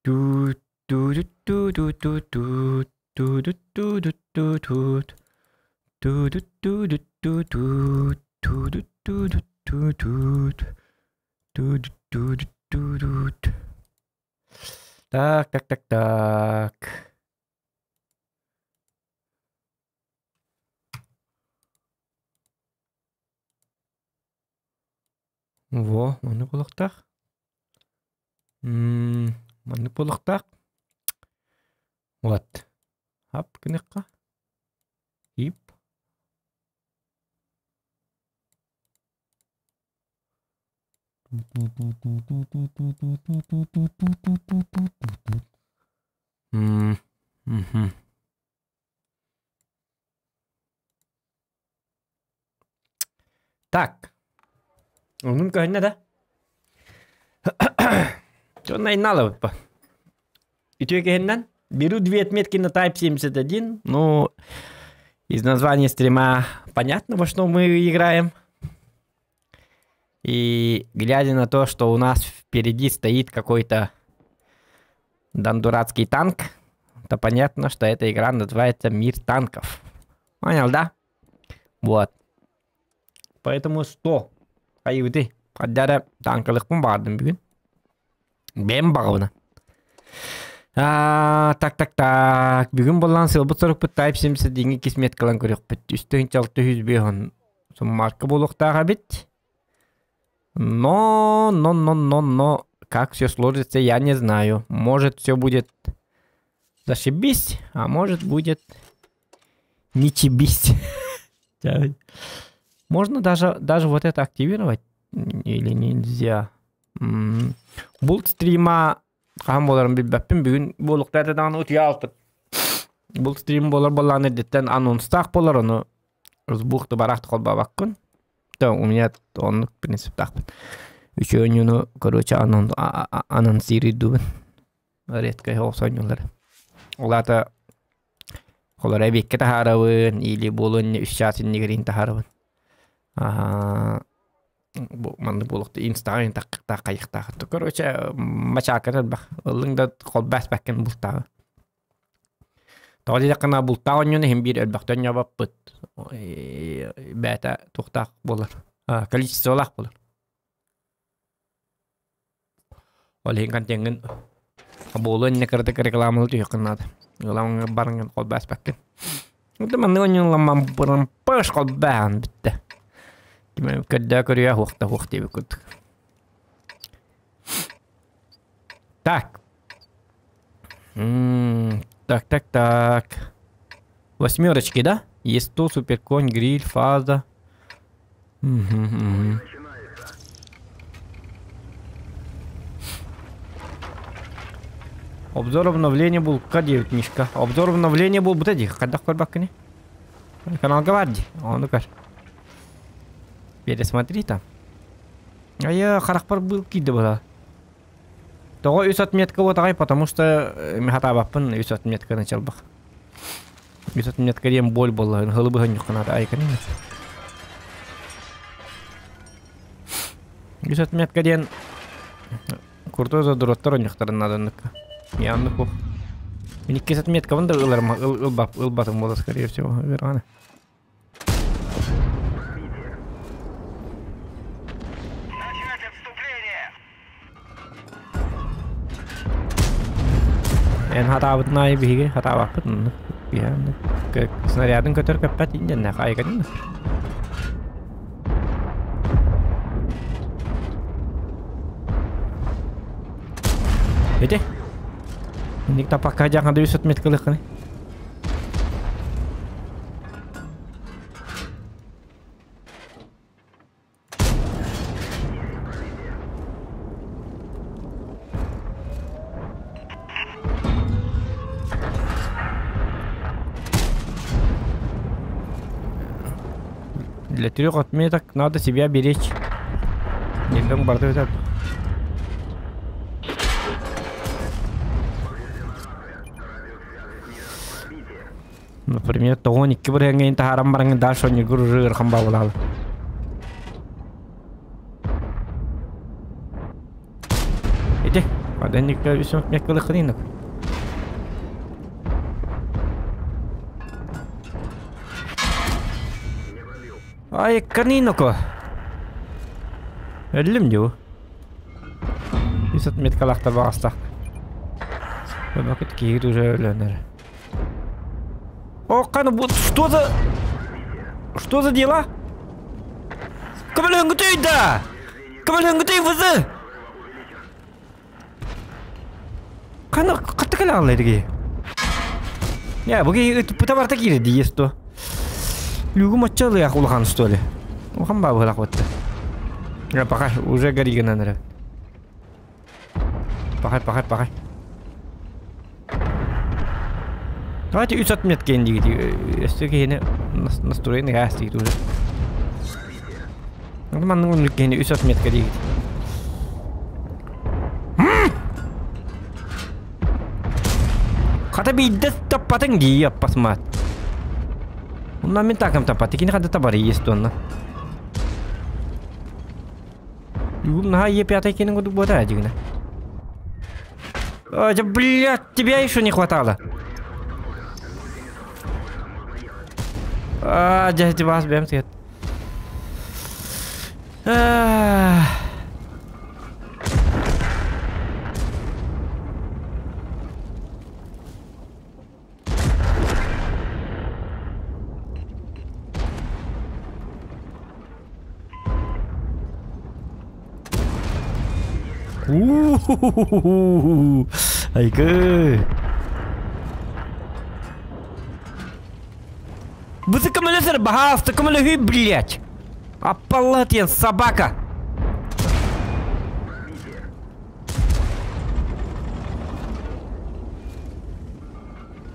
Туут туут-туу-туу-туу-туут туут-туут-туу-туут туут-туут-туу-туут туут-туут-туу-туут туут-туут-туу-туут. Так, так, так, так. Во, маннык буолуохтаах. Маннык буолуохтаах. Вот. Ап гыныахха. Ип. Мгм. Так. Оннун көһүннэ да? Дьон айналабыппа. Үтүө киһиннэн беру две отметки на Type 71. Ну, из названия стрима понятно, во что мы играем. И глядя на то, что у нас впереди стоит какой-то дандуратский танк, то понятно, что эта игра называется «Мир танков». Понял, да? Вот. Поэтому 100. Айыбыты. Хаддара танкалыкпын баҕардым бүгүн. Бэйэм баҕабына. А, так, так, так. Бүгүн боллан сылбыт сорукпут Type 71 кисметкалан көрүөхпүт. 3605 суммарка буолуохтаах эбит. Но, но, но, но, но, как все сложится, я не знаю. Может, все будет зашибись, а может будет не чебись. Можно даже, даже вот это активировать или нельзя? Булт стрима хаһан буоларын билбэппин бүгүн буолуктаата даҕаны утуйа алпыт. Булт стрим буолар буоллаҕына эрдэттэн анонстаах буолар ону сбухты бараахты холбообоккун. То у меня оннук принциптаахпын. Үчүгэй оонньууну короче анонсируйдуубун. Редко ол сонньулар. Ол аата холоро эбиэккэ таһаарабын или буолуон үс чаас иннигэрин таһаарабын. Аа бу маннык буолуохта инстаҕа таххайыахтаах. Короче, мачааката элбэх. Ыллыҥ да холбооспаккын бултааҕы. Тоҕо диэтэххинэ бултаах оонньууну иһин биир элбэхтэ оонньообоппут. Бэйэтэ туохтаах буолар, количестволаах буолар. Ол иһин контеҥҥын буолуо иннинэ кыратык рекламалыы түһүөххүн наада. Ыламҥа бараҥҥын холбооспаккын. Это маннык оонньуулламман пыш холбоон бүттэ. Ким көрдөө көрүө суох да суох диэбит курдук. Так. Так, так, так. Восьмерочки, да? Есть 100, суперконь, гриль, фаза. Угу, Обзор обновления был К9, Мишка. Обзор обновления был вот этих. Когда көрбөккүнүй? Каналга бар дии. Ону көр. Пересмотри там. А я харахпар был киирдэ была. Тоҕо үс отметка буотаҕай, потому что мин хатаабаппын үс отметканы чалбах. Үс отметка диэн боль буолла, хылы быһынньухханаата айканы. Үс отметка диэн куртой задуроттар онньохторун наданныкка. Я оннук бу. Мин иккис отметкабын да ыларым ылбатым буола скорее всего, верно. Эн хатаабытын аайы биһиги хатаабаппыт оннук снарядын көтөр көппөт инденнэх айган Ити Инник тапакка дьаҥа үс отметкалыххыны Для трех отметок надо себя беречь. Нельзя барда Например, 92 бырыһыаҥҥа таһааран бараҥҥын дальше онньугур уже ыарахан баҕалаалы. Ити, Хайда үс отметкалык. Ай, каниноко. Өллүм дуу. Үс отметкалахтар бағастақ. Бакыт киһи уже өлөнөр. О, каны, вот что за... Что за дела? Көмөлөңгүтүй да! Көмөлөңгүтүй вызы! Каны катты кэлэ аллайдыги. Я, буги ыт барта кире диес то. Люгу мочалыях улахан что ли? Улахан ба булак бытты. Я пока уже горигана нара. Пахай, пахай, пахай. Давайте үс отметка индигит. Өстө киһини настроение газ дейт уже. Манның үнлүк киһини үс отметка дейт. Хата биидде таппатын дии аппасмаат. Онна мен такам таппат. Кини хада табар есть онна. Югум на е пятый кенин году бота дигна. А, да, блядь, тебя еще не хватало. А, дядя вас бэм свет. У-ху-ху-ху-ху. Айгы. Высокомолесер бахаста, комолехи, блять. Аппалатен, собака.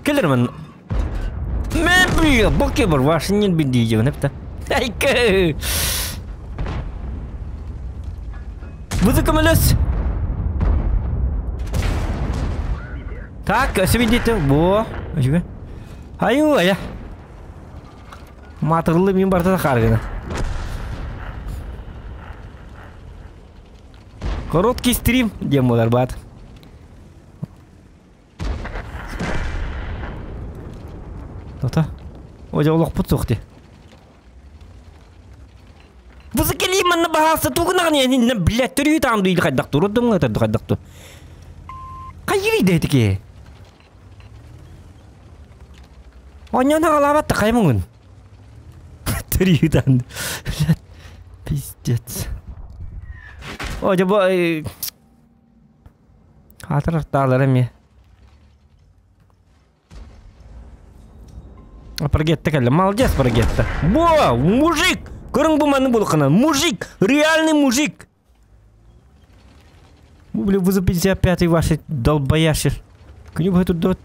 Келерман. Мэ, бля, боки бар, ваш не беди, непта. Айгы. Высокомолес. Так, себидите, бо. Аю, ая. Матырлы мин барда харгына. Короткий стрим, демолар бат. Тота. Ожа олох пут сохти. Бузыкели манна бахаса тугунаган я блядь, төрү там дуйл кайдак туру дыңга тады кайдак ту. Кайри дейтики. Оняна алабат каймугун. Төрү Блядь, пиздец. О, жабо Хатыр тағлар эми. Паргетта кэллэ. Молодец, Паргетта. Во, мужик! Көрүң бу маны булкана. Мужик! Реальный мужик! Бля, вы за 55-й ваши долбоящер. Күнү тут дот.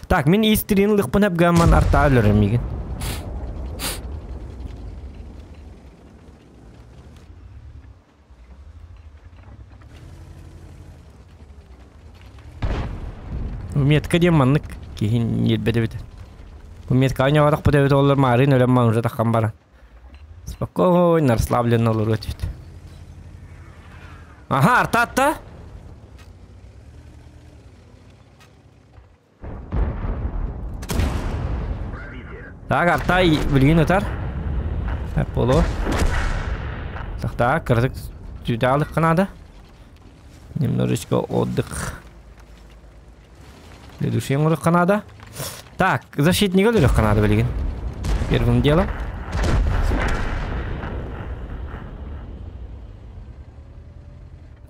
Так, мен истрин лыкпын гамман арта алырым миген. Метка дем маннык кихин нетбедебит. Метка аня варак подебит олар марын өлем ман уже таккан бара. Спокойно, расслабленно олар өтүт. Ага, артатта. Так, артай билген өтөр. Боло. Так, так, кырдык жүдалык канада. Немножечко отдых. Для души канада. Так, защитник өлөрөх канада билген. Первым делом.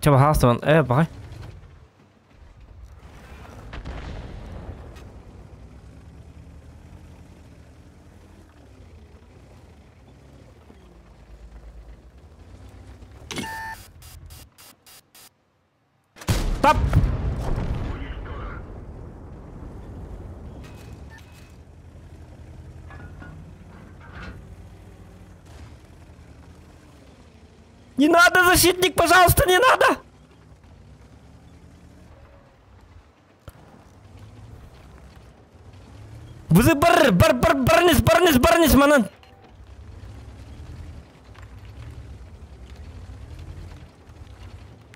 Чаба хастан, бай. Тап! Не надо, защитник, пожалуйста, не надо! Вызы бар, бар, бар, барнис, барнис, барнис, манан.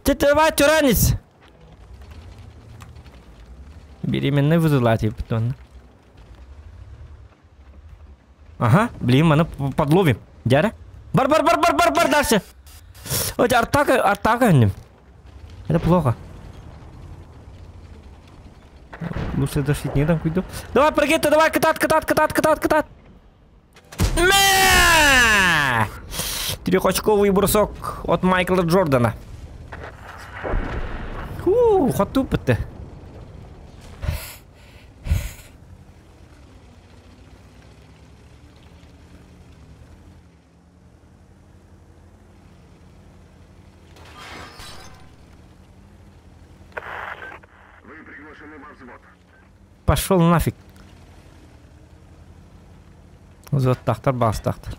Тетева тюранис. Беременный вызывать онно. Ага, блин, маны подловим. Дяра. Бар, бар, бар, бар, бар, бар дальше. Ой, артака, артака өннүм. Это плохо. Лучше дошить не там куйду. Давай, прыгай, ты, давай, кытат, кытат, кытат, кытат, кытат. Мэ! Трехочковый бросок от Майкла Джордана. Фу, хотупы-то. Вы приглашены во взвод. Пошел нафиг. Взводтаахтар баастаахтар.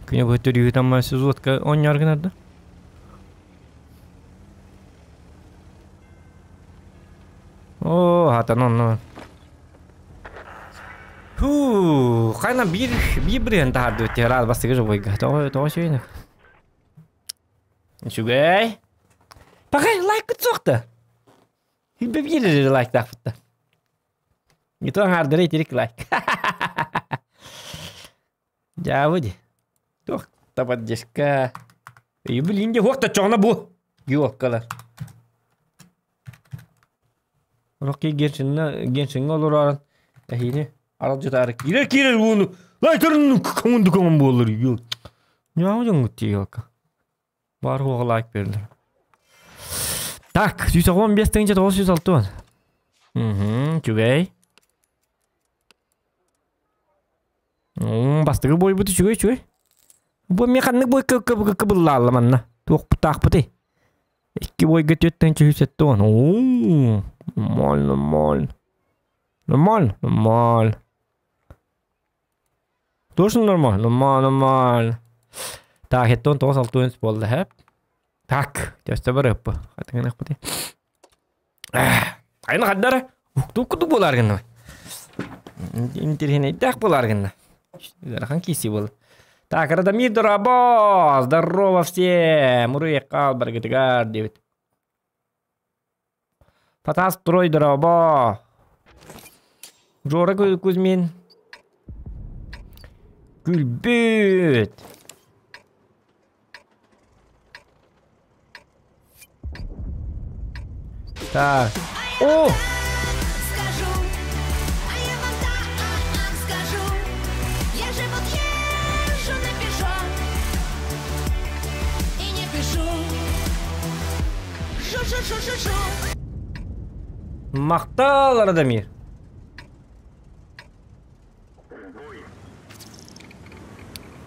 Күнү быһа төрүүһү таммаас взводка оонньоор гынар да. Оо, хатан онно. Фу, хайна биир биир бырыһын таһаардыбыт тиһэр бастыгы жобойга. Тоҕо тоҕо үчүгэй Үчүгэй. Пахай лайкыт суох да. Хилбэ биир лайктаахпыт да. Не то аҥаардара итирик лайк. Дьаабы ди. Туох да поддержка. Блин, де хуох чоҕуна бу. Юоккалар. Рокки Геншинна Геншинга олоророн эһиини аралдьытаары киирэр киирэр ууну лайкарын көҥүн көҥүн буолар ю. Ньаама дьоҥҥут тиийиэкка. Баар хуоҕа лайк бердилэр. Так, 115 тыһыынча 960. Угу, үчүгэй. Бастакы буойбут үчүгэй үчүгэй. Бу эмиэ ханнык бой кыбыллаалла манна? Туохпутаахпытый? Икки бойга 4 370. Уу, нормально, нормально. Нормально, нормально. Точно нормально, нормально, нормально. Так, хеттон 96 буолла хэп. Так, төстө барыппы. Хатыгынахпыты. Айна хаддара. Укту куду буолар гынна. Интеллигенттэх буолар гынна. Ыарахан киси был. Так, Радомир Дорабо! Здорово всем! Уруй-айхал барыгытыгар диэбит. Фатас Трой Дорабо! Жора Кузьмин. Күлбүт! Так. О! Скажу, а я вам так скажу. Я же вот езжу на Пежо и не пишу. Шу-шу-шу-шу-шу. Махтал, Радомир.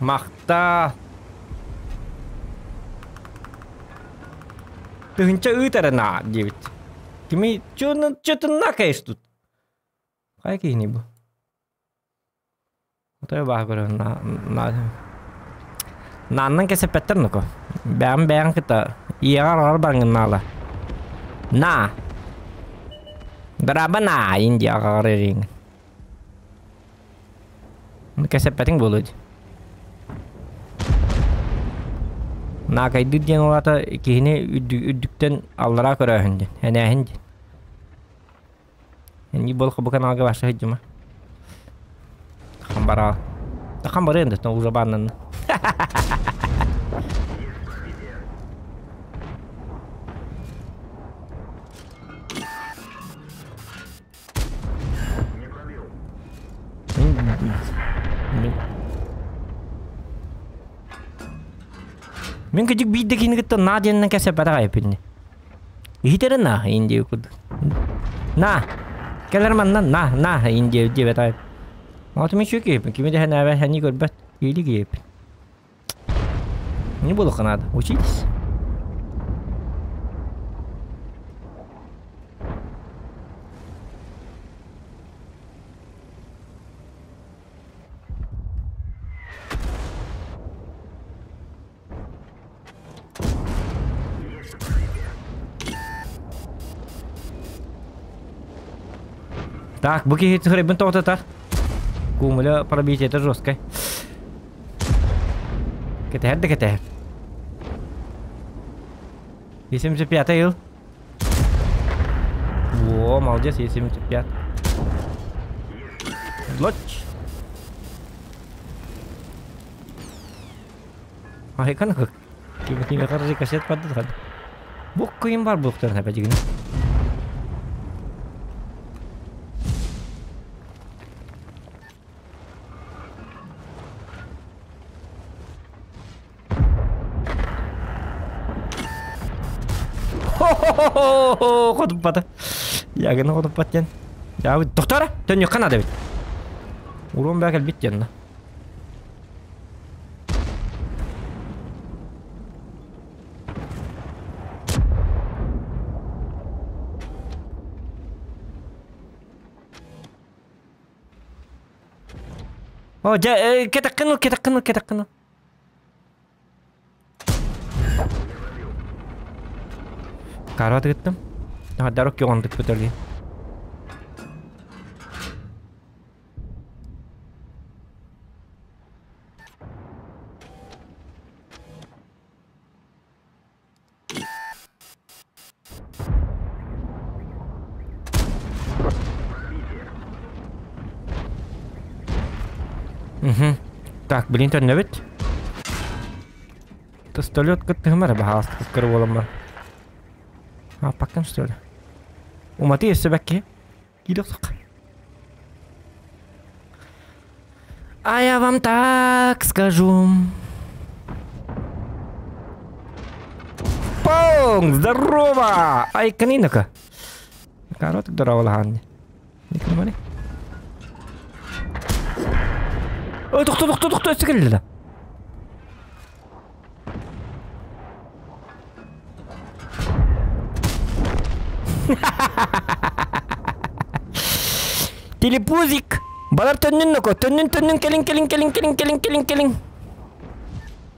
Махтал. Тыһынча ыытара на диэбит. Кими чё ты накаешь тут? Хайа киһини бу? Отой баа көрө на на Нааннан кэсэппэттэр нуку. Бэҕин бэҕин кытта ийэҕэр аҕар барыҥыннаала. На! Драба на Индия аҕаҕар эриҥ. Кэсэппэтиҥ буолуо дии. Наакайдыыр диэн ол аата киһини үрдүктэн аллараа көрөөһүн диэн, энээһин диэн. Энии буол бу каналга барса сылдьыма. Хамбараа. Хамбарыан да уже бааннанна. Не пробил. Мин Мин кыдьык биирдэ киһини кытта наа диэнинэн кэпсэппэтэх айыппын. Иһитэрэ на Индия курдук. На! Кэлэр манна на на Индия диэбэт айып. Оҕото мин үчүгэй киһиппин, кими да сэнээбэт, сэнии көрбөт, киһилии киһиппин. Не буолуохха наада, учитесь. Есть пробитие. Так, бу киһи хребин тоҕототар. Кумуля пробитие это жесткое. Кэтэһэр да кэтэһэр. 75 ыл. О, молодец, Е75. Лоч. Айкан как. Ким рикошет паддыхан. Бу кыйын бар буктарын әпәҗигин. Хо-хо-хо! Хотуппата. Ягына хотуппат ден. Я доктора, төн юкка надо бит. Урон бәкел бит ден. О, жа, кетеккин, кетеккин, кетеккин. Карват гыттым. Дарок йоғындык көтөрген. Угу. Так, блин, төннөбүт. Пистолет кыттыгымар баһаас кыр боламар. А, паккан что ли? Уматы өссө бәкке. Кидок. А я вам так скажу. Понг! Здорово! Ай, канинака. Коротко здорово, лаган. Не Ой, тохто, тохто, тохто, өссө келді. Телепузик! Балар төннүн ноко, төннүн төннүн келин келин келин келин келин келин келин.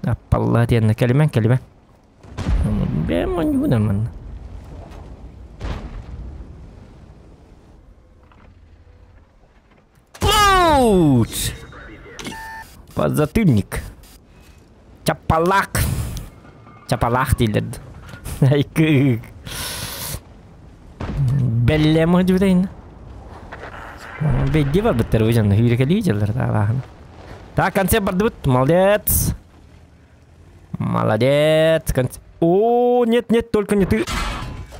Аппалла диэнне келимен келимен. Бэм онюнаман. Луч! Подзатыльник. Чапалак. Чапалак дииллэр. Айкы. Беллем дибитейн. Бедди бар биттер өзен хүрекели жылдар да. Так, концепт бардыбыт. Молодец. Молодец. Концепт. О, нет, нет, только не ты.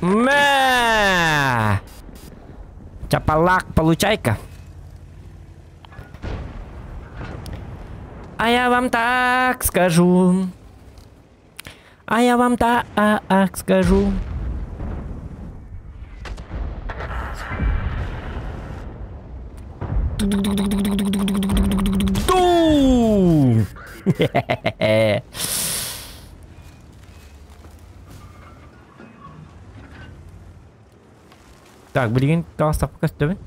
Мэ! Чапалак, получай-ка. А я вам так скажу. А я вам так скажу. Так, билигин таастапка көстөбүн.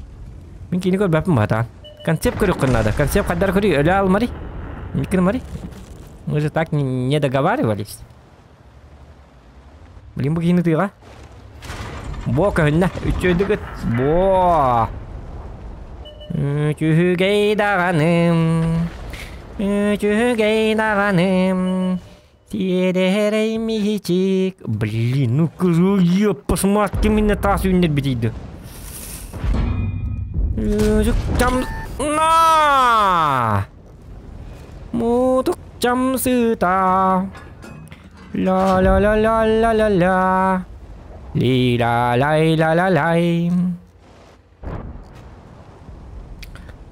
Мин кини көрбөппүн баатаан. Концепт көрүөххүн надо. Концепт хаддар көрүй өлө алмари. Микин мари. Мы же так не договаривались. Блин, бу кини тыга. Бо көһүннэ. Үчөйдүгүт. Бо. Үчүгэй даҕаным. Үчүгэй даҕаным. Тиэрэрэй миһичик. Блин, ну посмотри, меня тас үннер битийди. Там на! Мутук чамсыта. Ла ла ла ла ла ла ла. Ли ла лай ла ла лай.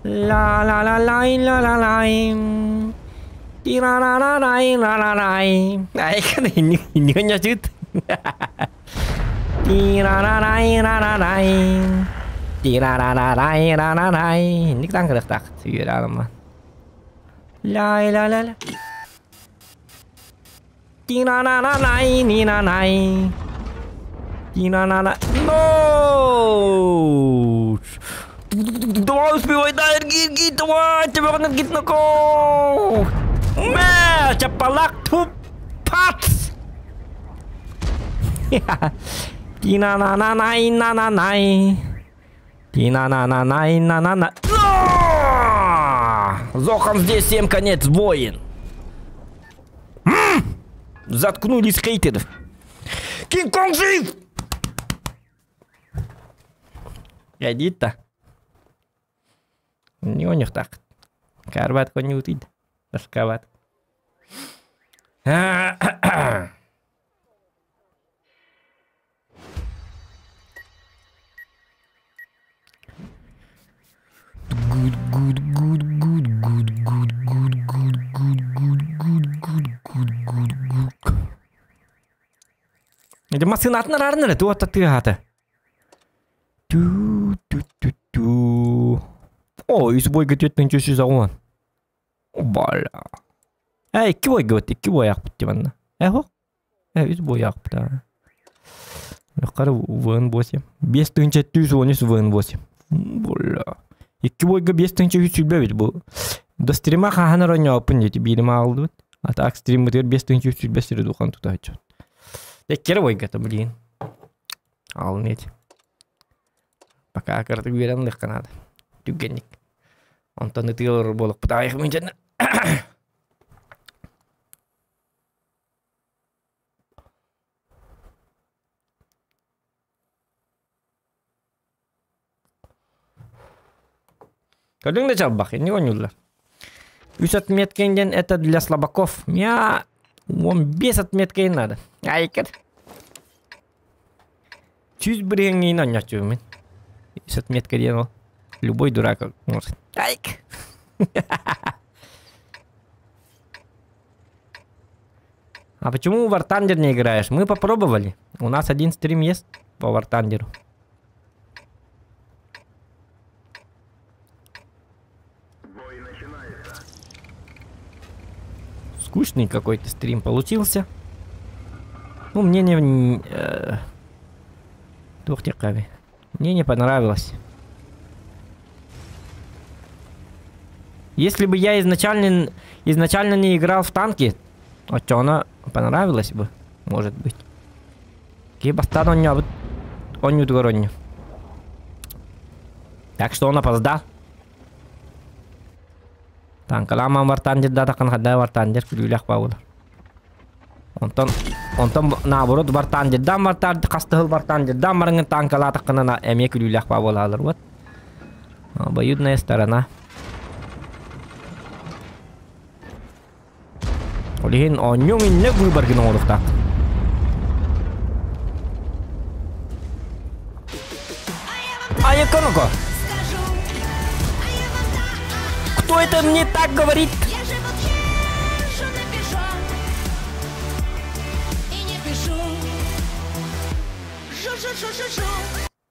Ла ла ла лай ла ла лай. Ти ра ра ра рай ра ра рай. Ай, не не Ти ра ра рай ра ра рай. Ти ра ра ра рай ра ра рай. Никтан кырыктак сүйөр алма. Лай ла ла ла. Ти ра ра ра рай ни на най. Ти на на на. Но! Давай успевай, дай, гит, давай, тебя надо гит на кол. Мэ, чапалак, туп, пац. Ти на на на най на на най. Ти на на на най на на на. Зохан здесь всем конец, воин. Заткнулись хейтеров. Кинг-Конг жив! Эдита. Не оонньуохтааххыт. Карбат конньуутуйда. Тоскабат. Good, good, good, good, good, good, good, good, good, good, good, good, good, good, good. Ити массыынатын арааран эрэ туох тыаһаата. Ту ту ту ту. О, үс бойга 4380. Бала. Э, икки бойга бит, икки бойаахпыт дии манна. Э, Э, үс бойаахпыт Юқары ВН8. 5713 ВН8. Бля. Икки бойга 5320 бит бу. До стрима хаһан оронньооппун диэти биирим аалдыбыт. А так стриммытыгар 5320 сири духан тутааччы. Эккере бойгата, блин. Алын эти. Пока кыратык үөрэн ылыахха наада. Түргэнник. Онтон ытыы олорор буолуохпут аҕыйах мүнчэннэ. Көрдүҥ да чалбах, инник оонньууллар. Үс отметкин диэн это для слабаков. Мя 15 отметкин надо. Айкыр. Сүүс бырыһыҥҥыйын оонньооччубун мин. Үс отметка диэн ол. Любой дурак может. Айк. А почему в War Thunder не играешь? Мы попробовали. У нас один стрим есть по War Thunder. Бой начинается. Скучный какой-то стрим получился. Ну, мне не... Туох Мне не понравилось. Если бы я изначально, изначально не играл в танки, а чё она понравилась бы, может быть. Киһи бастаан оонньообут оонньуутугар оонньуу. Так что он опоздал. Танкалааман вартаан дьырдаатаххына хадаа вартаан дьэр күлүүлээх баабылар. Онтон онтон наоборот вартаан дьырдаан вартаар хастыһыл вартаан дьырдаан барыҥын танкалаатаххына на эмиэ күлүүлээх баабылаалар вот. Обоюдная сторона. Ол иһин оонньууҥ иннэ выборгын оҥоруохтаах. Айыконоко! Кто это мне так говорит? Я же вот езжу на пешо и не пишу. Жу-жу-жу-жу-жу.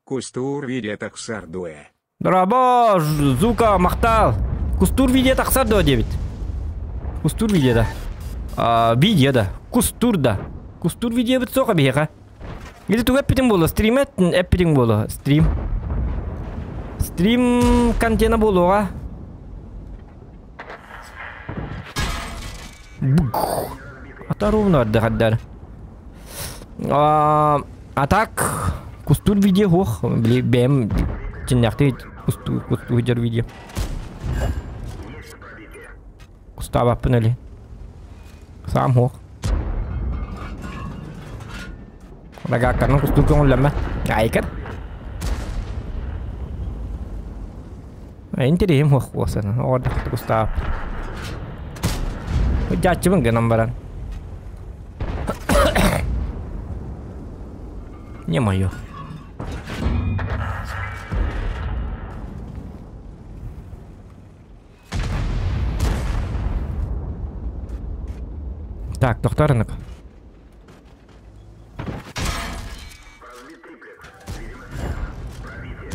Кустуур видео тахсар дуо. Дорообо, Зука, махтал. Кустуур видео тахсар дуо диэбит. Кустуур видео да. А, видео да. Кустуур да. Кустуур видеобыт суох биһиэхэ. Или тугу эппитиҥ буолуо? Стрим эппитиҥ буолуо? Стрим. Стрим контена буолуоҕа. Ата ровно ардахардар. А, а так, кустуур видео хуох, били бэм чиннэхти кустуу кустуу дьар видео. Кустаабаппын эли. Саам хуох. Рагакканан кустуур көҥүллэммэт. Айкар. Интэриэһим хуох буолсан. Оҕордохтук кустаап. Дьааччыбын гынан баран. Не мое. Так, тохтор рынок. Разбит триплекс. Видимо, пробитие.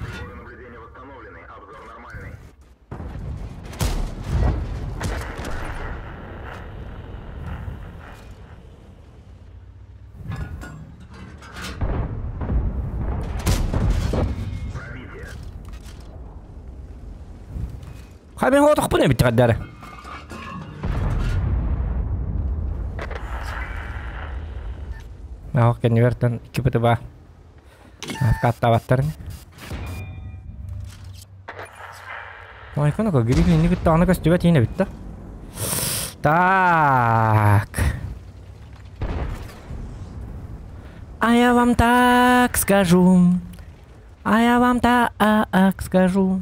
Приборы наблюдения восстановлены. Обзор нормальный. Пробитие. Хабин хотохпун эбит хаддара. Аах кэннибэртэн икки бытыба каттаабаттарын. Ойконоко гриф инни кытта көстүбэт иин эбит да. Так. А я вам так скажу. А я вам так скажу.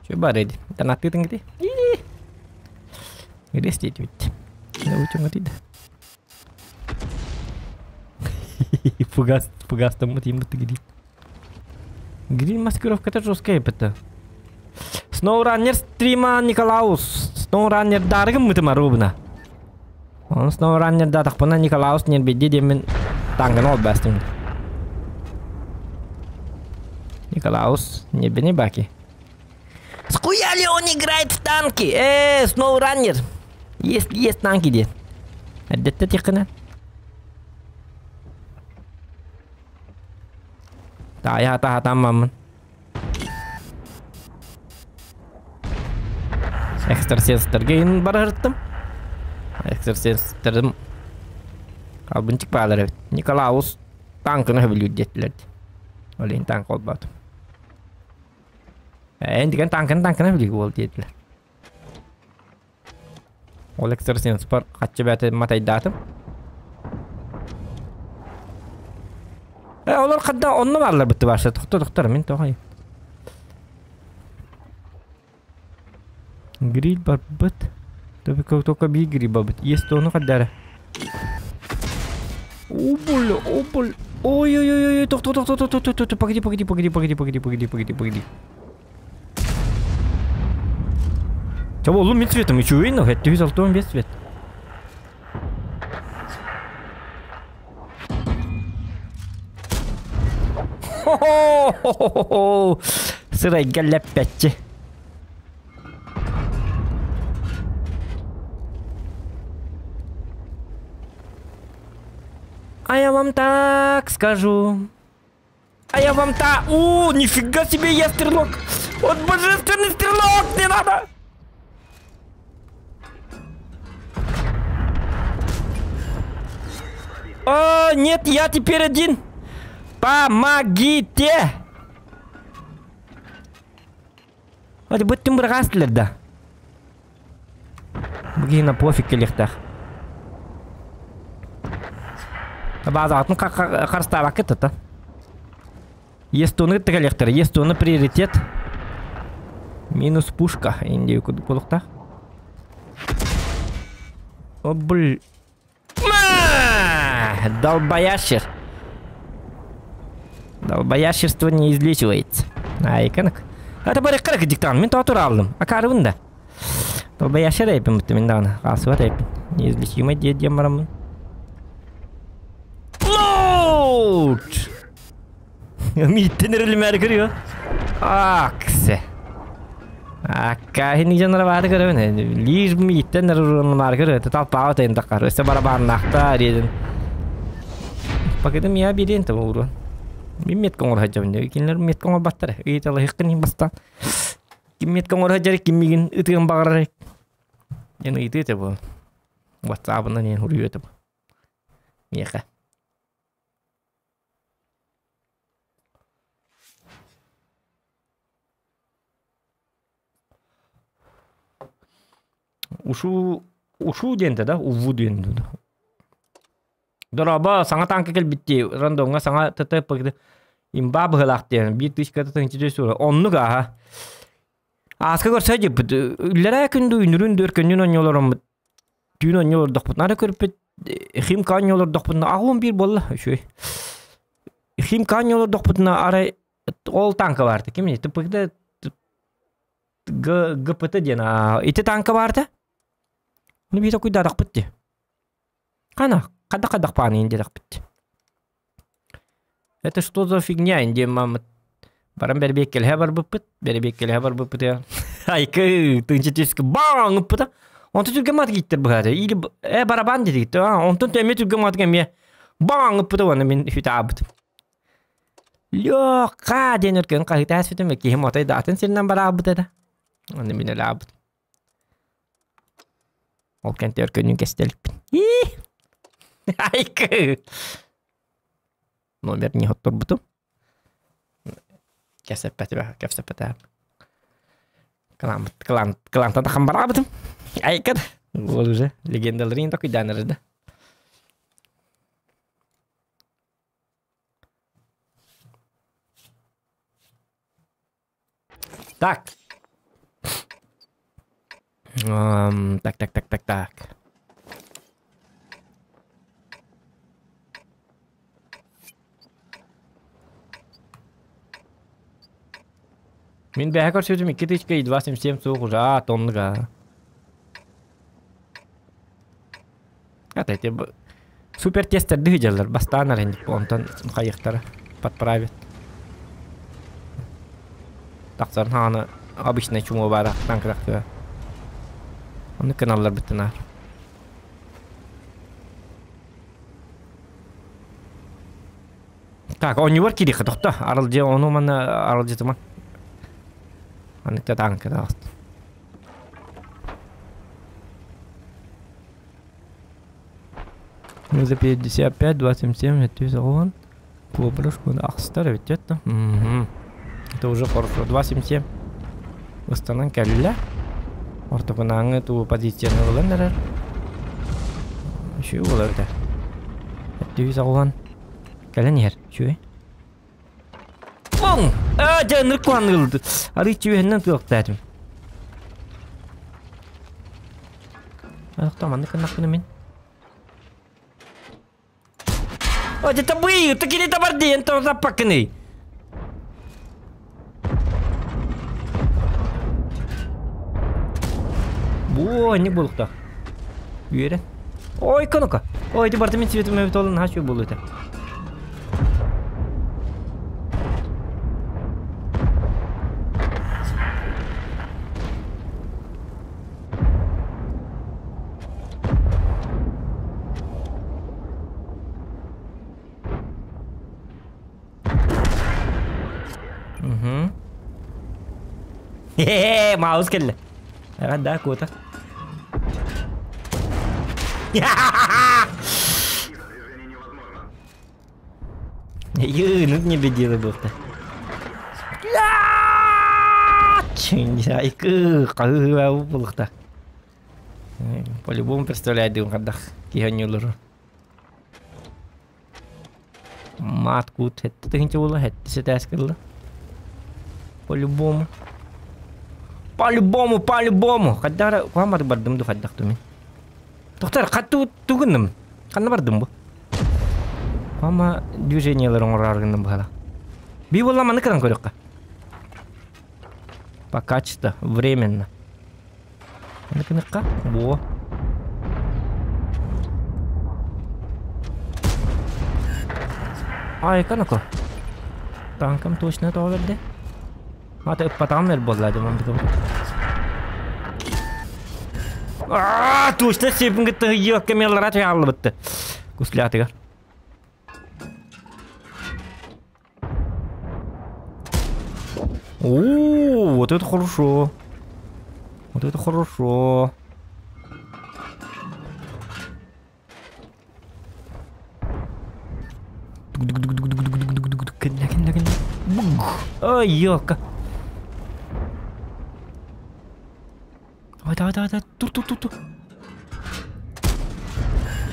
Чё бар эди? Танаттыытын гити? Гидес диэт Учуҥа тиийдэ. Фугас, фугастаммыт ииммит гриль. Гриль маскировката жесткая это. Сноураннер стрима Николаус. Сноураннер дарыгым мытым арубна. Он Сноураннер да тахпана Николаус не беди демен танган ол бастым. Николаус не бени баки. Схуя ли он играет в танки? Сноураннер. Есть, есть танки де. Эрдэттэ тиххина. Таайа хата хатааммаммын. Экстрасенстарга иһин барыһыртым. Экстрасенстарым албынчык баалар эбит. Николаус танканы сөбүлүүр диэтилэр. Ол иһин танк олбоотум. Эн деген танканы танканы сөбүлүүр буол диэтилэр. Ол экстрасенспар хаччы бэйэтэ матайдаатым. Э, олор хадда онно бааллар бытты баша. Тохто тохтор мин тоҕой. Гриль барбыт. Только только биир гриль барбыт. Есть ону хаддара. О, бля, о, бля. Ой-ой-ой, тохто, тохто, тохто, тохто, погоди, погоди, погоди, погоди, погоди, погоди, погоди, погоди. Чэ буоллун мин цветом үчүгэй но хэттүүс алтуон без цвет. Хо-хо-хо-хо-хо! Сырайга лэппэччи. А я вам так скажу. А я вам та... О, нифига себе, я стрелок! Вот божественный стрелок! Не надо! О, нет, я теперь один! Помогите! Вот будем бырҕаастылар да. Бүгүн пофиг кэлиэхтээх. Баазаҕытын харыстаабаккыт это. Естоны кэлиэхтэрэ. Естоны приоритет. Минус пушка. Индия кудук О, бл... Долбоящер. Долбоящерство не излечивается. Айканак. Это барыккарак диктант. Мин тоҕо турааллым. Акаарыбын да. Долбоящер эйпин бутты мин даҕаны. Хаасыбат эйпин. Неизлечимый диэ диэн бараммын. Лоуд! Мииттен эрэлимээри көрүө. Аксе. Акка хини дьоннор баары көрөбүн. Лишь мииттен эрэлимээри көрө. Талпаабат эйин таккар. Өссө барабааннаахта диэн. Пакетым я бириэн та уурун. Мин метка оҥоро сылдьабын. Кинилэр метка оҥорбаттар. Ыйыталаһыаххын иһин бастаан. Ким метка оҥоро сылдьар, ким миигин ытыан баҕарар. Диэн ыйытыы этэ бу. Ватсабынан диэн суруйуо этэ бу. Миэхэ. Ушу ушу диэн да уву диэн Дорообо, саҥа тааҥка кэлбит дии, рандомҥа саҥа ТТП имба быһыылаах диэн биир тысяча тыһыынча жүз оннук ааһа. Ааска көрсө дьиппит, үллэрээ күн дуу, үнүрүн дуу, өркөннүүн оонньуулароммут, түүн оонньуу олордохпут, нары көрбүт, химка оонньуу олордохпутуна аҕыс биир буолла, үчүгэй. Химка оонньуу олордохпутуна арай ол тааҥка баарта, ким ТПК ГПТ диэн ити тааҥка баарта. Ону биир токуйдаатахпыт дии. Хана, хайдах-хайдах пааныйын диэтэхпит. Это что за фигня диэн мааммыт баран бэрэбиэккэлэһэ барбыппыт, бэрэбиэккэлэһэ барбыппытыгар айкы тыынча түскэ баң ыппыта. Онтон түргэн маатык ииттэр быһаата. Или барабан диэтигит. Онтон эмиэ түргэн маатык эмиэ баң ыппыта уонна мин үтаабытым. Лёха диэн өркөн хаһыытааспытым киһим отой да атын сиринэн бараабыт этэ. Онно мин өлаабытым. Ол кэнтэ өркөннүүн кэстэлиппин. Айкы! Номер не хотторбутум. Кэсэппэтибэ, кэпсэппэтэ. Кылаан, кылаан, кылаантан тахан бараабытым. Айкын! Вот уже легендаларын такой да. Так. Так, так, так, так, так. Мин бэһэ көрсүбүтүм 2 2,77 суох уже а тоннуга. Это эти супер тестерди дьаллар бастаан арендик онтон хайыктара подправит. Тахсар хааны обычный чумо бара танкырактыга. Оны кыналлар быттынар. Так, оонньуубар киириэххэ тохто. Аралдьы ону манна аралдьытыма. Маннык танка таҕыста. За 55, 27, 7 Кобра шкода ахстар эбит это. Угу. Это уже хорошо. 2,77. Ыстанан кэллэ. Ортокунааҥы туу позицияны ылан эрэр. Үчүгэй буолар этэ. 790. Кэлэн иһэр. Үчүгэй. Бум! Аа, дьэ, ынырык куһаҕан ылды. Арыый үөһэннэн тыалыктаатым. Ах, маннык гыннахпына мин. Ой, это бы, ты кини табар диэн таппаккыный. Бу, не буолуктаах. Үөрэн. Ой, конока. Ой, ити барыта мин светым эбит ол наһаа үчүгэй буолуо этэ. Угу. Хе-хе, маус кэллэ. Да, куота. Движение невозможно. Ю, ну не бедила был-то. Чинжайкы, По-любому представляю, хайдах киһи оонньууллар. Мат кут хетте тыһынча була, хетте сетээс кылла. По-любому. По-любому, по-любому. Хайдах куамар бардым ду хайдах тумин. Тоқтар, хатту тугунным. Ханна бардым бу. Ама движениялар оҥорор гынным баһала. Би буолла маны кыран көрүөххэ. Пока что временно. Маны кыныкка. Во. Ай, канако. Танкам точно того берди. Ата ыппатаҕым эр буолла дим Аа, точно сепин кытта ыйыакка меллара хааллыбытты. Куслятыгар. О, вот это хорошо. Вот это хорошо. Ай, ёлка. Давай, давай, давай, давай. Тур, тур, тур, тур.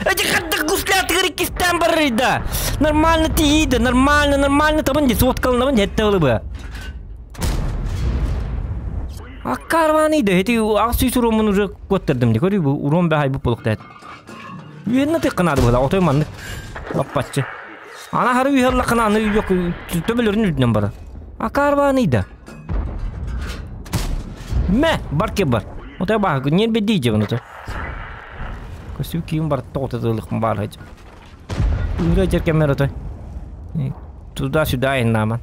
Эти хаддах гуслятыгар иккистэн барыйда. Нормально тиийдэ, нормально, нормально табын ди, суоткалынабын хетте бы. А карваны да, эти ас уромун уже куоттардым ди, көрүй бу урон бэхай бу полуктат. Үенна тыкканады була, отой маннык. Лаппаччы. Ана хары үйәллақына аны yok төбөлөрүн үрдүнөн бара. А карваны да. Мэ, бар ке бар. Отой баа, нер бедди же бұны. Көсүү кийим бар, тоғытылық бар хачы. Үрө жер кемер отой. Туда-сюда и наман.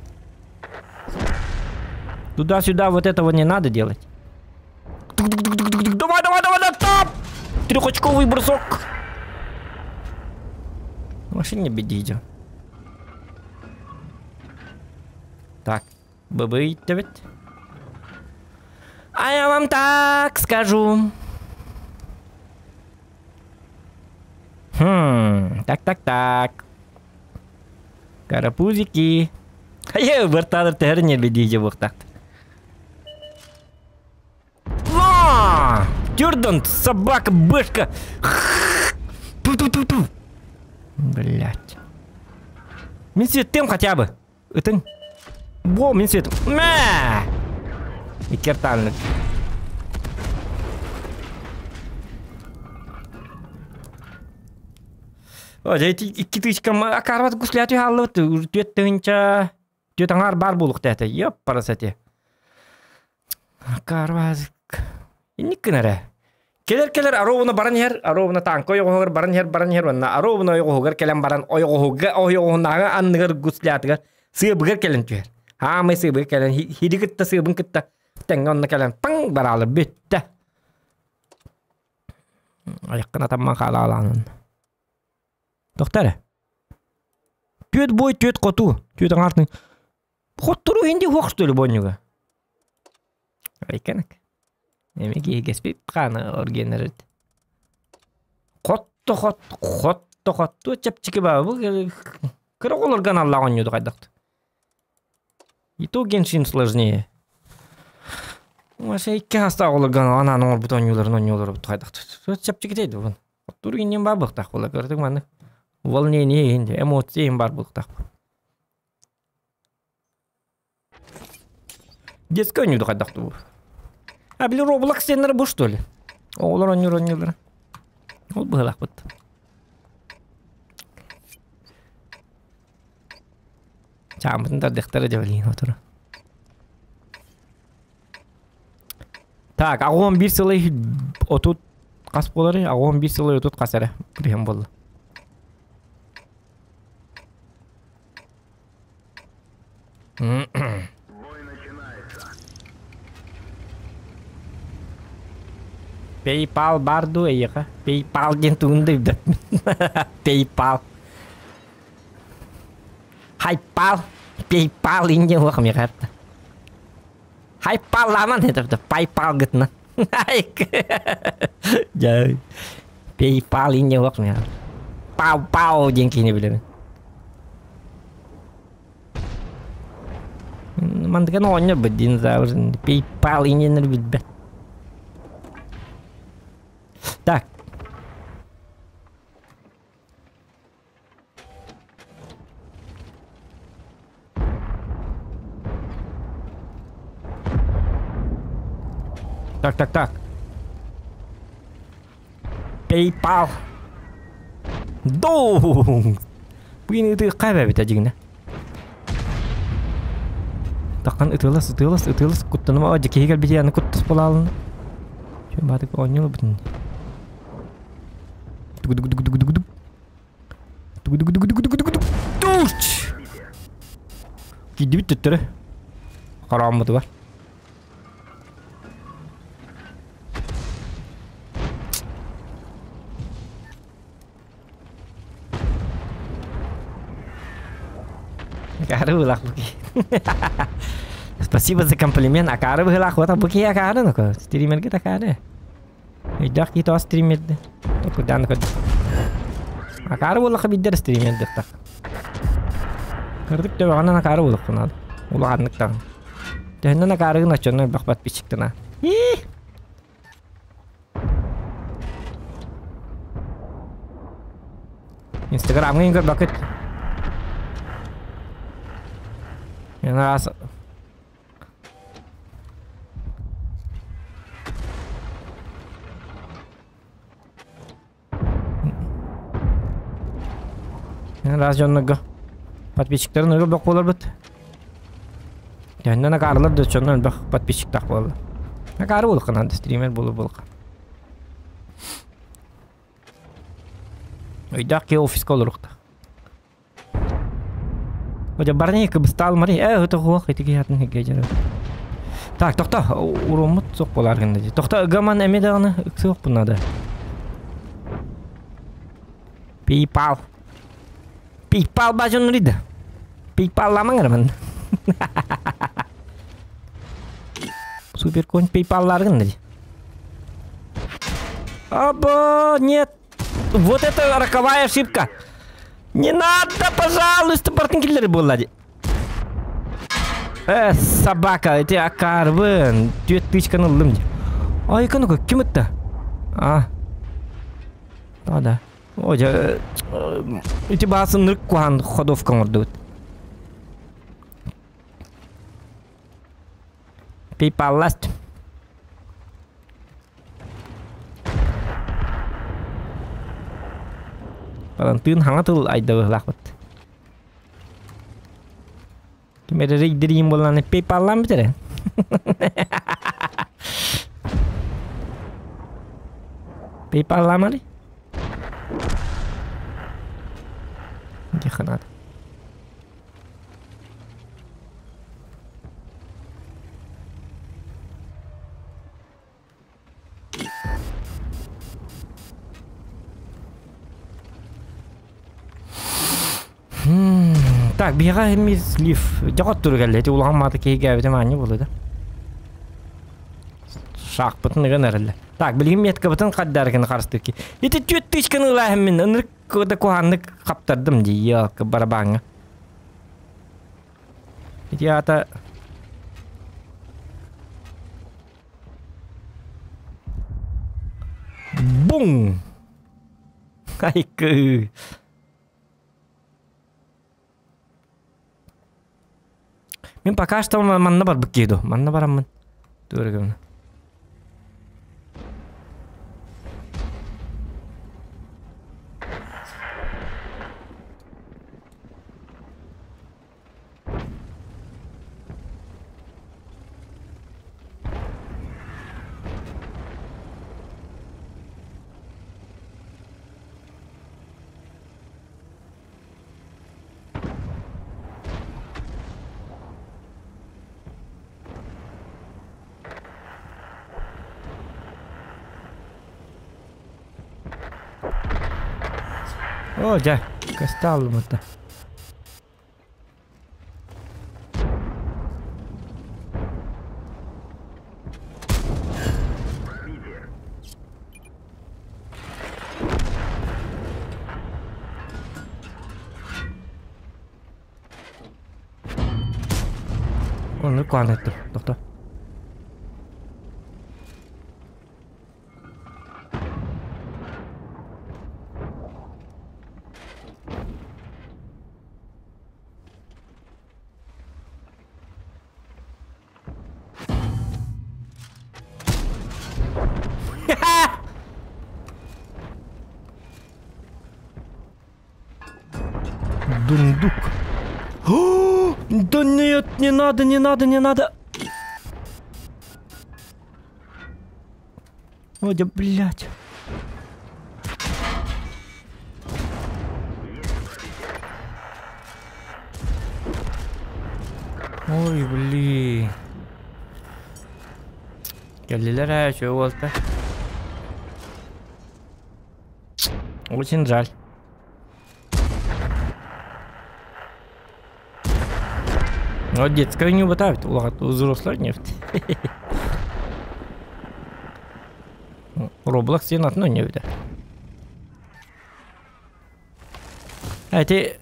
Туда-сюда вот этого не надо делать. Давай, давай, давай, давай, топ! Трехочковый бросок. Машине беди идем. Так, ББ ведь. А я вам так скажу. Хм, так, так, так. Карапузики. Хайа, бартадыр тәріне бедейже бұқтақты. Ла! Тюрдан, собака, бышка. Ту-ту-ту-ту. Блять. Мин сиэттим хотя бы. Ытын. Во, мин сиэтим. Мә! Икки артааннык. О, дьэ ити икки тыычкам акаарбат гусля түһэ Түөт тыһынча түөт аҥаар баар буолуохта этэ. Ёппарас эти. Акаарбат инник гынар ээ. Кэлэр-кэлэр арообуна баран иһэр, арообуна тааҥка ойоҕоһугар баран иһэр, баран иһэр уонна арообуна ойоҕоһугар кэлэн баран ойоҕоһуга ойоҕоһунааҕы анныгар гуслятыгар сыабыгар кэлэн түһэр. Аамай сыабыгар кэлэн хири кытта сыабын кытта тэҥҥэ онно кэлэн паҥ бараалар бүттэ. Айаххын атамман хаалаалаанын. Тохто эрэ. Түөт бой түөт хоту. Түөт аҥаартын. Хоттору инди хуох что ли бонньуга? Айканак. Эми киһигэспит хааны оргенерит. Хотто хот хотто хотту чэпчэки баа бу кыра оҕолорго аналлаах оонньууду хайдахт. И то Геншин сложнее. Вообще икки хастаах оҕолорго анаан оҥорбут оонньууларын оонньуулар хайдахт. Чэпчэкитей да бун. Оттур иннин баар буолуохтаах буолла көрдүк маннык волнение иһин эмоция иһин баар буолуохтаах. Детское оонньууду хайдах бу? А били Roblox диэннэрэ бу что ли? Оҕолор оонньуур оонньуулара. Ол быһыылаахпыт. Чааммытын тардыахтара дьэ билигин отура. Так, аҕуон биир сылы отут хас буоларый? Аҕуон биир сылы отут хас эрэ бырыһыан буолла. PayPal баар дуу эйиэхэ? PayPal диэн тугун да билбэппин. PayPal. Хайпал. PayPal инде уох миэхэ Хайпалламан это PayPal гытынан. Дьэ. PayPal инде уох миэхэ. Пау пау диэн киһини билэбин. Мандыган оҕонньор динозавр PayPal иннинэр билбэт. Так. Так, так, так. PayPal. Доу! Бүгүн ытыахха эбэбит дьигинэ. Таххан ытыалас, ытыалас, ытыалас, куттаныма, о, киһи кэлбити аны куттас буолаалын. Чү, баатык оонньуулбутун. Дугу-дугу-дугу-дугу-дугу. Дугу-дугу-дугу-дугу-дугу. Туч! Киирдибит төттөрү. Хорооммутугар. Акаары быһыылаах бу киһи. Спасибо за комплимент. Акаары быһыылаах вот бу киһи акаары ну Стримерге акаары. Өйдөөх киһи тоҕо стримерди. Токуйдаан көрдүк. Акаары буоллахха биирдэр стримердиэхтэх. Кырдык төбөҕүнэн акаары буолуоххун наада. Улаханнык даҕаны. Төһөннөн акаарыгын оччонон элбэх подписчиктана. Инстаграмҥа көрбөккүт. Раз Раз дьоннорго подписчиктарын өлө бөх буоларбыт. Төһөннөн акаарылар да дьоннор элбэх подписчиктаах буолла. Акаары буолуохха наада, стример буолу буолуохха. Өйдөөх киһи офиска олоруохтаах. Хотя барни кыбыстаал мари э өтө хуох ити киһи атын хигге дьара. Так, тохто, уруоммут суох буолар гынна дии. Тохто, ыгаман эмиэ даҕаны ыксыахпын наада. PayPal. PayPal баажоннур да. PayPal-ламаҥ эрэ манна. Суперконь PayPal-лаар гынна дии. Аба, нет. Вот это роковая ошибка. Не надо, пожалуйста, партнкиллери буолла дии. Э, собака, эти акаарбын. Түөт тычканы ыллым дии. Ай, ну ким это? А. Да, да. О, дьэ, ити баасыннырык куһаан ходовка оҥордубут. PayPal-ласт. Балантыын хаҥа тыл айдабыһылаахпыт. Ким эрэ рейдериин буоллаҕына PayPal-лаан бүтэрэ. PayPal-лаамары? Диэххэ наада. Так, биһиэхэ эмиэ слив. Дьоҕот турук кэллэ. Ити улахан маата киһи кээбитим аанньа буолуо да. Шаахпытын ыган эрэллэр. Так, билигин меткабытын хаддарыкын харыстыыр ки. Ити түөрт тычканы ылааһын мин ынырык да куһааннык хаптардым дии елка барабааҥҥа. Ити аата Бум! Айкы! Мин пока что манна барбыт киһи дуо? Манна бараммын. Туора гына. Оо дьэ, көстө аллымыта. Оннук куһаҕан эттим, тохтоо. Дундук. О, да нет, не надо, не надо, не надо. Ой, да блядь. Ой, блин. Кэллилэр ээ, үчүгэй буолта. Очень жаль. Ну, детская не убытает, взрослая нефть. Roblox диэн атын оонньообута. Эти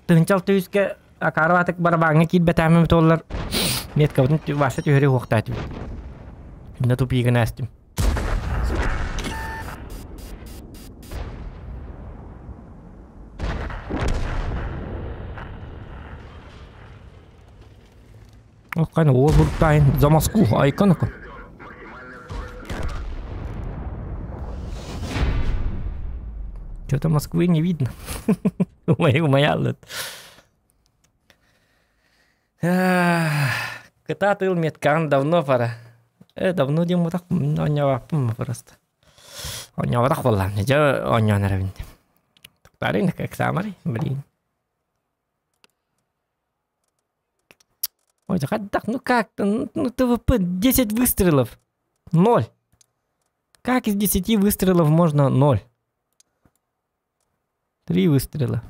тыһынчал түһүскэ акаарыбаатык барабааҥҥа киирбэтээмим туоллар меткабытын Вася түһэри уохтаатым. Инна тупигын астым. Оххайн уол һуртаайын за Москву айканыка. Что-то Москвы не видно. Умояллыт. Кытаатыл меткаҕын давно пора. Э, давно диэн бутах оонньообаппын просто. Оонньооботох буоллаҕым. Дьэ оонньоон эрэбин. Тохтаарыҥ как самарый, блин. Ой, хайдах, ну как, ну ТВП 10 выстрелов. Ноль. Как из 10 выстрелов можно ноль? Три выстрела.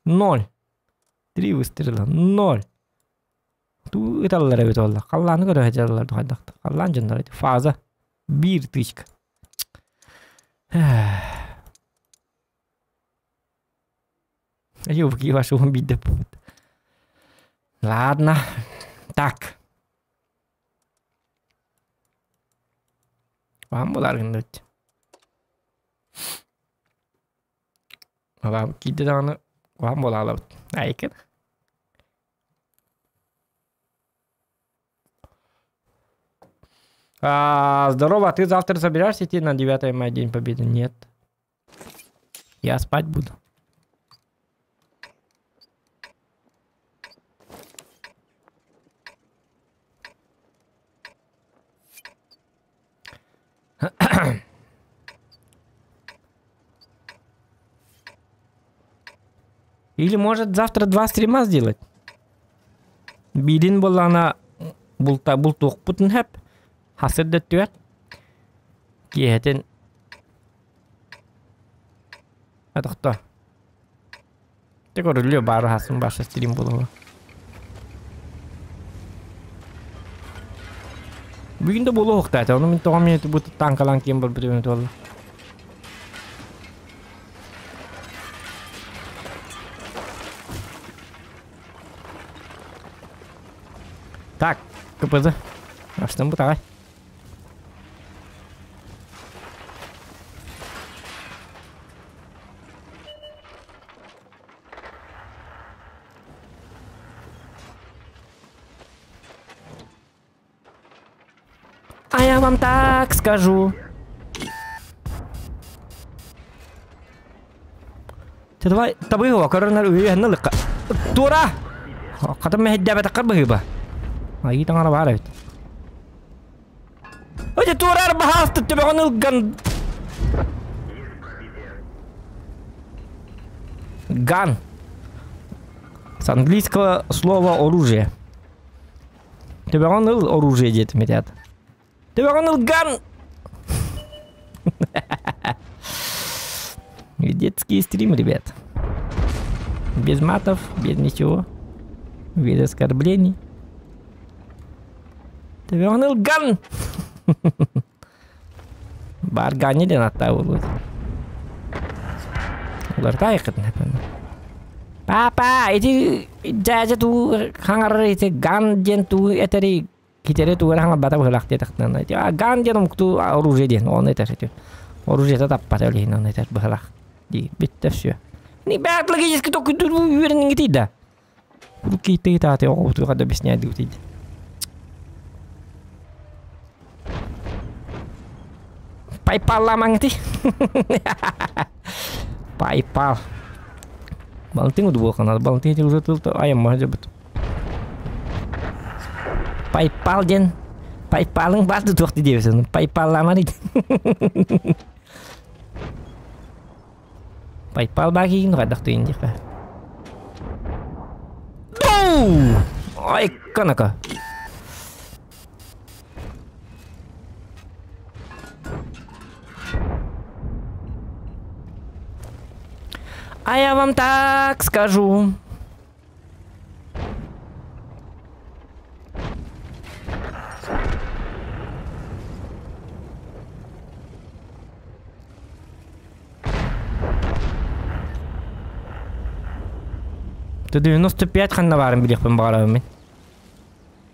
Ноль. Три выстрела. Ноль. Туу ыталлар эбит буолла. Халлааны көрө сылдьаллар хайдах. Халлаан дьонноро фаза. Биир тычка. Юбки ваши убить будут. Ладно. Так. Вам булар гынныбыт. Алаабыт киирдэ даҕаны куһаҕан буола хаалабыт. Айыкын. А, здорово, а ты завтра собираешься идти на 9 мая, День Победы? Нет. Я спать буду. Или может завтра два стрима сделать? Биирин буоллаҕына булта бултуохпутун сөп. Хасыр да өттүгэр. Киэһэтин Атохто. Те көрүллүө баары хасын баша стрим буолуо. Бүгүн да буолуо уохтаата. Ону мин тоҕо мин бу танкалаан киэн барбыт эбит буолла. Так, КПЗ. Аштым бу таҕай. А я вам так скажу. Ты давай табыһыва көрөнөр үйэһэнне лыкка. Тура! Хатым мэһэйдээбэтэххэр быһыыба. Айыы таҥара баар эбит. Өте туорар баһаалта төбөҕүн ылган. Ган. С английского слова оружие. Төбөҕүн ыл оружие диэтим этят. Төбөҕүн ылган! Детский стрим, ребят. Без матов, без ничего. Без оскорблений. Төбөҕүн ылган! Баар Ганни диэн аттаа буолуо. Уларыта айыккытын Папа, ити дьээдьэ туу хаҥарар ити ган диэн туу этэри китэри тугу эрэ хаҥарбата быһыылаах диэтэхтинэ ган диэн омуктуу оружие диэн ону этэр ити оружиета таппата ол иһин ону этэр быһыылаах дии бүттэ все. Ребят, логически только үөрэниҥҥитий да. Руки ты тааты оҕобутуга да объяснять дии. Пайпалламаҥытый. Пайпал. Балантин удубуоханал. Балантин уже тыл айамма дьабыт. Пайпал диэн Пайпалың бар да туох диэбитин. Пайпалламан Пайпал баа киигин хайдах тыйын диэххэ. Ай, канака. А я вам так скажу. Т-95 ханна баарын билиэхпин баҕарабын мин.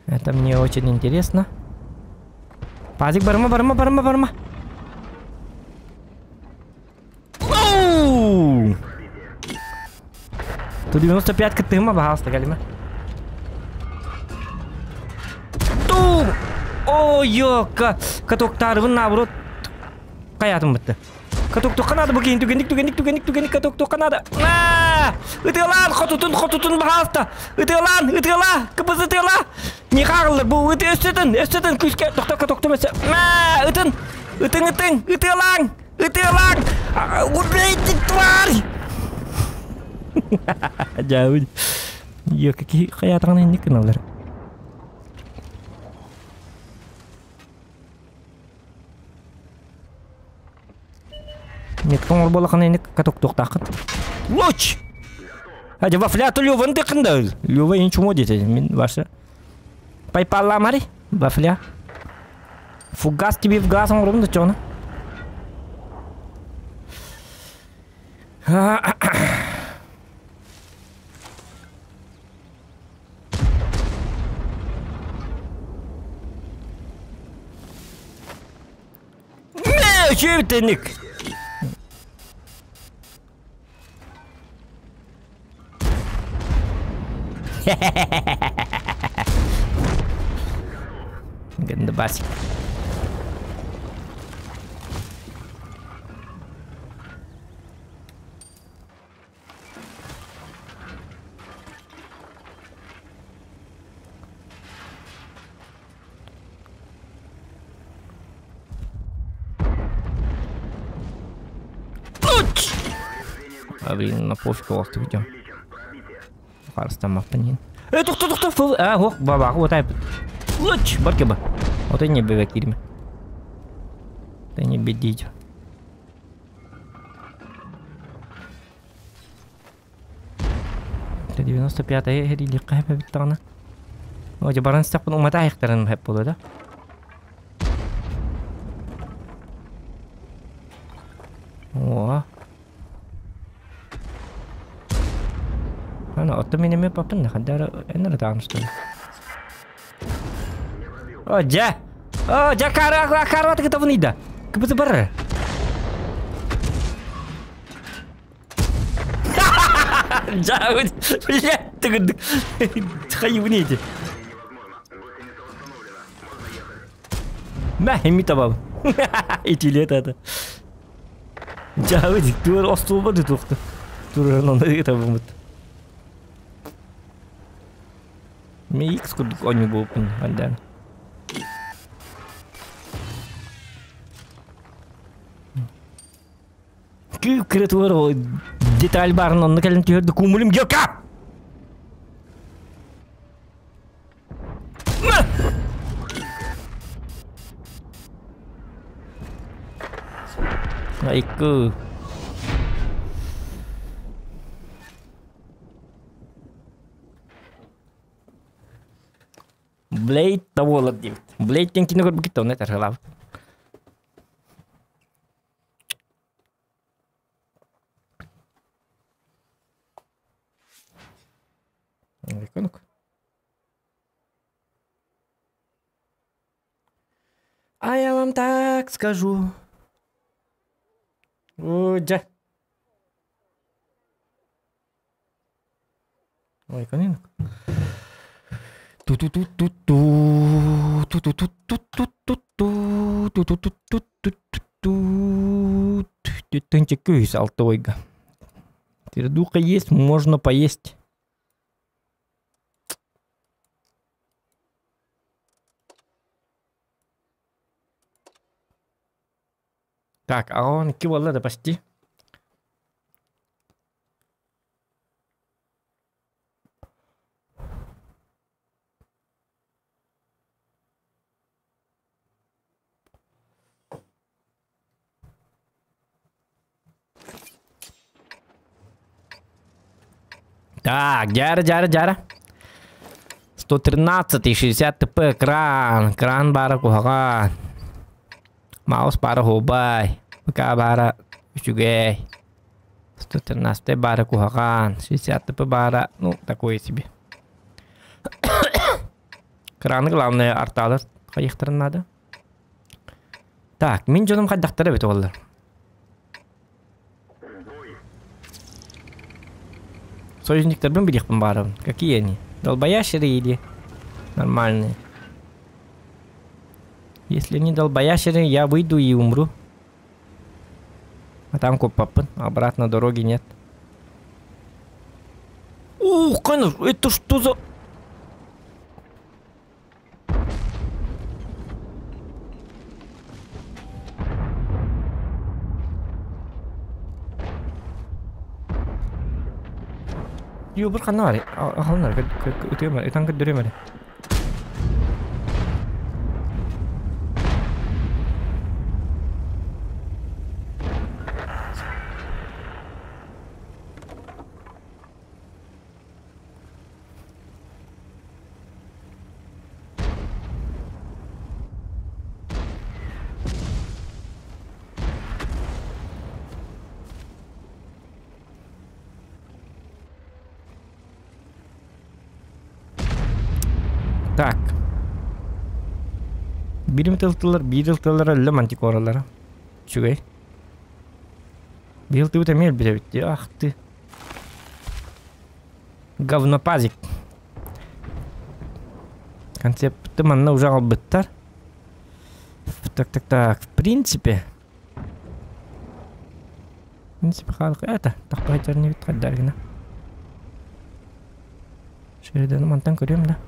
Это мне очень интересно. Пазик барыма, барыма, барыма, барыма. Т-95 кыттыһыма, баһаалыста кэлимэ. Туу! Ой, ёка! Катоктаарыбын наоборот хайаатым бытты. Катоктуохха наада бу киһин түгэнник түгэнник түгэнник түгэнник катоктуохха наада. Аа! Ытыалаан хотутун хотутун баһаалыста. Ытыалаан, ытыала, кыбыз ытыала. Не хааллар бу ыты өссөтүн, өссөтүн күүскэ тохто катоктум өссө. Аа, ытын, ытын ытын, ытыалааҥ, ытыалааҥ. Убейте тварь! Дьаабын. Йо, какие хаятаҕын инник гыналлар. Метка оҥор буоллаххына инник катоктуохтааххын. Луч! Хадя вафляту Лёваны тыкында. Лёва ин чумо диэтэ. Мин ваша. Пайпалламари вафля. Фугас тебе в глаз оҥоробун да чоҕуна. Үчүөбүтэнник. Гандабасик. А, блин, на пофиг оҕустук дьон. Харыстаммаппын иһин. Э, тохто, тохто, фыл, а, ох, бабаҕы отайбыт. Лыч, бар кеба. Отой не бебе киирме. Отой не беддии. Это 95-е эһэриилиэххэ сөп эбит даҕаны. О, дьэ баран истэхпин умата айахтарын сөп буолуо да? О. Ана, оттон мин эмиэ папын да ханна эн эрэ даҕаны что ли? О, дьэ! О, дьэ, кара, кара кытабын ыйда. Кыбыты бар. Дьаабыт, блядь, тыгырдык. Хайыбын эти. Мә, эми табабын. Итилет это. Дьаабыт, туор остуолба да туохта. Туран онно табымыт. Ми X курдук оонньуу буолбуппун андаан. Кыып-кыра тугар деталь баарын онно кэлэн түһэрдэ кумулим гелка! Айку. Блейд да буолар диэбит. Блейд диэн кино көрбүккүт онно тархалаабыт. А я вам так скажу. Оо, дьэ. Ой, конинок. Ту-ту-ту-ту-ту, ту-ту-ту-ту-ту-ту, ту-ту-ту-ту-ту-ту. Тынча алтойга. Пердуха есть, можно поесть. Так, а он кивалла да почти. Так, дяра, дяра, дяра. 113 60 ТП кран. Кран бара куһаҕан. Маус бара хубай. ПК бара үчүгэй. 113 бара куһаҕан. 60 ТП бара, ну, такое себе. Краны главное арталар хайыхтарын надо. Так, мин дьонум хайдахтара эбит оллар. Союзниктарбын билиэхпин баарабын. Какие они? Долбоящеры или нормальные? Если они долбоящеры, я выйду и умру. А там купапын. Обратно дороги нет. Ух, конечно, это что за... Юу бір ханна бар. Ахалнар өтөмөр, ытан көддөрөмөр. Так. Бирим тылтылар, биир тыллар өллө мантикоралара. Үчүгэй. Биир тыбыт эмиэ өлбүт эбит дии. Ах ты. Говнопазик. Концепты манна уже албыттар. Так, так, так. В принципе. В принципе, это. Тахпайтар не бит Шериданы мантан көрөм да.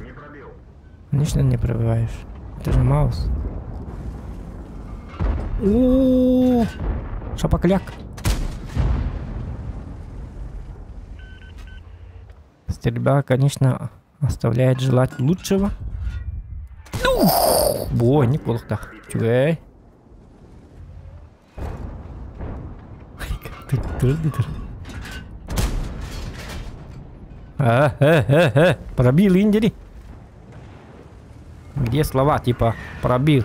Не пробил. Конечно, не пробиваешь. Это же маус. О, шапокляк. Стрельба, конечно, оставляет желать лучшего. Ух, бо, не так. Чугай. А, пробил индери. Где слова типа пробил?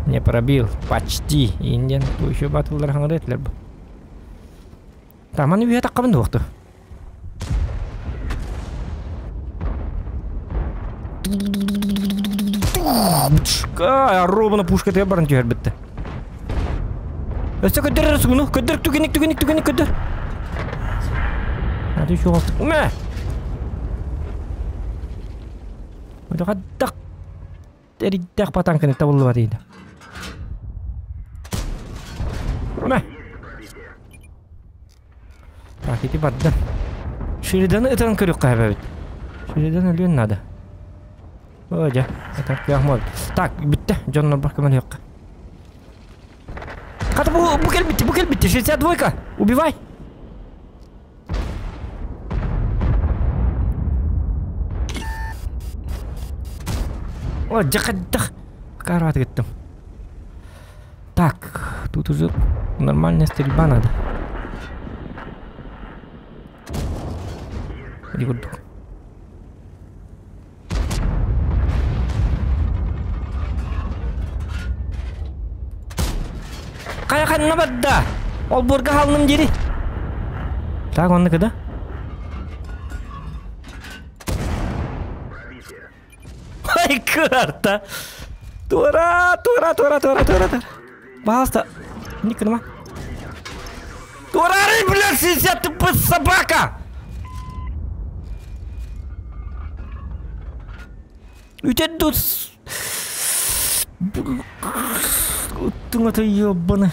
Не пробил, почти. Индиан, ту еще батылдар хаңырытлер бу. Таман үйе таққабын дуқты. Ровно пушка тебе баран түһэр битте. Өссө көддөр сугуну, көддөр түгеник түгеник түгеник көддөр. Hadi şu altı. Уме! Өтө эриддэх батанканы табыллыбат дейді. Уме! Так, иди барды. Шириданы ытан көрүк кайбабит. Ширидан өлүөн надо. О, жа, это кыахмол. Так, битте, Джон бар көмөл yok. Ката бу бу кел битте, бу кел битте, 62-ка. Убивай. О, жакаддах. Карват кеттим. Так, тут уже нормальная стрельба надо. Иди курдук. Кая ханна бадда. Ол бурга халным дири. Так, онны кыда? Ай, карта. Тура, тура, тура, тура, тура, тура. Пожалуйста, не кыныма. Тура, блядь, 60 ты собака! Үтет дус. Уттуң это ёбаны.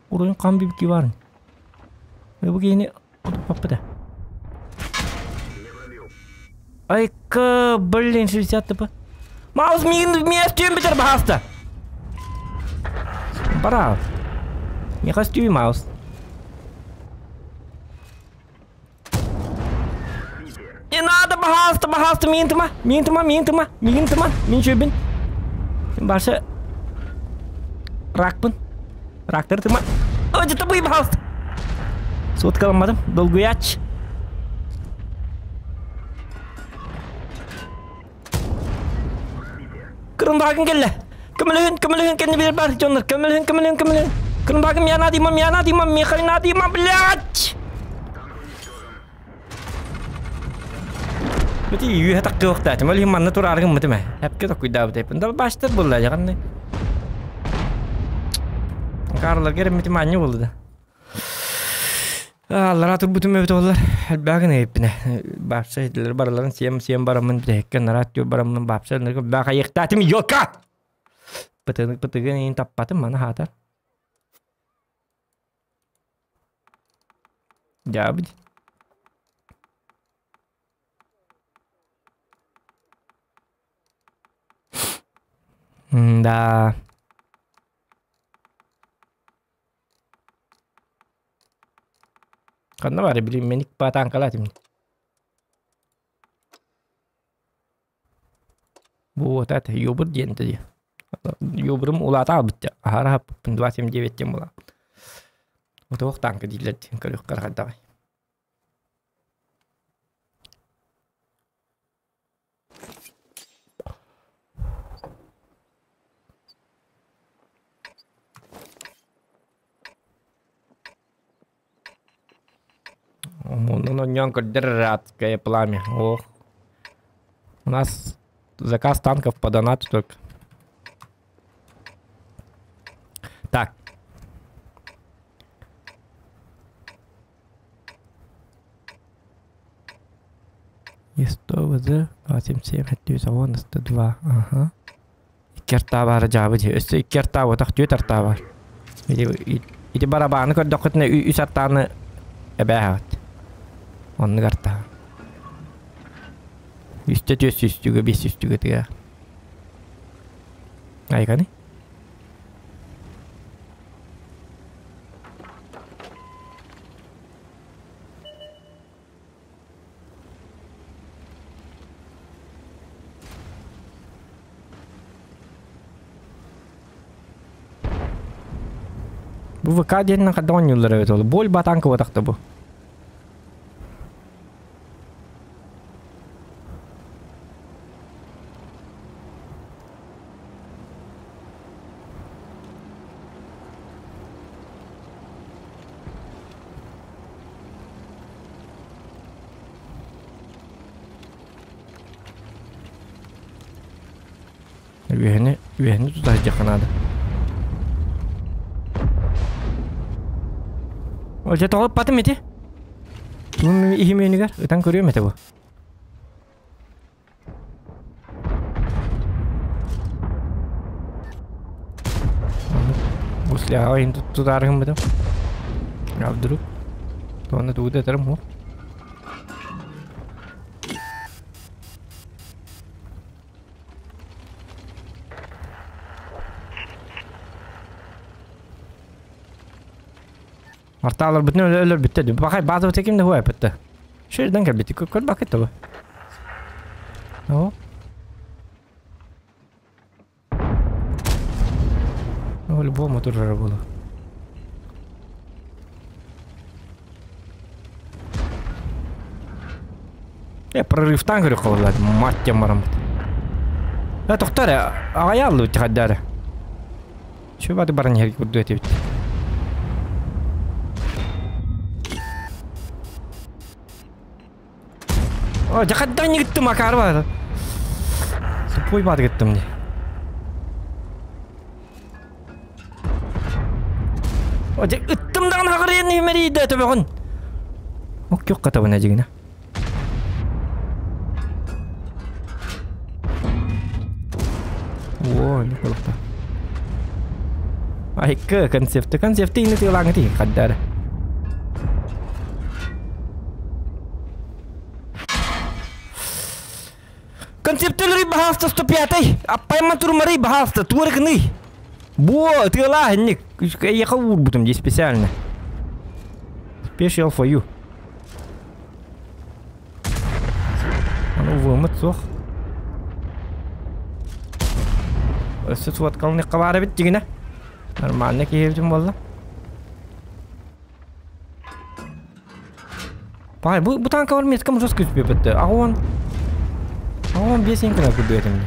Уруйун кан бибки бар. Бу кийини паппыда. Айка, блин, 60 тп. Маус мигин миэс түйін битер бахаста. Бара. Миха стүй маус. Не надо, пожалуйста, пожалуйста, миин тыма, миин тыма, миин тыма, миин тыма, мин чөбүн. Барша ракпын. Рактыр тыма. Ой, это бый, пожалуйста. Соткаламадым, долгуяч. Кырындагын келле. Көмөлүн, көмөлүн кенни бир бар, жоннор. Көмөлүн, көмөлүн, көмөлүн. Кырындагын мияна дима, мияна дима, михайна дима, блядь. Бити үйе таккы вакта. Тимол химманна тураргын мытыма. Хепке токуйда бу тепин. Дал баштыр булла жаганны. Карлар керем митим анны болду да. Аллара турбутум өбүт олар. Багын эпине. Бапса эдилер бараларын сем сем барамын биреккен радио барамын бапса бака йыктатым йока. Пытыгын пытыгын ин таппатым мана хатар. Жабыд. Да. Ханна бар билим мен икпатан калатым. Бу вот это юбр диэн ди. Юбрым улата битте. Ахара 279 тем була. Вот ох танка дилер көрүк каргада. Ну, нёнка дырадское пламя. Ох. У нас заказ танков по донату только. Так. И 100 ВЗ, 277, 102. Ага. Икки бар жабы же. Өссө икки арта отақ түйет арта бар. Ити барабаны көрдөккүтүнэ үс артаны эбээ. Онны карта. Үстэ түөс үстүгэ, бес үстүгэ тыга. Айганы. Бу ВК диэнинэн хайдах оонньууллар эбит ол. Боль батаанка буотахта бу. Үөһэни, үөһэни тута сылдьыахха наада. Ол дьэ тоҕо ыппатым ити? Тумум иһим үөнүгэр ытан көрүөм этэ бу. Гусляҕа иһин тутаары гыммытым. А вдруг? Туонна тугу да этэрим суох. Артааларбытын өлөрбүттэ дии. Бахай баазабыт ким да хуайпытта. Шерден кэлбит. Көр бакыт табы. О. О, любому турара было. Э, прорывтан көрө холлаад мать бараммыт. Э, тохтор, аҕайааллыбыт тихаддары. Чүбаты баран иһэр курдук этибит. О, дьахаддан гыттым акаар бар. Тупой баар гыттым не. О, дьэ, ыттым даҕаны хаҕырыйан үмэрийдэ төбөҕүн. Ок, көх катабына дьигинэ. О, не колохта. Айка, концепты, концепты ини тыылааҥы тиһин хаддара. Концептөлөрүй баһаалыста 105-й. Аппайма турмарый баһаалыста туорыкыный. Бу тыалаа инник. Эйиэхэ уурбутум дии специально. Special for you. Аны увыммыт суох. Өссө суоткалыныхха баар эбит дьигинэ. Нормально киһибитин буолла. Пай, бу, бу танка бар меткам жестко түспүппүт. Аҕуон. Аҕуон биэс инкына курдук этим.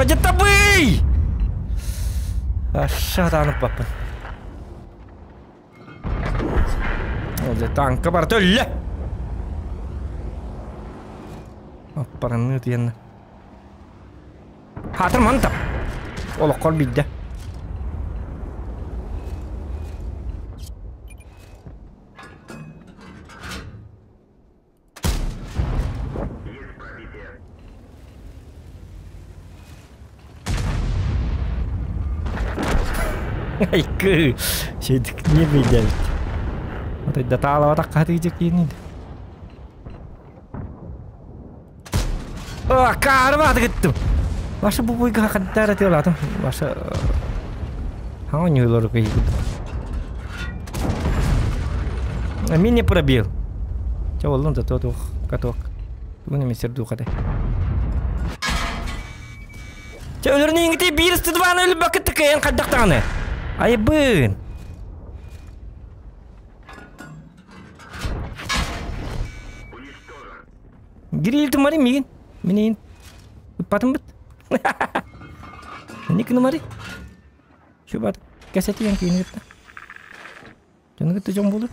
Дьэ табый! Аша баппын. Дьэ танка бар төллө! Аппараныы тиэннэ. Хаатыр мантап. Олоххор биирдэ. Есть пробитие. Айкы, шейдик не билдебит. Вот это таалабатах хатыгы киинин. Акаарбааты кыттым. Ваша бу буйга хаттара тыалатым. Ваша Хаонюйлору кыйгыт. Мин не пробил. Чэ боллун да то туох каток. Тугун эмэ сердуухатай. Чэ өлөрүн иҥити биир стыдваны өлбөккө тыкайан хайдах даҕаны. Айбын. Гирил тумари мигин. Минин. Ыппатым быт. Ник нумари. Чубат. Кэсэтиэн киин кытта. Дьону кытта дьон буолар.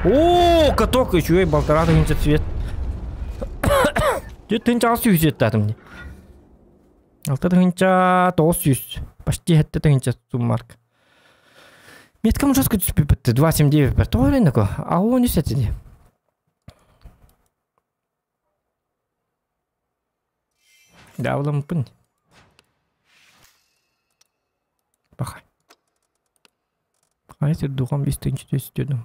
О, каток үчүгэй балтараа тыһыынча цвет. Тыһыынчаҕа сүүс еттаатым дии. Алта тыһыынча тоҕус сүүс. Почти сэттэ тыһыынча суммарк. Меткам жестко түспүппүт 2.79 пер. Тоҕо эрэннэко? Аҕа он үс этини. Дьаабыламмыппын. Пахай. Хайа сирдухам истинчи түстүдүм.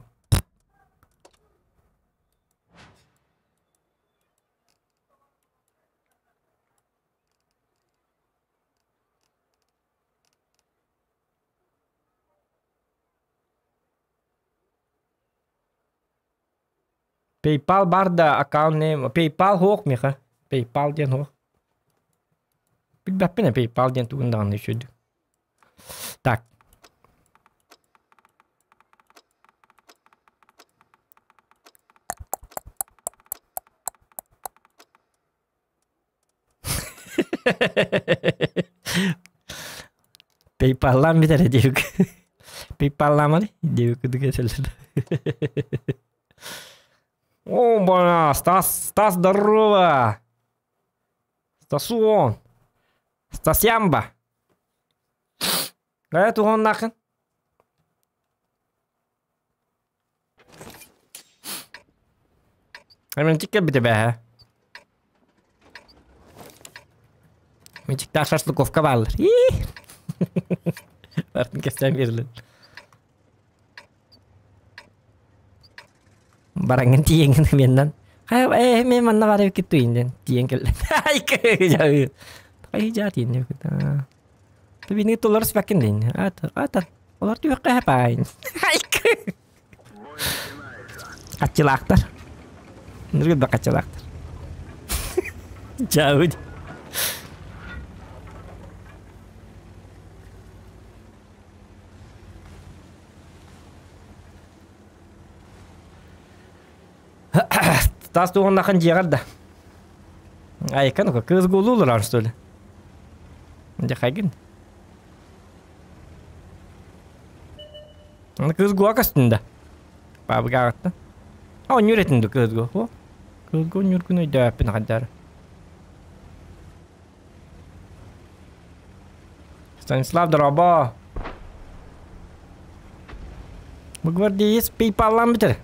PayPal бар да аккаунт name PayPal суох миэхэ. PayPal диэн суох. Билбэппин ээ PayPal диэн тугун даҕаны үчүгэй. Так. PayPal'лаан бүтэр диэбик. PayPal'лааманы диэбик курдук этэллэр. О, бана, Стас, Стас, здорово! Стасуон! Стасямба! Гая туһуннахын? Эминчик кэлбитэ бээһэ. Мичиктаах шашлыковка бааллар. Бартын кэпсээн биэрэлэр. Бараҥҥын тиийэҥҥин меннан. Хайа э мен манна баар эбиккит туйун диэн тиийэн кэллэ. Ай жаа тиийэн Бини тулар спакин дин. Ат ат Олар түһүөххэ хэпаайн. Хаччылаахтар. Ныргы да хаччылаахтар. Чаабыт. Тас туһуннахан дьиэҕэр да. Айка ну кыз гулулар что ли? Дьэ хайгын. Кыз гуа көстүн да. Бабыгаҕыттан. А онньур этин ду кыз гу. О, кыз гу онньур күн өйдөөппүн хаддар. Станислав дорообо. Бу гвардеец PayPal'лаан бүтэр.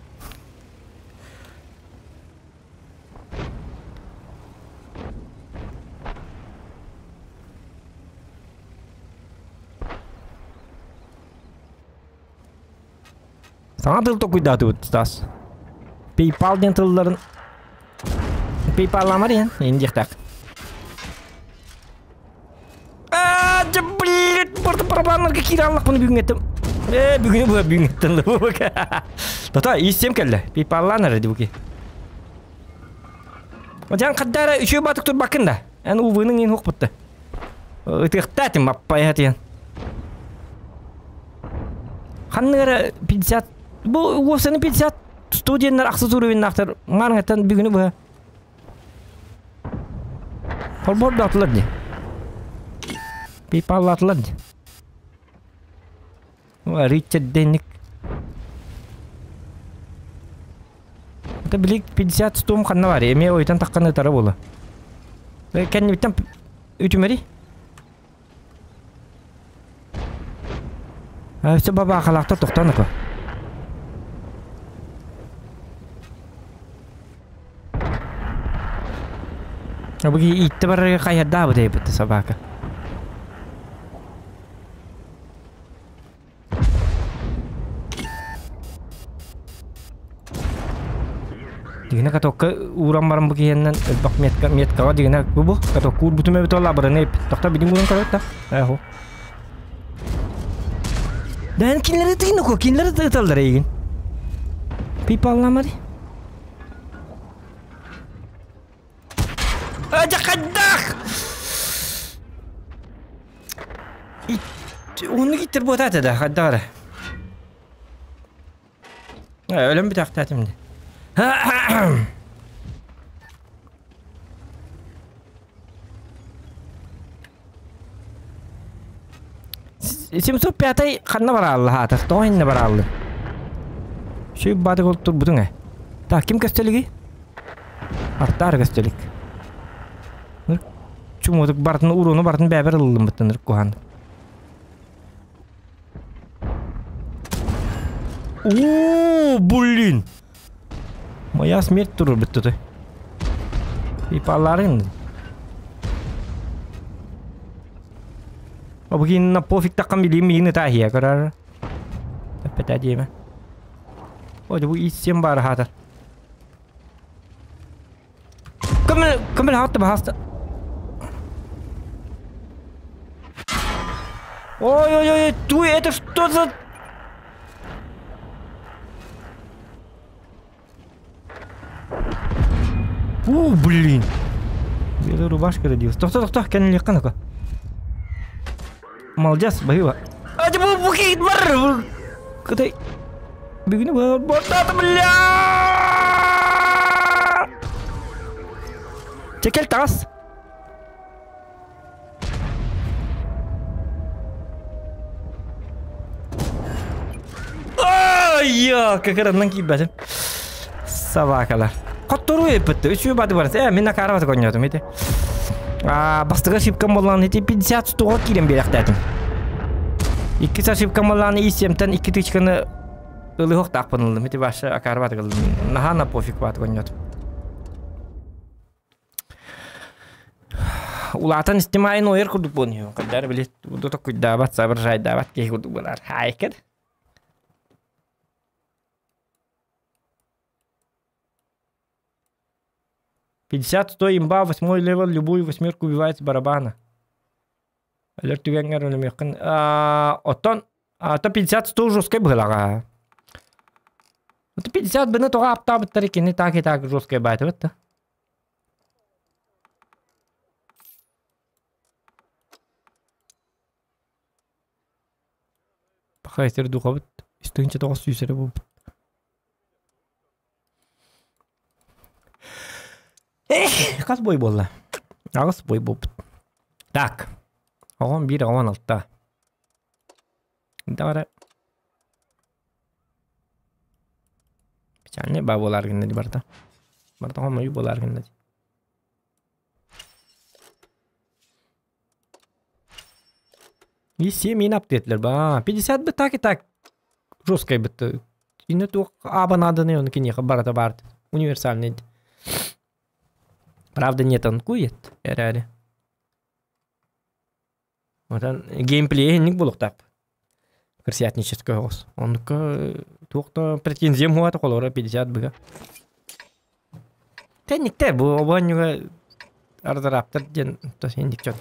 Саҥа тыл толкуйдаатыбыт Стас. PayPal диэн тылларын PayPal'ламар иһэн иһин диэхтээх. Аа, дьэ, блин, барда барабаннарга киирэ аллахпын бүгүҥҥэттим. Ээ, бүгүнү бу бүгүҥҥэттэн Тата, иистиэм кэллэ. PayPal'лаан эрэ дибуки. Дьан хаддара үчүгэй батык турбаккын да. Эн увының иин хуохпутта. Ытыахтаатым аппайа тиэн. Ханнык эрэ 50 бу уопсаны 50 студеннар ахсыс уровеннаахтар маарыҥаттан бүгүнү быһа холбордоотулар дии. Пейпаллаатылар дии. Ричард Денник. Это били 50 стом ханна бар. Эме ойтан таққан ытара була. Кэннибиттэн үтүмэри. Өссө бабаахалаахтар тохтоон ака. Бу иитте барарга хайардаабыт эбит собака. Дигинэ катокка ууран баран бу киһиэннэн элбэх метка меткаҕа дигинэ бу бу катокка уурбутум эбит ол абыраны тохто билин ууран көрөт да эхо Дээн кинилэри тыйын око кинилэри тыыталлар эйигин Пипалламари Дьэ хайдах Уһуннук иттэр буотаата да хайдах эрэ Өлөн бүтэхтээтим дии. Семьсот пятый ханна бараалла хаатар, тоҕо иннэ барааллын? Сүй баатык ол турбутуҥ ээ. Так, ким көстөлүгүй? Артаар көстөлүк. Чумутук бартын уруну бартын бэбэр ыллыммыттан куһан. О, блин! Моя смерть турбут тут. И паларын. Обукинна пофиг таххан билиим миигин ытааһыйа көрөр. Эппэтэ диэмэ. Ой, бу иссем баар хаатар. Көмөл, көмөл хаатты баһаста. Ой-ой-ой, туй, это что за... О, блин. Белая рубашка родилась. Тохто, тохто, кэннилиэххэ нака. Молодец, баһыыба. А, бу бу бар. Кытай. Бүгүнү бар. Бортата, бля! Чекел таас. Ай, какараннан киирбэтим. Собакалар. Хоттору эппитте. Үчү бады бар. Э, мин акарабаты конньотум ити. А, бастыгы ошибкам боллан ити 50 стуға киирен биэрэхтээтим. Иккис ошибкам боллан и семтен икки тычканы ылыһыктаахпын ыллым. Ити башы акарабаты кылдым. Наһаа на пофиг баты конньотум. Улаатан истим аайын уойар курдук буолан иһиэм. Хайдах били токкуйдаабат, соображайдаабат киһи курдук буолар. Хаайкар. Пятьдесят сто имба, восьмой левел, любую восьмерку убивает с барабана. Өлөр түгэҥҥэр өлүмүөххүн. Оттон то 50 сто жесткай быһылаҕа. Это 50 быны тоҕо аптаабыттар кини так и так жесткай баайтыбыт да. Пахай сир духабыт истинче тоҕус сүүс эрэ буолбут. Эх, хас бой буолла? Аҕыс бой буолбут. Так. Оҕом биир оҕон алта. Давай. Печальный ба буолар гынна ди барда. Барда хомойуу буолар гынна ди. И 7 мин аптыетлер ба. 50 бы так и так жесткай бытты. Инне туох абанаданы оны киниэхэ барата баар универсальный. Правда не танкует эрээри. Отон геймплей инник булуктаап. Крысятнический оҕус. Оннукка туох да претензиям хуата холоро 50 быга. Тэнниктэр бу обонньуга ардыраптар диэн тос инник дьон.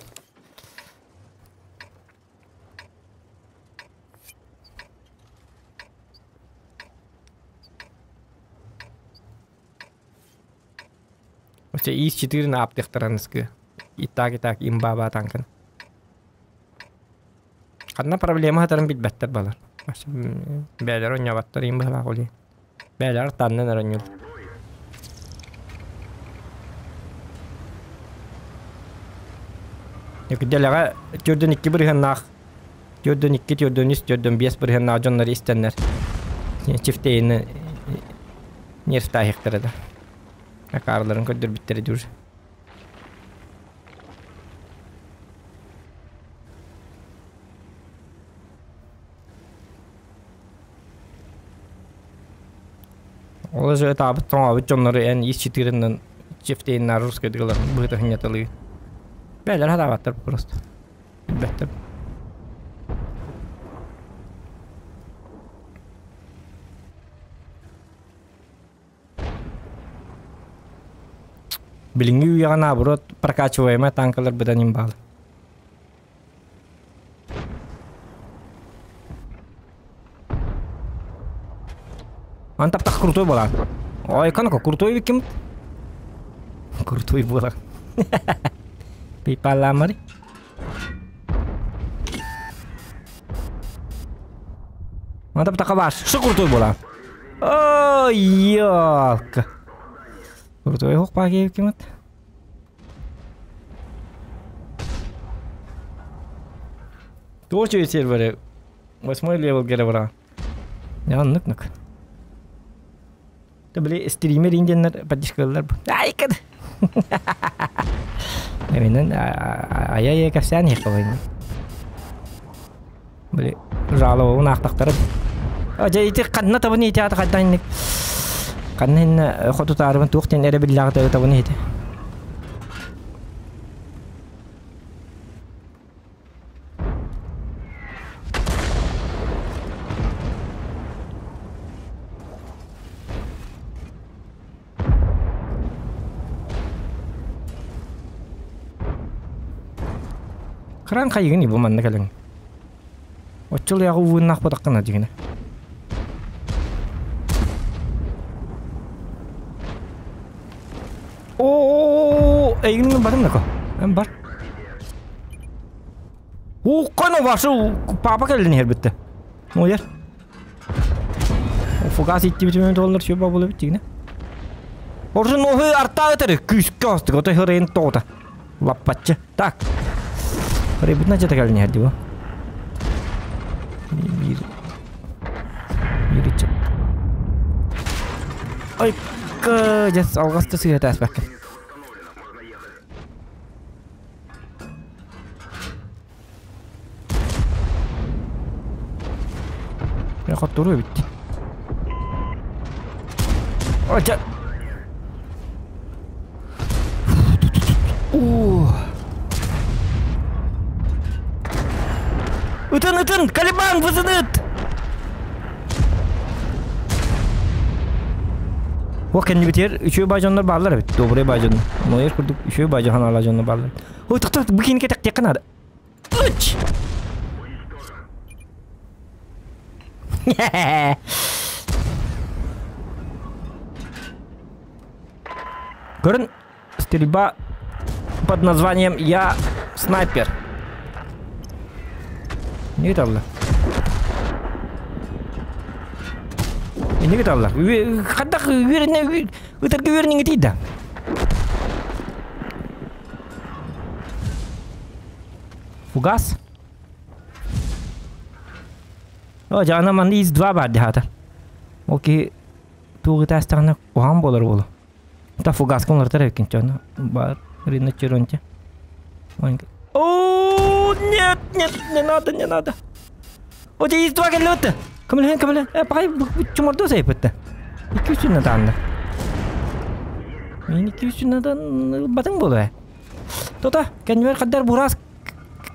Вообще ИС-4 на аптыктараныскы. И так, и так, имба танкын. Ханна проблема хатарын билбэттэр балар. Бээлэр онньобаттар им быһалаах оли. Бээлэр таннан оронньул. Дэлэҕэ төрдөн икки бырыһаннаах, төрдөн икки, төрдөн үс, төрдөн биэс бырыһаннаах дьоннор истэннэр. Чифтейini нервтаахиктара да. Акаарларын көрдөрбүттэрэ дюр. Ол же таабыт тоҥообут дьоннору эн ис чытыырынан чифтейиннаар русскай дыгалар быһыта хынньаталыы. Бээлэр хатаабаттар просто. Билбэттэр. Билиҥҥи үйэҕэ наоборот прокачиваемай танкалар быдан имбаалы. Ан таптах крутой буолан. Ой, канако крутой ким? Крутой буолан. Пипаламари. Ан таптаха баш. Что крутой буолан? Ой, ёлка. Крутой хоппа ким? Туох сервере? Восьмой левел геревра. Оннук-нук. Ты били стример индианнар поддержкалар. Ай, кад. Эминен ая кэпсээн иһиэххэ Били жалобабын аахтахтара. Дьэ ити ханна табын ити аата хайдах инник ханна иннэ хотутаарыбын туох диэн эрэ биллэҕит табын ити. Кыран хайыгын бу манна кэлэн. Оччол яҕы ууннаах бодаққына дигинэ. О, эйигин барым нако. Эн бар. Укканы башы папа келдин хербитте. Ояр. Фугас иттибитимен доллар шөп болу бит дигине. Оржун оһы арта өтөр күскө остук отой хырын тоғыта. Лаппатчы. Так. Хыры бүтүн жата келдин херди бу. Бир. Бир ичеп. Ай, жас алғасты сыйата аспаккын. Я которую битти. Ой, О! Ытын, ытын! Калибан, вызыныт! О, кенни битер, үчөө бажоннор баалар бит. Добрый бажон. Ноер курдук үчөө бажон ала жоннор баалар. Ой, тохто, бу кинге так текка надо. Уч! Көрін, стрельба под названием «Я снайпер». Не алла. Не алла. Хаддах үверіне, ытыргы үверіне тиді. Фугас. О, жана манды из 2 бар дихата. Окей, туғы тастағына оған болар болу. Та фугас конлар тарап жана. Бар, риночеронте. О, нет, нет, не надо, не надо. О, из 2 келді. Кімлен, кімлен. Пағай, чумырды сайыпытты. Екі үстіне танды. Мен екі үстіне батың болу. Тота, кәнвер қадар бурас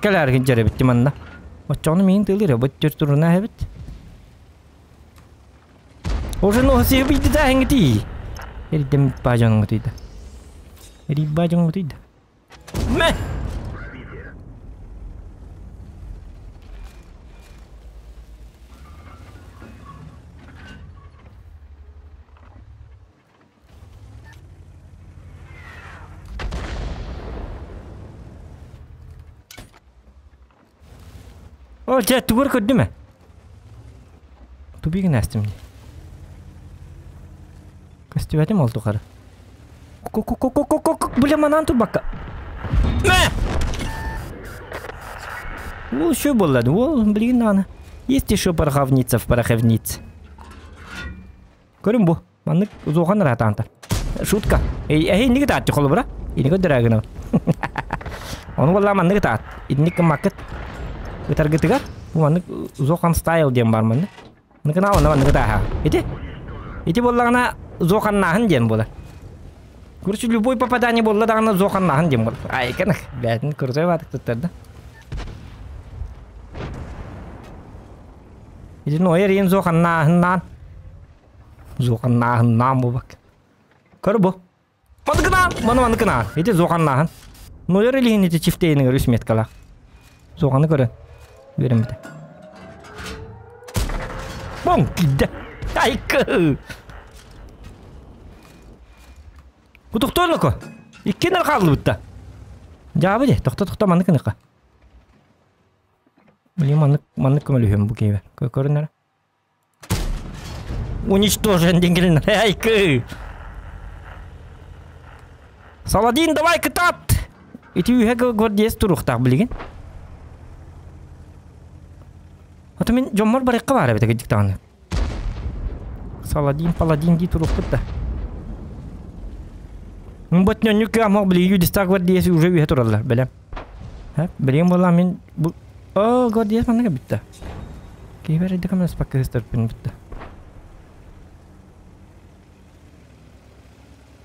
кәләрген жәрі бітті манна. Очоны мен тылыр, бұт түр тұруна әбіт. Уже ну себейді да әңгіті. Ердем бажаның ұтыйды. Ери бажаның ұтыйды. Мә! О, жа, тугар көрді ме? Тубигин әстім не? Костюматым ол тухары. Ко-ко-ко-ко-ко-ко, бля, манан турбакка. Мә! Ол еще болады, ол, блин, аны. Есть еще пороховница в пороховнице. Көрім бұ. Маннык узоған ратанта. Шутка. Эй, эй, неге таатты қолы бұра? Инеге дырагына. Оны болла маннык таат. Инник макыт. Ытаргытыгар. Бу маннык узоқан стайл дем бар манны. Ныкына оны маннык тааха. Ити? Ити боллағына зоқаннаһын ден болар. Короче, любой попадание болла дағына зоқаннаһын ден болар. Ай, кәнік. Бәтін крутой батық тұттарды. Ити нойер ен зоқаннаһыннан. Зоқаннаһыннан бу бак. Көр бу. Мандыкына, маны мандыкына. Ити зоқаннаһын. Нойер илихин ити чифтейінің үріс меткалақ. Зоқаны көрі. Берем бите. Бон, кидді. Айкы. Кутукторлуку. Иккенер қалды бітті. Жабы де, тоқта тоқта маннык ныққа. Блин, маннык маннык көмөлүхөм бу кейбер. Көрүнөр. Уничтожен денгелин. Айкы. Саладин, давай кытат. Ити үйе гвардиес туруктак билген. Ата мен жоммор барыкка бар бит диктаны. Саладин, паладин ди турук да. Бот нөнүк амак били юдиста гвардиес уже үйе туралар, билем. Ха, билем бола мен бу О, гвардиес манга битте. Кейбер иди камера спакка хыстырпын битте.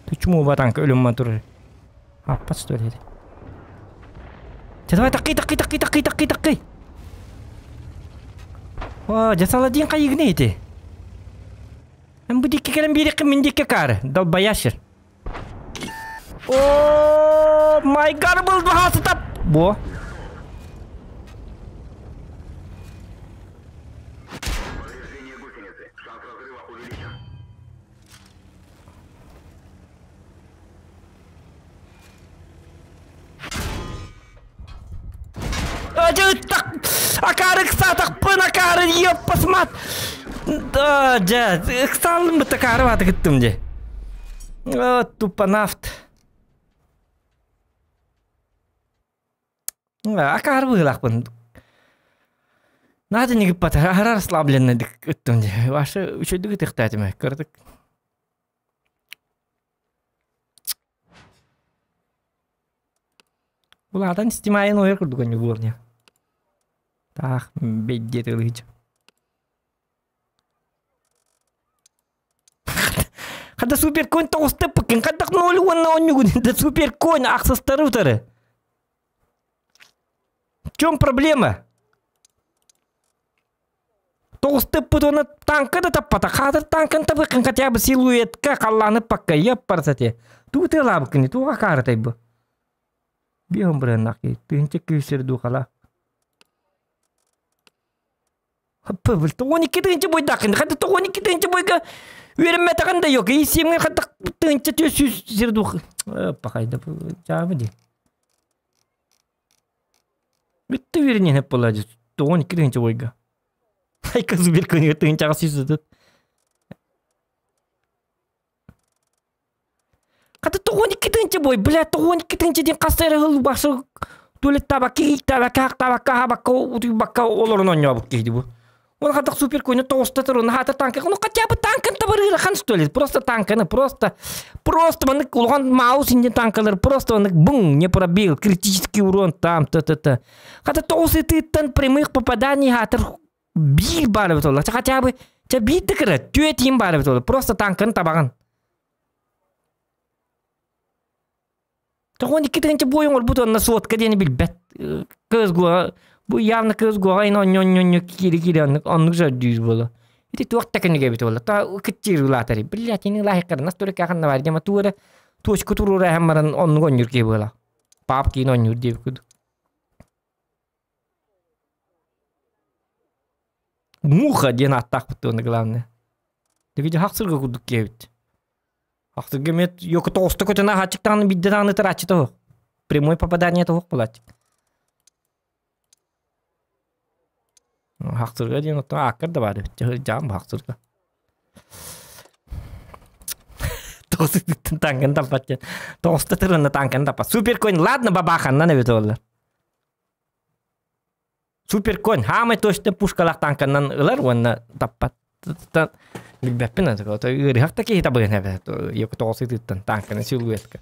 Түчму батанка өлүм матур. Аппат что ли? Давай такы такы такы такы такы такы. О, жасаладин кайыгны ити. Эм бу дикке келем бири кым дикке кар. Долбоящер. О, май гад, был бахасы тап. Бо. Дьэ, акаары ыксаатахпын, акаары, еппасмат. Да, дьэ, ыксааллым быт акаары бааты кыттым дьэ. Тупанафт. Акаары быһыылаахпын. Наада нигиппата, аһара расслабленнайдык ыттым дьэ. Ваша үчүгүйдүк ытыахтаатым кыратык. Улаатан истимайын ойор курдук онньу Таах бэйдиэ тылыһыч. Хата суперконь тоҕустаппыккын, хайдах ноль уонна онньугун да суперконь ахсыстары утары. В чем проблема? Тоҕустаппыт уонна танка да таппата. Хаатыр танкын табыккын хотя бы силуэтка халлааны пакка еппарсате. Тугу тыалаабыккын туга каарытай бу? Биһон бырыаннах киһи тыһынча күүсэр дуухала. 12 тыһыынча буйдааххын хата 12 тыһыынча буйга үөрэммэтэҕин да yok исиэмҥэ хата тыһыынча 400 сир дух пахайда жаабы ди бүттэ үөрэниэн хөп буолла 12 тыһыынча буйга айка субер күнүгэр тыһыынчаҕа сүүс сытыт Хата 92 тыһыынча буой, бля, 92 тыһыынча диэн хас эрэ сыл бахсы туалеттаабакка, ииктээбэккэ, аһахтаабакка, аһаабакка, утуйбакка олорон оонньообут киһи бу. Он хатах супер көйнө тоҕуста турун, хаата танка, ну хотя бы танкын табарыыра хан что ли, просто танканы, просто, просто маннык улахан маус инде танкалар, просто маннык бум, не пробил, критический урон там, та-та-та. Хата тоҕус ытыыттан прямых попаданий хаатыр биир баар эбит буолла. Хотя бы, ча биир да кыра, түө тиин баар эбит буолла. Просто танканы табаҕын. Тоҕон икки тыһыынча буойун оҥорбут уонна сотка диэни билбэт. Кыыс бу явно кыыс гуаҕа ин онньо киири киири оннук оннук жөрдүүр буолу. Ити туох да кинигэ эбит буолла. Та кытчыыр улаатар. Блядь, ини лаһыккарнас турыкахан бар дема туора точку турура эһэм баран оннук онньур киһи буола. Пап киин онньур диэбит курдук. Муха диэн ааттаахпыт уонна главное. Дэгидьи хахсырга курдук киэбит. Ахсырга эмиэ йоку тоҕуста көтөн аһааччык даҕаны биирдэ даҕаны ытырааччыта суох. Прямой попадание суох буолааччы. Хахсырга диэн оттон ааккар да баар эбит. Дьаам хахсырга. Тоҕус танкын таппат диэн. Тоҕуста тырынна танкын таппат. Суперконь, ладно, бабаханнан эбит оллар. Суперконь, хаамай точно пушкалаах танканнан ылар уонна таппат. Билбэппин ыарыһах да киһи табыгын эбээт тоҕус ытыттан танканы силуэтка.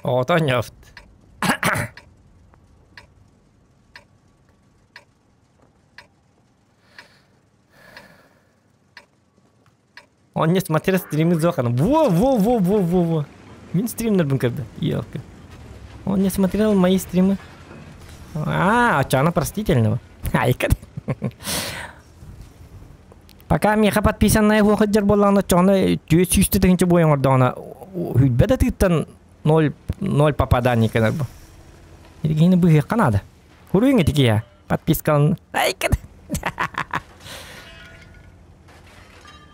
Оҕото оонньообут. Он не смотрел стримы Зохана. Во, во, во, во, во, во. Мин стримнербин көрдө. Елка. Он не смотрел мои стримы. А, Чана простительного. Айка. Пока миэхэ подписанная хуохыдьар буоллаҕына оччоҕуна түөрт сүүстэ тыһыынча буойан оҥордоҕуна хүлбэ да тыыттан ноль ноль попаданий гынар бу. Итигини быһыахха наада. Хуруйуҥ итикиһэ подпискалан айка.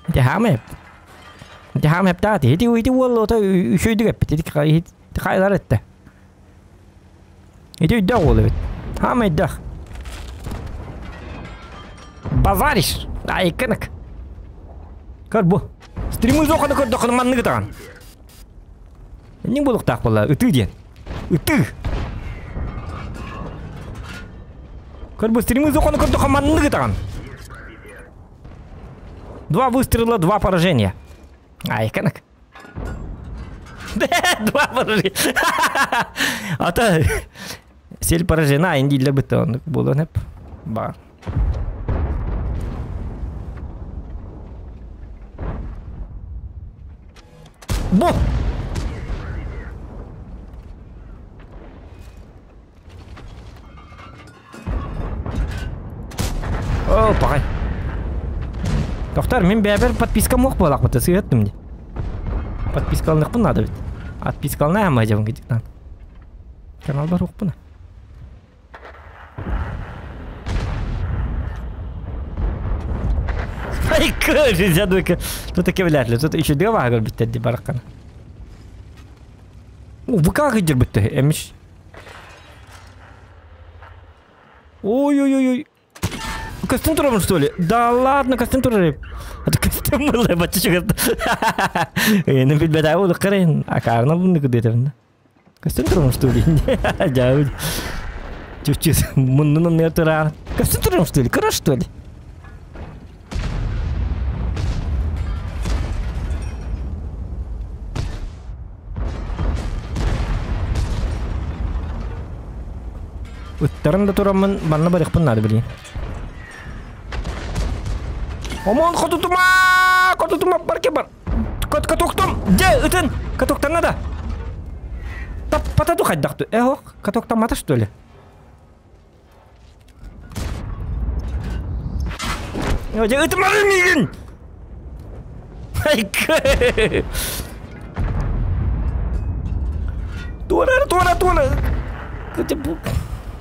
Ити хаамай Ити хаамай эптаати. Ити ити уол ото үчүөйдүк эппит. Ити хайлар этте. Ити өйдөөх уол эбит. Хаамай өйдөөх. Базариш! Айкынык. Көр бу. Стримы зоханы көрдөххүнэ маннык ытаҕын. Инник буолуохтаах буолла. Ытыы диэн. Ытыы. Көр бу стримы зоханы көрдөххө маннык ытаҕын. Два выстрела, два поражения. Айкынык. Два поражения. Ата сель поражена, индииллэр бытта оннук буолуон эп. Баар. Бу! О, паҕай. Тохтор, мин бэйэбэр подпискам уох буолаахпыт, сыһыаттым дии. Подпискаланыахпын наада эбит. Отпискалана аама дьабын кытыктан. Канал бар укпуна. Ай, 62. Тут таки вряд ли. Тут еще два көрбүттэр ди бараккана. О, ВК кыдьырбытты эмиш. Ой-ой-ой-ой. Костюм турабын, что ли? Да ладно, костюм турар. Это костюм был, бачы Эни билбет ай карайын. Акарна буну кыдетебин. Костюм турабын, что ли? Жабы. Чуть-чуть муннун не турар. Костюм турабын, что ли? Кыра, что ли? Ыттарын да тураммын, манна барыхпын наада билин. Омон хотутума! Хотутума барке бар. Кот катоктом! Де ытын! Катоктан надо! Патату хайдахту. Эх, катоктан мата что ли? Дьэ ытымарын миигин! Туора, туора, туора!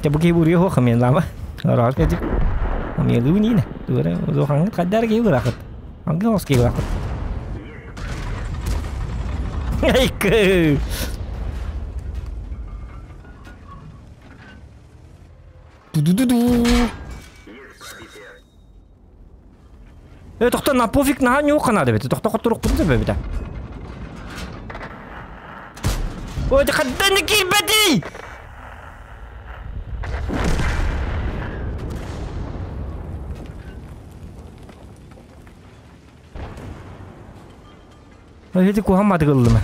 Дьэ бу киһи буруйа суох мен лама. Араас кэти. Амиэлыы ниинэ. Туора улахаҥҥыт хайдаар киһи быраахыт. Ангы оҕус киһи быраахыт. Айкы! Ду-ду-ду-ду. Э, тохто, на пофиг наһаа ньуох наада эбит. Тохто хотторукпун сөп эбит. Ой, хаддан киирбэтий! Ой, ити куһан матыгыллыма.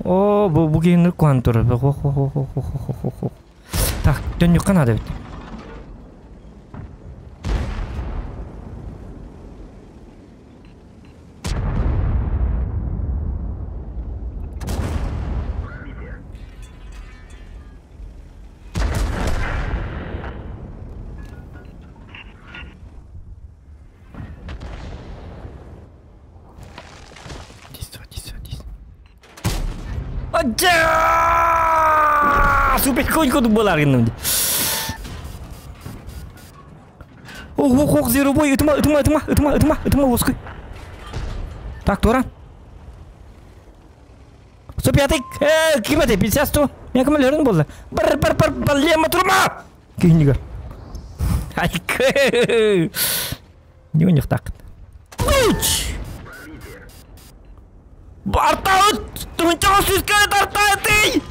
О, бу бу киһини куһан турар. Хо хо хо хо хо хо хо хо. Так, төннүккэ наада эбит. Супер конь курдук буолар гынным дии. Ох, ох, ох, зверобой, ытыма, ытыма, ытыма, ытыма, ытыма, ытыма, уоскуй. Так, туора. 105 э, ким этэй, 50 Мен көмөлөрүн буолла. Бар, бар, бар, баллема турума! Киһинигэр. Айкы! Не уньуктааккын. Луч! Артаут! Тумунчаҕа сүүскэ тартаатый!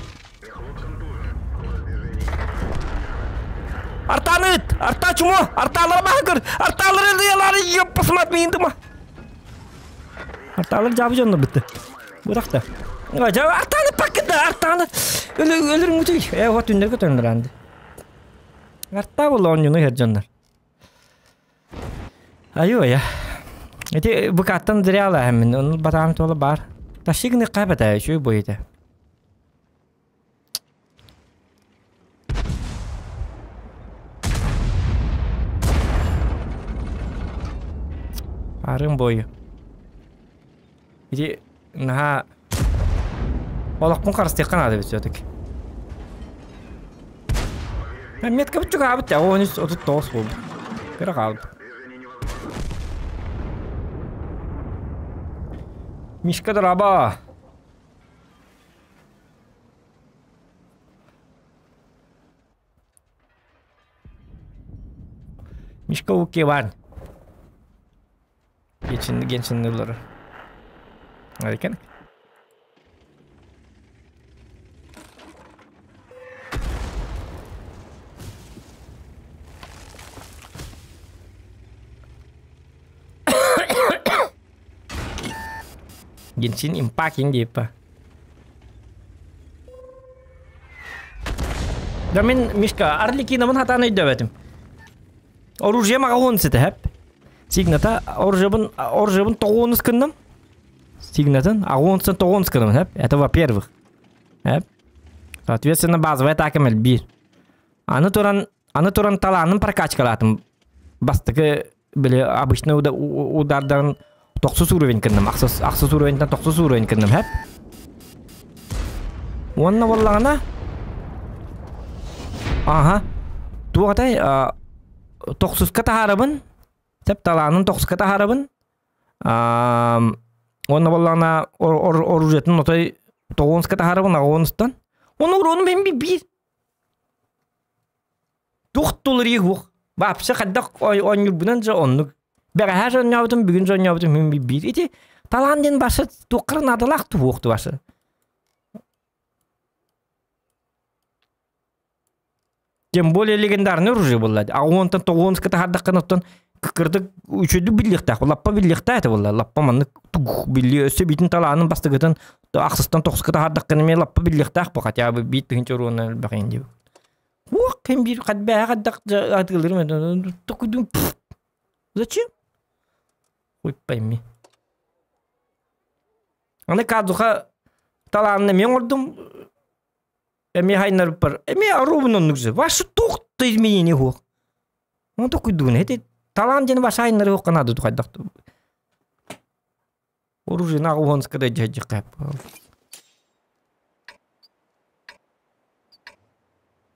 Артаны ыт! Арта чумо! Артаалара баһыгыр! Артаалары ылыялары ёппасмат миин Артаалар жабы дьонно бытты. Бырахта. Артааны пакыда, артааны өлөрүн үтүй. Э, вот түндер көтөндөр анды. Артаа була онньуну иһэр дьоннор. Айуу я. Ити букаттан зря мин onu батаам туола бар. Ташигны кайбата үчү бойыта. Арым бойу. Ити наһаа олохпун харыстыахха наада эбит все-таки. Метка бит чугаабыт я 13 39 буолбут. Кыра хаалбыт. Мишка дораба. Мишка уке бар. Geçin geçinlileri. Hadi Genshin Impact диэппа. Да мин Мишка Арлекинабын хатаан өйдөбөтүм. Оружие мага сите хэп. Сигната оружиебын оружиебын тоҕуонус кынным. Сигнатын агуонсан тоҕуонус кынным хэп. Это во-первых. Хэп. Соответственно, базовая атака бир. Аны туран аны туран талаанын прокачкалаатым. Бастыкы били обычный удардан тохсус уровень кынным. Ахсыс ахсыс уровеньтен тохсус уровень кынным хэп. Уонна буоллаҕына Аха. Туох этэй? Тохсуска таһаарабын. Сөп талаанын тохсуска таһаарабын. Уонна буоллаҕына оружиетын отой тоҕуонска таһаарабын аҕуонустан. Оны уруонум бэйэм биир. Туох туларыы суох. Вообще хайдах оонньуурбунан дьэ оннук. Бэҕэһээ сонньообутум, бүгүн сонньообутум мин биир. Ити талаан диэн башы туоххара наадалаах туһуох башы. Тем более легендарный оружие буолла. А онтон тоҕуонска таһаардаххына оттон кырдык үчүгүйдүк биллиэхтээх. Лаппа биллиэхтээх этэ буолла. Лаппа маннык тугух биллиэ. Өссө биитин талаанын бастакытын ахсыстан тохсуска таһаардаххына эмиэ лаппа биллиэхтээх бу хотя бы биир тыһыынча уруона элбэх иһин диэбит. Уох, ким биир хатбээһэ хайдах атыылырым токуйдум. Зачем? Хуй пойми. Аны кадуха талаанна мен оҥордум Эмиэ хайнарбар, эмиэ оруобун оннук же. Ваша туох да изменение суох. Оны токуйдугун эти талаан диэн ваша айнары суохха наада хайдах Оружие наҕа да дьэдьэххэ.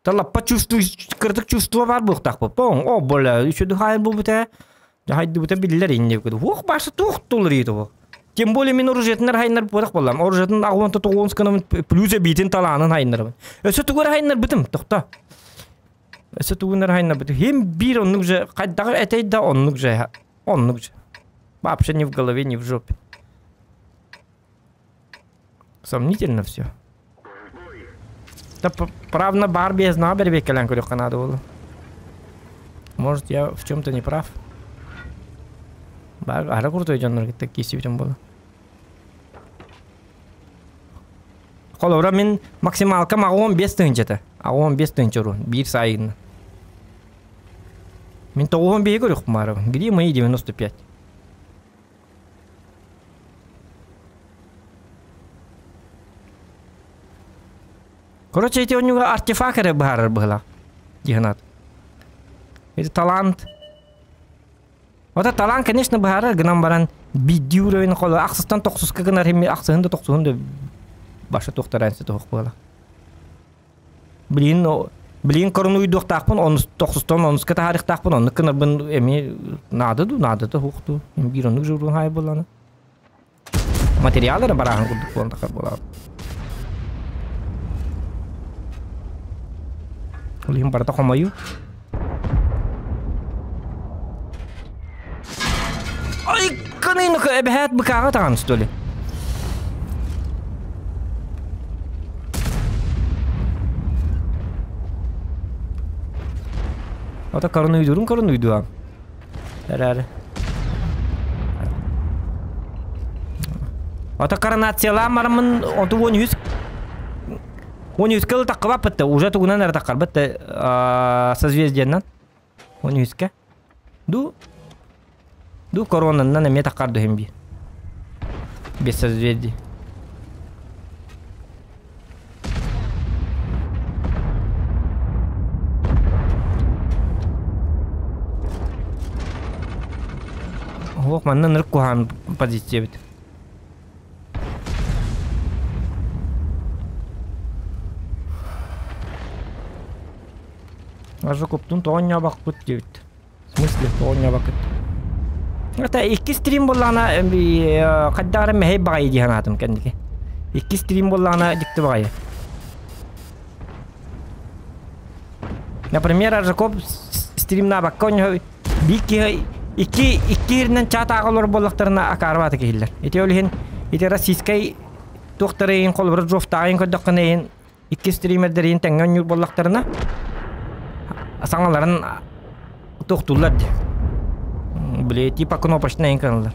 Талаппа чувствую, кырдык чувство бар буохтаахпыт. О, бля, еще дыхайын буолбута. Дьаһайдыбыта биллэр инньэ курдук. Уох бааса туох тулар того. Тем более мин оружиетынар хайнар буолах буоллам. Оружиетын аҕуонта тоҕуонсканабын плюс эбиитин талаанын хайнарабын. Өссө тугу эрэ хайнарбытым, тохто. Өссө тугун эрэ хайнарбытым. Хим биир оннук же хайдаҕы этэй да оннук же оннук же. Вообще ни в голове, ни в жопе. Сомнительно все. Да правда Барби я знал бэрбиэккэлээн көрүөххэ наада буолуо. Может, я в чем-то не прав. Ара крутой дьоннор кытта киирсибитим буолуо. Холобура мин максималкам аҕа 15 тыһыынчата. Аҕа 15 тыһыынча урун биир саайыгынан. Мин 95 көрүөхпүн баарабын. Где мои 95? Короче, эти оонньууга артефакт эрэ быһаарар быһыылаах дии Это талант. Вот это талант, конечно, быһаарар гынан баран биирдии уровень холо ахсыстан тохсуска гынар химми ахсыһын да тохсуһун да баша туохтар әнсэ тоһох буола. Билигин билигин коронуйдуохтаахпын онус тохсустан онуска таһаарыахтаахпын оннук гынарбын эмиэ наада дуу наадата суох дуу биир оннук журуун хаай буоллаҕына материал эрэ барааһын курдук буолан тахар буолаҕын ол иһин барыта хомойуу ай кыныйныка эбэһээт быкааҕа таҕан что ли Ата коронуйдурун коронуйдуа. Эрээр. Ата коронациялаан бараммын онту 13 13 кыл таққыбаппытта уже тугунан эрэ таққарбыт созвездиеннан 13-ке. Ду Ду коронаннан эмиэ таххар дуһин би. Без созвездий. Ох, манна ынырык куһаҕан позиция эбит. Ажа куптун тоҕо ньаабакпыт диэбит. В смысле, тоҕо ньаабаккыт? Это икки стрим буоллаҕына хайдах эрэ мэһэй баҕайы дии санаатым кэнники. Икки стрим буоллаҕына дьикти баҕайы. Например, Аржаков стримнаабакка оонньоо биир киһи икки икки иһиринэн чат ааҕа олорор буоллахтарына акаарбаата киһиллэр. Ити ол иһин ити российскай туохтары иһин холобура Джофтааҕын көрдөххүнэ иһин икки стримердэрин тэҥҥэ оонньуур буоллахтарына саҥаларын туохтууллар дии. Били типа кнопочнай иһин кыналлар.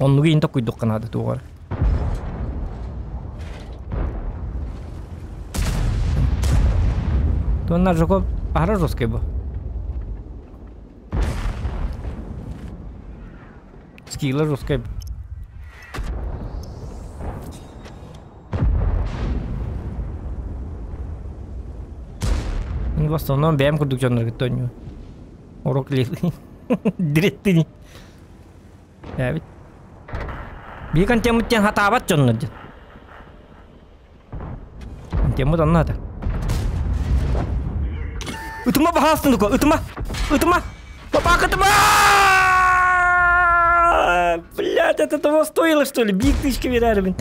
Оннугу иһин токуйдухха наада туоҕар. Туонна Жуков аһара жесткий бу. Скилла жесткий. В основном бэйэм курдук дьоннор кытта оонньуу. Урок Дириттини. Эбит. Биир контеммыт диэн хатаабат дьоннор диэн. Контеммут онно ата. Ытыма баһаастын дука, ытыма! Ытыма! Папака ытыма! Блядь, это того стоило, что ли? Биир тысяча берәрбин.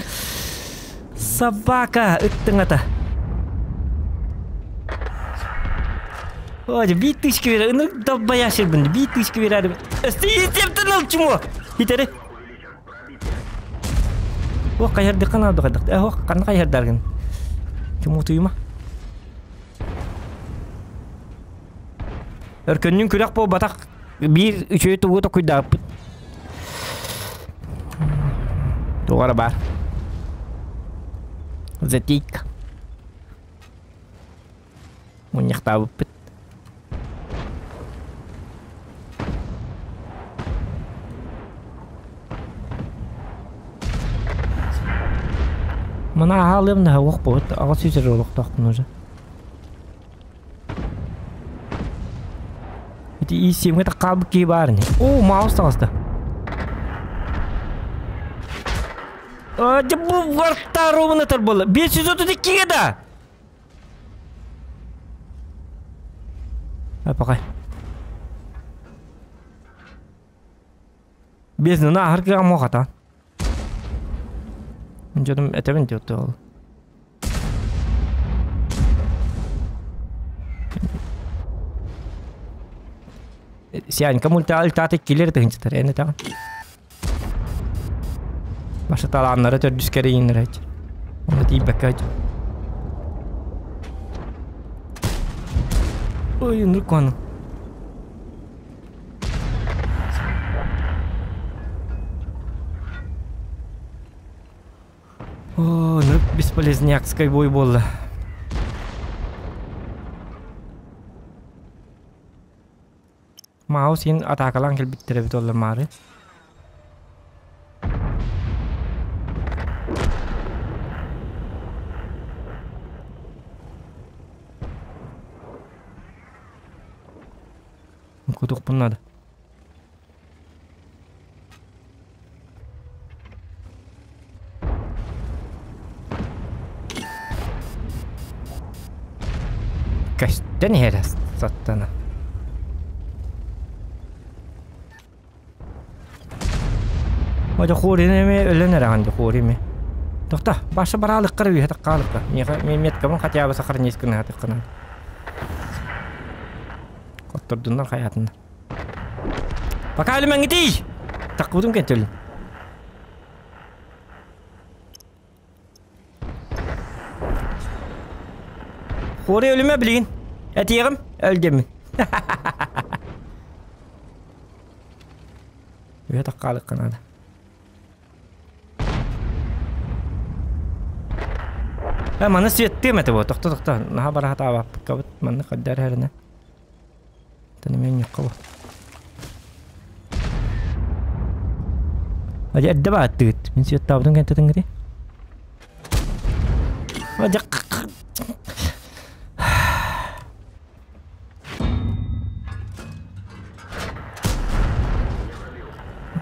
Собака, ыттың ата. Ой, биир тысяча берер, ынырык долбоящербин, биир тысяча берәрбин. Өстүйүтептен ыл чмо! Хитэри. О, хайырдыккын аады хайдах. Э, ох, ханна хайырдаргын? Ким утуйма? Өркөннүн күрэх буолбатах биир үчүгэй тугу токуйдааппыт. Тугара бар. Затейка. Мунньахтаабыппыт. Мана аһаалыам да уох буолбут. Аҕа сүүсэр олохтоохпун уже. Ити иисиэмҥэ хаалбыт киһи баар ини. Оо, маус таҕыста. Дьэ бу вартаровын ытар буолла. 532-ге да! Пока. Без на ахар мохата. Дьонум этэбин диэт ол. Сианька мультааль киллер тыһынчытар эне таҕын. Баша талааннара төрдүс кэрийиннэр Онно тиийбэккэ Ой, нуркуану. О, ну бесполезнякской бой буолла. Маус иһин атаакалаан кэлбиттэр эбит уолла маары. Кутукпун надо. Көстөн иһэр саттана. Ожо хуурин эми өлөн эрэҕин дьэ хуурин эми. Тохто, баша бараалыккар үөһэ таккаалыкка. Миэхэ меткабын хотя бы сохранить гыныһатыккынан. Хоттордуннар хайаатыннар. Пока өлүмэҥҥитий! Таккыбытым кэнтөлүн. Хуори өлүмэ билигин. Этиэҕим, өлдеммин. Үһэ таккаалыкка наада. Э, маны светтыам этэ бу. Тохто, тохто. Наһаа бара сатаабаппыккабыт. Манна хаддар эрэнэ. Адьа эрдэ бааттыгыт. Мин светтаабытым кэнтэтиҥҥитий? Адьа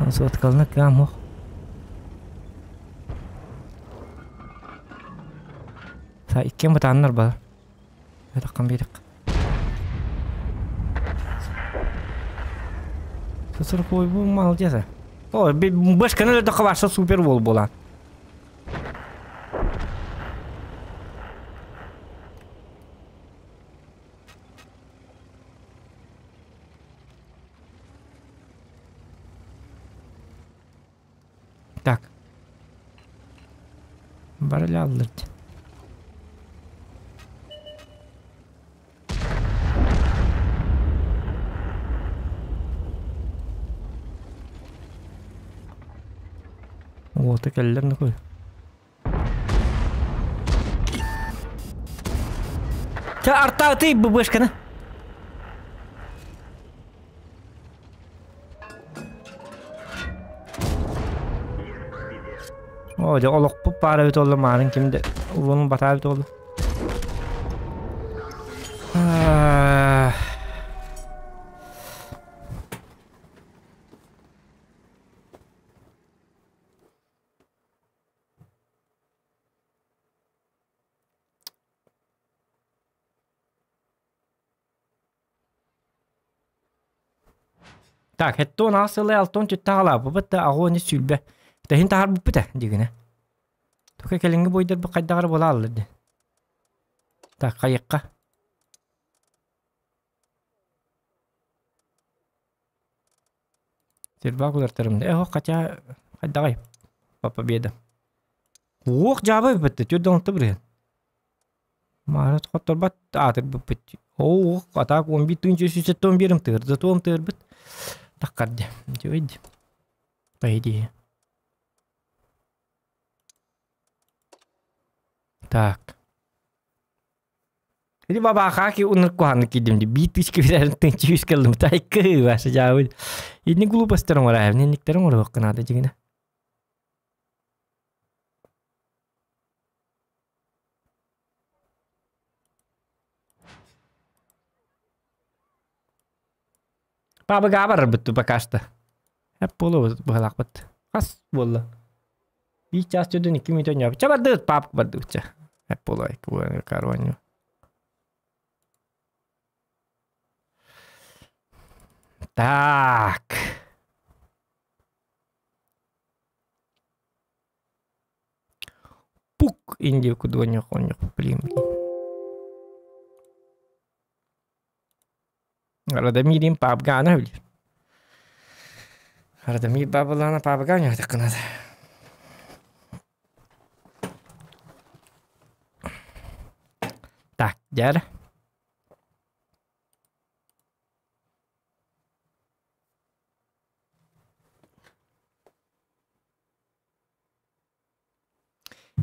Соткалына кыам ох. Са иккиэн бытааннар баар. Этаххан биэрик. Сосорокой бу молодец. О, башканы өлөрдөххө барса супер бол буолан. Так. Барыля аллырт. Уота кэллэр нахуй. Чэ, артаатый быбышканы. Оо, дьэ олохпут баара эбит уолла маарын ким да уруонун батаа эбит уолла. Так, хеттон аас сылы алтон түттэ халаабыт да аҕуони сүүрбэ. Тэһин таһарбыппыт э дигинэ. Тока кэлиҥҥи бойдарбыт хайдаҕар буола аллар ди. Так, хайыкка. Сербак улартарым. Э, хотя хайдаҕай по победа. Уох дьаабай бытты, түрдөн алты бырыһын. Маара хотторбат аатырбыппыт. Оо, атаак 11 тыынча 371 тыыр, зато тыырбыт. Таккарды. Дьүөйди. По идее. Так. Или бабахаки уныр куһаны кидим ди биир тысяча бирэрин тыынча үс кэллим тайкы ваша жаабы. Ини глупостарын ораһым, нинниктерин оруохка надо дьигинэ. Пабыга барарбыт пока что. Эп буолуо быһалаахпыт. Хас буолла? Биир чаас төрдүн икки мүнөт оонньообут. Ча бардыбыт, папка бардыбыт ча. Эп буолуо каруанню. Так. Пук Индия кудуонньох онньох блин блин. Радомирим папгана билир. Радомир бабылана папгана такынады. Так, дьэр.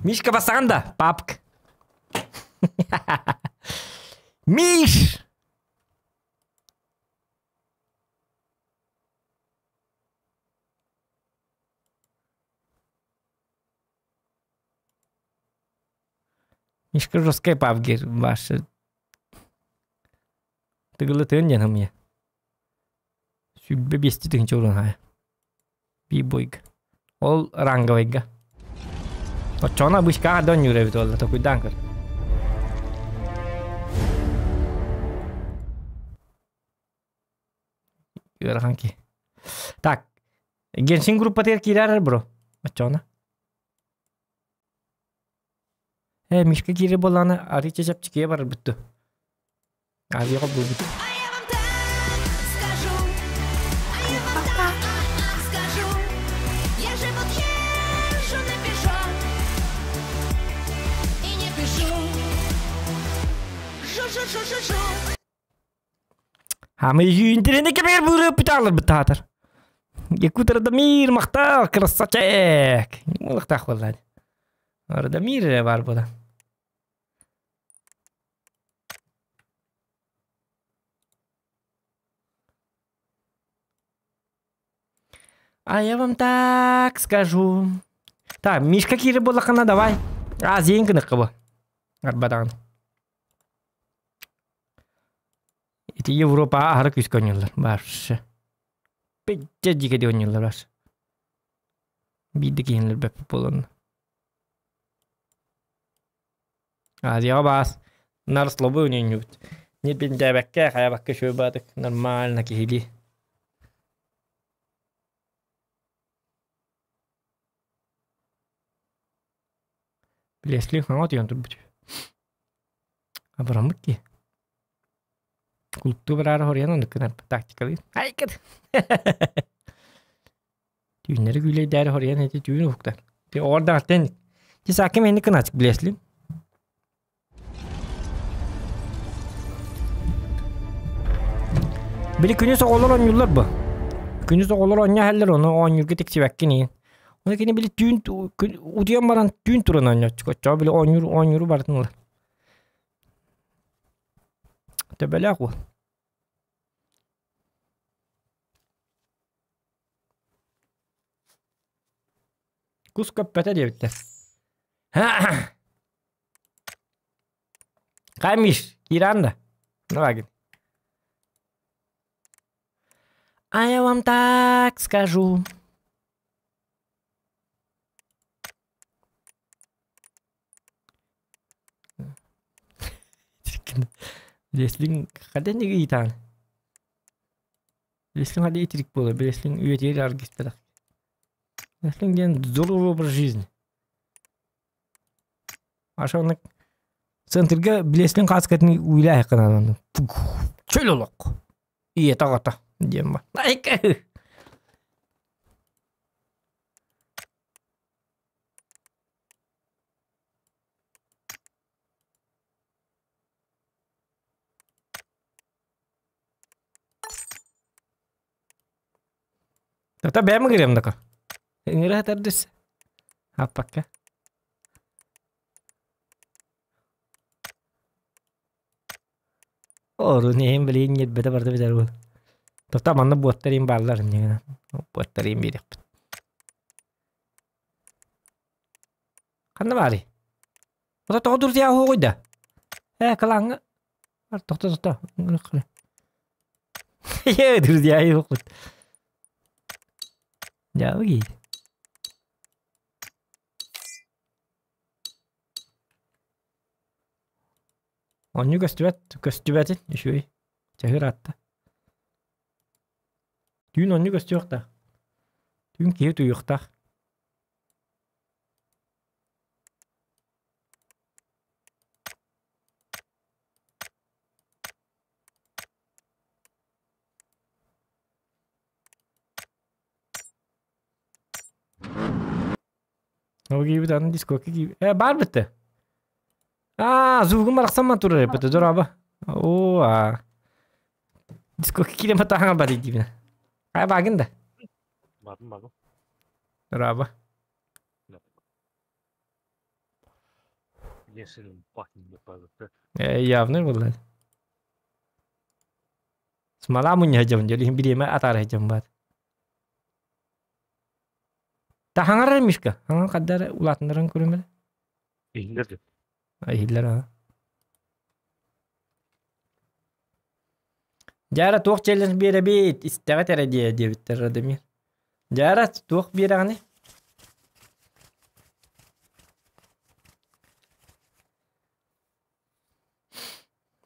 Мишка бассаҕын да, папк. Миш! Мишка жесткая папги ваши. Тыгылы тыын диэн ымыйа. Сүүрбэ биэсти тыһыынча урун хаайа. Би-бойга. Ол ранговайга. Оччоҕуна обычкаҕа да оонньуур эбит уолла токуйдаан көр. Ыарахан киһи. Так, Геншин группатыгар киирэр бро. Оччоҕуна. Э, Мишка киирэр буоллаҕына арыыча чэпчэкигэ барарбыт дуо? Авиаҕа буолбут. А я вам так скажу, а я вам так скажу, я же вот езжу на Пежо и не пишу. Жу-жу-жу-жу-жу. Хамы интернет кемер бұрып біталыр бітатыр. Якут Радомир махтал, красавчик. Мылықтақ боллады. Радомир бар бұда. А я вам так скажу. Так, Мишка кири боллақана давай. А, зейін кыныққы бұ. Арбадан. Ити Европа аһары күүскэ оонньууллар бааршы. Пэддэ дьигэ оонньууллар баар. Биирдэ киһинлэр бэппит буоланна. Азияҕа баас нар слабый оонньуубут. Ньирбинтээбэккэ, хайабакка үчүгэй баатык нормально киһилии. Лесли хаҥа утуйан турбут. Абыраммыт киһи. Кулуктуу бараары хоруйан оннук гынар тактикалыы. Айкыт! Түүннэри күүлэйдээри хоруйан эти түүн уһуктар. Ти оҕордаҕаттан ти саакка мэник гынаачык билэслин. Били күнүс оҕолор оонньууллар бу. Күнүс оҕолор оонньоо иһэллэр, ону оонньуурга тиксибэккин иһин. Ону кини били түүн утуйан баран түүн туран оонньооччу. Оччоҕо били оонньуур оонньууру барытын ылар. Төбөлөөх уол. Кус көппөтө диэбиттэр. Камиш, киирэн да. Давай. А я вам так скажу. Леслин хаден ыйтаан. Билеслиҥ хали итирик буолар, билеслиҥ үйэтигэр аргыстарах. Билеслиҥ диэн здоровый образ жизни. Аша оннук центрга билеслиҥ хааскатын уйлааххынан чөл олох. Ийэтэ аҕата диэн ба. Айка. Тата бэйэм ыҥырыам дака. Ыҥыра сытардыс. Аппакка. Орун иһин билигин ньирбэтэ барда битэр буол. Тота манна буоттар иин бааллар иннигинэ. Буоттар иин биэриэхпит. Ханна баарый? Ото тоҕо друзья уһугуй да? Э, кылааҥҥа. Тохто, тохто. Е, друзья уһукпут. Дьаабы Онньу көстүбэт, көстүбэтин, үчүгэй. Чаһы ыраатта. Түүн онньу көстүөхтээх. Түүн киһи утуйуохтаах. Ол киирбит аны дискокка киирбит. Э, баар битте. Аа, звугум барахсан турар эппит, дороба. Оо, аа. Дискокка киирэн батаһаҥа бар диибин. Хай баагын да. Бардым бардым. Дороба. Э, явно было. Смола мунньа дьон, дьэ, бириэмэ атаара дьон баар. Та хаҥарар Мишка, хаҥар хаддар улаатыннаран көрүмэр. Иһиллэр деп. Иһиллэр аа. Дьара туох челлендж биэрэбит, истэҕит эрэ диэ диэбиттэр Радомир. Дьара туох биэрэҕиний?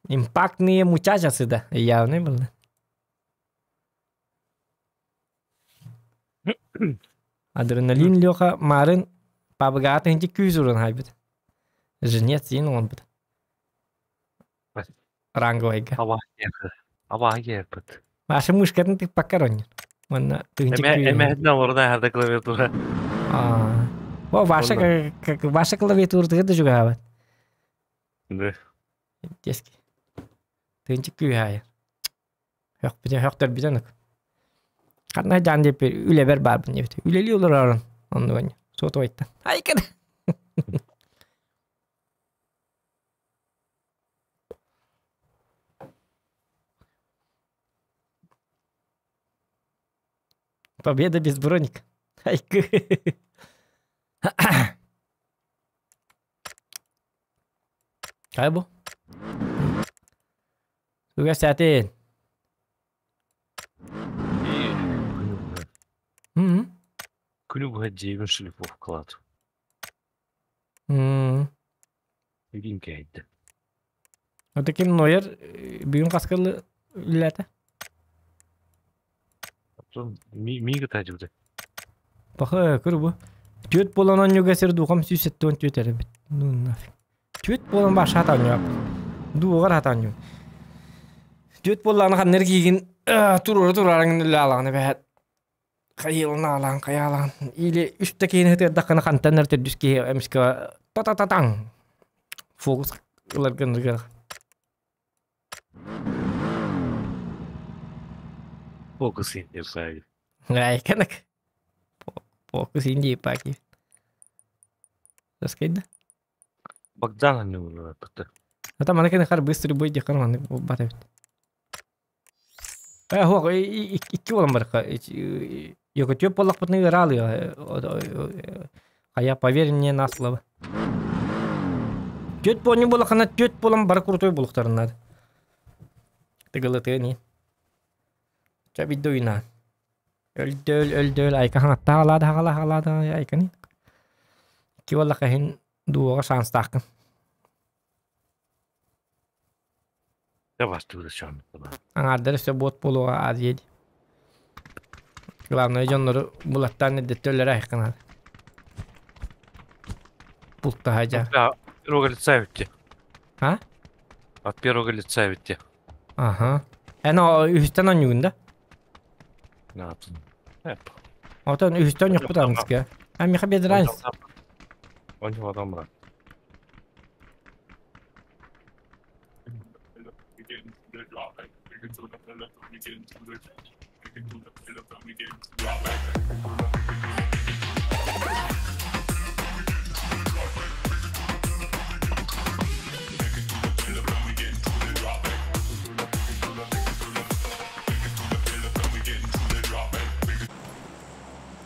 Импактные мучачасы да, явный был. Адреналин Леха марын пабыгаат инти күүс уран хайбыт. Женец иин оҥорбут. Ранговайга. Абаһы киэрпит. Маша мышкатын тыкпакка оонньуур. Уонна тыһыынча күүһүн. Эмэһитинэн олорон ааһарда клавиатура. О, Ваша, как Ваша клавиатуратыгар да чугаһаабат. Да. Детский. Тыһыынча күүһэ аайар. Хөхпүтэ хөхтөрбүтэ оннук. Ханна дьаан диэппэр үлэбэр баарбын диэбит. Үлэлии олорорун оннуган сотовайтан. Айкын. Победа без броник. Айкы. Кай бу? Үгэстээтин. Күнү быһа дьиэбин шлифовкалаатым. Илиим кэһэйдэ. Ото ким Нойер бүгүн хаскылы үлэлээтэ? Оттон миигы таажыбыта. Паха көр бу. Түөт буолан онньуга сир духам 174 эрэ бит. Ну нафиг. Түөт буолан баар шат оонньоох. Дууҕар хат оонньуу. Түөт буоллаҕына ханна эрэ киигин туруора турараҥын үлэ бэһэт хайыыланаалаан хайаалаан или үстэ киһини сытыардаххына хантан эрэ төрдүс киһи эмискэ та-та-та-таҥ фокус ыларгын Фокус индия Айканак. Фокус Индии паки. Раскайда. Богдан анньууллар Ата маны кene хар быстрый бой дихар маны бар эбит. Э хуох икки болан барка. Йоко төп боллахпытны ыраалы. Хая поверь мне на слово. Төт болни болахана төт болан бар крутой булуктарынар. Тыгылы не. Ча бидде уйна. Өлдөөл өлдөөл айка хаҥатта хаалаада хаҕала хаалаада айканы. Икки буоллахха иһин дуоҕа шанстааххын. Дэ бастыыр шанс Аҥаардар өссө буот буолуоҕа Азия дии. Главное дьоннору булаттаан эрдэттэ өлөрө айханар. Бултаһа дьа. От первого лица ведь. А? От первого лица ведь. Ага. Эн үһүстэн онньугун да? Да. Эп. Отон үһүстэн онньукпут аныска. А миха без разницы. Он его там брат.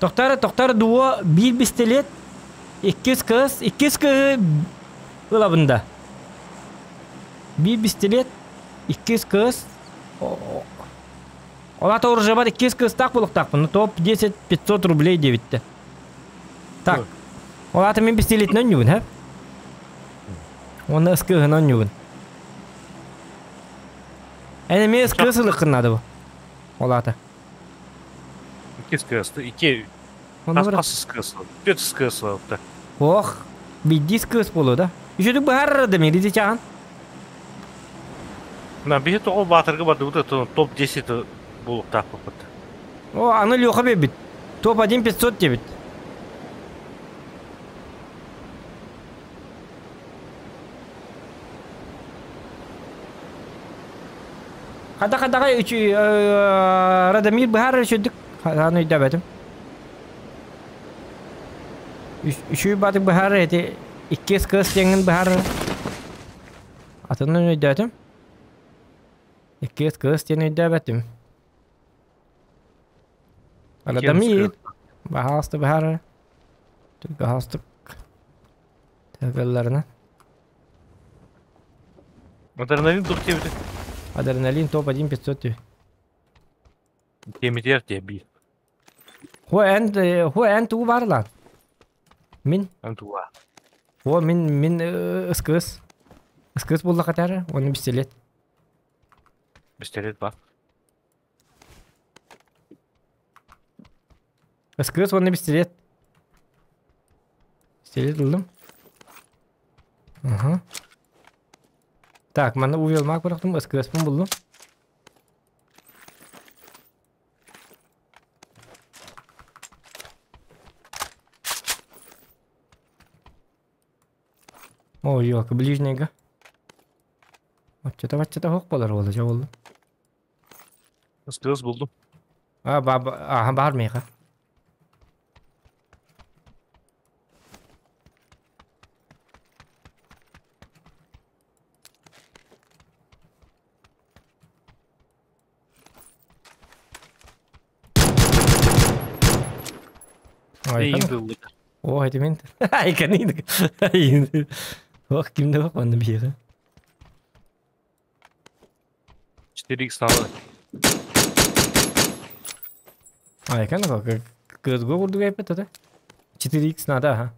Тохтара тохтара дуо биир бистилет иккис кыз иккис кыһы ылабында. Биир бистилет иккис кыз Олата оружие иккис кызтаах булуктаахпын. Топ 10 500 рублей дебитте. Так. Олата мен бистилетинен югун, ха? Оны ыскыһынан югун. Эне мен ыскы сылыккын бу. Олата. Икки СКС. Икки. Хас СКС. Пет СКС. Ох, бидди СКС болу да. Үшөдүк бахар да мен чаан. На биһи тоҕо баатырга барды вот это топ-10 булуктаах баппыт. О, аны Леха бебит. Топ-1 500 дебит. Хада хадага үч Радомир бахар үшөдүк. Аны өйдөбөтүм. Үшүй батык бахар эти икки СКС теңин бахар. Атынын өйдөтүм. Икки СКС теңин өйдөбөтүм. Радомир бахасты бахар. Бахасты. Тәгәлләренә. Адреналин тух тебити. Адреналин топ-1 500 ти. Темитер теби. Хо эн хо эн ту бар лан. Мин Эн туа. Хо мин мин СКС. СКС булла катары, оны пистолет. Пистолет ба. СКС оны пистолет. Пистолет булдым. Ага. Так, мана увел мак бырактым, СКС булдум. О, ёлка, ближнего. Вот что-то хок болар олы, жа болду. СКС булдум. А, ба, ага, бар меха. Ой, О, это мент. Ай, канин. Ох, кимде бак манны бире. 4х надо. Ай, кана как КСГО курдук айпет да? 4х надо, ага.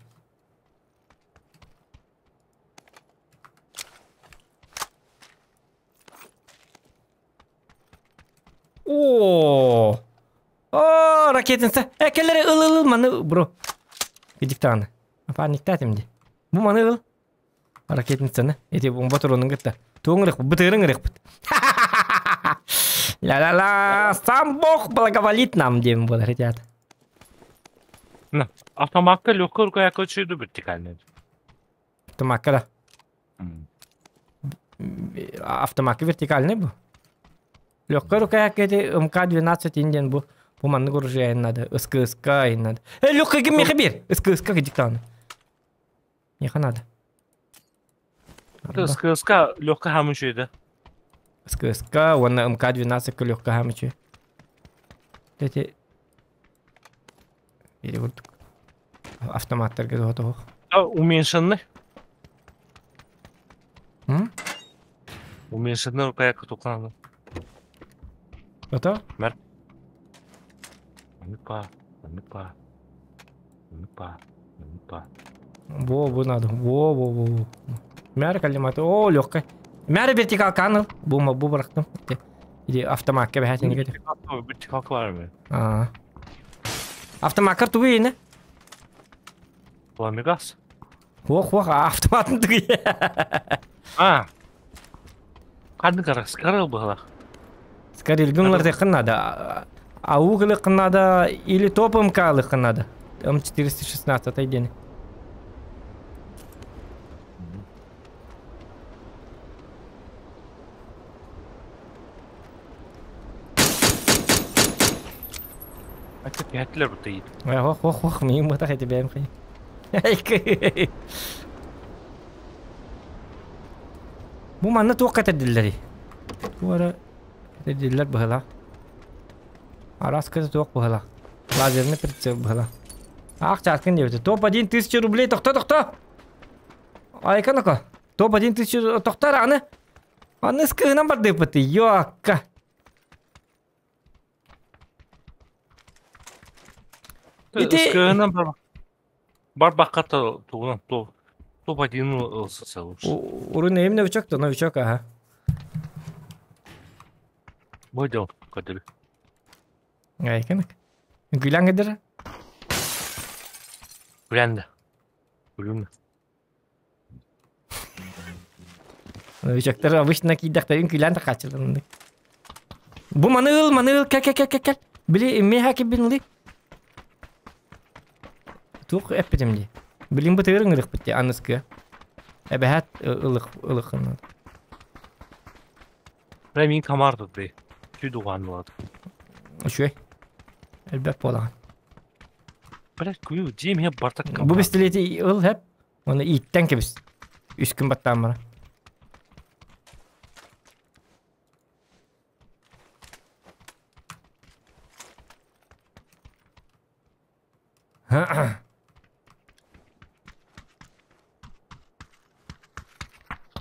О! О, ракетница. Экелери ыл ыл ыл маны, бро. Гидиктаны. Паниктатым ди. Бу маны ыл. Ракетницаны. Эти батыронун гытта. Туңрых, бытырың бит. Ля-ля-ля, сам Бог благоволит нам, дем был, ребят. На, автоматка легкая рука, я чуду вертикальная. Автоматка, да. Автоматка вертикальный был. Легкая рука, как эти МК-12 индиан был. Бу маннык оружие надо, СКСК надо. Легкая мехабир! СКСК диктан. Неха надо. СКСК легкая хамучу да. СКСК, он МК-12 легкая хамучу. Эти... Или вот автоматтар готов. Уменьшенный. Уменьшенный рука як тукланды. Готов? Мэр. Па, па, па, па. Во, во надо. Во, во, во, во. Мяр калиматы. О, легкая. Мяр вертикал канал. Бума, бу барактым. Или автомат кебе хатин Вертикалка бар ми? А. Автомаккар тугу иһинэ? Пламегас. Хуох хуох автоматын тугу А. Ханнык ара скарыл быһалах. Скорилгын ылырдыххын надо. Аук ылыххын надо или топ МК ылыххын надо. М416 диэни. Ача пятилер бутайит. Ох, ох, ох, миин бутах эти бэйэм хай. Бу манна туохха этэрдиллэрий? Бу эрэ этэрдиллэр быһыылаах. Араас кыта туох быһыылаах. Лазерный прицел быһыылаах. Аах чааскын диэбитэ. Топ-1 тысяча рублей тохто тохто! Айка ноко. Топ-1 тысяча тохто аны. Аны скыһынан бардыыппыт. Йоакка. Ити... Ыскыһынан бар барбакка тугунан топ-1 ылсыса лучше. Урун эйим новичок то новичок ага. Бойдел көтөрү. Айканык. Гүлән кедер. Күләнде. Күлүмнө. Новичоктар обычно киирдэхтэрин күлээн тахааччылар. Бу маны ыл, маны ыл, кэл, кэл, кэл, кэл, кэл. Били миэхэ кэлбин ылый. Туох эппитим дии. Билин бытыгыр ыҥырыхпыт дии аныскыга. Эбэһээт ылых ылыххын. Бля мин комар тут бе. Чуду угааннулат. Үчүгэй. Элбэх буолаҕын. Бля кую дьиэм иһэ барта Бу бистилиэти ыл хэп. Уонна ииттэн кэбис. Үс күн баттаан баран.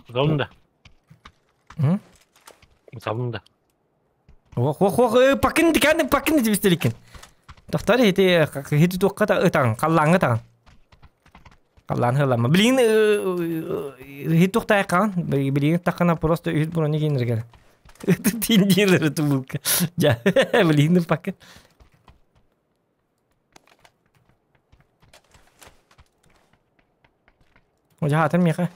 Уталым да. М? Уталым да. Ох, ох, ох, пакын дикән, пакын дибистеликин. Тохтар хити хити туохха ытаҕын, халлааҥҥа ытаҕын. Халлаан хылама. Билигин хит туохтаайхаҕын, билигин таххана просто үһүт брони киниргэр. Тиндилер тубулка. Жа, билигин пакын. Жаһаатым миэхэ.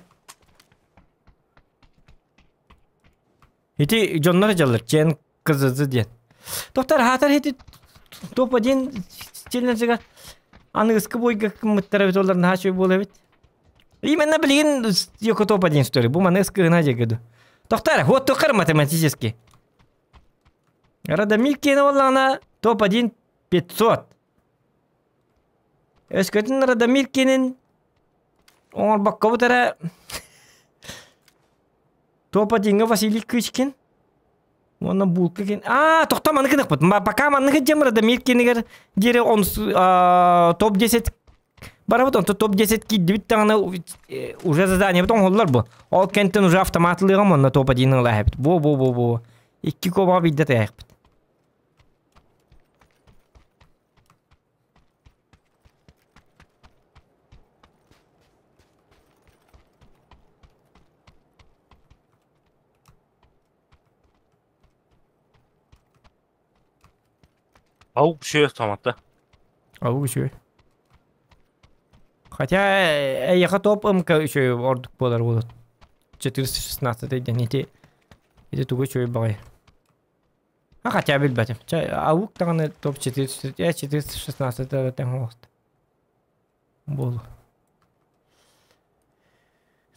Ити дьоннор дьаллар, чен кызызы диэн. Доктор хаатар ити топа диэн челленджига аныгыскы бойга кыммыттара эбит олар наһаа үчүгэй буола эбит. Именно билигин Йоко топа диэн история. Бу маны ыскыгына дьэгиду. Доктор, вот тохар математически. Радомир киэнэ буоллаҕына топ-1 500. Өскөтүн Радомир киэнин оҥорбоккобут эрэ топ-1-ҥа Василий Кычкин уонна Булка кин аа тохто маннык гыныахпыт пока маннык дьэм Радомир киэнигэр диэри он топ-10 барабыт онто топ-10 киирдибит даҕаны уже заданиебыт оҥоһуллар бу ол кэнтэн уже автоматлыаҕым уонна топ-1 ылаһабыт бу бу бу бу икки куобаҕа биирдэ тайахпыт Ау үчүгэй автоматта. Ау үчүгэй. Хотя эйиэхэ топ МК үчүгэй ордук буолар буолуо. 416 диэн ити ити тугу үчүгэй баҕайы. А хотя билбэтим. Чэ аук даҕаны топ 4 416 тэҥ оҕуста. Буолуо.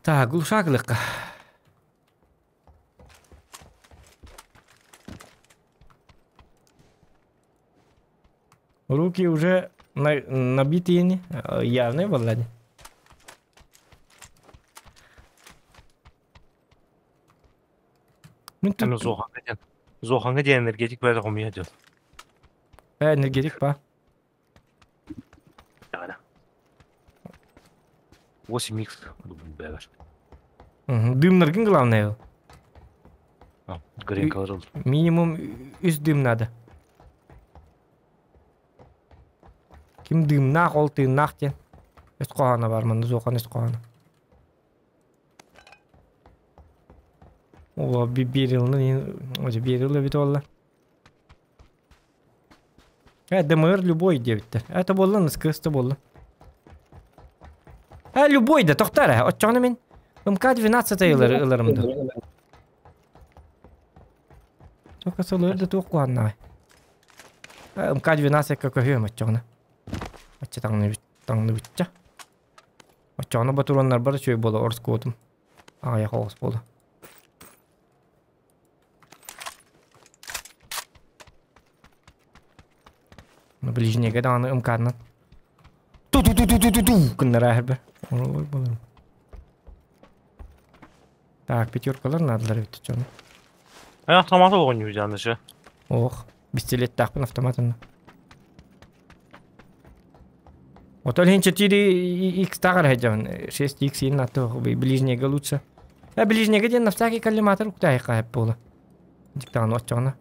Так, глушак ылыахха. Руки уже набитые, явные балладе. Мин Аны Зохаҥҥа диэн Зохаҥҥа диэн энергетик бэрт хомуйа диэн. Энергетик па. 8 микс бэбэр. Дымнаргын главное. Гренкалар Минимум үс дым надо. Ким дымнаах, ол тыыннаах диэн. Өс хоһооно бар манна Зохан өс хоһооно. О, биир ылын, биир ыл эбит буолла. ДМР любой диэбиттэр. Это буолла, СКС да буолла. Любой да, тохтоо эрэ. Оччоҕуна мин МК-12 ылар ыларым да. Только сылыр да туох куһаннаҕай. МК-12 көһүөм оччоҕуна. Оччо таҥныбычча. Оччоҕуна ботуруоннарбар үчүгэй буола орскуотум. Аҕыйах оҕус буола. Ближнеге даҕаны мканнан ту-ту-ту-ту-ту-ту гыннара эрбэ. Ой болорум. Так, пятеркалар наадалар эбит дьону. Мен автоматы оонньуу дьанышы. Ох, пистолеттаахпын автоматынна. Отол иһин 4 x тааҕар сылдьабын. 6 x иһин аты ближнеге лучше. Ближнеге диэн на всякий коллиматор уктаайха хэп буола. Диктаҕын оччоҕуна.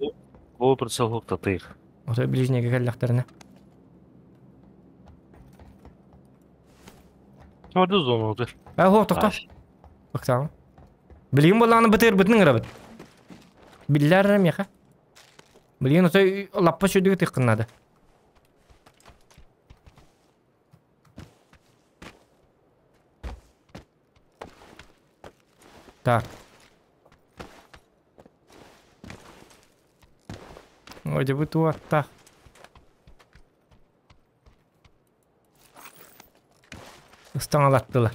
Бу прицел хуктатыыр. Ото ближнеге кэллэхтэринэ. Орду зону отыр. А, хоох, тохто. Баксаҕын. Билигин буоллаҕына бытыырбытын ыҥырабыт. Биллэр эрэ миэхэ. Билигин ото лаппа сүрдүгү тыххыннады. Так. Вроде бы туаттах. Ыстаҥалаттылар.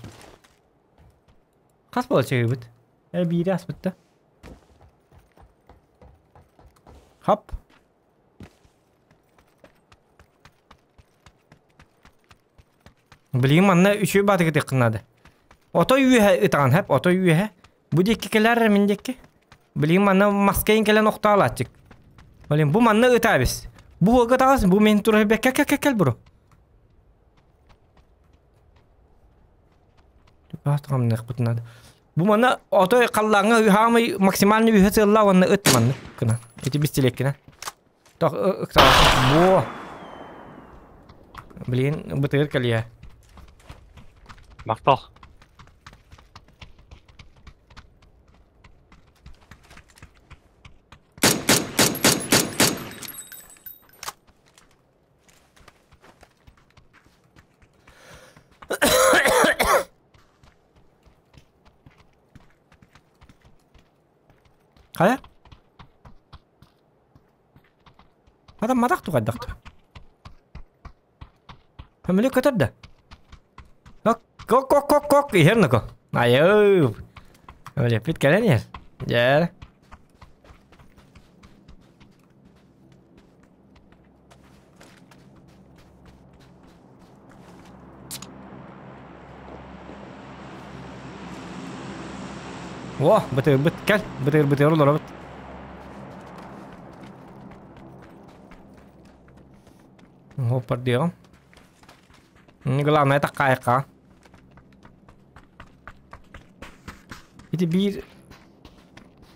Хас буола чыгыбыт? Э биири аспыт да. Хоп. Билигин манна үчүгэй баатыгытыаххын наада. Отой үөһэ ытаҕын хэп, отой үөһэ. Бу диэки кэлээр эрэ мин диэки. Билигин манна маскайын кэлэн охтоолааччык. Блин, бу манна ытаабис. Бу уолга таҕыс, бу мин турар бэккэ кэл кэл кэл бро. Хамныахпыт надо. Бу манна отой халлааҥҥа хаамай максимальный үһэ сыаллаа уонна ыт манна кына. Ити бистилеккинэ. Тох Во! Блин, бытыгыр кэлиэ. Махтал. Хайа? Адам матах тугайдахты. Көмөлө көтөр да. Кок кок кок кок иһэр нако. Айыы. Өлеппит кэлэн иһэр. Дьэ. О, бытырбыт кэл, бытыр-бытыр олоробут. Хоппардыаҕым. Главное таккаайыкка. Ити биир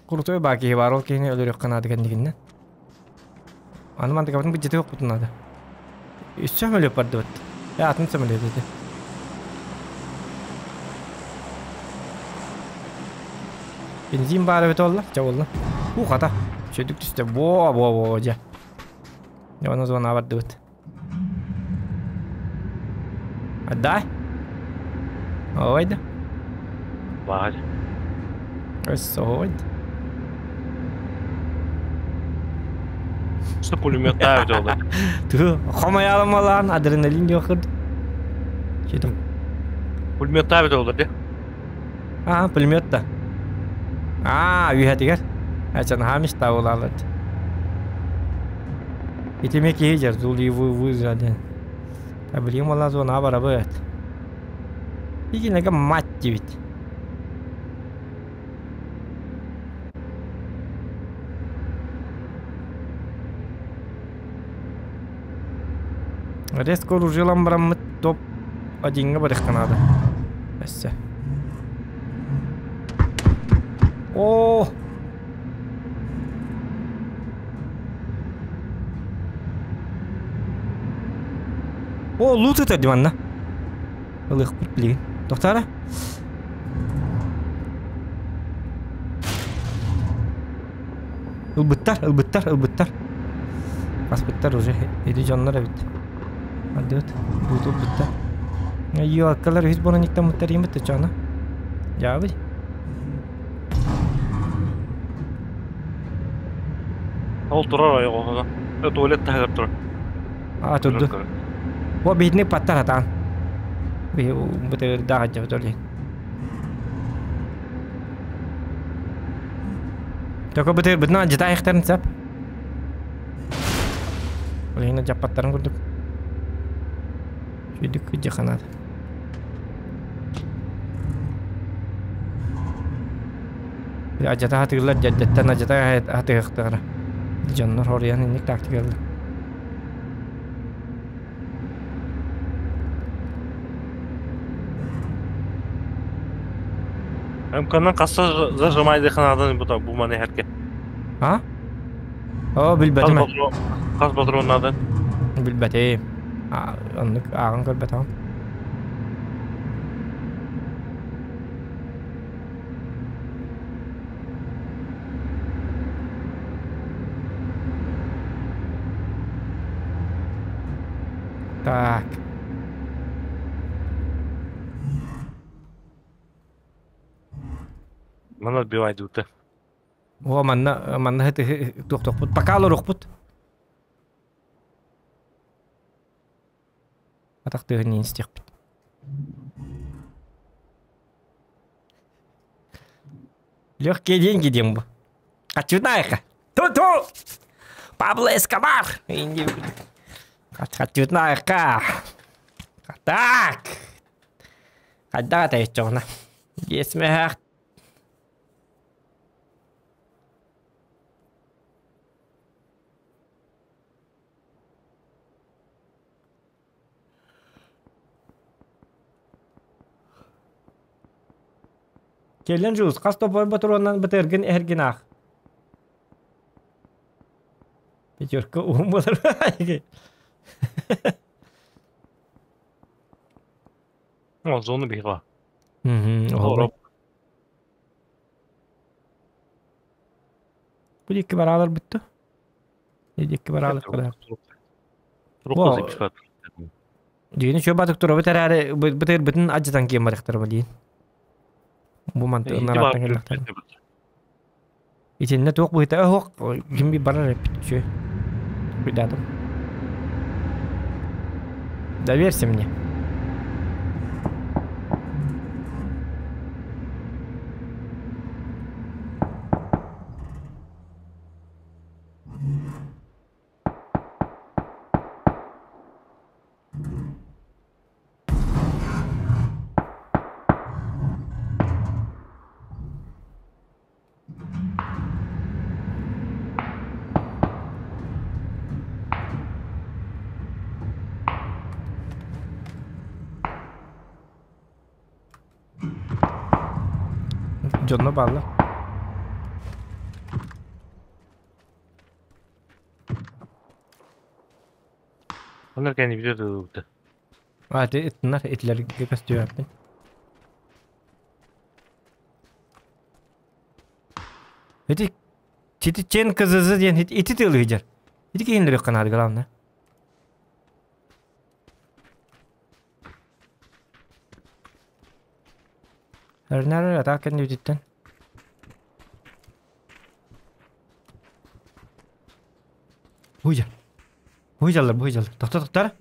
крутой баа киһи баар, ол киһини өлөрүөххэ наада кэнникиннэн. Аны мантыкабытын быдьыты охпутун наада. Үс сөмөлүөт бардыбыт. Э, атын сөмөлүөт ити. Бензин баар эбит олла, ча болла. У хата. Сөдүк түстэ. Во, во, во, дьэ. Дьэ, оны звона бардыбыт. Отдай. Ой да. Баар. Ой, Что пулеметтаа эбит ол. Ту, хомайаламалаан адреналин диэххит. Читим. Пулеметтаа эбит ол дии. Аа, пулемет да. Аа, үһэтигэр. Ачан хамиш таулалат. Итиме киһи дьэр зуливы выжали. А билим ола зона барабыт. Игинеге мать дибит. Резко уружилан бараммыт топ одиҥҥа барыахха наада. Өссө. Оо! О, лут ытар диванна. Ылыахпыт билигин. Тохтаара. Ылбыттар, ылбыттар, ылбыттар. Хаспыттар уже ити дьоннор эбит. Ардыбыт. Буутур бүтте. Йоаккалар үһүс брониктаммыттар иимит чоно. Дьаабый. Ол турар ойоҕоһуна. Туалет таһыгар турар. А турду. О биһитини паттар атаан. Биһи бытыырдаах дьабыт олин. Только бытыырбытынан дьытаайыхтарын сап. Ол иһин дьаппаттарын курдук. Сүйдүк дьаханаат. Адьата хатыылар дьэрдэттэн адьата хатыахтара. Дьоннор хоруйан инник тактикалар. МК-нан хасса зажимайдыханадан бу маны хэрке. А? О, билбэтим. Хас патроннадан? Билбэтим. Оннук ааҕан көрбөтөҕүм. Так. Маны отбивайдыыта. О, манна манна туохтохпут. Пока олоруохпут. Атах тыаһын истиэхпит. Легкие деньги диэн бу. Хаччытнаайха. Ту-ту! Пабло Эскобар! Хаччытнаайха. Так! Хайдах этэйччоҕуна? Биэс мөһөөх Кэлин Жулс, хас топой ботуруоннан бытыргын эһэргин аах. Пятерка уһун буолар. О, зону биһига. Бу диэки бараалар бүттү. Диэки бараалар кыра. Дьиэни чуо батык турабыт эрээри бытырбытын адьытан киэн барыахтара диин. Бу мантыгын арааттан кэллэхтэрэ. Итиннэ туох быһыта оһох ким би барар эппит үчү. Куйдаатым. Доверься мне. Дьонно бааллар. Оннор кэнни видео тылыбыта. А, ти итиннэр итилэргэ көстүөппүн. Ити Тити Чен КЗЗ диэн ити тылы ыдьар. Ити киһинлэри канаады главное. Эрнэр атаак кэннибититтэн. Буйдьар. Буйдьаллар, буйдьаллар. Тохто тохтор.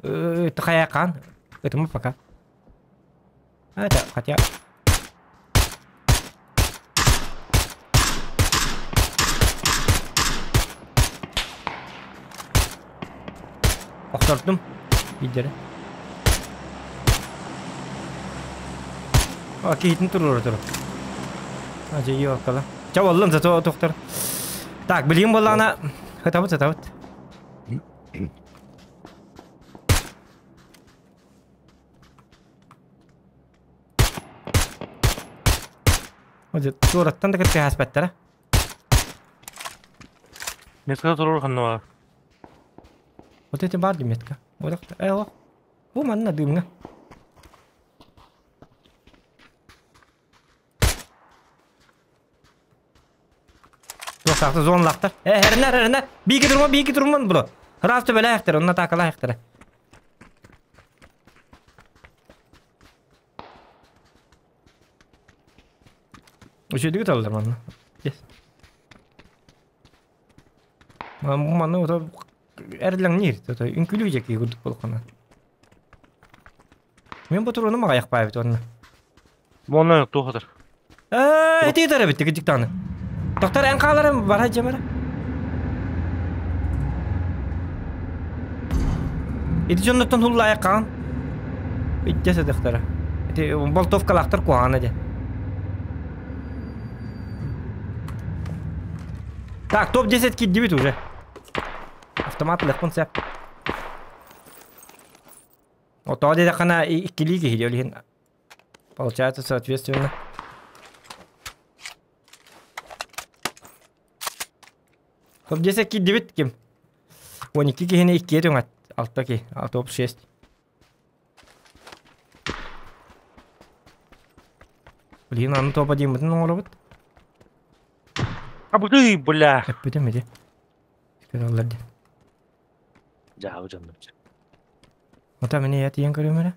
Хайа Этому пока. А это хотя... Охтордум. Видели. А, киһитин туруора турар. А, дьэ, ёкала. Ча боллун зато тохтор. Так, билигин буоллаҕына ытабыт ытабыт. Туораттан да кытта хаспаттара. Метка турur ханна бар. Вот эти бар метка. Вот э, бу манна дымҥа. Туохтаахта зоналаахтар. Э, эрэнэр, эрэнэр. Биики турма, биики турман бро. Раз төбөлээхтэр, онно атаакалаахтара. Үчүгүйдүк ыталлар манна. Yes. Манна ото эрлэҥниир, ото үҥкүлүү дьэки курдук болоххуна. Мен ботуруонум аҕайахпаабыт уонна. Монна туохатар. Ээ, ити ытар эбит кырдьык даҕаны. Доктор эн хааларым бара дьэмэрэ. Ити дьоннортон хуллаайах хаан. Итте сытыхтара. Ити болтовкалаахтар куһаҕана дьэ. Так, топ-10 киирдибит уже. Автомат легкун сөп. Отоо диэтэххинэ иккилии киһи ол иһин получается соответственно. Топ-10 киирдибит ким? 12 киһини иккиэ түҥэт. Алта киһи. Топ-6. Блин, аны топа диэммитин оҥоробут. Абытый, бля. Эппитим ити. Көрөллөр диэн. Дьаабы дьоннор. Ота мин ийэ тиийэн көрүөм эрэ.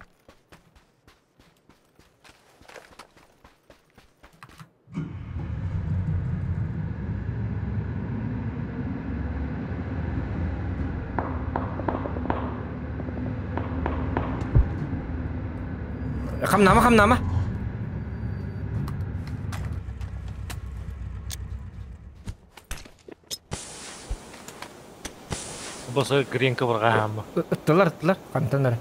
Хамнаама, хамнаама. Басы гренка баргаамма. Ыттылар, ыттылар. Хантан эрэ.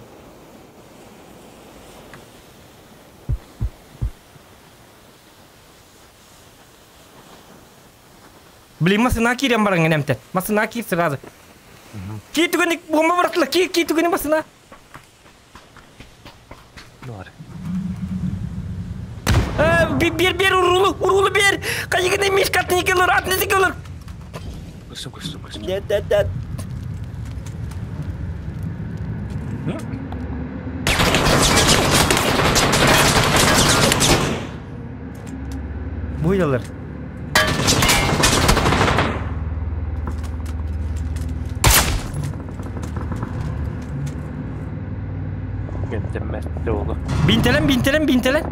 Блин, масына киирэн бараҥҥын эмтэн. Масына киир сразу. Киир түгэни бомба бырахтылар. Киир, киир түгэни масына. Бер, бер, уруулу, уруулу бер. Хайыгын мишка атники олор, атники олор. Көстүм, көстүм, көстүм. Нет, нет, нет. Буйдалар. Кэнтэммэттэ олу. Бинтелен, бинтелен, бинтелен.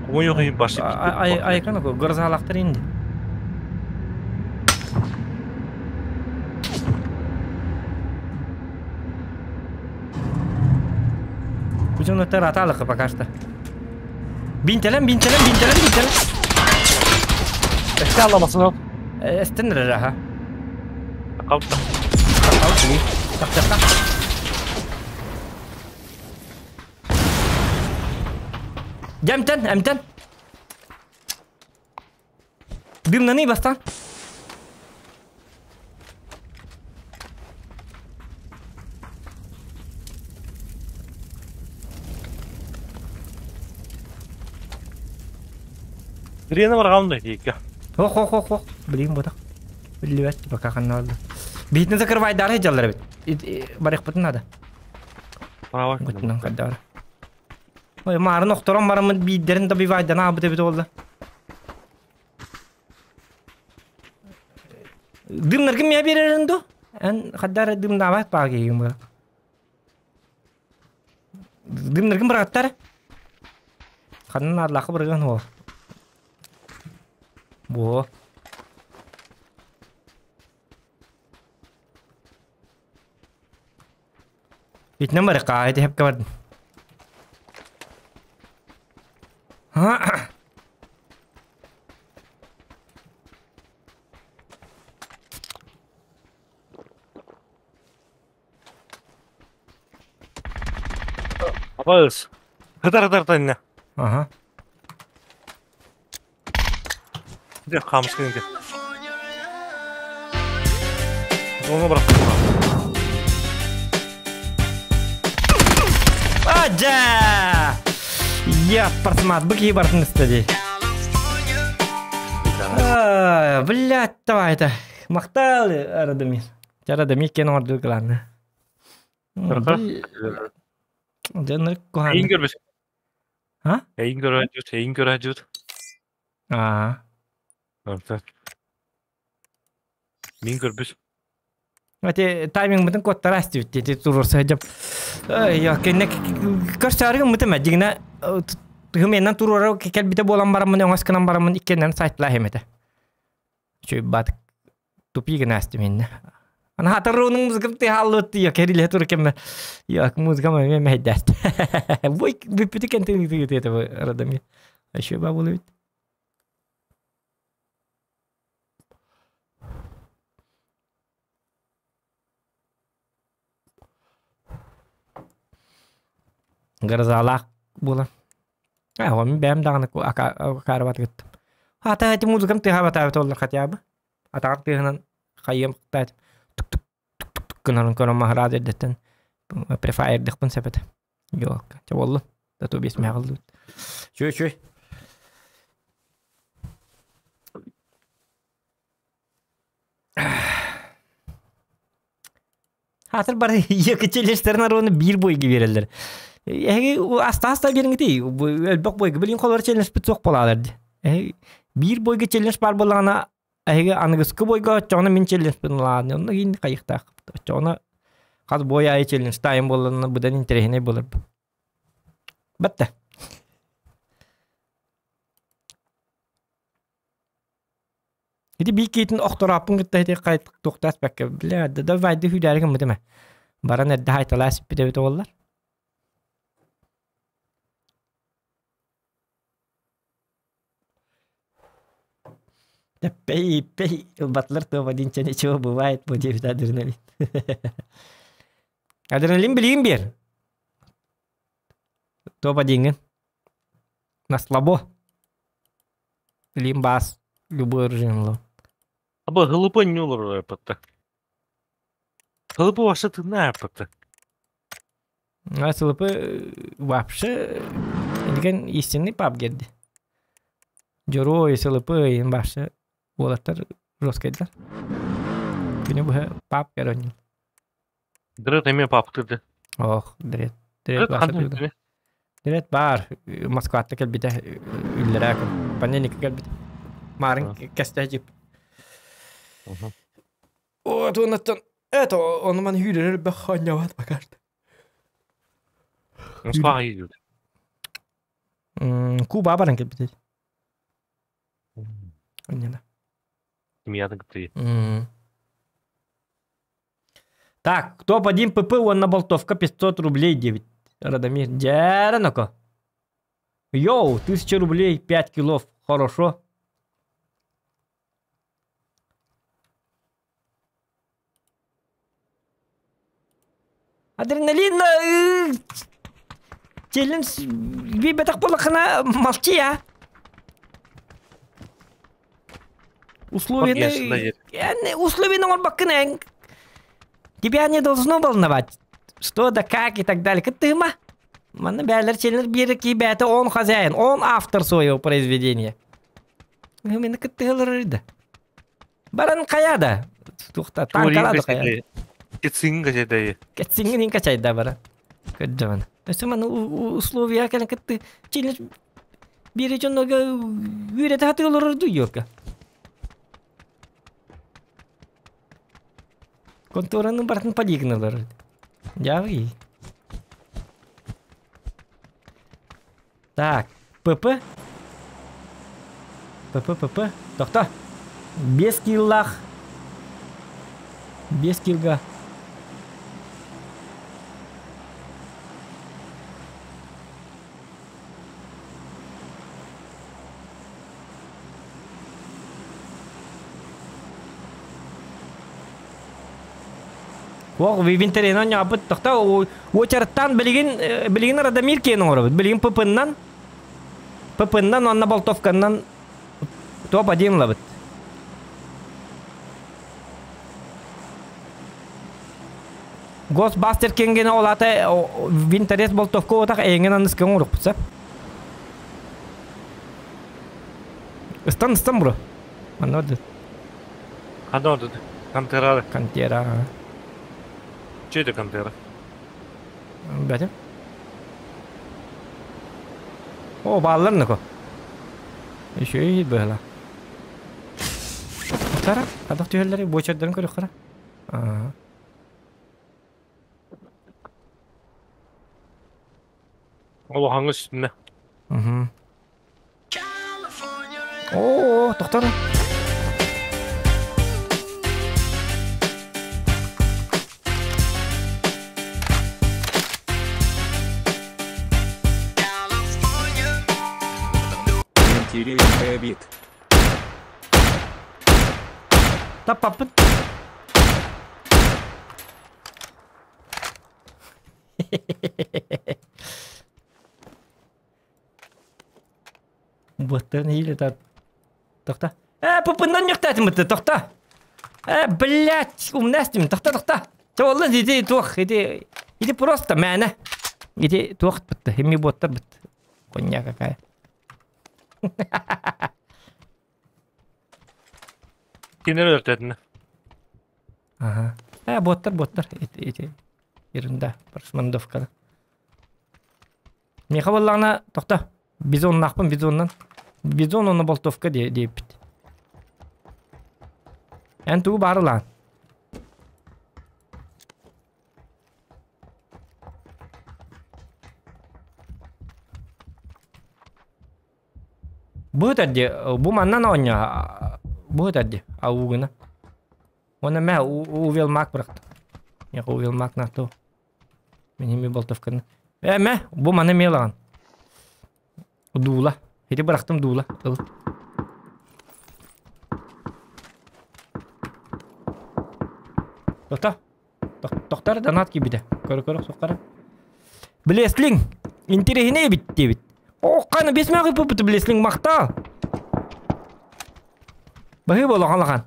Ой, башы Ай, айкан око, гырзалактыр инди. Бу аталыкы пока что. Бинтелен, бинтелен, бинтелен, бинтелен. Эсте аламасын ол. Эстен раха. Қалта. Так, так, так. Эмтен, эмтен. Дымнаны бастан. Грена бар қалынды дейкі. Ох, ох, ох, ох. Блин, вот так. Билбэт, пока ханна Битни закрывай дары жаллар бит. Барых бутун надо. Право. Бутунан каддар. Ой, марын охторон барымын биддерин добивайдан абы деп олды. Дымнар ким я берерин ду? Эн хаддар дымнабат баа кийим бар. Дымнар ким бараттар? Ханнан арлақы бырган о. Бо. Итнен бар каайты хеп кабардын. Абыз. Хыдар хыдар тайна. Ага. Де қамыс кенге. Оны бырақ. Ажа! Я парсмат, быки бартын истеди. Блядь, давай это. Мактал Радомир. Радомир кен орду главное. Дэнер кухан. Эйин көрбөс. А? Эйин көрөжүт, эйин көрөжүт. Аа. Орта. Мин көрбүс. Ати таймингмытын куоттара астибит ти туруорса сылдьам. Я кэннэ көрсөөрү гыммытым дьигинэ тыһым туруора кэлбитэ буолан бараммын оҥос гынан бараммын иккиэннэрин сайтла этэ. Үчүгэй баатык тупи гына астым иннэ. Ана хатар руунуң музыкам тыһааллыбыт я кэриле тур кемме. Я музыкам эме мэйдээт. Бой бүппүтү кентин это Радомир. Еще бабулы бит. Грозалаах буолан. Аа, мин бэйэм даҕаны акаарыбат гыттым. Ата эти музыкам тыаһаабатаабыт оллар хотя бы. Атаҕар тыаһынан хайыам тук тук тук тук гынарын көрөн маһыраат эрдэттэн префайрдыхпын сөп этэ. Йоалка. Чэ буоллун. Тату биэс мэҕэллибит. Чү чү. Хатыр бары екі челленджтерин аруны биир бойга биэрэллэр. Эһиги аста-аста биэриҥитий элбэх бойга билин холор челлендж суох буолаалар ди. Эһиги биир бойга челлендж баар буоллаҕына эһиги аныгыскы бойга оччоҕуна мин челленджпин ылаан онно киин хайыхтаах. Оччоҕуна хас бой аайы челлендж таайым буолланна быдан интэриэһинэй буолар. Батта. Ити биир киһитин охторооппун кытта ити туохтаспакка бля да вайды хүүдээри гыммытым ээ. Баран эрдэ хайталаа сиппит эбит буоллар. Да пей, пей, ылбатылар топ один ничего бывает, бу диэбит адреналин. Адреналин билигин биэр. Топ одиҥҥин. На слабо. Лимбас. Любой режим. Аба хылыпа ньулар эппэтэ. Хылыпа вообще тына эппэтэ. А СЛП вообще деген истинный пап герди. Дьоруой СЛП вообще уолаттар жесткайдар. Күнү быһа пап керонньул. Дрет эме паптырды. Ох, дрет. Дрет баар. Дрет баар. Москватта кэлбитэ үллэрээ күн. Панельника кэлбит. Маарын кэстэһэ жип. О, туонаттан это ону ман хүүрэр бэх хонньабат пока что. Москваҕа идут. Куба баран кэлбит. Онньана. Миятын кытты. Так, топ-1 ПП уонна болтовка 500 рублей 9. Радомир. Дьээрэноко. Йоу, 1000 рублей 5 килов. Хорошо. Адреналин челлендж бибетах буоллаххына молчи а. Условияны условияны оҥорбаккын тебя не должно волновать. Что да как и так далее. Кыттыма. Манна бээлэр челлендж биэрэ киибээтэ он хозяин, он автор своего произведения. Мені кыттыһылар да. Баран хайа да. Тухта танкала да хайа. Кетсиҥ качайдай. Кетсиҥин качайда бара. Көрдөмөн. Өссө маны условия кэлэн кытты челлендж биэрэ дьоннорго үөрэтэ хатыылар дуйуока. Контораны бартын полигналар. Дявый. Так, ПП. ПП, ПП. Тохто. Без киллах. Без килга. Ох, винтерен оñапыт тохта уочараттан билигин билигин Радомир киэн оҥоробут. Билигин ПП-нан ПП-нан онна болтовканнан топ-1 ылабыт. Госбастер кенгене олата винтерес болтовка отақ эңен аныскан оҥорукпут Ыстан ыстан бро. Манна ордут. Ханна ордут. Кантера. Кантера. Че это кантера? Бәтем. О, бааллар нако. Еще и было. Тохтара, хадах түһэллэри, буочардарын көрүөххара. Аа. Улахаҥҥа үстүнэ. Угу. Оо, тохтара. Интересный вид. Таппаппын. Буоттарын иилэ тар. Тохта. Э, пупунан ньөхтәтим бытты, тохта. Э, блядь, умнастым, тохта, тохта. Чоллан иди туох, иди, иди просто мээнэ. Иди туох бытты, хими буоттар бытты. Хуйня какая. Кинилэр өлтөтүнэ. Ага. Э, буоттар, буоттар. Ити, ити. Ерунда, прошмандовканы. Миэхэ буоллаҕына, тохто, бизоннаахпын бизоннан. Бизон уонна болтовка диэ диэппит. Эн тугу баарылаан? Бу ыытар дии, бу маннан оонньоо, бу ыытар дии, аугына. Уонна мэ увел мак бырахтым. Миэхэ увел мак наату. Мин ими болтовканы. Э, мэ, бу маны мелаҕан. Дуула. Ити бырахтым дуула. Ыл. Тохто. Тохтор донат киирбитэ. Көрө-көрө суххара. Блеслинг! Интэриэһинэй эбит диэбит. Оокканы бес мөҕү пуппуту Блеслинг махтал! Баһыыба улахан улахан.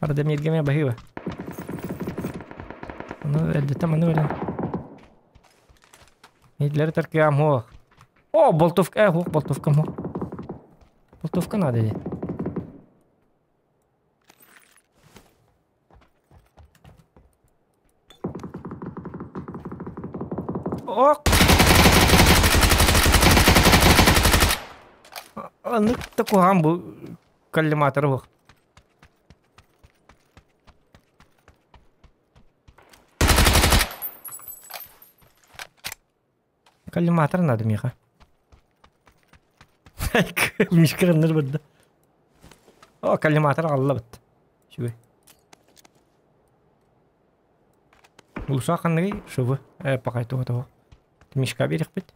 Арда миргеме баһыыба. Ону эрдэтэ маны өлөн. Итлер таркыам хуох. О, болтовка, э, хуох, болтовка хуох. Болтовка надо дии. Ок! Анык да куһаҕан бу коллиматоры буох. Коллиматор надо миэхэ. Мишка гыннар барда. О, коллиматор аҕаллабыт. Үчүгэй. Улуса ханныгый? Шубы. Э, пакай туга того. Мишка биэриэхпит.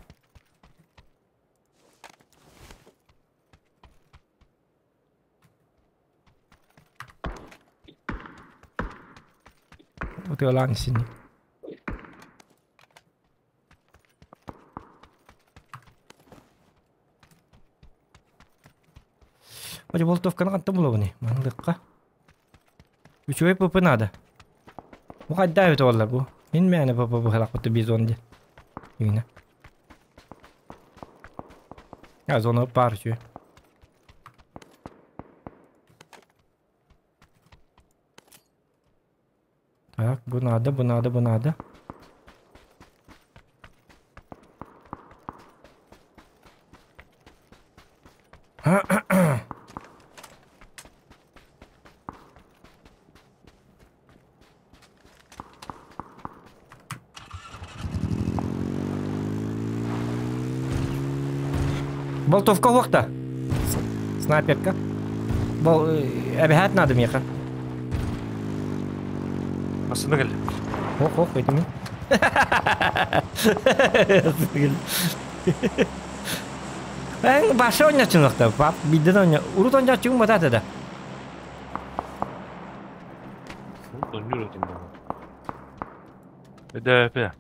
Утуолаан сини. Ой, болтовканы хантан булабыный? Манныыкка. Үчүгэй ПП надо. Бу хайдаа эбит буолла бу. Мин мээнэ ПП быһалахпыт бизон диэн. Үүнэ. А зона паар үчүгэй. Так, бу надо, бу надо, бу надо. Болтовка уохта. Снайперка. Бол, эбэһээт надо миэхэ. Массыына кэллэ. Ох, ох, этими. Эн баша ойночунуохта, пап, бидден ойна. Урут ойночугун батата да. Ойнуур этим ДП.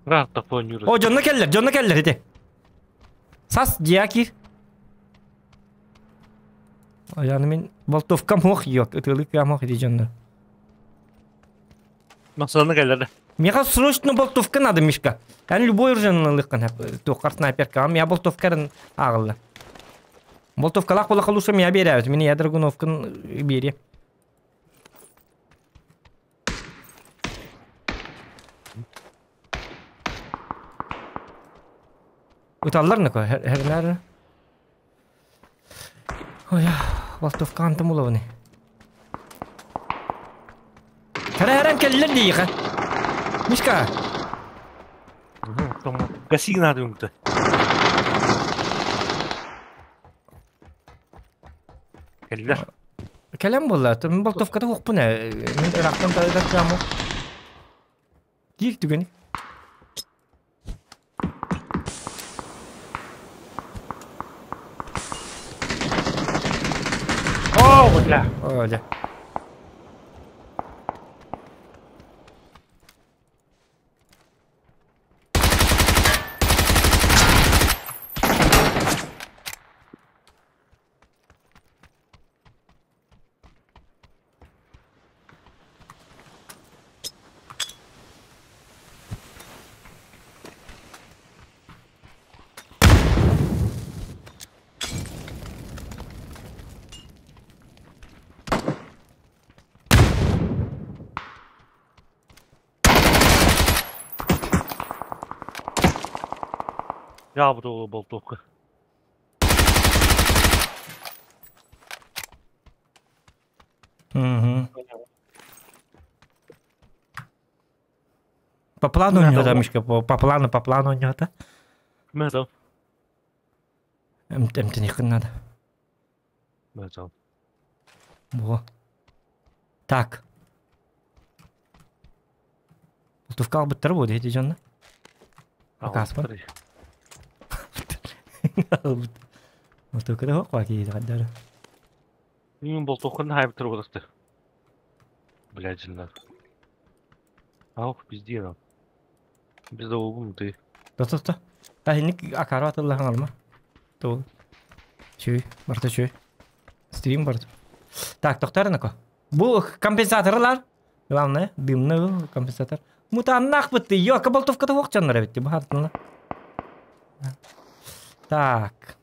О, дьонно кэллэр, дьонно кэллэр ити. Сас дьиэ киир. Аяны мин болтовкам хуох йок, ытыылык кыам ити дьонно. Масаны кэллэр. Миэхэ срочно болтовка надо, Мишка. Эн любой оружиенылыххын туоххар снайперкаҕа миэхэ болтовкарын ааҕылла. Болтовкалаах буоллахха лучше миэхэ биэрээбит. Мин я драгуновкын биэриэм. Ыталлар нако, хернер. Ой, болтовка антым улабыны. Хара-харан кэллэр дииха. Мишка. Гаси надо үҥтэ. Кэллэр. Кэлэн буолла. Мин болтовката хуохпун ээ. Мин ыраахтан тайдар кыаму. Киир түгэни. О, бля. О, дьэ. Дьаабыт уолу болтуохха. Угу. По плану у него там, Мишка, по плану у него, да? Мэтал. Эмтэниххин надо. Мэтал. Во. Так. Болтовка албыттар буо диэти дьонно. Акааспын. Болтовка да хоққуа киһи хаддары. Мин болтовканы хайбыттар буолахты. Блядь, жиннар. Ау, пизди нам. Без долгум ты. То-то-то. Та инник акаро атыллахан алма. Тол. Чүй, барта чүй. Стрим барт. Так, тохтар Бу компенсаторлар. Главное, дымный компенсатор. Мутаннах бытты. Йо, болтовка да чаннар битти. Бахартына. Так.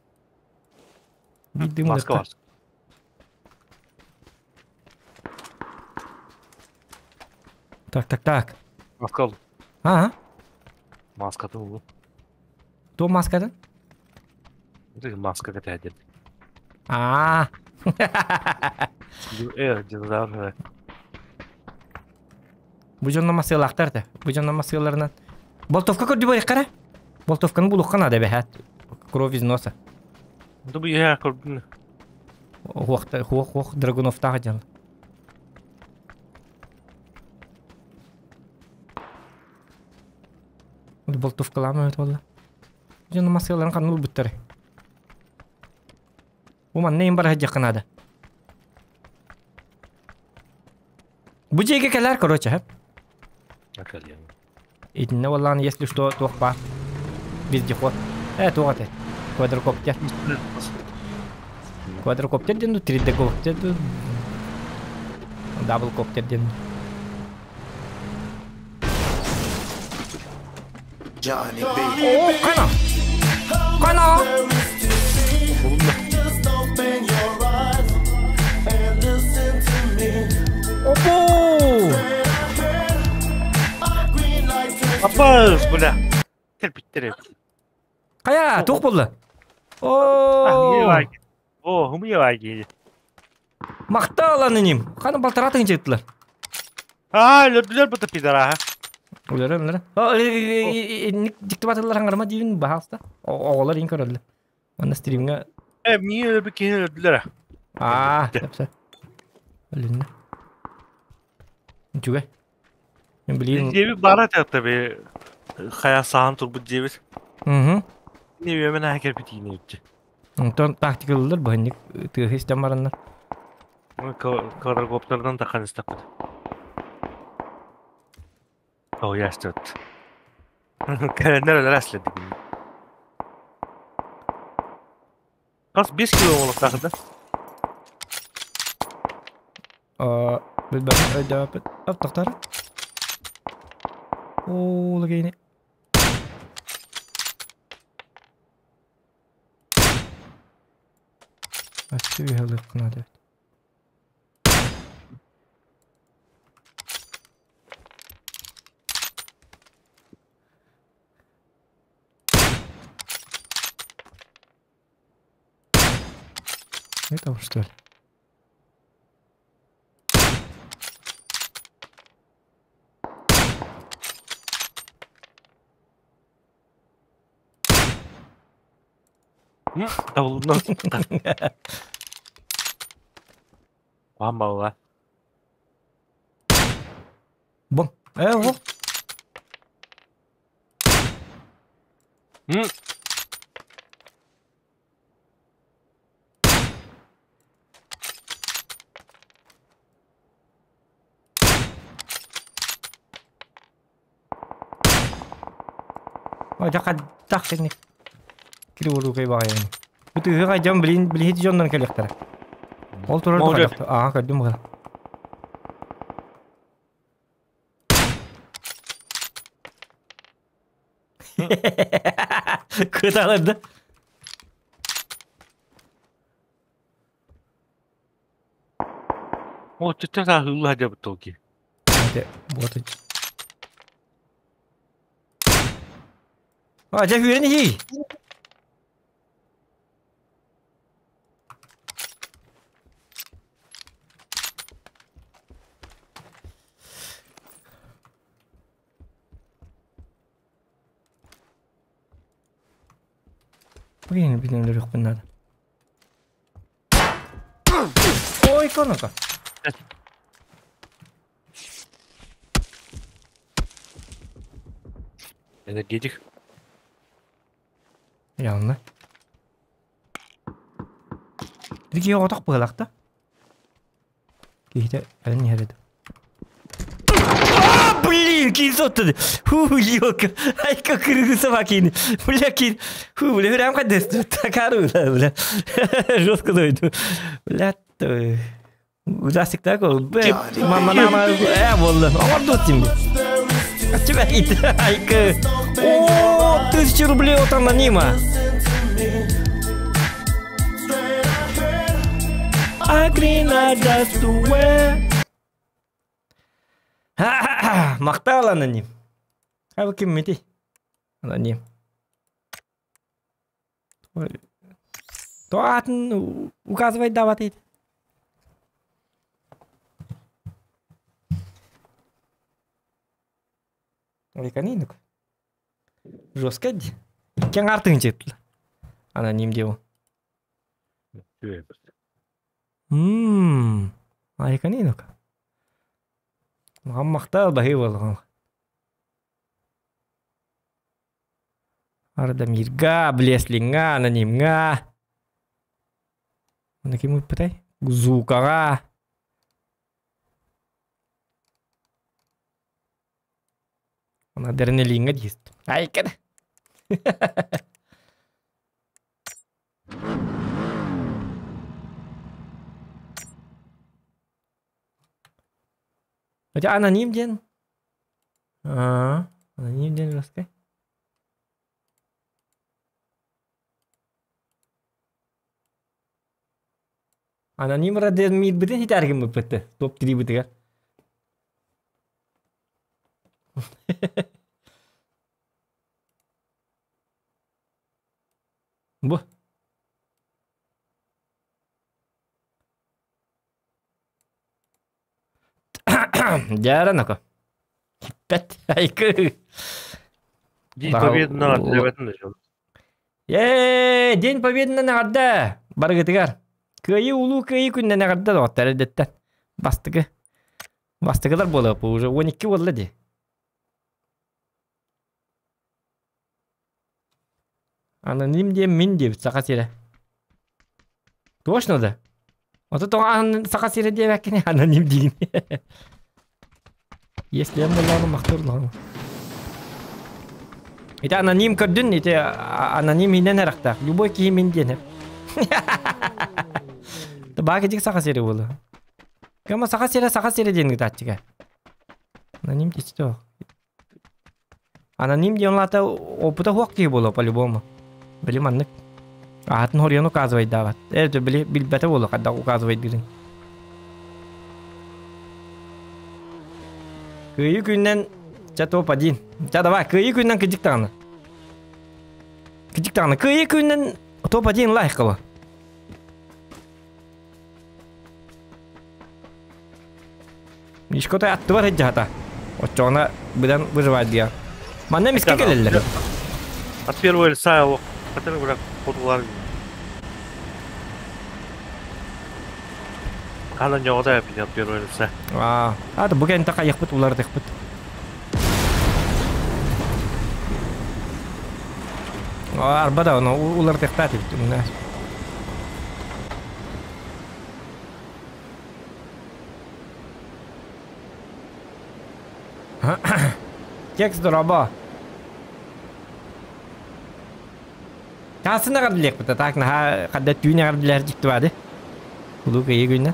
Дым Маска Так, так, так. Маска ал. А? Маскатын улу. То маскадан? Маска кэтээдин. А. Динозавр. Бу дьонно масыалаахтар да. Бу дьонно масыаларынан. Болтовка көрдү барык кара. Болтовканы булукка надо бэһэт. Кровь из носа. Ну бу я көрдүн. Хуох, хуох, хуох, Драгуновтаах дьон. Болтовкалаама өт болла. Дьонно масыаларын ханна ылбыттары. Бу манна им бар дьахха надо. Бу дьиэгэ кэлэр, короче, хэп. Итиннэ буоллаҕына, если что, туох баар. Вездеход. Туох этэй? Квадрокоптер. Квадрокоптер диэн дуу, 3D-коптер дуу? Даблкоптер диэн. О, кана! Кана! Опо! Аппас, бля. Кэлбиттэр. Хайа, туох буолла? О! О, хумуя. Махтал аноним. Хана балтаратын жыттылар. А, өлөрдүлөр бу пидара. Өлөрө, өлөрө. Диктоватылар аңарма диин баһаста. Оҕолор ин көрөллөр. Манна стримҥа Мии өлөрбүт киһини өлөрдүлөр. Аа, тапса. Өлүннэ. Үчүгэй. Мен билиин. Диэбит бара тахта би хая саан турбут диэбит. Мгм. Не үөмэн аха кэлбит иини үтче. Онтон тактикалылар быһынник тыаһы истэн бараннар. Квадрокоптердан тахан истэппит. О, ястет. Кэлэннэр өлөр аследик. Хас 5 кило олохтаахыда. Билбэт өйдөппүт. Оп, тохтар. Оо, лагейни. Өссө үһэлык надо. Это что ли? Табылынна. Куһаан балла. Бу. Э, бу. Дьах кэнник кири баҕайы. Бу тыһыга дьон билин билиһит дьоннор кэлиэхтэрэ. Ол турар Молодец. Аа, көрдүм быһа. Кыталарды. О, түттэ сааһыылла дьабыт толки. Вот. А, дьэ хүрэн иһий. Блин, блин, өлөрүөхпүн наада. Ой, конока. Энергетик. Явно. Дики отох быһылахта. Киһитэ эн иһэр этэ. А, блин, киин соттуду. Фу, ёлка. Ай, как крыгы собаки. Бля, киин. Фу, бля, прям как Такару, бля. Жестко дойду. Бля, Ужастик такой. Бля, мама, мама, болды. Оңорду тим. Тебя айка. О, 1000 рублей от анонима. I just to wear. Махтал аноним. А вы ким мети? Аноним. То атын указывать давать. Ой, Жестко. Кең артың жетті. Аноним деу. Ммм. Айканинок. Махтал баһы болған. Ардамирга, Блеслинга, анонимга. Оны ким ыппытай? Зукаға. Она адреналинга дейст. Айкан. Хотя аноним ден. А, аноним ден жесткий. Аноним раден мид битен хитәргем бітті. Топ-3 бітіге. Бу. Дьээрэноко. Хиппет. Айкы. День Победы на Е, День Победы награда. Баргытыгар. Кыайыы улуу кыайыы күнүнэн эҕэрдэ доҕоттор эрдэттэн. Бастакы. Бастакылар буолуо уже 12 буолла дии. Аноним диэн мин диэбит Саха сирэ. Точно да? Ото тоҕо Саха сирэ диэбэккини аноним диигин. Если я буоллаҕына махтар улахан. Ити аноним көрдүн, ити аноним иһинэн эрахтаах. Любой киһи мин диэн. Баакетик Саха сирэ буолла. Кама Саха сирэ диэн гытааччыга. Аноним тичто. Аноним диэн лата опыта хуак киһи буолуо по-любому. Били маннык. Аатын хоруйан указывайдаабат. Э, били билбэтэ буолуо хайдах указывайдыырын. Кыайыы күнүнэн ча топ-1. Ча давай, кыайыы күнүнэн кыдьык даҕаны. Кыдьык даҕаны. Кыайыы күнүнэн топ-1 лайк қыла. Мишкота аттыбар сылдьаһата. Оччоҕуна быдан выживать диэн. Манна эмискэ кэлэллэр. От первого лица который уже хотулар. Хана ньоҕода от первого лица. Аа, ата бу кэнтэ хайыхпыт уларытыхпыт. Арба да ону уларытыхтаат эбит. Текст дорообо. Таасына эҕэрдэлиэхпит так наһаа хадда түүн эҕэрдэлэһэр дьикти баады. Улуу кыйы күннэ.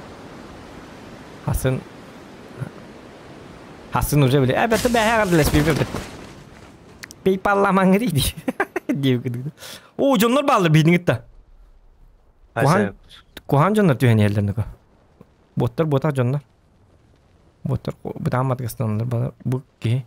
Хасын Хасын уже били. Эбэтэ бэһэ эҕэрдэлэспиппит. Пейпалламаҥҥа дии. Диэбит. Оо, дьоннор бааллар биһиниҥитта. Куһаан куһаан дьоннор түһэн иһэллэр нөкө. Буоттар буотах дьоннор. Буоттар бытаан матыгыстаналлар бу киһи.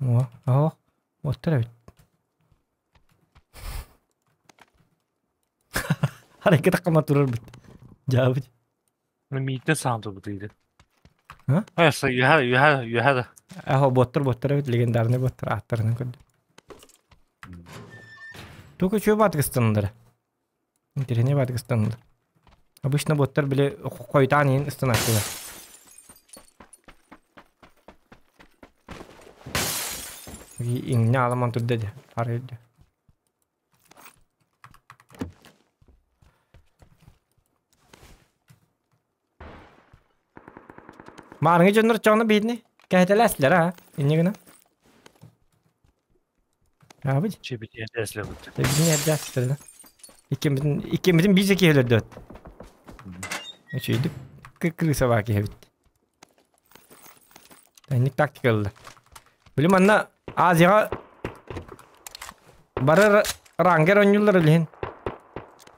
О, оһох, уоттар эбит. Арайка таххама турарбыт. Дьаабыт. Миитин саамтыбыт ыйды. А? Үһэ, үһэ, үһэ да. Аһо, боттар, боттар эбит, легендарный боттар ааттарынан көрдүм. Тука чүө баатыгыстаннара. Интэриэһинэй баатык ыстаннылар. Обычно боттар били хойутаан иһин ыстанааччылар. Иҥнэ аламан турда дии, арыйда. Маарыҥы дьоннор чоҕуна биһитини кэһэтэлээстилэр аа, инньэ гына. Аабыт. Чебитиэтэслэбит. Эбитин эрдээстэринэ. Иккиммитин иккиммитин биир киһи өлөрдөт. Үчүйдүк крыса баа киһи эбит. Инник тактика ылла. Били манна Азияҕа бары рангер оонньууллар илиһин.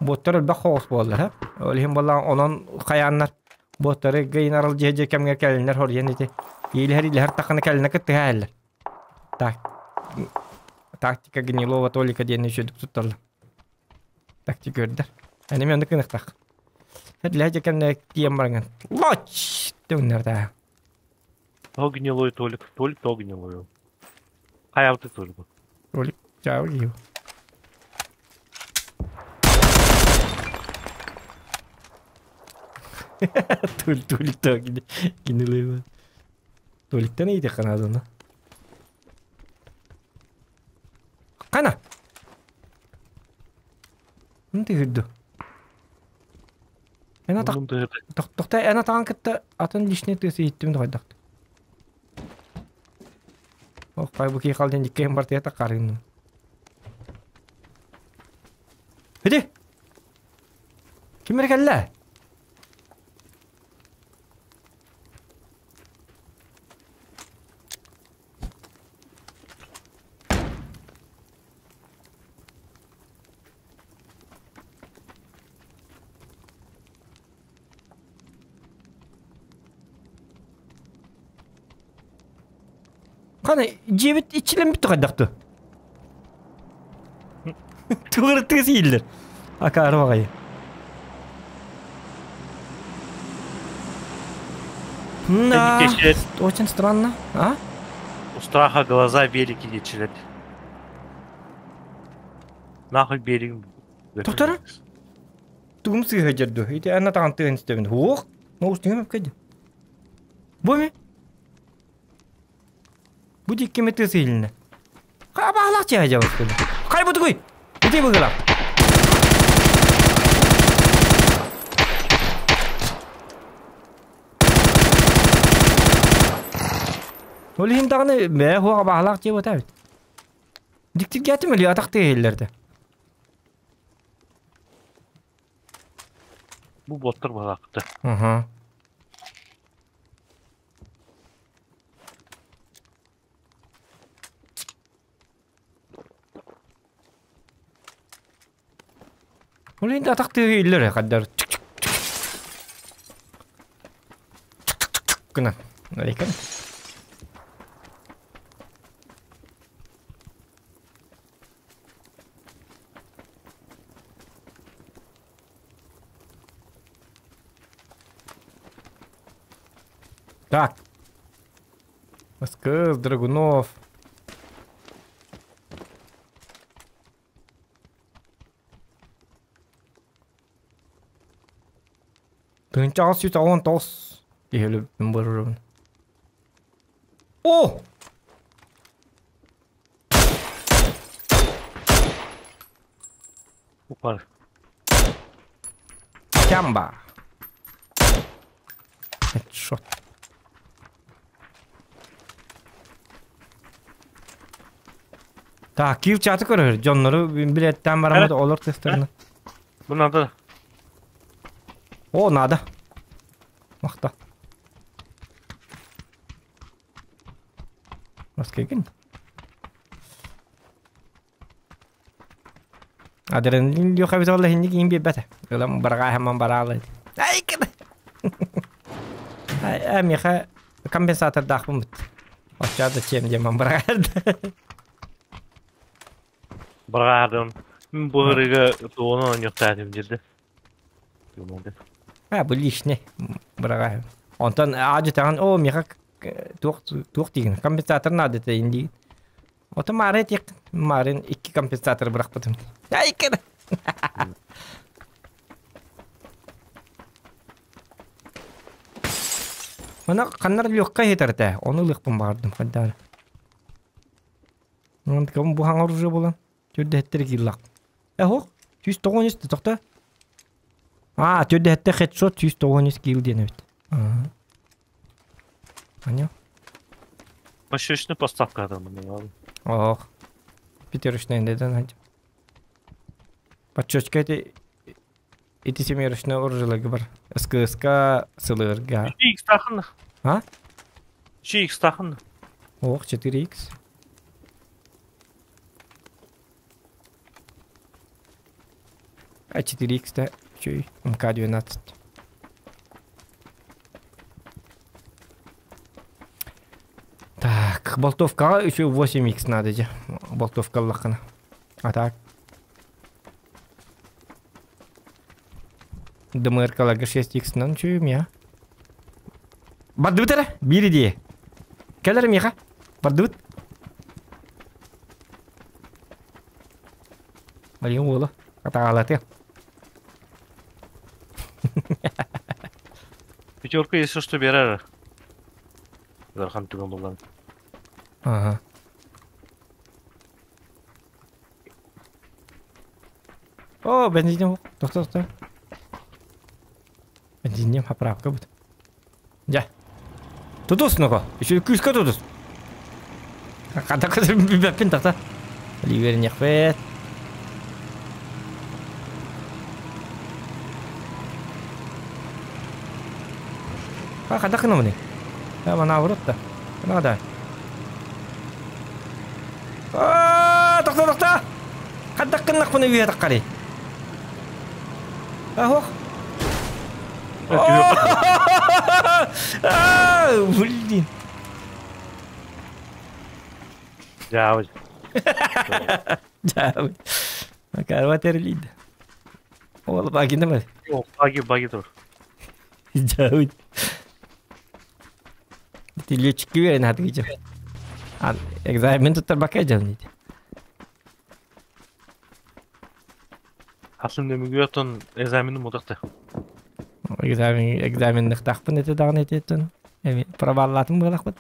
Буоттар элбэх хоҕус буоллар, һэ. Ол иһин буоллаҕа онон хайааннар буоттары гыйын арал дьиэ дьиэ кэмҥэ кэлиннэр хоруйан ити. Иилэһэр-иилэһэр таххана кэлинэ кыттыһа иһэллэр. Так, тактика Гнилова Толика диэн үчүгдүк тутталлар. Тактика көрдөр. Эни мен кыныктах. Хэтлээ кэмнэ тием барган. Лоч! Төгнөр То гнилой Толик, Толик то гнилой. Хайалты Толик. Толик чао гиу. Толик то гнилой. Толиктан иитиэххэ наада Хана? Тыһырду. Эн атах тохтой эн атаҕын кытта атын лишний тыасы иһиттим да хайдах. Ох, пай бу киһи халден диккэһин бартыйа таххарыынным. Иди! Ким эрэ кэллэ? Хана дьиэбит иччилэммит хайдахты? Тугу тыас ииллэр. Акаары баҕайы. Да, очень странно, а? У страха глаза велики дечилет. Нахуй берег. Доктор? Тугум сыыһа дьэрду. Ити анна таҕан тыын истэбин. Уох, моустуҥум өпкэди. Бу ми? Бу диккими тыас иһилиннэ. Хабаалаах чэһэ дьабыт. Хай бутугуй! Ити быгылап. Ол иһин даҕаны бэйэ хуоҕа баһылаах дьиэ буота эбит. Дьиктиргээтим өлүү атах тыаһыылларда. Бу боттар баһылаахтар. Аха. Ол иһин атах тыаһы иһиллэр хайдар гынан. Эйкен. Так. СКС, Драгунов. Тыһыынча 819 киһи өлүбүн бырырыбын. О! Упар. Кямба. Headshot. Так, киил чаты көрөр. Дьоннору билеттен бараммыт олор тестарына. Бу надо. О, надо. Махта. Маскегин. Адреналин диэхэ эбитэ буолла инник иин биэрбэтэ. Ылан барҕааһымман бараалай. Ай кэбэ. Ай миэхэ компенсатордаахпын бут. Оччоо да чем диэмэн барҕаарда. Барҕаардым. Мин бу ырыга туону оонньуохтаатым диирдэ. А, бу лишний быраҕааһым. Онтон аадьытаҕын оо миэхэ туох туох диигин компенсатор наада этэ дии. Ото маары этиэх маарын икки компенсаторы бырахпытым. Ай кэбэ. Мана ханнар легкая иһитэр этэ. Ону ылыахпын баҕардым хайдаары. Кым бу хаҥар уже буолан түрдэһэттэр кииллах. Эһох, 193 тохто. А, түрдэһэттэр хедшот 193 киил диэн эбит. Понял? Пощечный поставка там. Ох. Пятерочная деден хадь. Подчечка эти ити семерочная оружие бар. СКСК СЛРГ. 4x тахын. А? 4x тахын. Ох, 4x. А 4x-то чүй, МК-12. Так, болтовкаҕа еще 8x надо же. Болтовка ыллаххына. А так. ДМРКларга 6x-нан үчүгүм я. Бардыбыт эрэ, биир идея. Кэл эрэ миэхэ. Бардыбыт. Мария уола. Атаҕалатыа. Пятерка если что берер. Ыарахан түгэн буолан. Ага. О, бензин тохто тохто. Бензинем поправка будет. Дьэ. Тутус ного. Еще күүскэ тутус. Хата билбэппин тахта. Ливерниэхпит. А хата гынабыный? Э, наоборот да. Надо. Аа, тохто тохто. Хаддак гыннахпына үөһэ таххарый. Ах, Блин. Дьаабы. Дьаабы. Макарова терилийдэ. Ол багина бар. Баги баги тур. Дьаабы. Летчикки үөрэн хатыгыча. Экзамен туттарбакка дьон Хасын нөмүгү экзамены мутахта. Экзамен экзаменныхтаахпын этэ даҕаны этиэттэн. Эми проваллаатым быһалахпыт.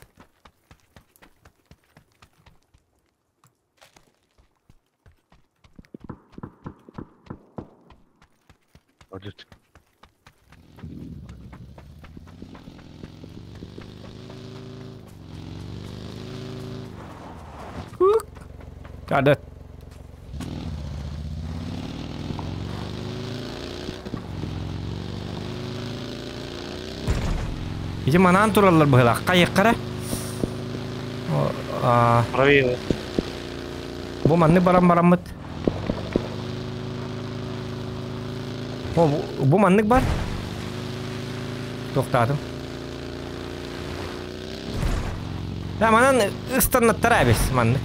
Одут. Тардат. Ити манаан тураллар быһыылаах. Хайыахха эрэ? Правее. Бу маннык баран бараммыт. О, бу маннык бар. Тохтаатым. Да, манан ыстаннаттара эбис маннык.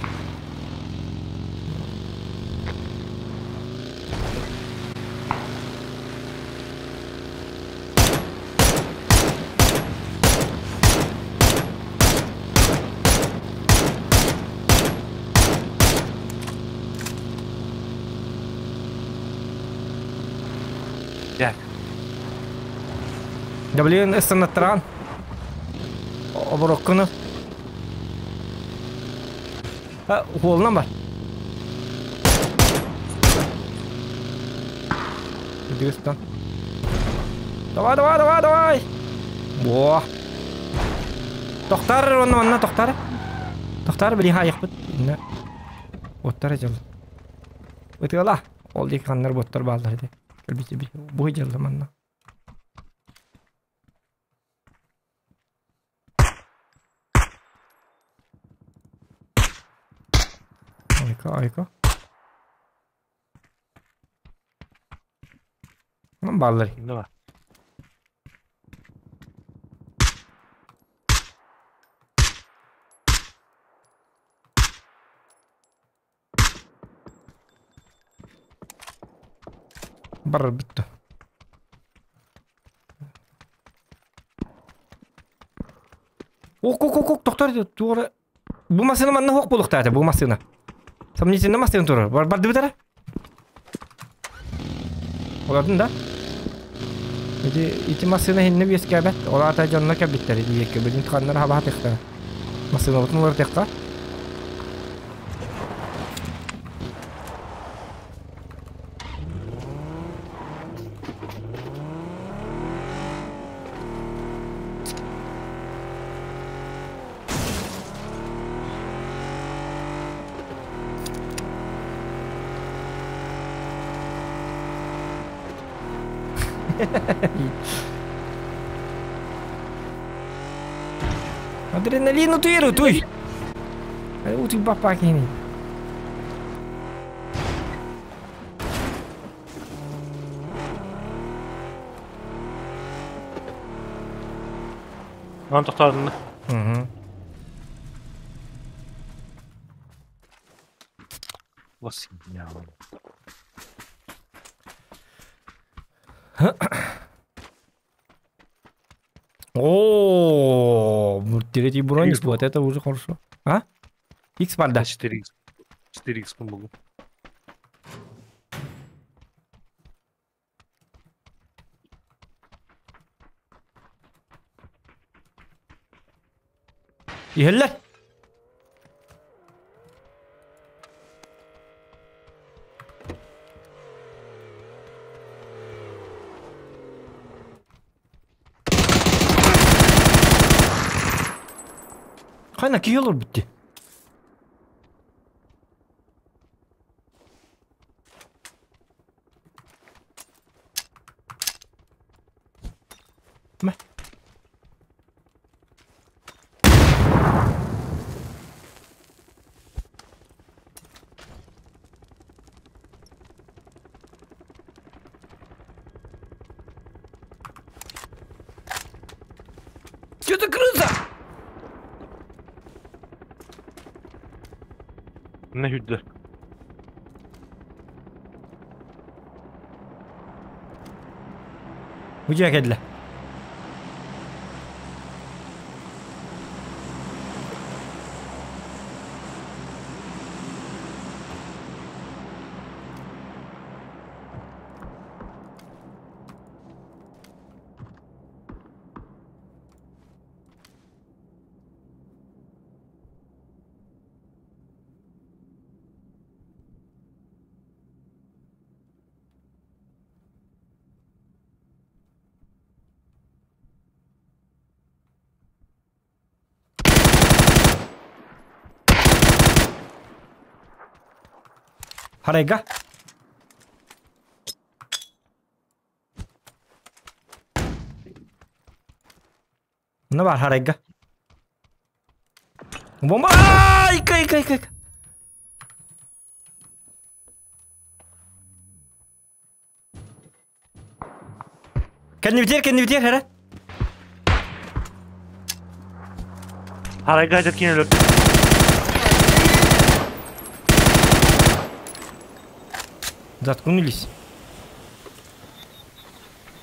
Дьэ. Да блин, ыстаннаттаран. Обороккуну. Уолунан бар. Дыгыстан. Давай, давай, давай, давай! Во! Тохтар, онно манна тохтар. Тохтар, билин хайахпыт. Инна. Оттар дьыл. Ытыала. Ол диэки ханнар боттар бааллар ити. Кэлбити бу дьылла манна. Айка, айка. Бааллар. Давай. Барар бүттэ. Ок, ок, ок, ок, тохтор, туора. Бу массыына манна суох буолуохтаах этэ, бу массыына. Сомнительно массыына турар. Бар бардыбыт эрэ? Олордун да? Ити, ити массыына иһиннэ үөскээбэт. Ол аата дьонно кэлбиттэр диэки. Билин ханнар хабаатыахтара. Массыынабытын уларытыахха. Адреналин утуйар утуй. Утуйбаппа киһини. Онон тохтоотунна. Угу. Лосинял. О, третий броник, вот это уже хорошо. А? Икс бар да. 4х. 4х помогу. Иһэллэр. Хайна киһи олорбут дии. Мэ. Че ты крыса? Не хүрдэ. Бу дьиэ кэллэ. Харайга. Мына бар харайга. Бомба! Ика, ика, ика, ика. Кэннибитигэр, кэннибитигэр эрэ. Харайга дьэ киин өлөрдүм. Заткнулись.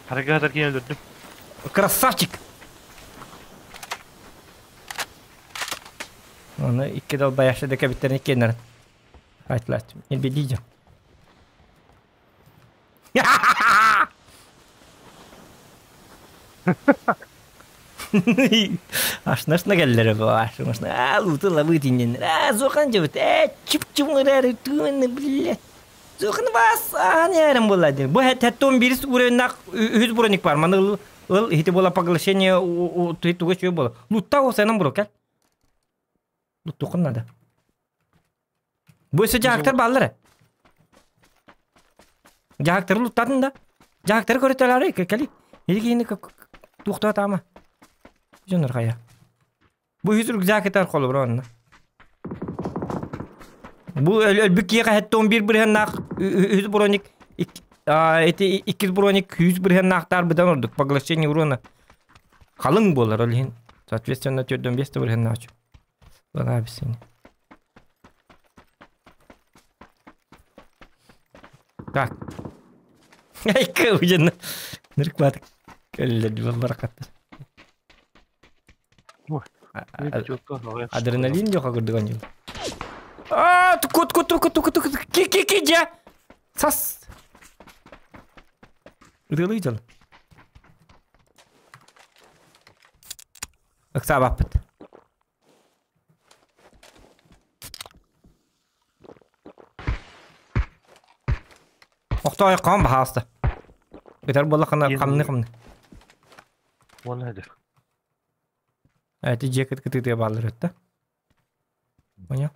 Харайга дьэ киин өлөрдүм. Красавчик! Оны икки долбаяшы да кэбиттерин иккиэннэрин. Айтылааччым. Илбидии дьон. Ашнашна кэллэрэ бу ашнашна аа лууту лабыт иннин аа зохан дьыбыт ээ чип чип эрээри тыынны блядь зохан бас аан ярым буолла диэн бу хэттон бирис уровеннаах үһүс броник бар маны ыл ыл ити буола поглощение туга үчүгэй буола лутта осанан буро кэл луттуоххун надо Бу өссө дьаһактар бааллар ээ. Дьаһактары луттатын да. Дьаһактары көрөтөлөөрү кэли. Или киһини туохтаатаама. Дьоннор хайа. Бу үһүс рюкзак холобура онно. Бу өлбүт киһиэхэ 71 бырыһаннаах үһүс броник эти иккис броник 100 бырыһаннаахтаар быдан ордук поглощение урона халыҥ буолар ол иһин соответственно 45 бырыһаннаах Лана объяснение. Так. Айка уйана. Ныркват. Кэллэр баракаттар. Адреналин жоха курдуган жыл. А, кут кут кут кут кут ки ки ки жа. Сас. Ытылый жыл. Ыксаабаппыт. Охто айққан баһааста. Ытар буоллаххына хамны хамны. Уонна эдэр. Эти дьиэ кытытыа бааллар өттө. Понял?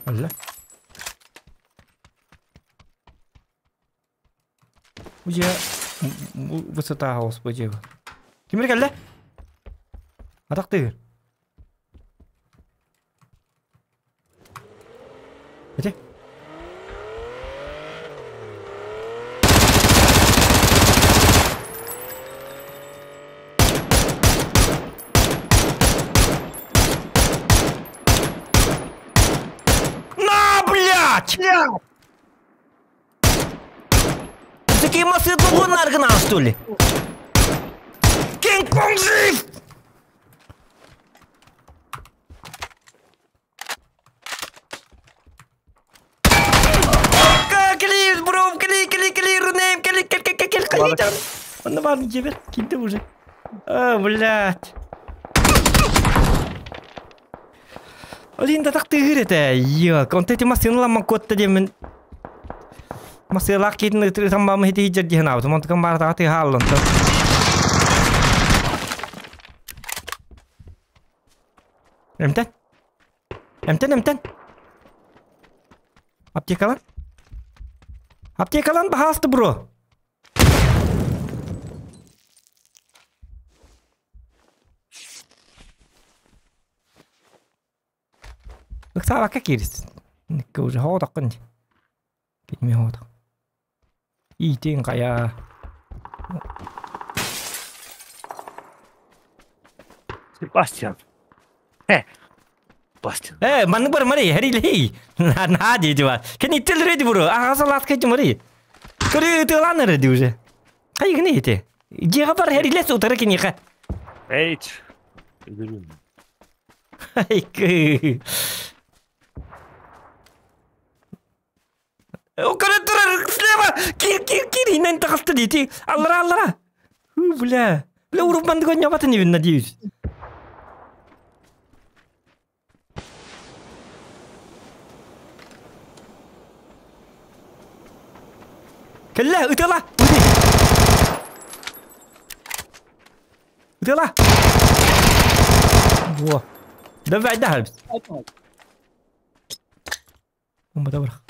Алла. Бу дьиэ высота хаос бу дьиэ. Кимир кэллэ? Атахтыыр. Ити. На, блядь! Такие массы наргнал, что ли? Кинг-Конг жив! Кли, бро, кли, кли, кли, рунейм, кли, кли, кли, кли, кли, Он на тебе, кинь ты уже. А, блядь. Олин да тахтыыр этэ. Йок, онто ити массыыналамман куотта диэммин массыылаах киитин ытырытан баамы хити хиджэр диэн аабытым. Онтукам баара тыга хааллан. Эмтэн. Эмтэн, эмтэн. Аптекалан. Аптекалан баһаалысты бро. Ыксаабакка киирис. Уже хоотоккун дии. Кими хооток. Иитин хайа. Себастьян. Э. Бастин. Э, маннык бар мари, хэрилей. На дии бар. Кени тил реди бро. Ага лат кэти мари. Көрү тылан реди уже. Хай гыны ити. Дьиэҕэ бар хэрилес утары киниэхэ. Эйч. Өлөрүм. Ай, Көрө турар слева! Кир, кир, кир, инен тахалты дии. Аллара, аллара. Ху, бля. Бля, урубанды гоннябатын ибин, надеюсь. Кэллэ, ытыала! Ути! Ытыала! Во. Давай, да. Умбата бырах.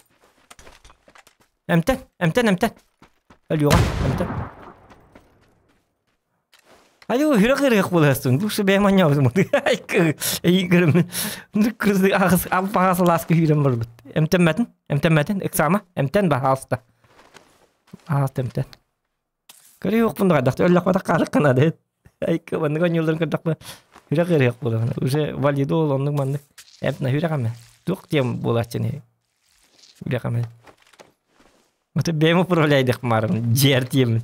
Эмтэн, эмтэн, эмтэн. Өлүөҕэ, эмтэн. Алло, үрэх ырыах буоласын. Бу шу бэйэм анньаабытым. Эйигин кырды аҕыс алпаҕа сылааска күүрэн барбыт. Эмтэммэтин, эмтэммэтин, ыксаама, эмтэн ба, хаалыста. Хаалыста эмтэн. Көрүөхпүн да хайдах өллөхпөтөх хаалыккына да. Айка маннык оонньуулларын көрдөхпүнэ үрэх ырыах буолар. Уже валидол оннук маннык эмтэнэ үрэх эмэ. Туох диэн буолааччыный үрэх эмэ. Ото бэйэм управляйдых маарым дьиэр диэмин.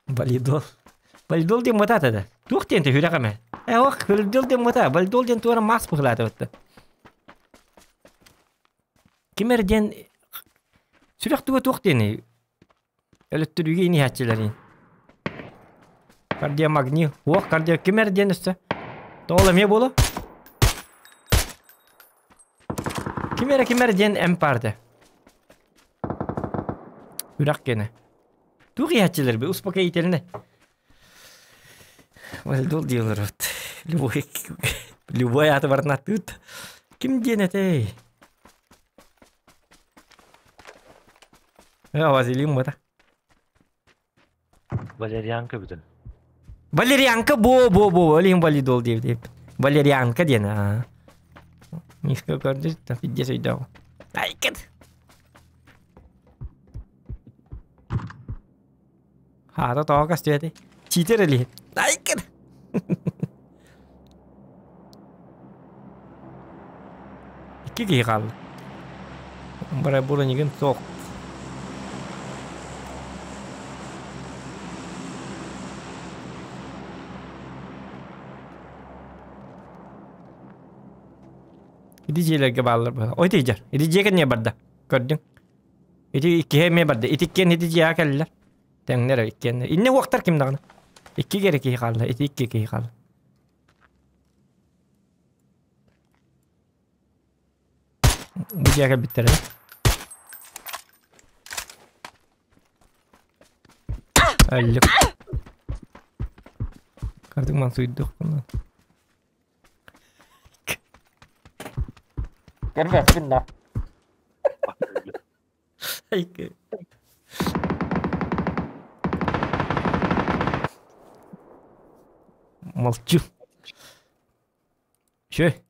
Валидол. Валидол диэн бата да. Туох диэн үрэх эмэ. Э ох, валидол диэн бата. Валидол диэн туора мас быһылаата бытта. Ким эрэ диэн сүрэх туга туох диэний? Өлөттөрүүгэ иниһээччилэрин. Кардиомагнил. Уох, кардио ким эрэ диэн өссө. Тоҕо эмиэ буолуо? Ким эрэ ким эрэ диэн эмп баар Үрэх киэнэ. Туох иһээччилэр би успокоительный. Вальдол диэлэр вот. Любой любой аты барытын аттыыт. Ким диэн этэй? Э, Вазелин бата. Валерьянка бүтүн. Валерьянка бо бо бо олин валидол диэбит. Валерьянка диэн аа. Мишка көрдү, пиздец өйдөөх. Айкыт. Хаата тоҕо көстүөтэй? Читер или? Айкыт. Икки киһи хаалла. Бара бронигын суох. Ити дьиэлэргэ бааллар быһа. Ой тиийдэр. Ити дьиэ кэннигэ барда. Көрдүҥ. Ити иккиһэ эмиэ барда. Ити иккиэн ити дьиэҕэ кэллилэр. Тэҥнэр иккиэннэр. Иннэ уохтар ким даҕаны. Икки кэрэ киһи хаалла. Ити икки киһи хаалла. Бу дьиэҕэ кэлбиттэр ээ. Өллүк. Кардык мансуйдуохпун. Көрбөппүн да. Молчу. Че?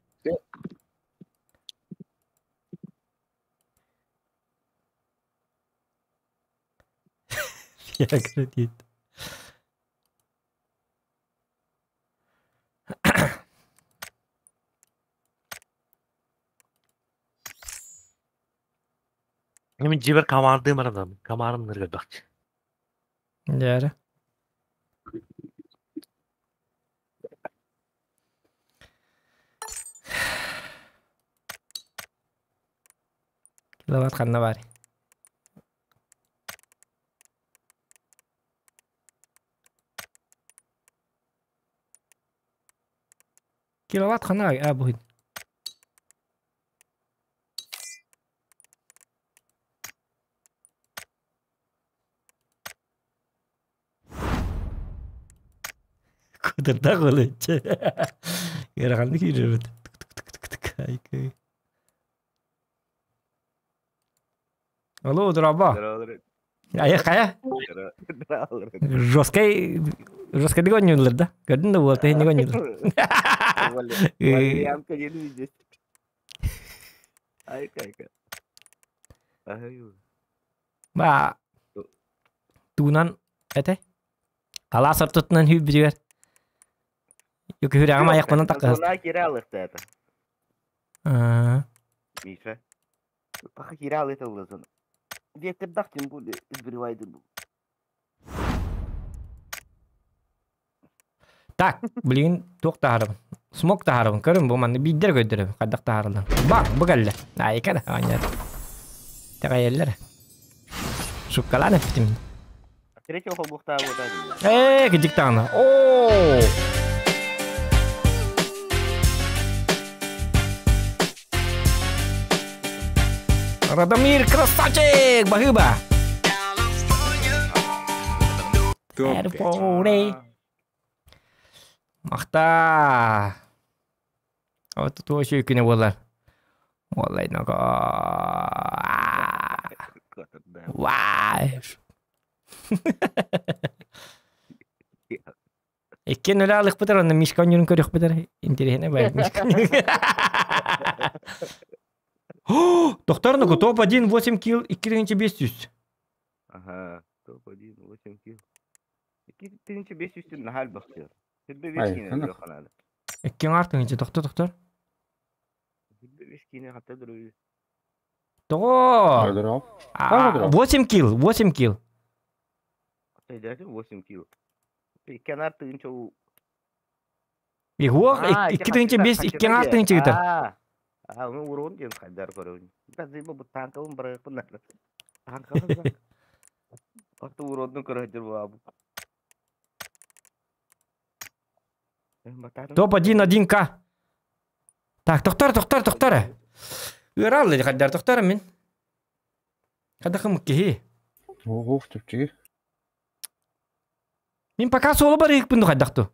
Viagra дейді. Мин дьиэбэр камаардыы барадам. Камаарым ныргадахчы. Дьээрэ. Киловатт ханна баарый? Киловатт ханна а буһун. Кудырдах олуччу. Ыараханнык киирэрбит. Алло, дорообо. Айа хайа? Жесткай жесткайдык оонньууллар да? Көрдүн да буолта иһинник оонньууллар. Валерьянка диэн Айка-айка. Ба туунан этэ алаас ортотунан хүүбүтүгэр Үкүһүрэҕим айахпынан таккаһыс. Антона киирэ алыахтаата. Миша. Паха киирэ алыта ылласын. Диэттэрдах тем более избирвайды бу. Так, блин, туох таһаарабын? Смок таһаарабын. Көрүн бу манна биирдэр көрдөрөбүн. Хайдах таһаараллар. Бах, бу кэллэ. Айка да, аанньар. Итэҕэйэллэр. Шуккалаан эппитим. Третий холбуохтаа буолаа. Ээ, кыдьык даҕаны. Оо! Радомир красавчик! Баһыыба! Топ-5. Махта! Вот тут вообще күнэ буолар. Уоллай ного. Вай! Иккиэн өлө алыхпытар, онно Мишка онньуурун көрүөхпүтэр. Интэриэһинэй бай Мишка. Доктор, ну топ-1 8 килл, 2500. Ага, топ-1 8 килл. 2500 наһаа элбэх. Сирбе бес киинэ өлүөххэ наада. Икки аҥаар тыһыынча, тохто, тохтор. Сирбе бес киинэ хатта дөрөйү. Тоҕо? 8 килл, 8 килл. Өйдөөтүм 8 килл. Икки аҥаар тыһыынча уу. Иһуох, 2 500, икки аҥаар тыһыынча ыытар. Аа, ону уруон диэн хайдар көрөбүн. Базыма бу танкабын барыахпын наада. Танкабын. Орту уруонну көрөйдүр буолабын. Топ-1 1К. Так, тохтор, тохтор, тохтор. Ыараал хайдар тохтор мин. Хадахым киһи. Ох, чэпчэки. Мин пока соло барыыкпын хайдахту.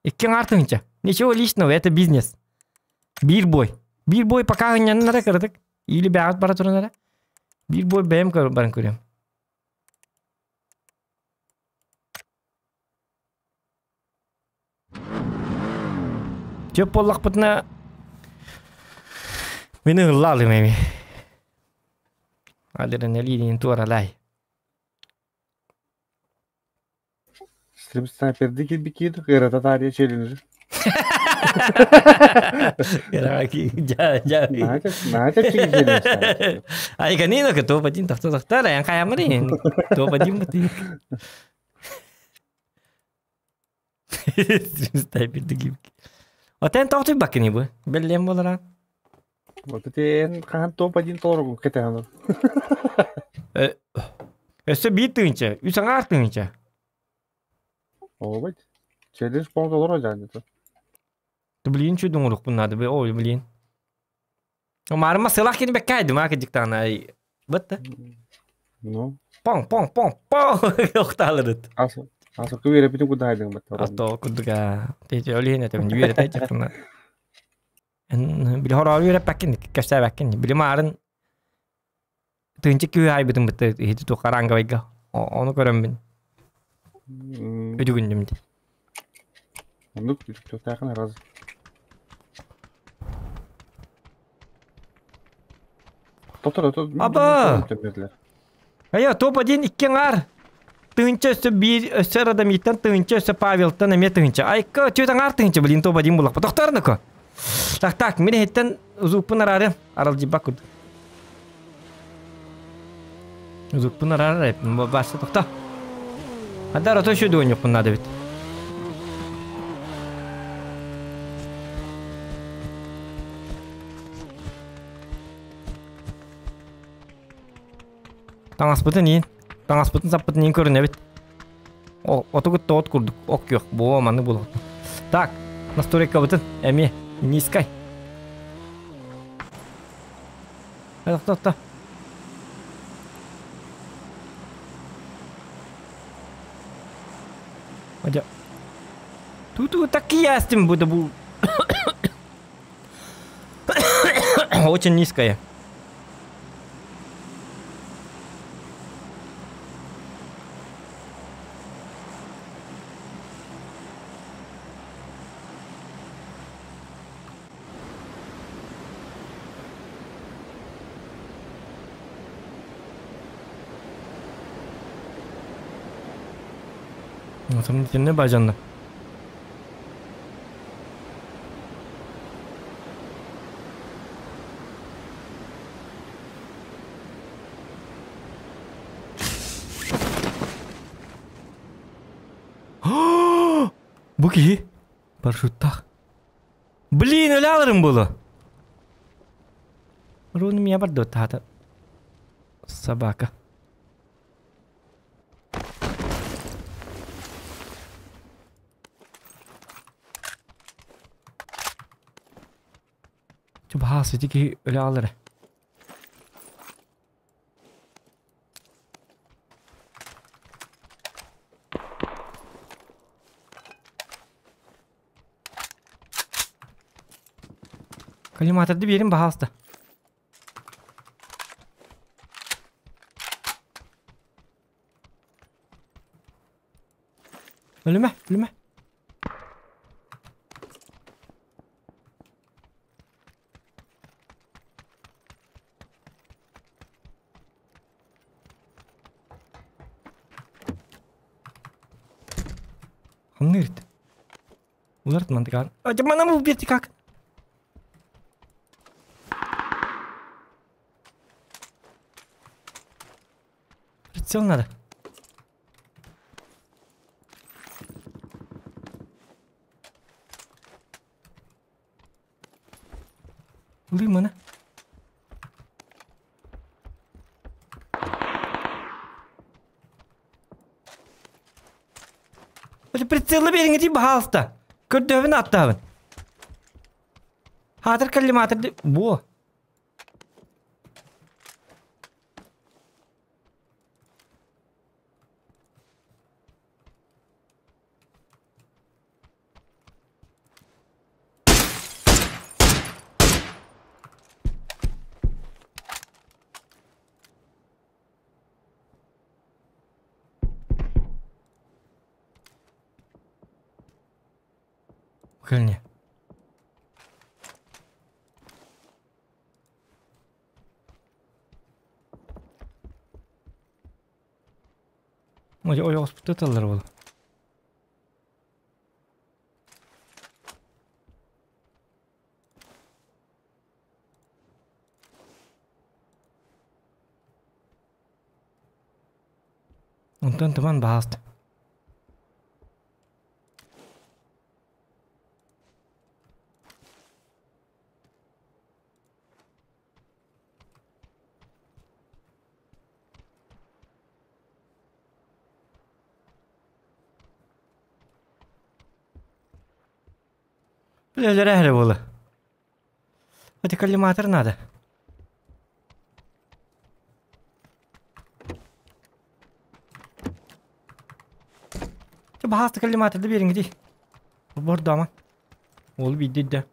Икки аҥаар тыһыынча. Ничего личного, это бизнес. Биир бой. Биир бой пока ынньаннара кыратык. Или бэҕэт бара туран Биир бой бэйэм баран көрүөм. Чөп буоллахпытына мин ыһыллаалым эми. Адреналин туоралай. Стрим снайперди кирбикиир, ырата таарыйа челлендж. Наһаа чэпчэки челлендж. Ай, канина ка топ-1 тахта тахтар, аян каямырын. Топ-1 бутый. Стрим снайперди кирбики. Отен тоқтуй баккини бу. Беллем болара. Вот это хаһан топ-1 толору кэтэһэн. Өссө биир тыһыынча, үс аҥаар тыһыынча. Ообайт. Челлендж полон толору жаанньыта. Блин, чудун урукпун надо бы. Ой, блин. Марма сылах кини бэккайды ма кыдьыктаана. Бытты. Ну. Пong, пong, пong, пong. Охталырыт. Асы. Асы күбере бүтүн кудайдың бат. Ато курдуга. Тете олиһин этем үөрэ тайчакна. Били хороо үөрэ паккин, кэпсээ баккин. Били маарын тыынчы күү айбытын бытты хити ту харанга Ону көрөммүн. Үдүгүннүм ди. Оннук тахын раз. Тоқтор, тоқтор. Аба! Ая, топ-1 икки аҥаар. Тыһыынча өссө биир өссө Радомиртан тыһыынча өссө Павелтан эмиэ тыһыынча. Айка, түөрт аҥаар тыһыынча, блин, топ-1 буллахпа. Тохтор Так, так, мин иһиттэн узукпун араары аралдьыбак курдук. Узукпун араары, башта тохто. Адар ото еще дуоньукпун надо бит. Таҥаспытын иин. Таҥаспытын саппытын иин көрүнэбит. Оту кытта от курдук. Ок yok. Бу маннык буолуохтун. Так, настройкабытын эмиэ низкай. Тохто, тохто. Адя. Ту-ту такие ястим буду бу. Очень низкая. Сомнительный бажанна. Бу киһи парашюттаах. Блин, өлө алырым булу. Руну мия бар тата. Собака. Баһаас ити киһи өлө хаалар. Коллиматорды биэрин баһаалыста. Өлүмэ, өлүмэ. Ханныырт. Уларыт мантыкаан. А, манам убьете как? Прицел надо. Лымана. Прицелы бериңити баһаалыста. Көрдөһүн аттаабын. Хаатыр коллиматор бу. Кэлне. Ой, ой, оспуталар бол. Онтон туман бааст. Бля, было. Это коллиматор надо. Баһаста коллиматор да бериң ди. Бордама. Ол бидди да.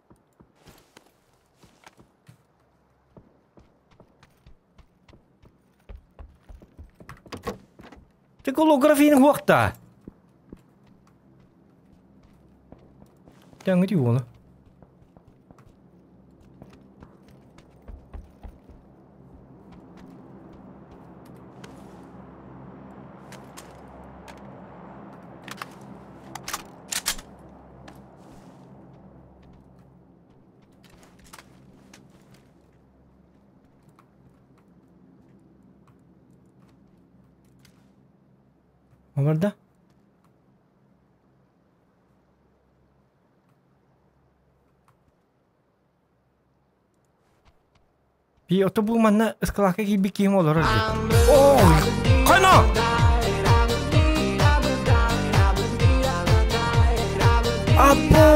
Ты голографин хуакта. Таңы ди оны. Orada. Би ото бу манна ыскалака киирбит киһим олорор дии. Ой, кана! Апо!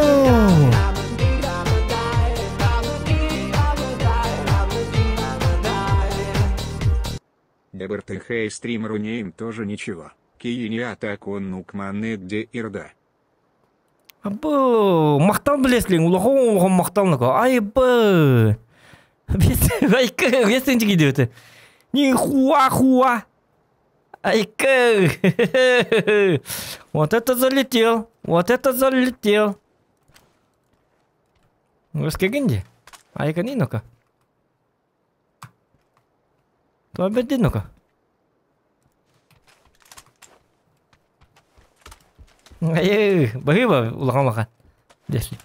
ДБРТХ стримеру не им тоже ничего. Киини атаку нукманы где ирда. Абы, мактал билеслиң, улахан улахан мактал Ай бы. Айка, весенчик идет. Ни хуа хуа. Айка. Вот это залетел. Вот это залетел. Өскегенде. Айка не ну-ка. То ну-ка. Ай, баһыба улахан улахан. Десли.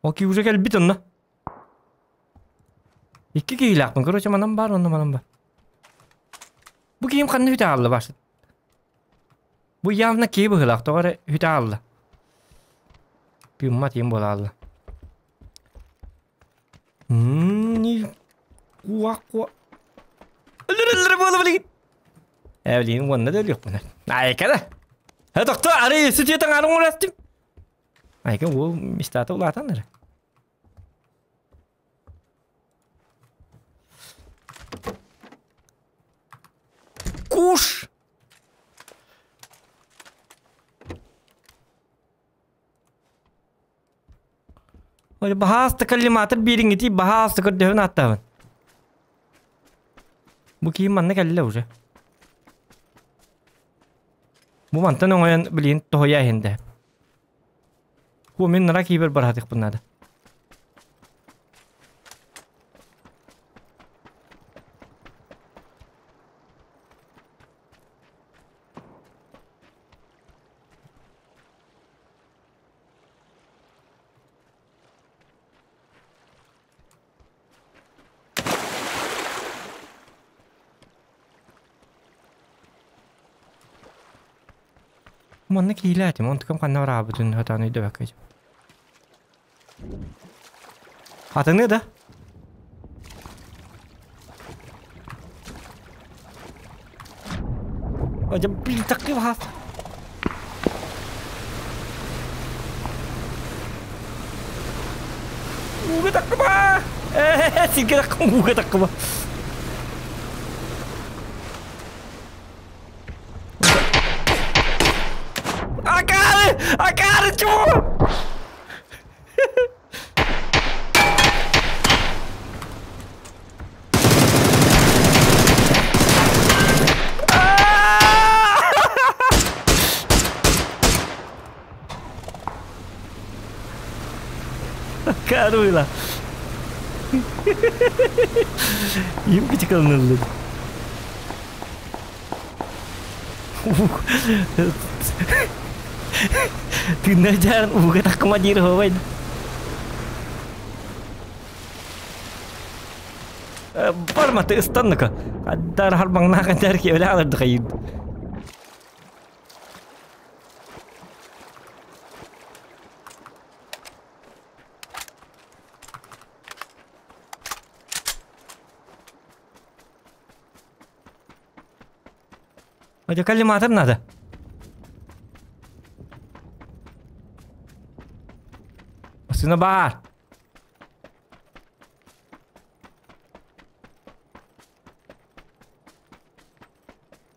Оки уже кэлбит онно. Икки киилаахпын, короче, манан бар, онно манан бар. Бу киим ханна хүтэ аалла башыт. Бу явно кии быһылаах, тоҕо хүтэ аалла. Пимма тиим буола аалла. Ни Куа куа. Өлөр өлөр буола билигин. Э билигин уонна да өлүөхпүн. Айка да. Э тохто ары сүтүөтэн арын урастым. Айка уол мистата улаатан эрэ. Куш! Ой, баһааста коллиматор биэриҥҥитий, баһааста көрдөһөн ааттаабын. Бу киһи манна кэллэ уже. Бу мантан оҥойон билигин тоһуйа иһиндэ. Ку мин нара киибер бараһатыхпын наада. Манна киилээтим, онтукам ханна бараабытын сатаан өйдөбөккө Атыны да? Дьэ, блин, такой вас. Ууга таккыба! Э, сиргэ таккым, ууга таккыба. Акары! Акары, чего? Каруйла. Им кычыкалынылды. Тыынна дьаарын ууга таккыма диир хообай. Барматы ыстанныка. Дар харбаңнаах энтэр киэбэлэ аларды хайын. Хотя коллиматор надо. Сына бар.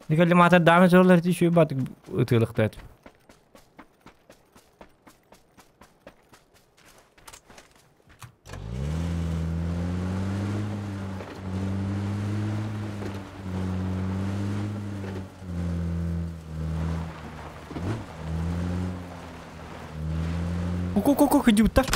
Коллиматор дааны зорлар ти бат ытыылыктат. Ку-ку-ку, идиоттар.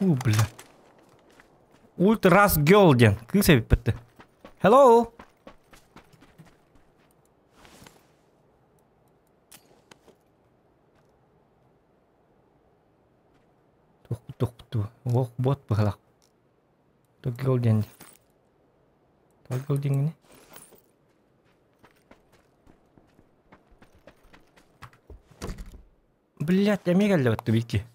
У, бля. Ультрас Гёлден. Кыыс эбиппит. Hello. Тух тух Ох, бот быһалах. Тух Гёлден. Тух Гёлден Блять, эмиэ кэллэ батты бики.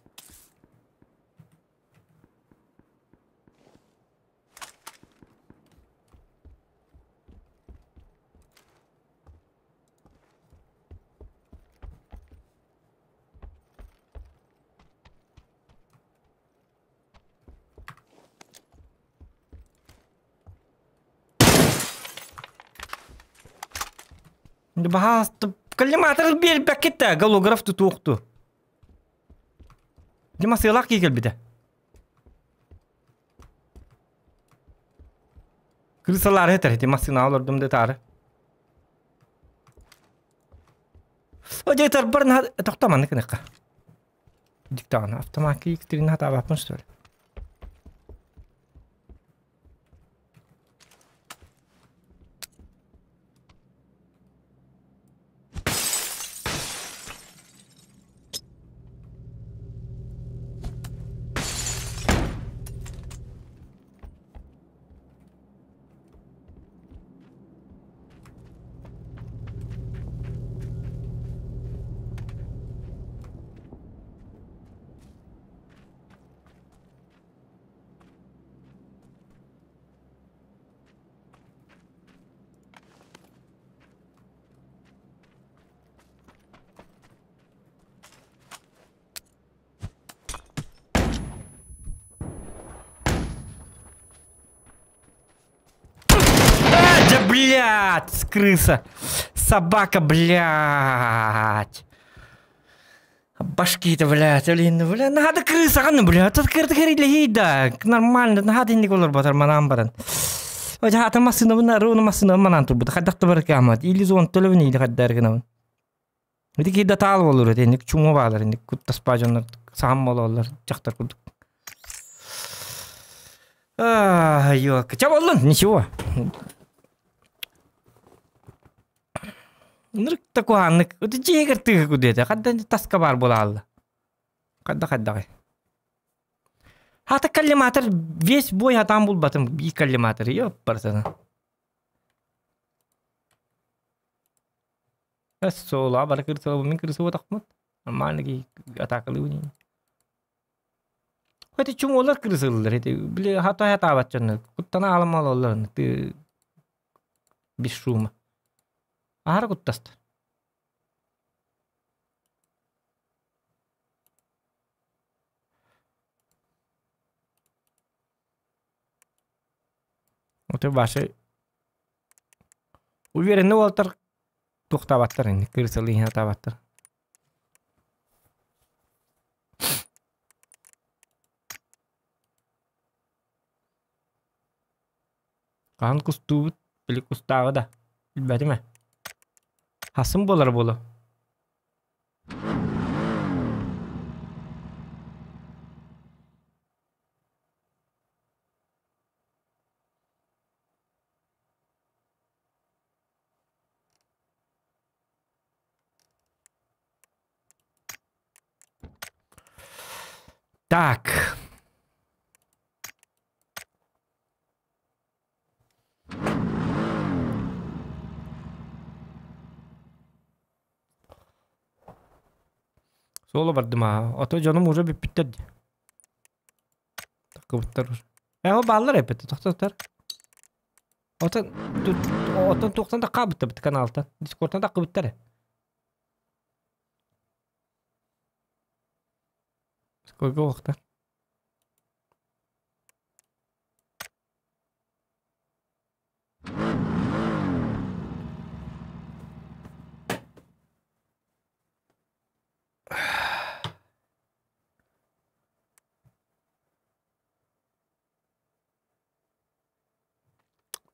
Баһаас коллиматор биэрбэккит голограф тутуохту. Дима сыалаах кии кэлбитэ. Крысалары этэр ити массыына олордум да таары. О, дьэ бар тохто маннык гыныхха. Диктаҕына автоматка X3 хатаабаппын что ли? Блядь, крыса! Собака, блядь! Башки-то, блядь, блин, бля, надо крыса, ну, блядь, тут кырды да, нормально, надо инник олор батар манан баран. Ой, хата массына бuna, руна массына манан турбут, хаддакта бар камат, или зон төлөбүн или хаддар гынабын. Ити кида таал болур, инник чуңа баалар, инник куттаспа дьоннор саам бололлар, жактар курдук. А, ёлка. Ча боллун, ничего. Нырык такуаннык. Өтө жегер тыгы кудете. Хаддан таска бар болалла. Хадда хадда. Хата коллиматор весь бой хатан булбатым. Би коллиматор. Ёп, барсана. Сола бар кырсыла мин кырсыла тахмат. Нормально ки атакалы не. Хотя чум олар кырсылар. Это бile хата хата батчаны. Куттана аламал олар. Ты без шума. Ара куттаст. Вот и ваши уверенный уолтар тухтабаттар инни кырсылы табаттар. Хаһан кустуубут, били кустааҕы да, билбэтим ээ. Хасым буолар буолуо. Так. Суола бардым аа. Ото дьонум уже бүппүттэр дии. Таккыбыттар уже. Ээ, ол бааллар эппит, тохтотор. Отон отон туохтан да хаалбыттар бит каналтан. Дискордтан таккыбыттар ээ. Сколько уохтар?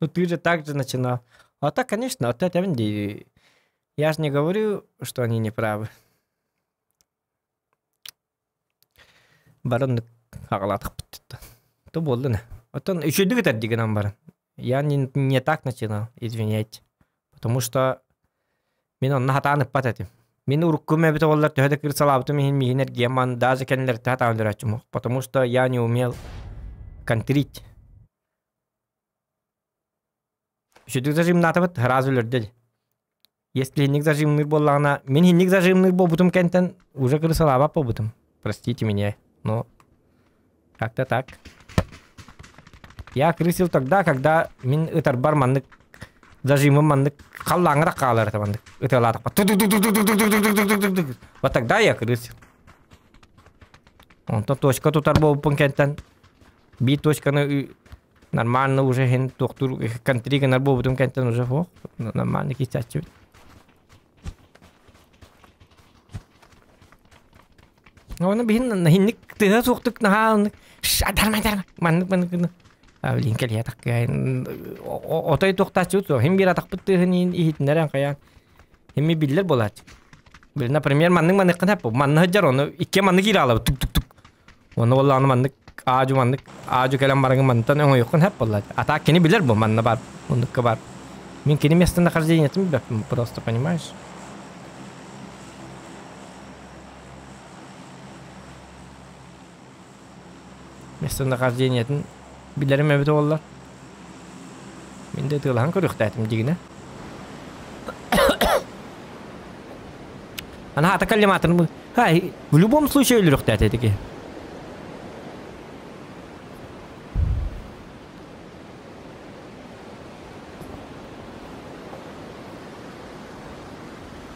Ну ты же так же начинал. А так, конечно, вот это я же не говорю, что они не правы. Баран аҕалаатахпыт То буоллун. Оттон үчүгдүк этэр дигинэн баран. Я не, не так начинал, извиняйте. Потому что мин онно хатаан ыппат этим. Мин уруккум эбит оҕолор төһө да кырсалаабытым иһин миһин эргиэман даже кэннилэртэ хатаан өлөрөөччүм. Потому что я не умел контрить. Үчүгдүк зажимнаатыбыт, сразу өлөрдө. Если инник зажимныыр буоллаҕына, мин инник зажимныыр буолбутум кэнтэн уже кырсалаабат буолбутум. Простите меня, но как-то так. Я крысил тогда, когда мин ытарбар маннык зажимым маннык халлааҥҥа хаалар этэ маннык ытыалаатахпа Вот тогда я крысил. Онтон точка тутар буолбуппун кэнтэн биир точканы нормально уже хин туохтуур контри гынар буолбутум кэнтэн уже фох нормально киирсээччибит. Оны биһин хинник тыһа суохтук наһаа дарма дарма маннык маннык гына блин кэлиэ таккайын отой туохтааччыбыт суох хим биир атахпыт тыаһын иһитиннэрэн хайаан химми биллэр буолааччы. Блин, например, маннык маннык хап манна сылдьар ону икки маннык киирэ аалабыт тук тук тук Оны буоллаҕына маннык аадьу маннык аадьу кэлэн бараҥын мантан оҥойуоххун сөп буолла. А так кини билэр бу манна бар, муннукка бар. Мин кини местонахождениетын билбэппин просто, понимаешь? Местонахождениетын билэрим эбит буоллар. Мин да ытыалаһан көрүөхтээтим дигинэ. Ана ата коллиматорын в любом случае өлөрүөхтээтэ ити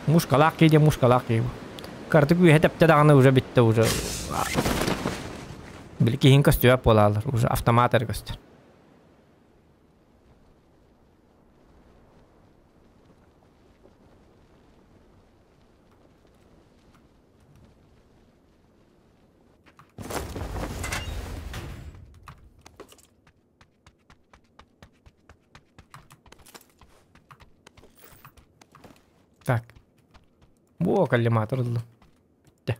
Мушкалаах киһи диэн мушкалаах киһи. Картык үөһэ тэптэ даҕаны уже бүттэ уже. Били киһин көстүбэт буолаалар уже автомат эрэ көстөр. Бу коллиматор ыллым. Бүттэ.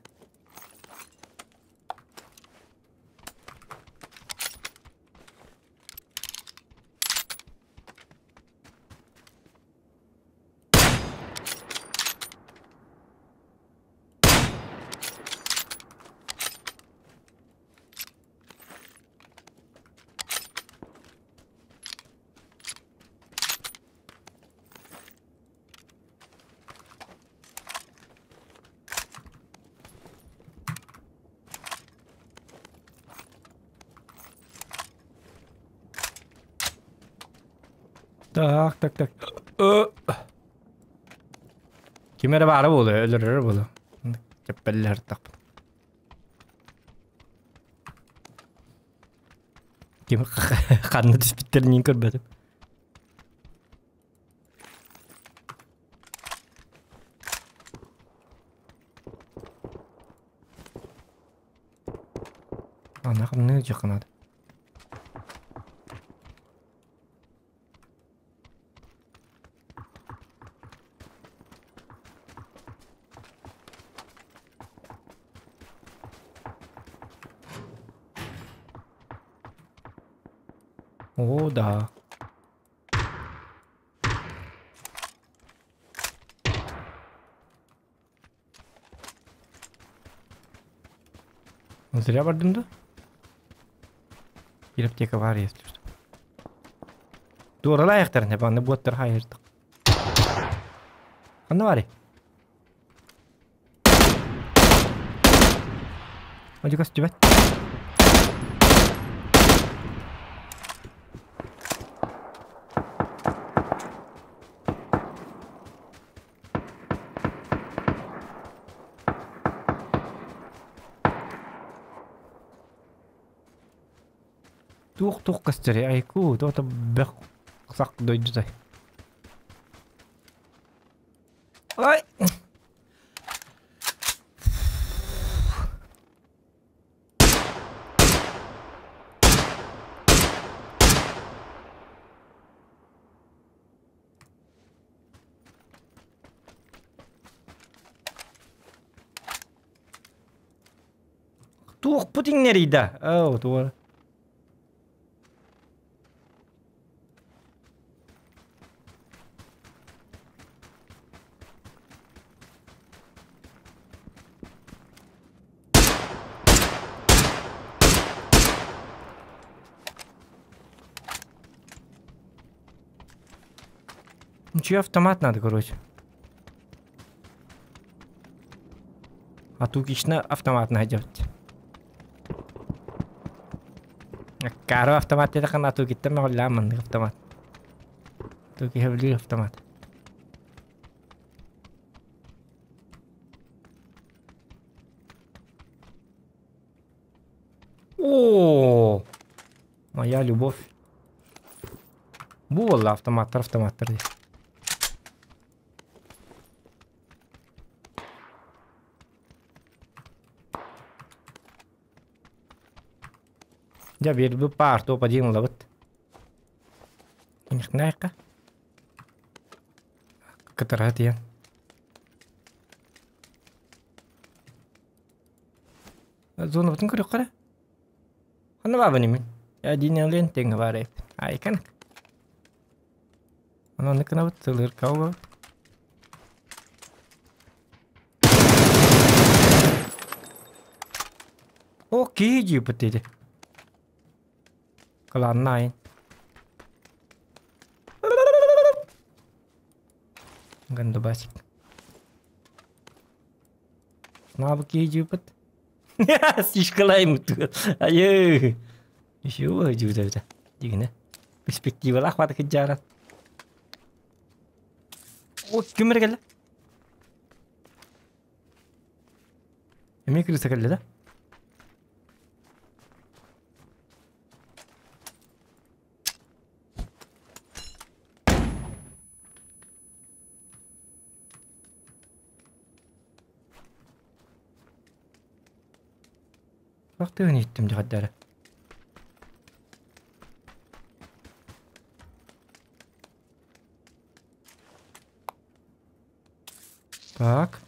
Так, так, так. Ким эрэ баара буолуо, өлөрөрө буолуо. Чэппэллэһэр тахпын. Ким ханна түспүттэрин көрбөтүм. Ана ханна дьаханады. О, да. Зря бардым да? Или аптека бар, если что. Дуоралаахтар не банны буоттар хайырдык. Ханна баарый? Одьу көстүбэт. Туох-туох көстөрүй айку, туох да бөх сах дойдутай. Ай! Туохпут иҥнэрийдэ? Оо, туора. Ничего, автомат надо, короче. А тут лично автомат найдет. Каро автомат это хана тут киттем ламан автомат. Тут я автомат. О, моя любовь. Буолла автоматтар автоматтар дии. Дьэ биэрбит паар топ один ылабыт. Инихнайка. Кытара тиэн. Зонабытын көрүөххэ эрэ. Ханна баабын имин? Один тэҥҥэ баар эбит. Айкан. Онон гынабыт сылырка олобут. О, киһи дьиэбит диэти. Кылааннаайын. Гандубасик. Навык киһи дьиэбит. Сишкалайым Айы. Еще дьиэбит. Дигинэ. Перспективалаах бата кыдьааран. О, ким эрэ кэллэ? Эмиэ крыса кэллэ да? Туох иһиттим дьэ Так.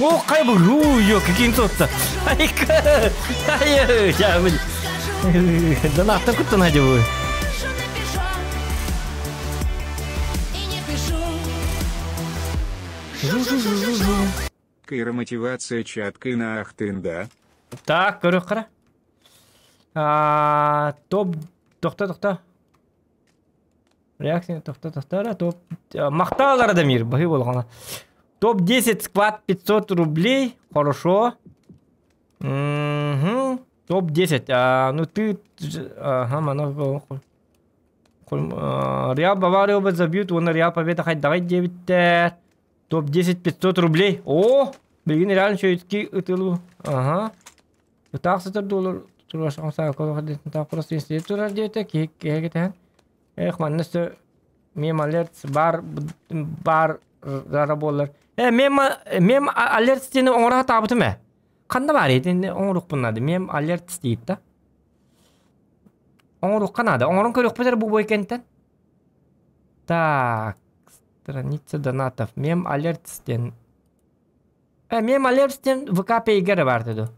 О, кай бу, ё, каким тот-то. Айка, ай, я, блин. Да нахта куттан хадьыбы. Жу-жу-жу-жу-жу. Кыра мотивация чаткы на ахтын, да? Так, көрөх қара. Топ, тоқта, тоқта. Реакция, тоқта, тоқта, топ. Мақталар Адамир, бахи болғана. Топ-10 склад 500 рублей. Хорошо. Угу. Топ-10. А, ну ты... Ага, мана... Реал Бавария забьют, он Реал Победа хоть давай 9. Топ-10 500 рублей. О! Билигин реально чөйүтки ытылу. Ага. Ытаах сытар доллар турашам саа колох просто институт турар диэте ки киһи Эх, манна сө мем алерт бар бар зара болар. Э, мем мем алерт стени оңора табытым э. Канда бар edi? Оңорук буннады. Мем алерт дейт да. Оңорук канады. Оңорун көрөк бетер бу бойкенттен. Так, страница донатов. Мем алерт стен. Э, мем алерт стен ВК пейгері бар dedi.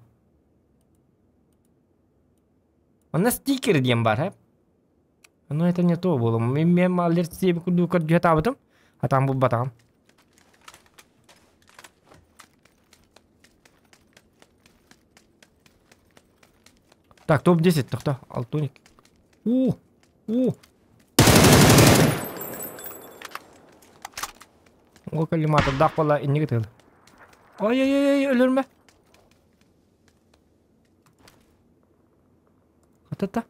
Онна стикер диэн бар, э? Но это не то было. Мем алерт стен курду көрдү табытым. А там бу батам. Так, топ-10, тоқта, Алтоник. О, о. О, коллиматор, дақ бала, иннеге тыл. Ой-ой-ой, өлөрмө. Атата.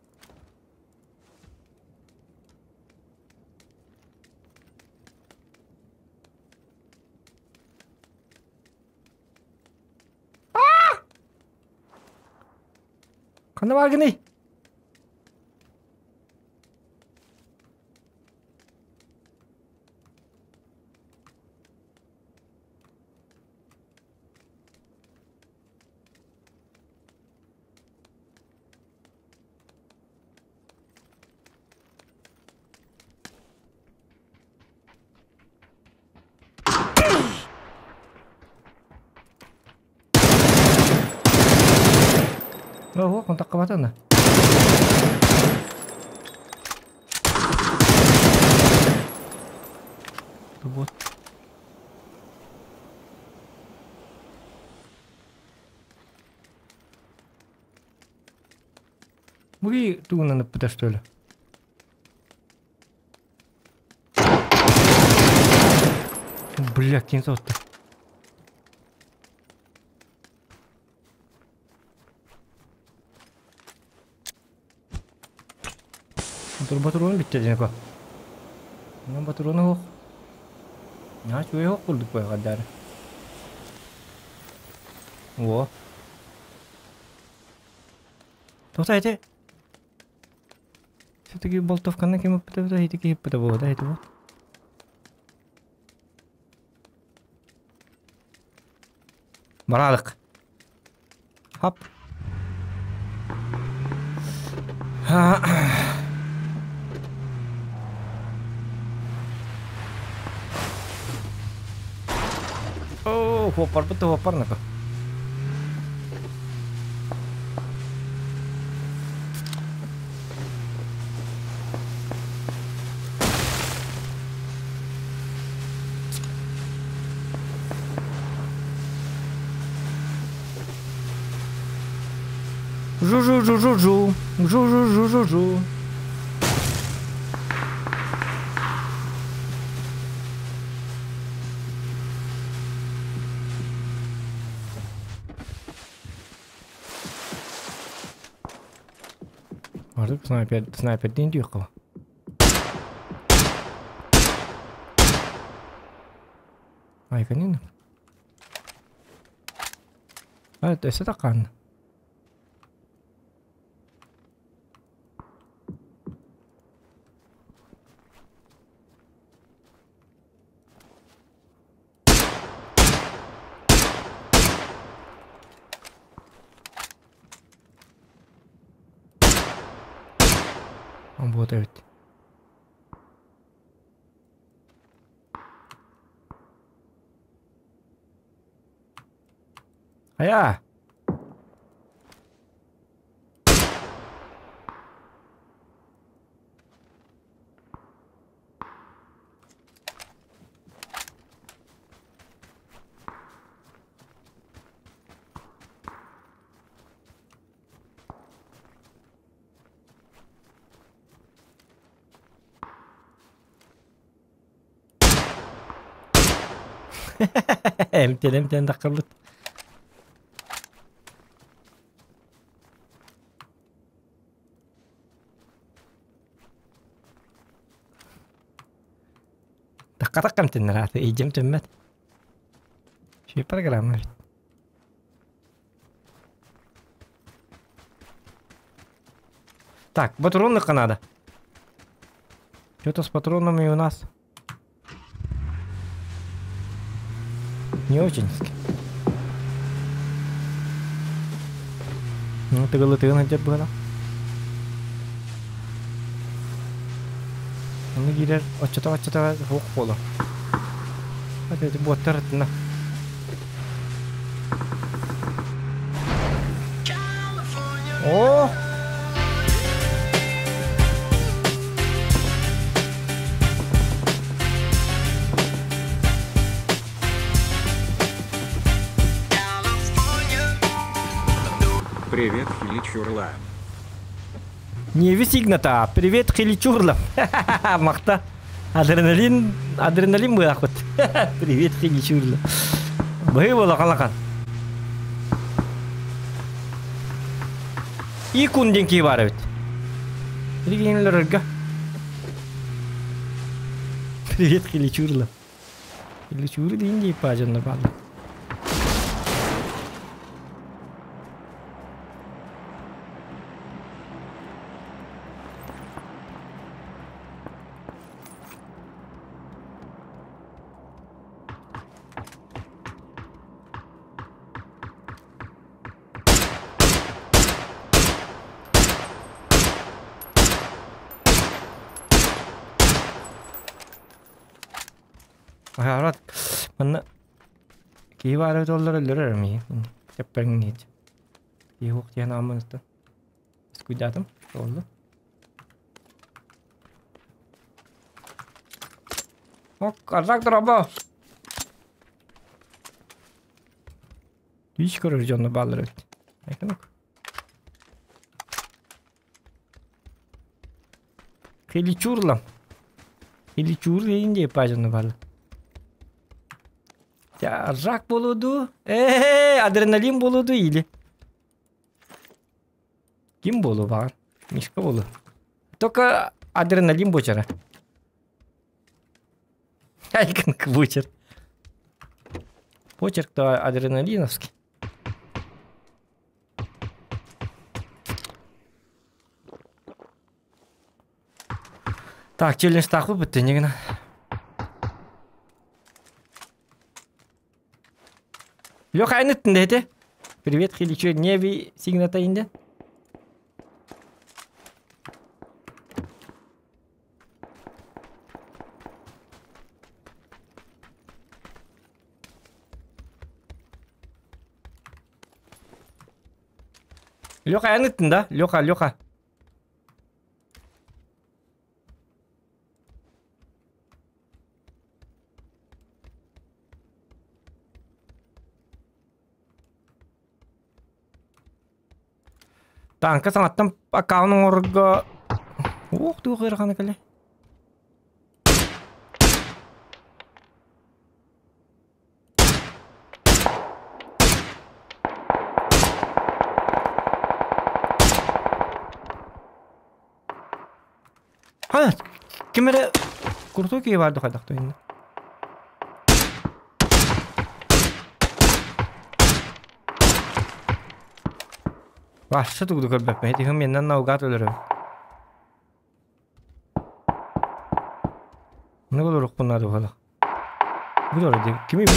Қанда баргыны? Ого, контакка батана. Вот. Вы тугунан ыппыта что ли? Бля, кин сотты. Батурон битте динко. Батурон ох. Я чуе ох курдук бой гаддар. О. Тоқта эти. Все-таки болтовканы кем ыппыта эти киһиппыта буо да эти вот. Барадык. Хап. О, хопар бутты хопар нака. Жу-жу-жу-жу-жу. Жу-жу-жу-жу-жу. Ардык снайпер, снайпер дейін дүйік қыла. Ай, конечно. А, это все такан. Вот эбит. Хайа! Эмтэн эмтэн таххабыт. Такка эмтэннэр ааты иджем төммөт. Ши программа. Так, патронных надо. Что-то с патронами у нас не очень. Ну, тыгылы тыгын хотя было. Оны киирэр оччото оччото суох буолар. Это буоттар ытына. О! Привет, Хиличурла. Не Игната, привет, Хиличурла. Махта. Адреналин, адреналин был Привет, Хиличурла. Было халахан. Икун ден ки бар бит. Билгенлерге. Привет, Хиличурла. Хиличурла дейін дейіп бажанна балы. Арат, манна киһи баара толлар өлөрөр ми. Кеппең нич. Киһи хук диэн аммыныста. Скуйдатым, толлу. Ок, арзак драба. Үч көрөр жонно баалар өт. Айканок. Хиличурлам. Хиличур дейин деп бажаны баалар. Рак болуду. Адреналин болуду или. Ким болу бар? Мишка болу. Только адреналин бочара. Айкон бочер. Почерк-то адреналиновский. Так, челлендж таху бітті негіна. Леха, айныттын деді. Привет, Хиличу, не ви сигната инде? Леха, айныттын да? Леха, Леха. Танка саңаттан аккаунун орго. Ух, туох ырханы кэлэ. Ха, кимере курту ки бар духадак тойын. Вашы тугду көрбөппүн. Этихим менен наугат өлөрөм. Не болор укпуннады бала. Бу дора деп. Кими бу?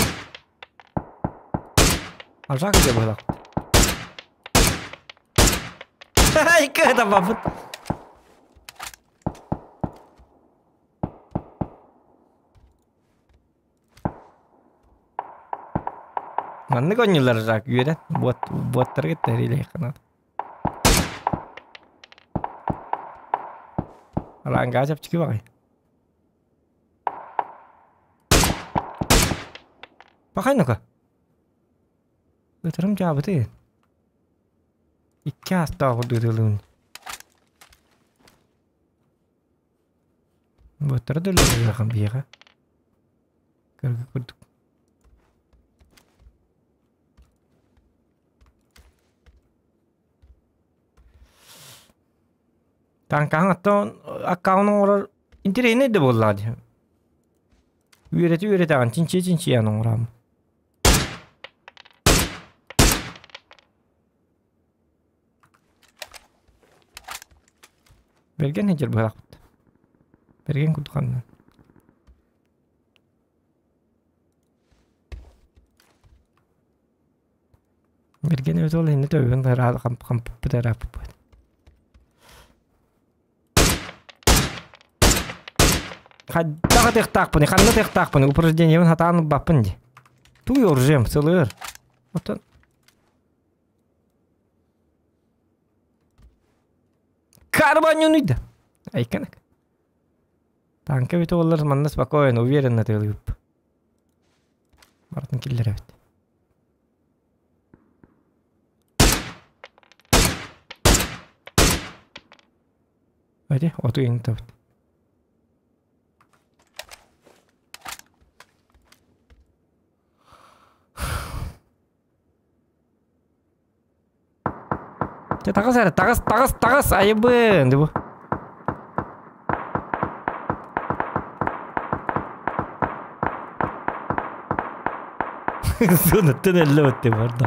Алжак деп бала. Ай, када бабыт. Маннык оонньууллар Жак үөрэн буот буоттары кытта эрилиэххэ наада. Рангаа чэпчэки баҕайы. Пахай ну-ка. Ытырым дьаабыты. Икки аастаах курдук ытылыын. Буоттара да үлэлиэххин биһиэхэ. Көргө курдук. Таҥкаһын оттон аккаунт оҥорор интэриэһинэй да буоллаҕа дии. Үөрэтэ үөрэтэҕин, чинчийэ чинчийэн оҥороом. Бэргэн сылдьар быһаахпыт. Бэргэн курдук ханна. Бэргэн эбит ол иннэ төбөбүн ыраах хампыппыт ырааппыппыт. Хайдах ытыахтаахпыный, ханна ытыахтаахпыный, упражнениебын сатаан ылбаппын дии. Тугуй оружием сылыыр. Оттон Карбанюнуйда. Айканак. Танка бит олар манна спокойно, уверенно тыылыып. Барытын киллэрэбит. Эти, оту иҥтэбит. Чэ таҕыс эрэ, таҕыс, таҕыс, таҕыс, айыбын, дыбы. Зонаттан эллэ бэтте барда.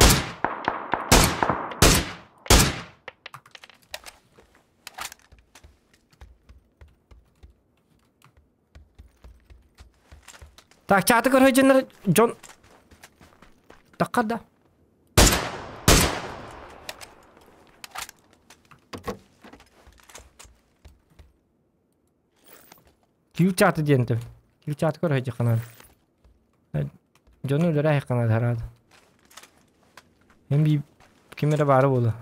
Так, чаты көрөйдүннэр дьон таххар да. Кил чаты диэн төп. Кил чаты көрөйдү ханан. Дьону өлөрө ханан хараад. Мен би ким эрэ баара буолуо.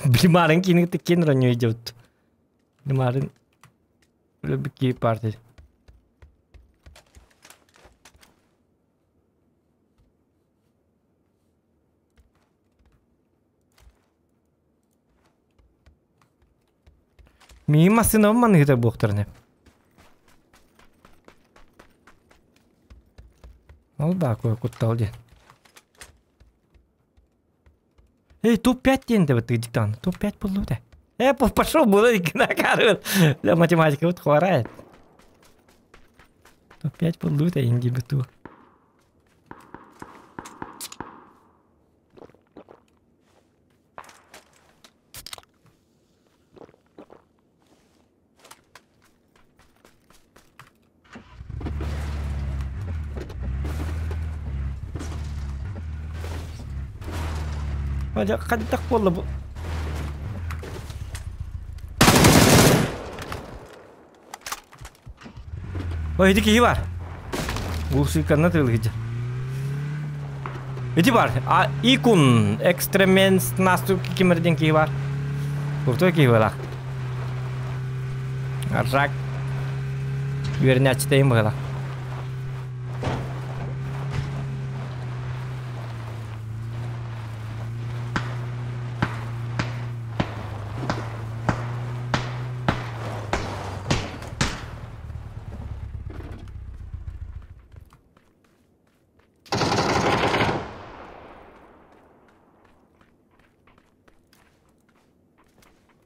Билимарын киинигит кин ронньуй дьабыт. Билимарын өлөрбүт киһи партия. Миигин массыынабын маныһыта буохтарын Ол баа куттал диэн. Эй, топ-5 диэн да бытык диктант. Топ-5 булду да. Пошел было гнакар. Для математики вот хватает. Топ-5 булду да инди быту. Хайдах буолла бу? Ой, ити киһи бар. Улсыыканна тыылыгыдьа. Ити бар. А, икун экстременс наступ кимер диэн киһи бар. Крутой киһи бар. Аржак. Үөрэнээччитэйин быһыылаах.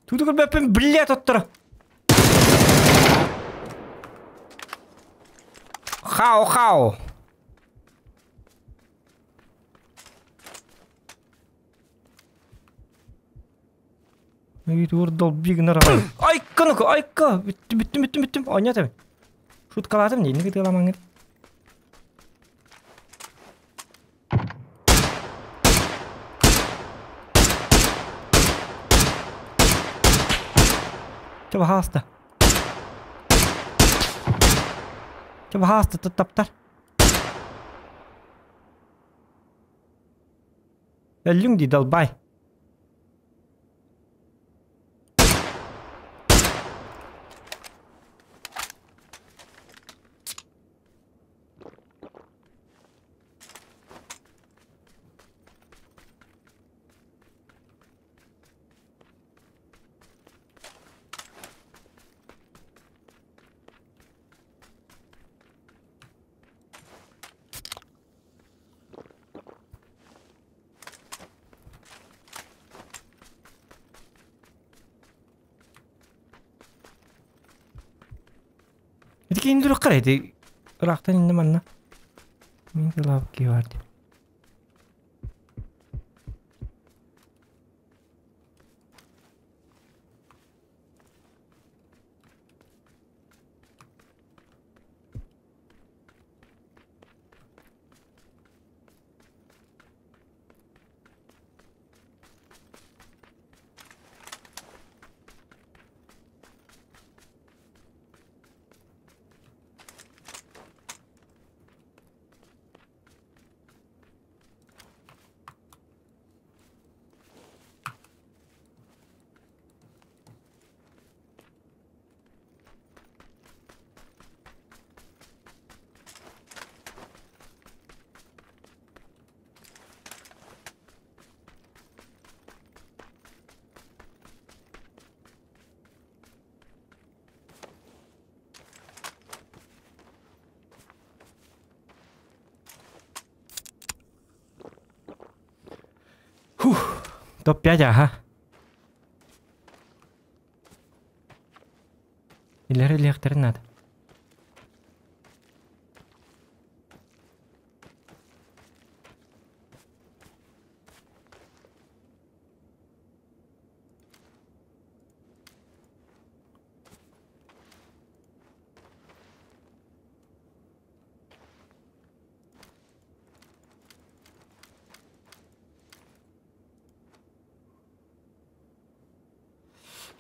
Туту көрбөппүн, блядь, оттор. Хау, хау. Үй долби гынар аҕай. Айка ну айка! Бүттүм, бүттүм, бүттүм, бүттүм. Оонньоотум. Шуткалаатым дии, инники тыаламаҥҥын. Чэ, баһаалыста. Чэ, баһаалыста, таптар. Өллүҥ дии далбай. Ити киин дүрүк ити ыраахтан иннэ манна. Мин кылаап киһи бар дии. Фух, топ-5, ага. Илэр илиэхтэрин наада.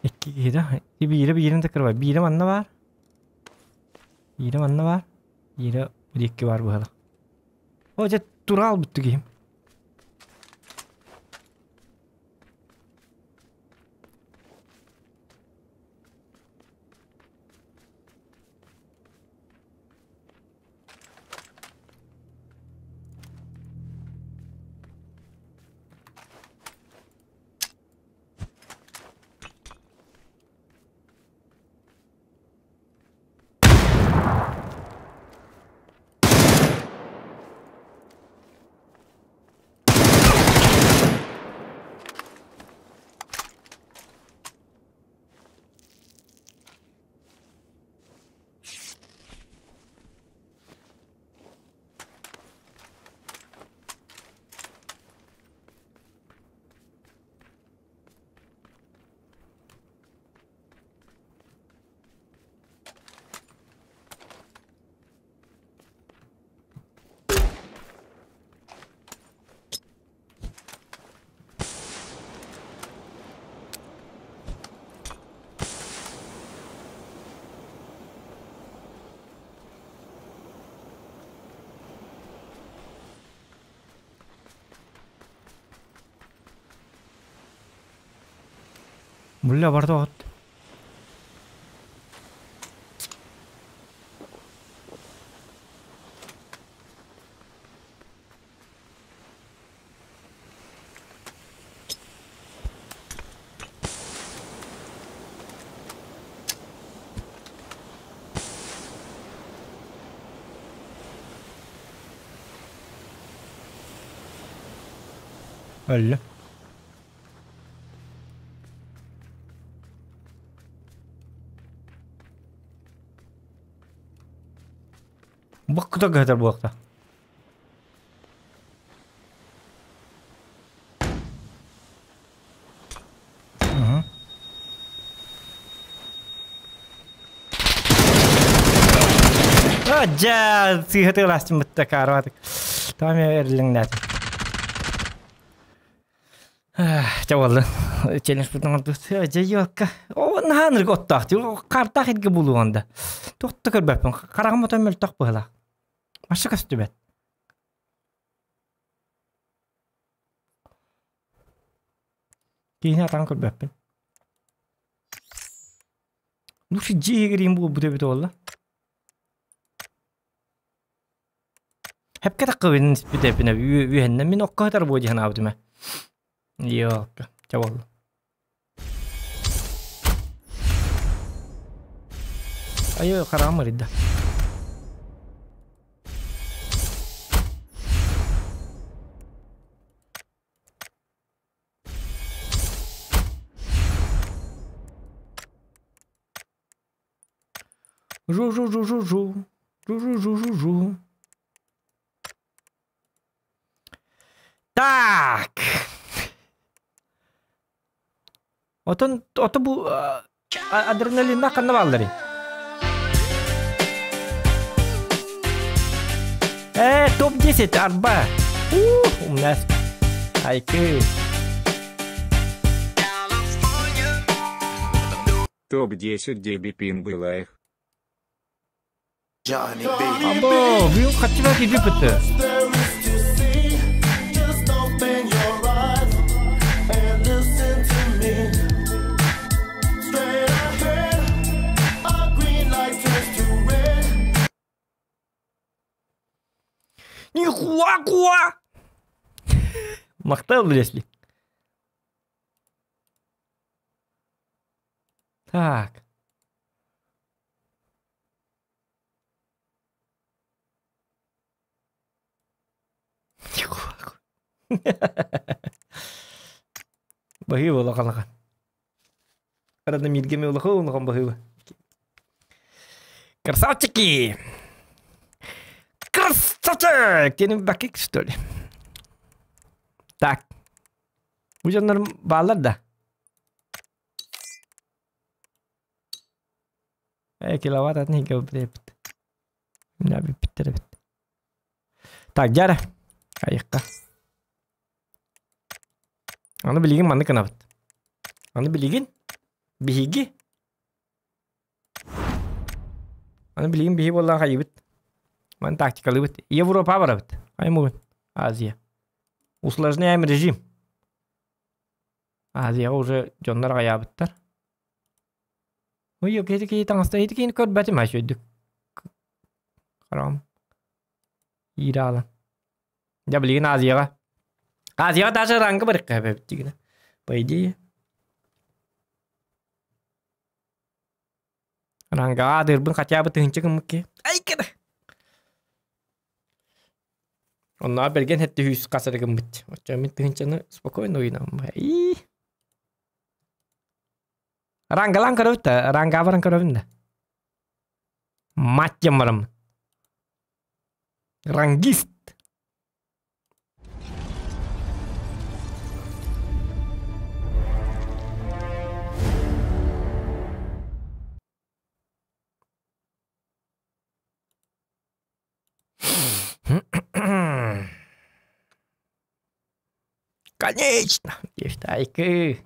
Икки киһи да. Биирэ биирин да кырбай. Биирэ манна баар. Биирэ манна баар. Биирэ бу диэки баар быһалах. О, дьэ тура албыт киһим. Бля, барда от. Өллө. Бу куда гатар буолта. Жа, сыһаты ластым бытта карватык. Там я эрлиңнәт. Ча болду. Челлендж бутун Жа ёлка. О, наханыр готтах. Картах этге булуганда. Тохто көрбөппүн. Карагым отон мөлтөх быһыла. Маша көстүбэт. Киһини атаан көрбөппүн. Лучше дьиэ иһигэр буолбут эбит буолла. Хэпкэ таххыбын испитэппинэ үөһэннэн мин окко сытар буо дии санаабытым ээ. Йоокка, чэ буолла. Айы хараҕым арыйда. Жу-жу-жу-жу-жу. Жу-жу-жу-жу-жу. Так. Отон ото бу адреналинна ханна баалларый? Топ-10 арба. Умнас. Айкы. Топ-10 дебипин была их. Або, бүгүн хаччыга киирбит бытты. Нихуа куа! Махтал билесли. Так. Баһыыба улахан Арада мииргэми улахан улахан баһыыба. Красавчики! Красавчик! Теним бакик, что ли? Так. Бу дьоннорум бааллар да? Э, киловатт атын иһгэ бэппит. Мина бүппүттэр эбит. Так, дьара. Айыққа. Аны билигин маннык гынабыт. Аны билигин биһиги Аны билигин биһи буоллаах хайыбыт. Ман тактикалыбыт. Европа барабыт. Аймугун. Азия. Усложняем режим. Азияҕа уже дьоннор аҕайаабыттар. Ой, киһи киһи таҥаста ити киһини көрбөтүм аш өйдүк. Харам. Иираалан. Дьэ билигин Азияҕа. Азияҕа даже ранга барыкка эбит дигинэ. По идее. Рангаҕа адырбын хотя бы тыһынча гыммыт киһи. Ай кэдэ. Оннооҕор бэргэн хэттэ сүүс хас эрэ гыммыт. Оччо мин тыһынчаны спокойно уйунам. Ии. Рангалаан көрөбүт да, рангаа баран көрөбүн да. Мать диэн бараммын. Рангист. Конечно! Диэхтайкы.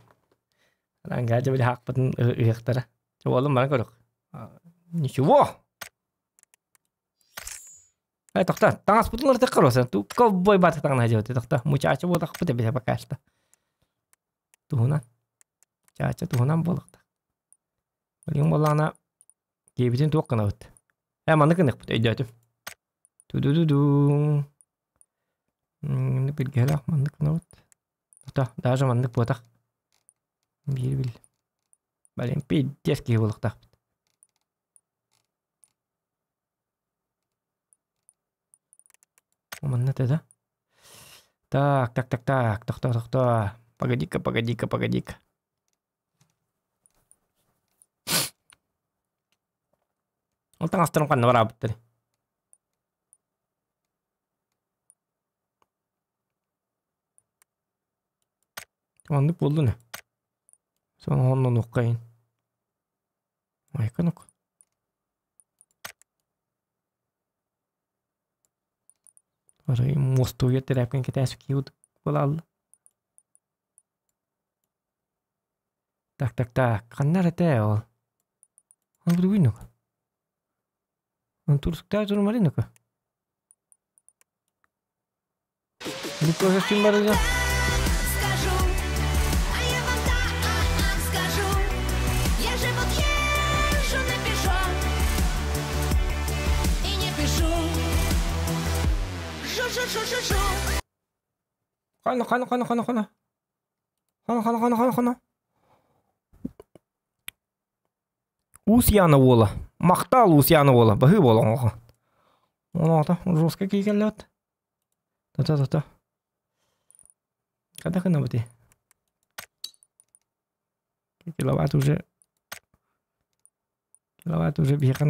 Ранга дьэ били хаакпытын ыһыахтара. Уолум баран көрөх. Ничего. Э, тохто, таҥаспытын ырытык көрөсөн. Ту ковбой баты таҥна дьэбит. Тохто, мучача буолахпыт эбит пока что. Туһунан. Чаача туһунан буолахта. Билигин буоллаҕына киэбитин туох гынабыт? Э, маннык гыныахпыт, өйдөөтүм. Ту-ду-ду-ду. Билгэлээх маннык гынабыт. Ото, даже маннык буотах. Биир бил. Блин, пиздец киһи буолуохтаахпыт. Манна да? Так, так, так, так, тохтоо, тохтоо. Погоди-ка, погоди-ка, погоди-ка. Ол таҥастарым ханна бараабыттарый? Оннук буоллун ээ. Соннонуоххайын. Айка-нук. Арай мостуйа тэрээпкин кэтээс киһи буолаалла. Так, так, так. Ханна эрэ этэ ол? Ол бүгүн Турсуктаа турмаринука. Бу ким барыга? Шу-шу-шу-шу-шу. Хана, хана, хана, хана, хана. Хана, хана, хана, хана, хана. Уус Яна уола. Махтал Уус Яна уола. Баһыы буола оҥоҕо. Оноото, жестко киикэллэт. Та-та-та-та. Когда гынабыт? Киловатт уже. Киловатт уже биһиэхэ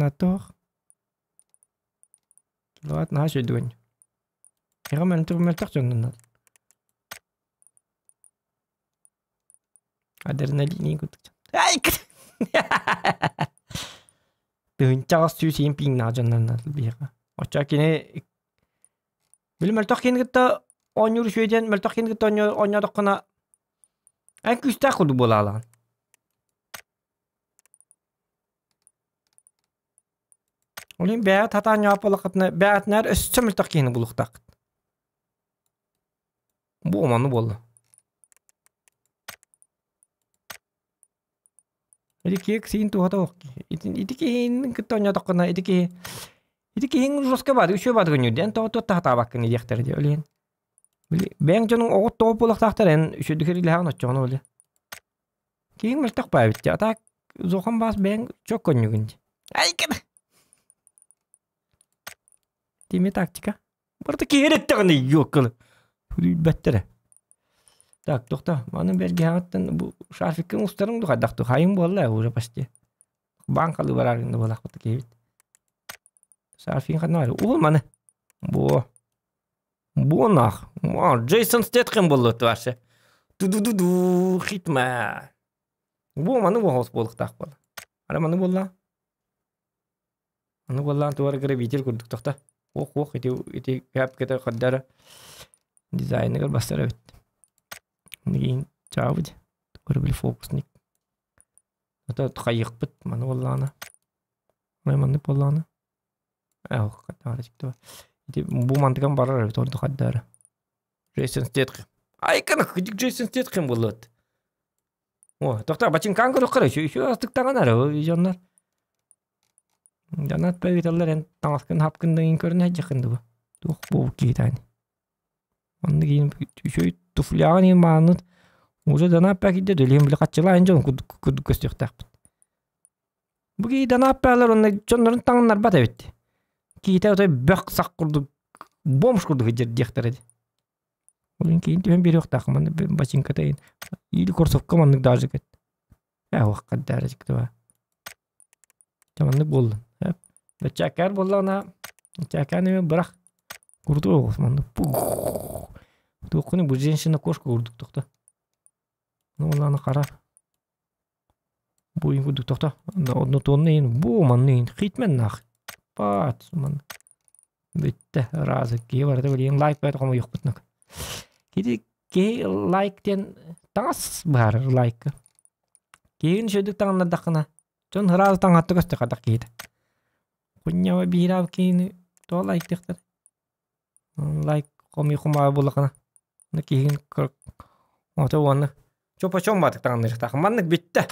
Киловатт наһаа үчүгэй. Эҕэ мөлтөх мөлтөх дьоннуннар. Адреналин курдук. Ай! Тыһыынчаҕас сүүс иин пиҥнаах дьоннорунар биһиэхэ. Оччо кини били мөлтөх киһини кытта оонньуур үчүгэй диэн мөлтөх киһини кытта оонньоотоххуна эн күүстээх курдук буолаалаҕын. Ол иһин бэйэҕит сатаан ньоҕоп буоллаххытына бэйэҕитинээр өссө мөлтөх киһини булуохтааххыт. Бу омону буолла. Ити киһи сиин туһата суох киһи. Ити ити киһини кытта оонньоотоххуна ити киһи ити киһиҥ жестко баар, үчүгэй баатыгын ньүрдэн тоҕо туох сатаабаккын диэхтэрэ дии ол иһин. Били бэйэҥ дьонуҥ оҕот тоҕо буолуохтаахтар эн үчүгэйдик эрилэһэҕин оччоҕуна били. Киһиҥ мөлтөх баа эбит дии, а так зохон баас бэйэҥ чок көнньүгүн дии. Айкын! Тими тактика. Барыта киһи эрэттэҕинэ ёккалы. Билбэттэрэ. Так, тохто, маны бэргэһэҕиттэн бу шарфиккын устарыҥ ду хайдах ду хайын буолла уже почти. Банкалы бараргын да буолахпыт киһибит. Шарфигын ханна бар? Уол маны. Бу. Бу нах. Джейсон Стэтхэм буолла вообще. Ту-ду-ду-ду, хитма. Бу маны буолуох буолуохтаах буолла. Ара маны буолла. Аны буоллаан тугу эрэ грабитель курдук тохто. Уох-уох ити ити кээпкэтэ хардара дизайныгар бастар эбит. Билигин чаабыт көрбүл фокусник. Ото хайыахпыт маны буоллаҕына. Май маннык буоллаҕына. Ох, Ити бу мантыкан барар эбит ордук хардара. Джейсон Стэтхэм. Айкана Джейсон Стэтхэм буоллат. О, тохтоо бачыҥкаан көрүөххэ эрэ, үчүгэй астыктаҕын эрэ дьоннор. Дьоннор ыыталлар эн таҥаскын хапкын да көрүнэ сылдьаххын дуу. Туох буолбут киһитэ Оннук иин үчүгэй туфляҕын иин маанныт уже данааппа киирдэ дөлүһүн били хаччылаан дьон курдук курдук көстүөхтээхпит. Бу киһи данааппалар онно дьоннорун таҥыннарбат эбит. Киһитэ отой бөх сах курдук бомж курдук сылдьар диэхтэрэ дии. Ол киин түһэн биэриэхтээх манна бачыҥката иин или кроссовка маннык даже кэт. Ээ уоххардаары дьиктива. Дьэ маннык буоллун. Баччааккаар буоллаҕына чаакаан эмиэ бырах. Курдук оҕус маннык. Туоххуну бу женщина кошка курдук тохто. Ну аны хара. Бу иин курдук тохто. Однотонный иин бу манны иин хитмен нах. Паат манны. Бүттэ ыраас киһи барыта билигин лайк бэйэтэ хомуйуохпут Кити киһи лайк диэн таҥас быһаарар лайкы. Киһигин үчүгэйдик таҥыннардаххына дьон ыраас таҥаһатта көстө хайдах киһитэ. Кунньаба биир киһини тоҕо лайктыахтар? Лайк хомуй хомаабы буоллаххына киһигин ото уонна чопочом баатык таҥыннарыахтаах. Маннык бүттэ.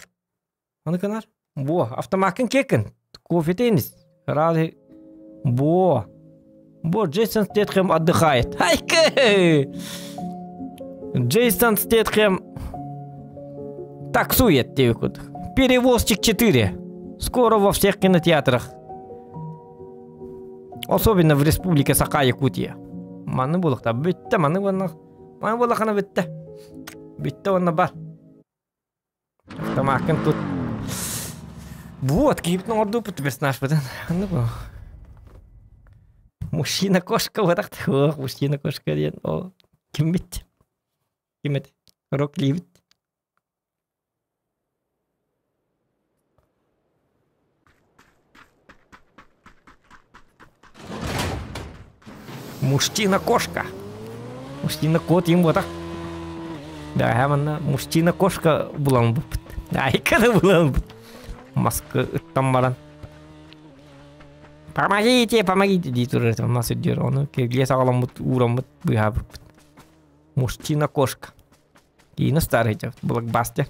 Аны гынар Буо, автомаккын киэккин. Кофе инис. Рады. Буо. Бо, Джейсон Стэтхэм отдыхает. Айка! Джейсон Стэтхэм таксует диэбит Перевозчик 4. Скоро во всех кинотеатрах. Особенно в Республике Саха-Якутия. Маны буолуохта бүттэ, маны маны буолахана бүттэ. Бүттэ уонна бар. Автомаккын тут. Вот, киһибитин оҥордубут персонажпытын. Ханна бу? Мужчина-кошка вот Ох, мужчина-кошка диэн. О, киммит? Ким это? Рок Ливит. Мужчина-кошка. Мужчина-кот им вот Да, манна мужчина-кошка булан буппут. Айканы булан Маска ыттан баран. Помогите, помогите дии турар мас үрдүөр ону киргиэ саҕаламмыт уураммыт быыһаабыппыт. Мужчина-кошка. Киинэ старый блокбастер.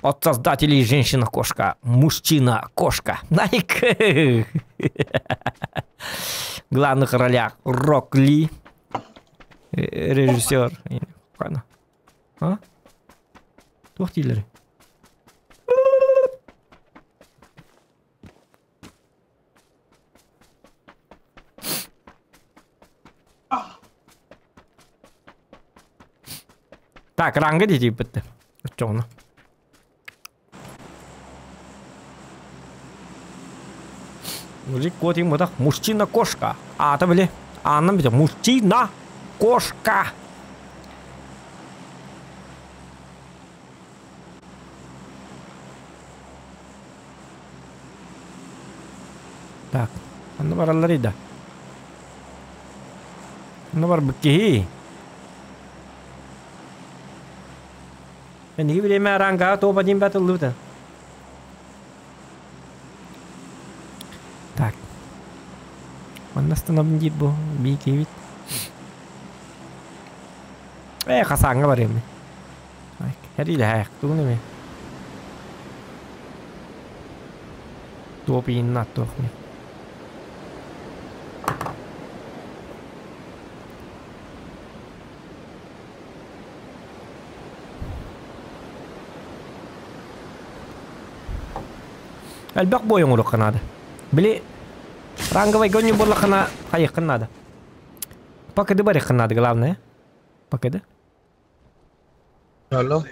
От создателей женщина-кошка, мужчина-кошка. Найк! Главных ролях Рок Ли, режиссер. А? Туох дииллэр? Так, ранга диэтийбит. Оччоҕуна. Мужик котик мытах мужчина-кошка. Аата били. Ааннан бите мужчина-кошка. Так, онно бараллар да. Онно барбыт киһи. Эниги время ранга топ один батыллыбыта. Так. Манна остановим диир бу бии киһибит. Э, хасааҥҥа барыам. Хэриилэһээх, тугун эми. Туоп иинна туох ми. Элбэх бой оҥоруохха наада. Били ранговайга оонньуу буоллаххына хайыаххын наада. Покеды барыаххын наада главное. Покеды. Алло.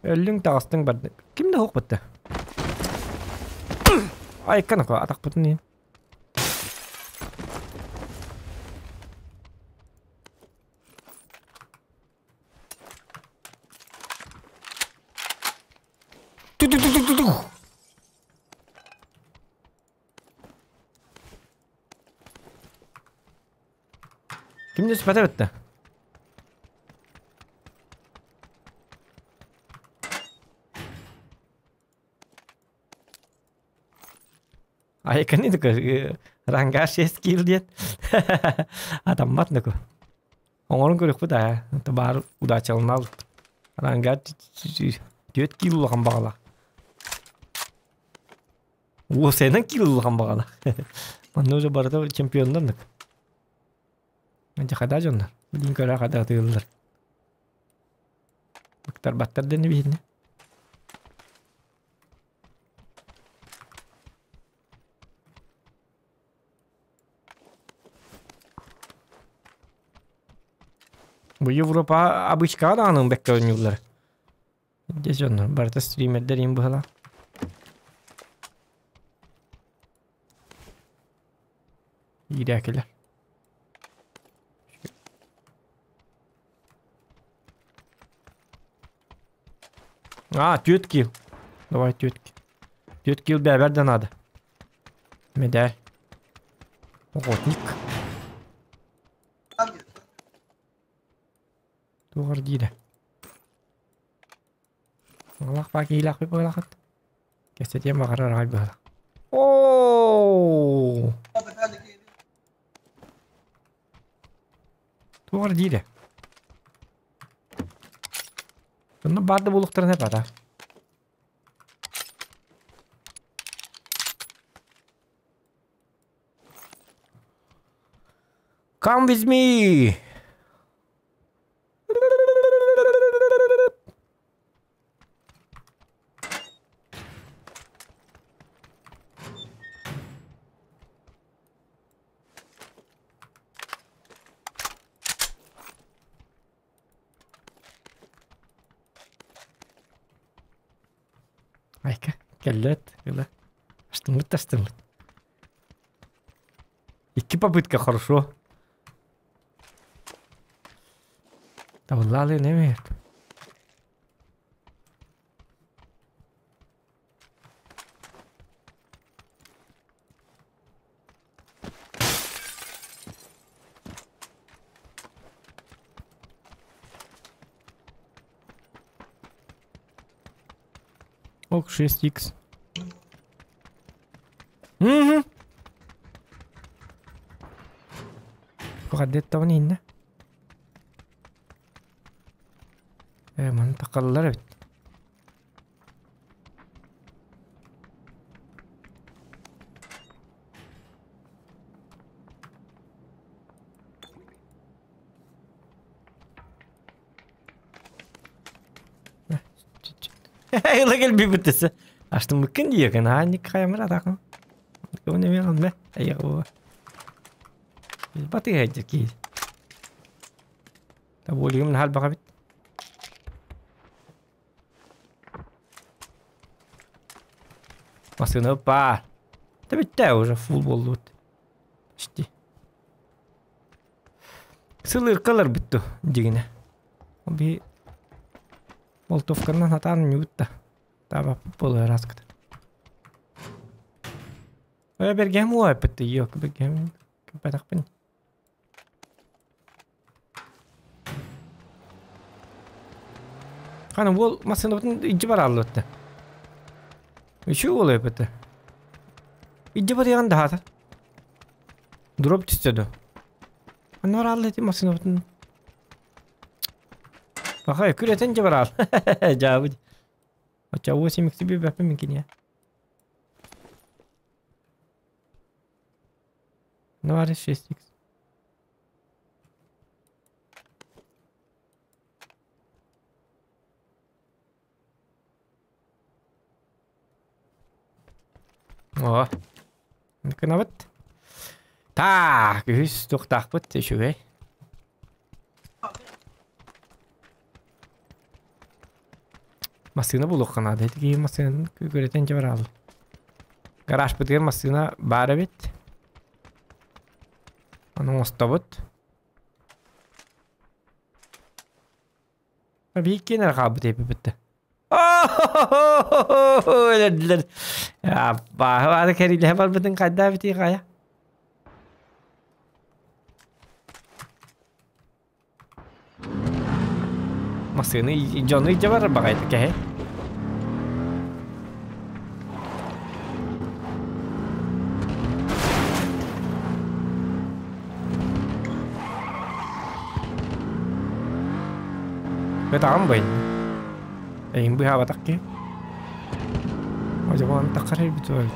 Өллүҥ таҕыстыҥ барды. Ким да суох бытта. Айыккан атахпытын иһин. Ту-ту-ту-ту-ту. Ким да түспэтэ битте. Айканы такой ранга 6 килл диэн. Атаммат наку. Оҥорон көрүөхпүт аа. Баар удачаланал. Ранга 4 килл улахан баҕалаах. Уосайынан килл улахан баҕалаах. Манна уже барыта чемпионнар Дьэ дьоннор. Билин көрө хада атыыллар. Быктарбаттар дэнэ биһинэ. Бу Европа обычкаҕа даҕаны бэккэ оонньууллар. Дьэ дьоннор, барыта стримердэр им быһалаах. Иирээкилэр. А, түөрт килл. Давай түөрт килл. Түөрт килл бэбэр да надо. Медаль. Охотник. Туох диирэ. Алах баа киһилээх быһалахат. Кэпсэтиэн баҕарар аҕай быһалах. Оо! Туох диирэ. Онно баар да буолуохтарын эп ата. Come with me! Айка, кэллэт, ыла. Астыммыт астыммыт. Икки попытка хорошо. Табыллаалы неме. Ок, 6х. Угу. Хаддеттавын инне. Э, маны тақаллар эбит. Ыла кэлбиппит дэсэ. Аштыммыккын диэкин, аа ник хайамыр атаакын. Кыбын эмиэ ылла, айыга буо. Батыга дьэ киһи. Табуолигым наһаа элбэх эбит. Массыына баар. Да бүттэ уже фул буоллубут. Почти. Сылыркалар бүттү дигинэ. Би Болтовканан хатаан үнүбүт да. Таабаппыт буолуо ыраскыта. Э бэргэһим уу эппит йок бэргэһим кэппэтэхпин. Хана уол массыынабытын илдьи барааллыбытта. Үчү уол эппитэ. Илдьи барыаҕын даһаатар. Дроп түстэ до. Аны бараалла ити массыынабытын. Пахай, күрэтэн дьэ бараал. Дьаабы. Оччо 8 билбэппин мин киниэ. 2 6 x. О, гынабыт. Так, үһүс туохтаахпыт үчүгэй. Массыына булуохха наада. Ити киһи массыынаны күрэтэн дьэ бараалла. Гаражпытыгар массыына баар эбит. Ону оҥостобут. Биир киэн эрэ хаалбыт эбиппит. Өлөрдүлэр. Бааһы баары кэриилэһэ барбытын хайдаа битий хайа? Массыына дьону илдьэ барар баҕайыта кэһэ. Бэтаҕым быйын. Эйин быһаабатах киһи. Одьобоон таххар ирбит эбит.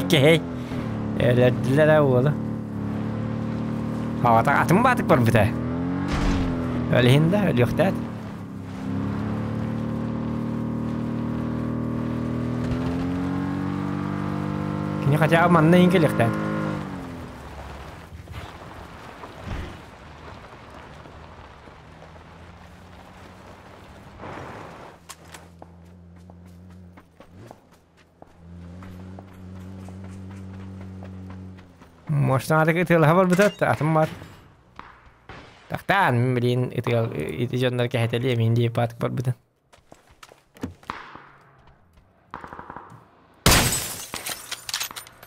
Кэһэй. Өлөрдүлэр ээ уолу. Аҕата атын баатык барбыта. Өлүһүн да өлүөхтээт. Кини хотя бы манна иһин кэлиэхтээт. Муостаҕа ытыалаһа барбыта атын бар. Тахтаан мин билигин ытыал ити дьоннор кэһэтэлиэ мин диэп баатык барбытын.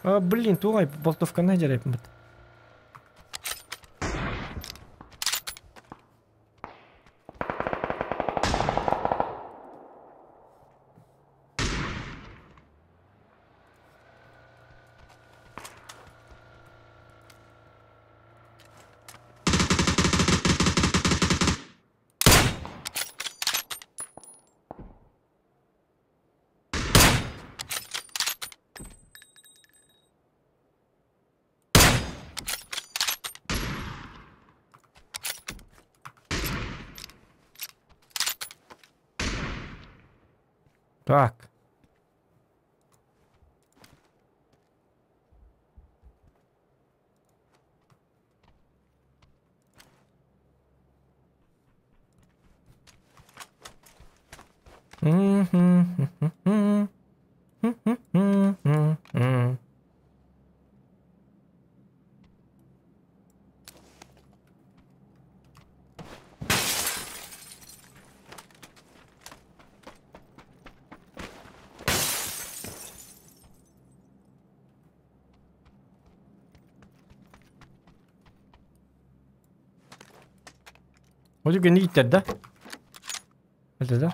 А, блин, тугай болтовканы дьарайпмыт. Так. Ол гэнни иттэр да? Это да?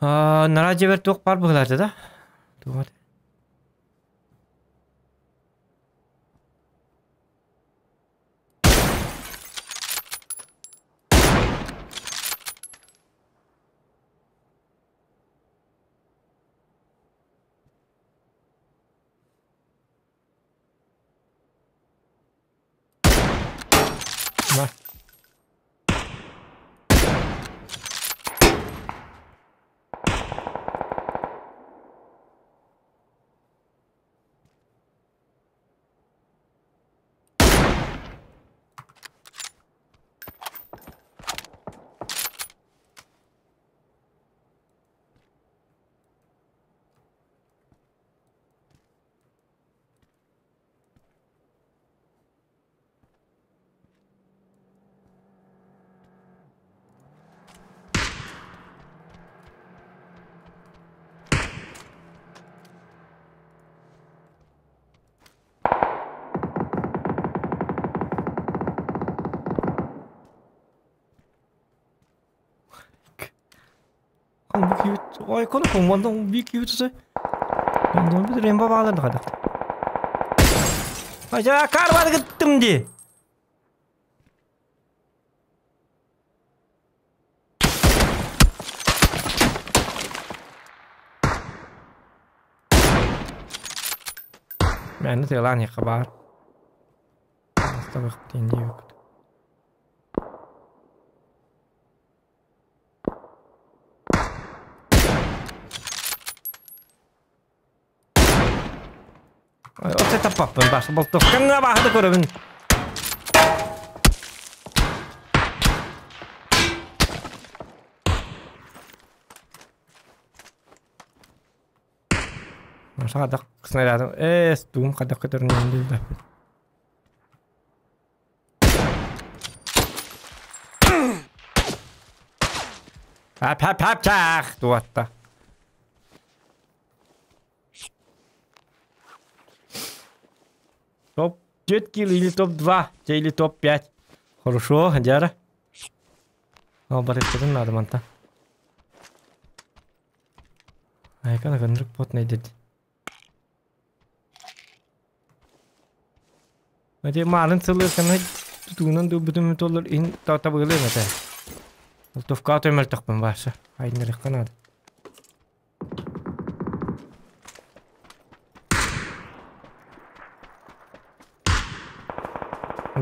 Нара дьиэбэр туох баар быһыылаата да? Туох На. Ой, коно команда би кибит Ремба bağlardı kadar. Acaba kar var gittim di. Мен de lan yakbar. Aslında bak yok. Вот это папа, баш, болтовка на бахты көрөбүн. Саадак снарядым. Эс, туум кадак көтөрүнөн билбеппин. Хап хап хап чах туатта. Топ-4 килл или топ-2, или топ-5. Хорошо, Дяра. О, барыктатын надо манта. Айкана гынрык пот найдет. Hadi maalin sılırken tutuğundan da bütün motorlar in tahta bıgılır mı? Tofka tömel takpın varsa. Aynı kanad.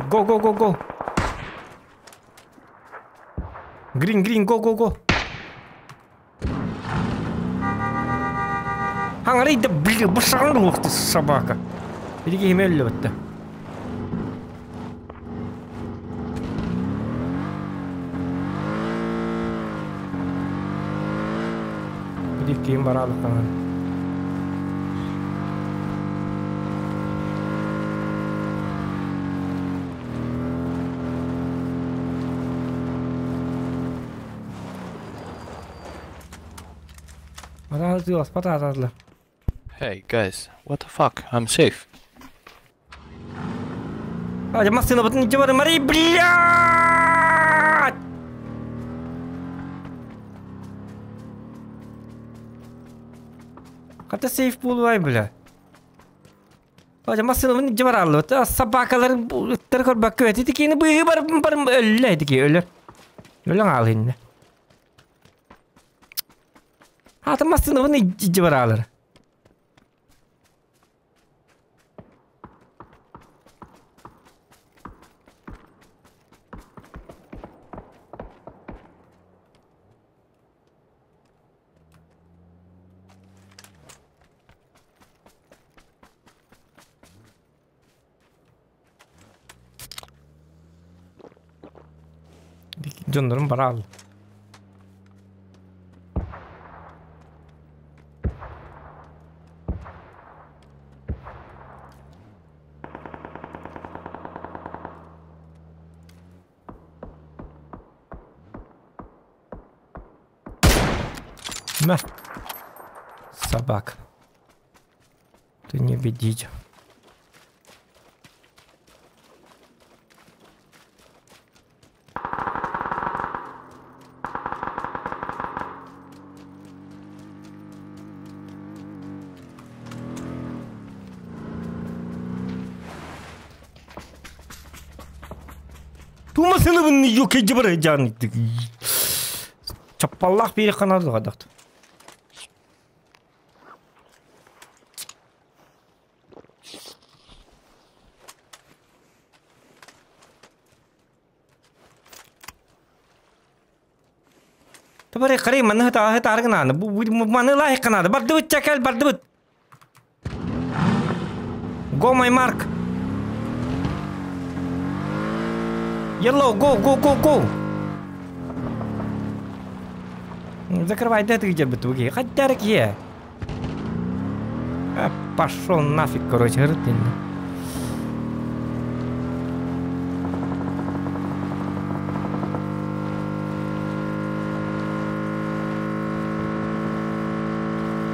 Go go go go. Green green go go go. Хаңарый да блин, башаган ух ты собака. Иди химелли бетте. Иди кийим баралык канан. Hey guys, what the fuck? I'm safe. А, я машина вот не говори, Мари, блядь! Хата сейф булуай, бля. А, я машина вот не говори, вот собакалар тер бакы эти такие бы бар бар өлле такие өлле. Өлле алын. А, там машина вот не говори. Дьоннорум барал. На. Собака. Ты не бедить. Тумасını yok edici bırakacağını. Çapallah bir kanadı kadar. Табары қарай маны хытааргынааны. Бу маны лайыққанады. Бардыбыт чакал бардыбыт. Go my mark. Yellow, go, go, go, go. Закрывай, да ты где бы ты? Хотя е. Пошел нафиг, короче, рытын.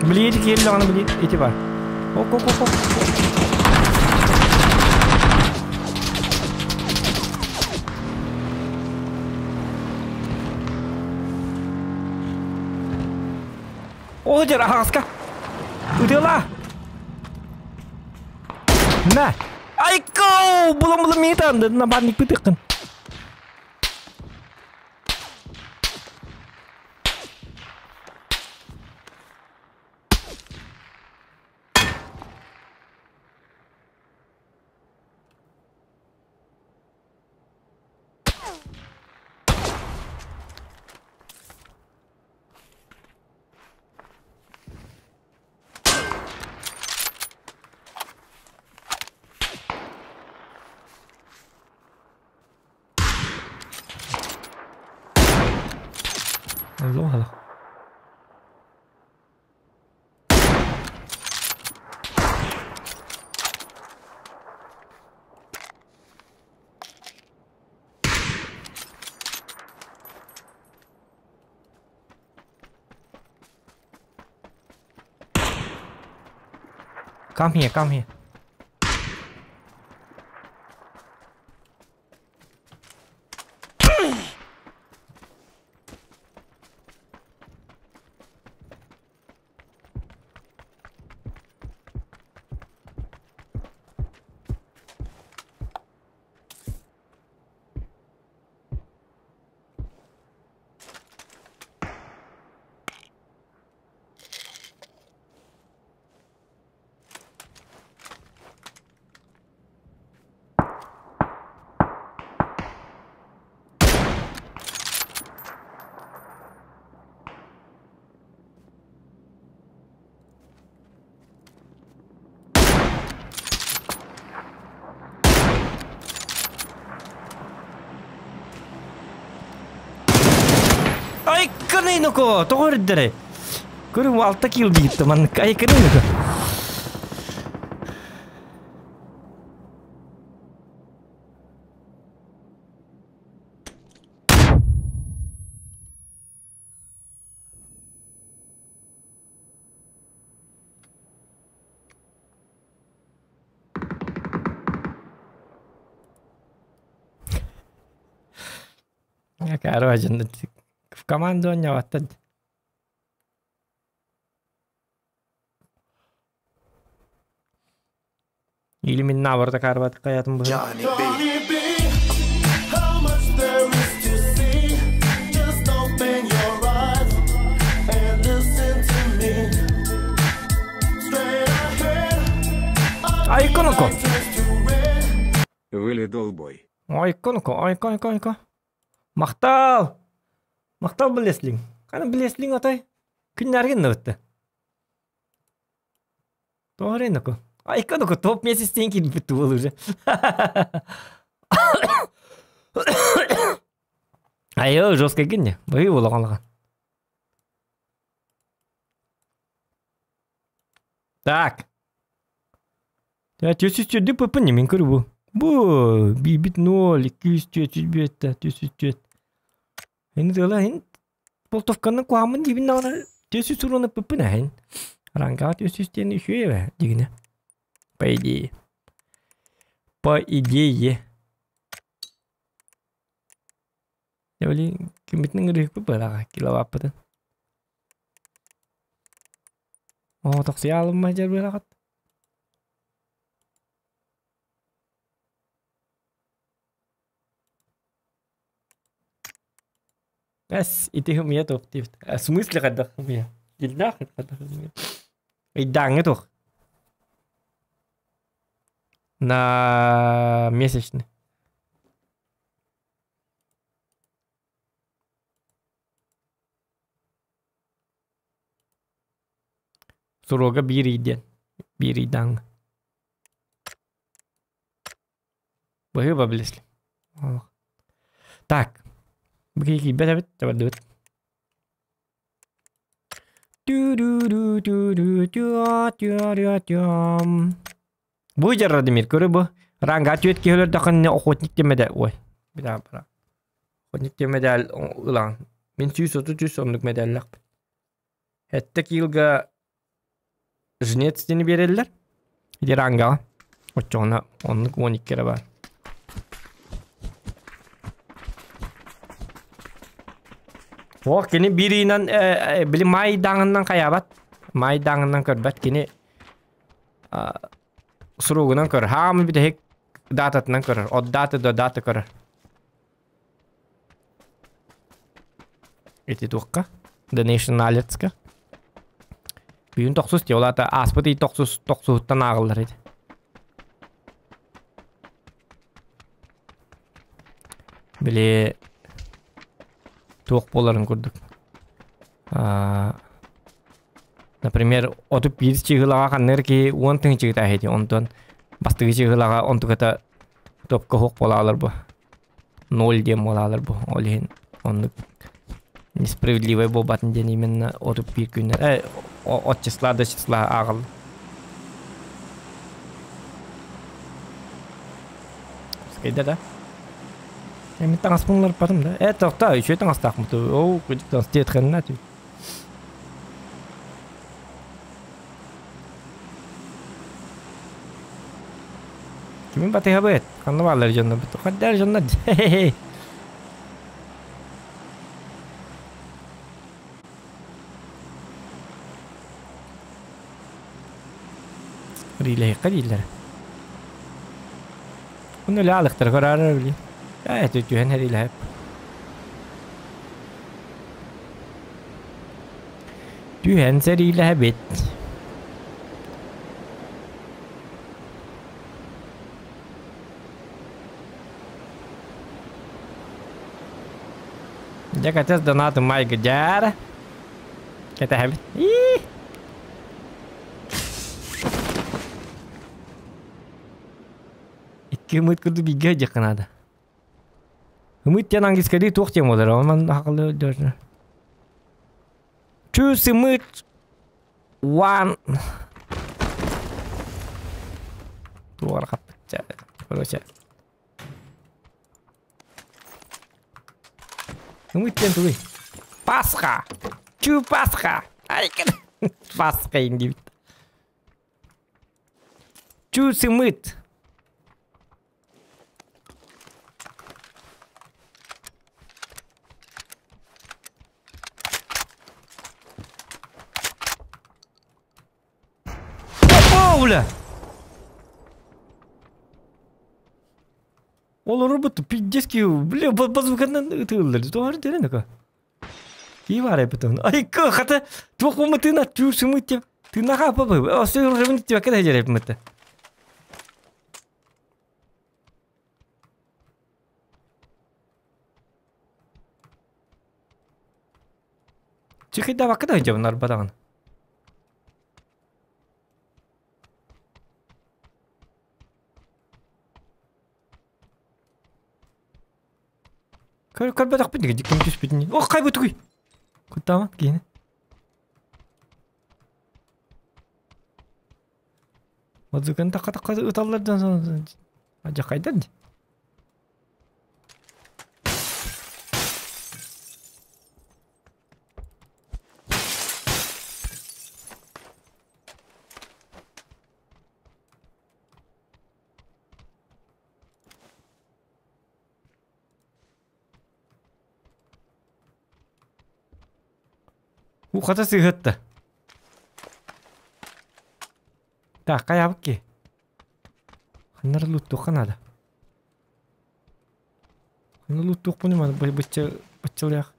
Блин, келді аны блин, эти бар. Оп, оп, оп, оп. О, дер, ағасқа. Удела. На. Айко, булам-булам метанды, на барник бытықын. Алло, алло. Come here, come here. Айканыноко, тоҕо үрдэрэй. Көрүм алта килл диитте маннык айканыноко. Короче, в команду не Или минна барда карбат каятым бу. Johnny B. How much there is to see? Just open your eyes and listen to me. Straight ahead. Айконоко. Выли долбой. Айконоко, айко, айко, айко. Махтал. Махтал билеслиң. Каны билеслиң атай? Күннәрген нөтте. Тоғырыноко. Айконоко топ месяц теньки бітті ол уже. Айо, жестко екен Бай болған. Так. Төсүстөрдү пп не мен көрү бу. Бу бибит 0 204 төсүстөр. Енді дела ин болтовканы куамын дибин нагана төсүс уруну пп нахин. Ранга төсүстен үшөе дигине. По идее. По идее. Явли кимитнең рык бара киловаппытын. О, токсый алынмай жер бирагат. Эс, ити хумия тоқ дейбит. В смысле қайда хумия? Дилдах қайда хумия. Идаңы тоқ. На месячный. Суруга биир ый диэн. Биир ыйдааҥҥа. Быһыыба билесли. Так. Бу киһи киирбэт эбит, табардыбыт. Бу дьар Радимир, көрө бу. Ранга түөт киһи өлөрдөххүнэ охотник диэн Ой, бля, бра. Охотник диэн медаль ылаҕын. Мин 133 оннук медаллаахпын. Сэттэ киилга жнец диэни биэрэллэр. Ити рангаҕа. Оччоҕуна оннук 12 эрэ баар. О, кини биир ыйынан били маай дааҥынан хайаабат. Маай дааҥынан көрбөт. Кини суругунан көрөр. Хаамы бүтэһик дататынан көрөр. От даты до даты көрөр. Ити туохха? Donation Alerts-ка. Бүгүн тохсус дии, ол аата ааспыт ый тохсус тохсуһуттан ааҕыллар ити. Били туох буоларын курдук. Например, 31 чыһылаҕа ханныыр киһи 10 тыһыынча ити, онтон бастакы чыһылаҕа онтуката топка суох буолаалар бу. Ноль диэн буолаалар бу. Ол иһин оннук несправедливай буолбатын диэн именно 31 күннэр от числа до числа ааҕыллар. Скайда да? Мен таҥаспын уларыппатым да. Э, тоқта, үчүгэй таҥастаахпыт. Оо, кырдьык таҥас диэтхэннэ тү. Кимин батыһабыт? Ханна бааллар дьоннорбут? Ханна дьоннор? Рилэһиэххэ дииллэр. Ону үлэ алыктара көрөөрөр били. Ээ, түһэн эриилэһэп. Түһэн сэриилэһэбит. Дьэ кэтэс донатым майгы дьээр. Кэтэһэбит. Ии! Икки ымыт курдук бииргэ сылдьыахха наада. Ымыт диэн английскайдыы туох диэн буолар? Онон хахалы өйдөөтүнэ. Choose ымыт one. Туора хаппычча. Короче. Ымыт диэн тугуй? Пасха! Чүү Пасха! Ай, Пасха диэбит. Choose ымыт. О, бля! Олорбут пиздец бля, базуканан ытыыллар. Тоҕо дэрэн ака. Кии баар эбит Ай, хата туох буолма тыына түүр сымыт деп. Тыынаха апа бу. Осы рыбын деп кede жереп мыты. Чехида бакыда жабын арбадагын. Көр көрбөтөхпүн диги ким түспүтүн. Ох, кай бутугуй. Куттама киини. Мазыкын такка такка ыталлардан ажакайдан. Уу хата сыыһытта. Так, хайаабыт ки? Ханнары лууттуохха наада. Ханна лууттуохпунуй маны бычча быччалыах.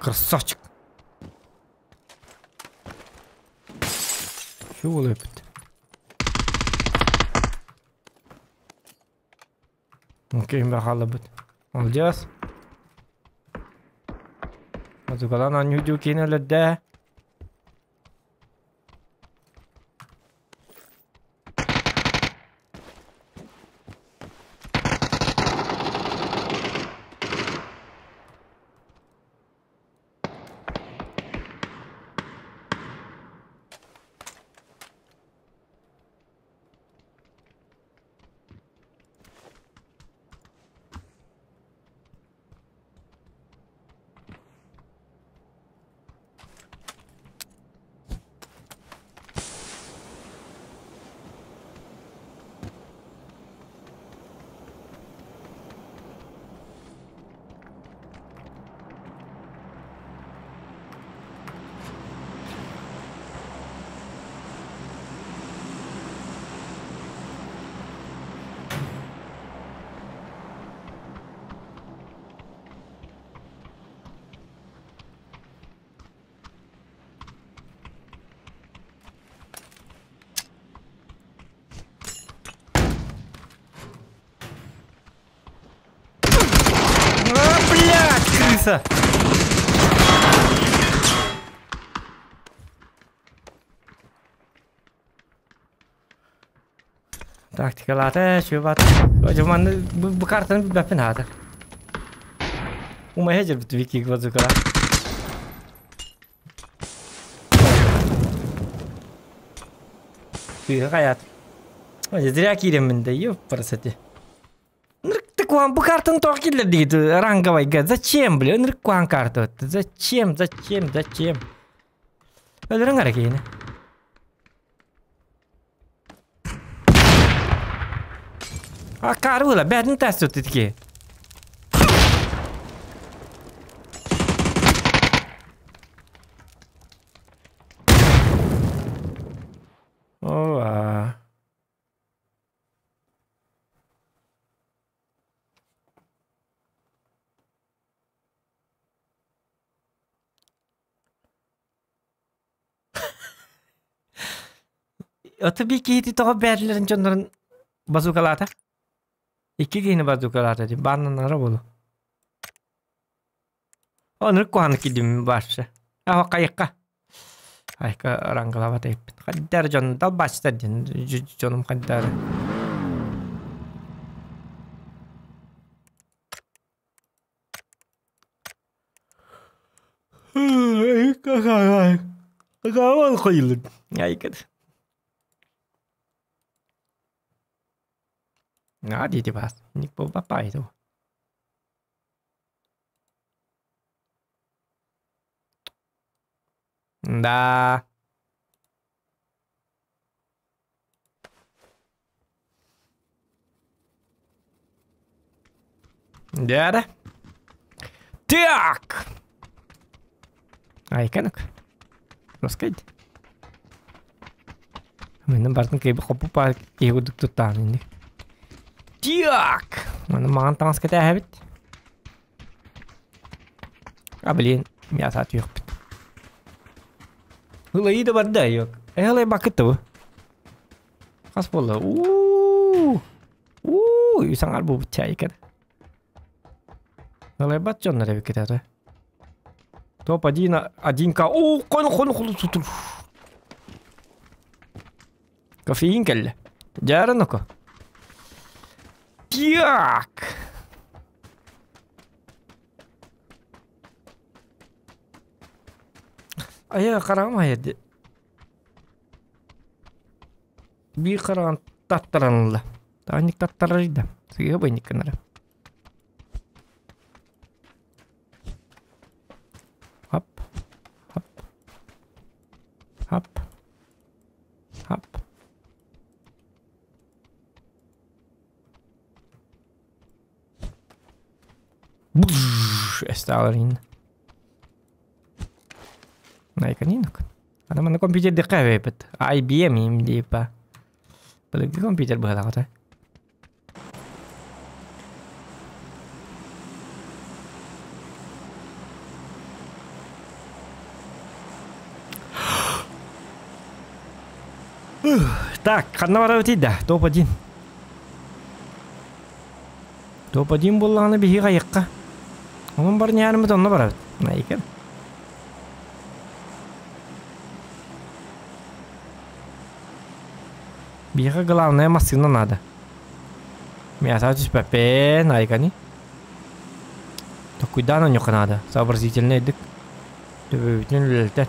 Красавчик. Чего лепит? Окей, бахалыбыт. Молодец. Музыкалан анньуу киин өлөрдө. А, блядь, крыса! Тактикалаата, чуйбат. Манны бу картаны билбэппин хаата. Умайа жүрбүт Вики базукала. Тыга каят. Зря киреммин да, ёпарасоте. Нырк бу картаны тоқ киллер дейт ранговайга. Зачем, бля? Нырк куан карта. Зачем, зачем, зачем? Өлөрүң ара кейini. А карула, бәрін тәс өтті Ова. Ото би кихити тоҕо бэрлерин дьоннорун базукалаата. Икки киһини базукалаата ди бааннанара болу. Онрык куһаны кидим баршы. Аха кайыкка. Айка рангалава тайппит. Хаддар дьон далбачтар дин дьонум хаддар. Айка. А, диэти бас. Ник бу бапай ту. Да. Да. Так. Айка ну-ка. Раскайт. Мен бартын кейбі хопу па кейгудук туттаан инди. Так. Маны маған таҥас кэтээһэбит. А блин, мясо атыахпыт. Ылайы да барда yok. Эхлэй бакыт бу. Хас болла. Уу. Уу, саңар бу чайкар. Ылай бат жоннар эбит кетер. Топ 1, 1К. О, кон кон кон тутур. Кофеин келли. Жарыныко. Так. Ая карама еді. Би караган таттаранылла. Таник таттарайды. Сыга бойник канара. Хоп. Хоп. Хоп. Хоп. Бжж, эсталарин. Найканинок. Ана мана компьютер декавепет. IBM им депа. Балык компьютер быһалаҕата. Так, ханна барабыт да, топ-1. Топ-1 буоллаҕына биһиги хайыахха. Онон барньаарыммыт онно барабыт. Найкер. Биһиэхэ главное массыына надо. Мясо түспэппин, айкани. Токуйдаан онньукка надо. Сообразительный дык. Төбөбүтүн үлэлэтэн.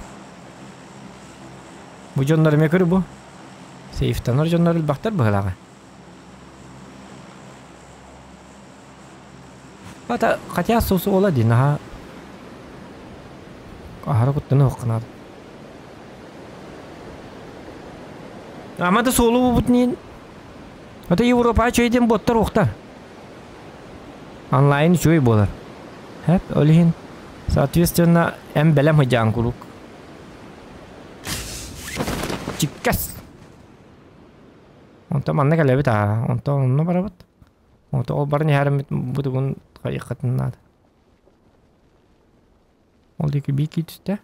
Бу дьоннор эмиэ көрү бу. Сейфтанар дьоннор элбэхтэр быһылааҕа. Ата хотя суола дии наһаа аһара куттана уохха наада. Ама да суолу бубут ниин. Ата Европа үчүгэй диэн буоттар уохтар. Онлайн үчүгэй буолар. Хэп, ол иһин соответственно эн бэлэм сыдьаан куруук. Чиккэс. Онтон манна кэлэбит аа. Онтон онно барабыт. Онтон ол баран иһэриммит бу тугун хайыаххытын наада. Ол диэки биир киһи түстэ.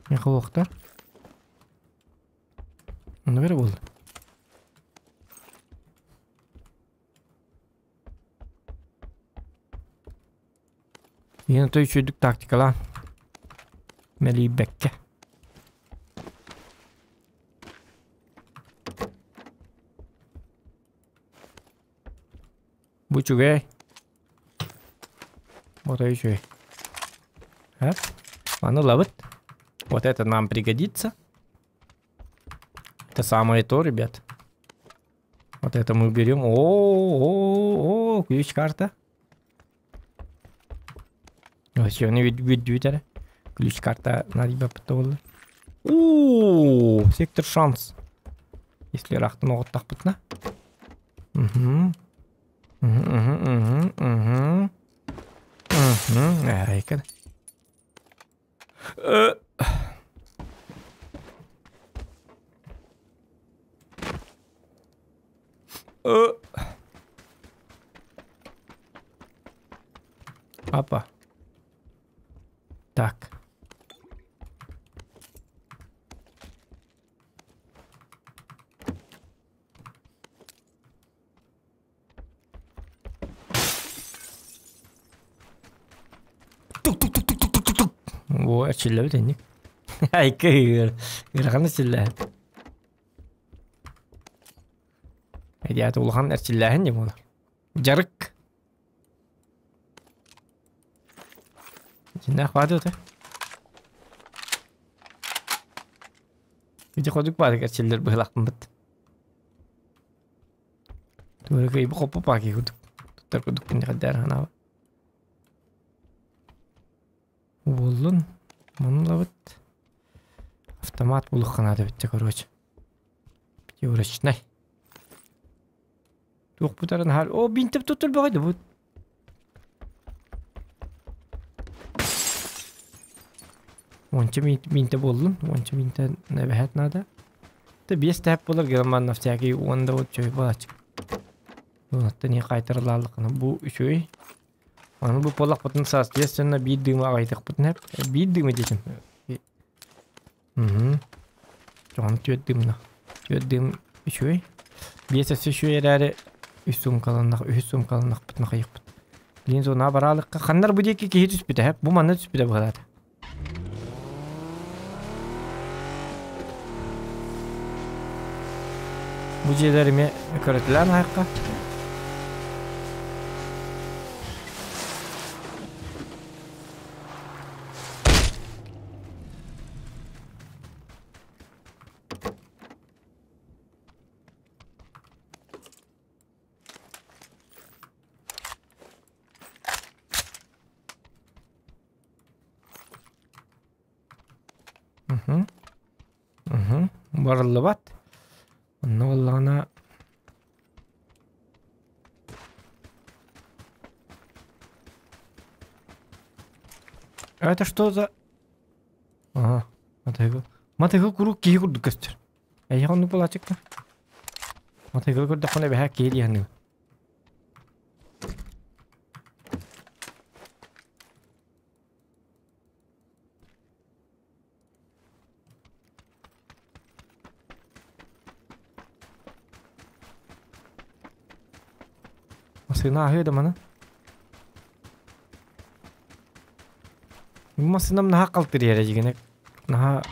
Миэхэ уохтар. Онно бэрэ буолла. Иһин отой үчүгэйдик тактикалаан мэлийбэккэ. Бу үчүгэй. Отой үчүгэй. Эп. Маны ылабыт. Вот это нам пригодится. Это самое то, ребят. Вот это мы берем. О, о, о, ключ-карта. Вообще, не видит, Ключ-карта на ребят О, сектор шанс. Если рахтын оҕуттахпытына. Угу. Угу, угу, угу, угу. Угу. Айкын. Апа. Так. Тук-тук-тук-тук-тук-тук. О, эрчиллэбит инник. Айка ыарахан эрчиллээһин. Эдиата улахан эрчиллээһин дии буолар. Дьарык. Дьиннээх баады ыта. Ити ходук баадык эрчиллэр быһылахпын быт. Туора кыйбы хоппу паки курдук. Туттар курдук күннэхэдээр ханаабыт. Буоллун. Маны ылабыт. Автомат булух ханаата битте короче. Пятерочный. Туох бутарын хал. О, бинтеп туттар бөҕөйдө бу. Уонча минте буоллун. Уонча минте нэбэһэт надо. Та биэс тэп болар герман на всякий уонда вот чөй болач. Онтон не кайтарылаалыкына бу үчүгэй. Аны бу буоллахпытын соответственно биир дыымы аҕайдахпытын эп. Биир дыымы диэтим. Угу. Дьоҕун түөрт дыымна. Түөрт дыым үчүгэй. Биэс өссө үчүгэй эрээри үс суумкаланнах, үһүс суумкаланнахпытын хайыхпыт. Билин зона бараалыкка ханнар бу диэки киһи түспүтэ эп. Бу манна түспүтэ быһалаата. Бу дьиэлэр эмиэ көрөтүлээн аһыахха. Угу. Угу. Барыллыбат. Онно буоллаҕына Это что за... Ага, матайгы. Матайгы куруук киһи курдук көстөр. Эйиэхэ оннук буолааччыкка. Матайгы көрдөххүнэ эбэһээ киһи дии саныыбын. Массыына аһыы да маны. Бу массыынам наһаа халтырыйар дьигинэ. Наһаа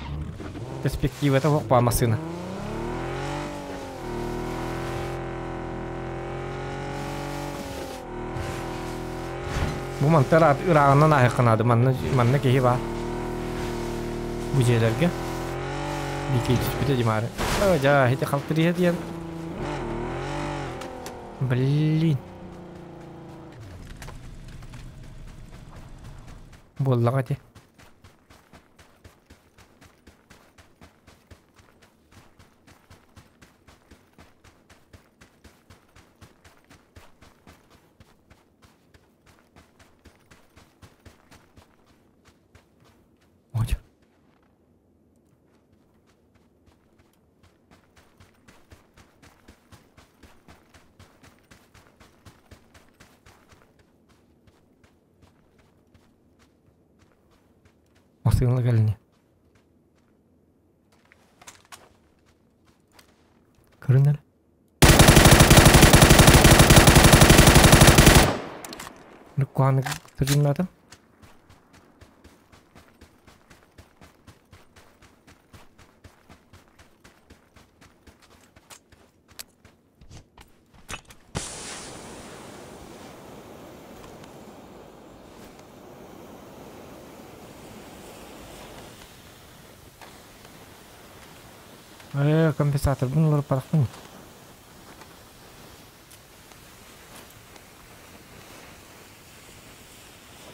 перспективата суох баа массыына. Бу мантан ырааҕынан ааһыахха наада. Манна, манна киһи баар. Бу дьиэлэргэ. Бикей түспүтэ димаары. Оо, дьаа, ити халтырыйа диэн. Блин. Буоллаҕа ити. Ой. Массыына кэлини. Көрүн эрэ. Куһаҕаны сырдыннаатым. Ээ, компенсаторбын олору парахпын.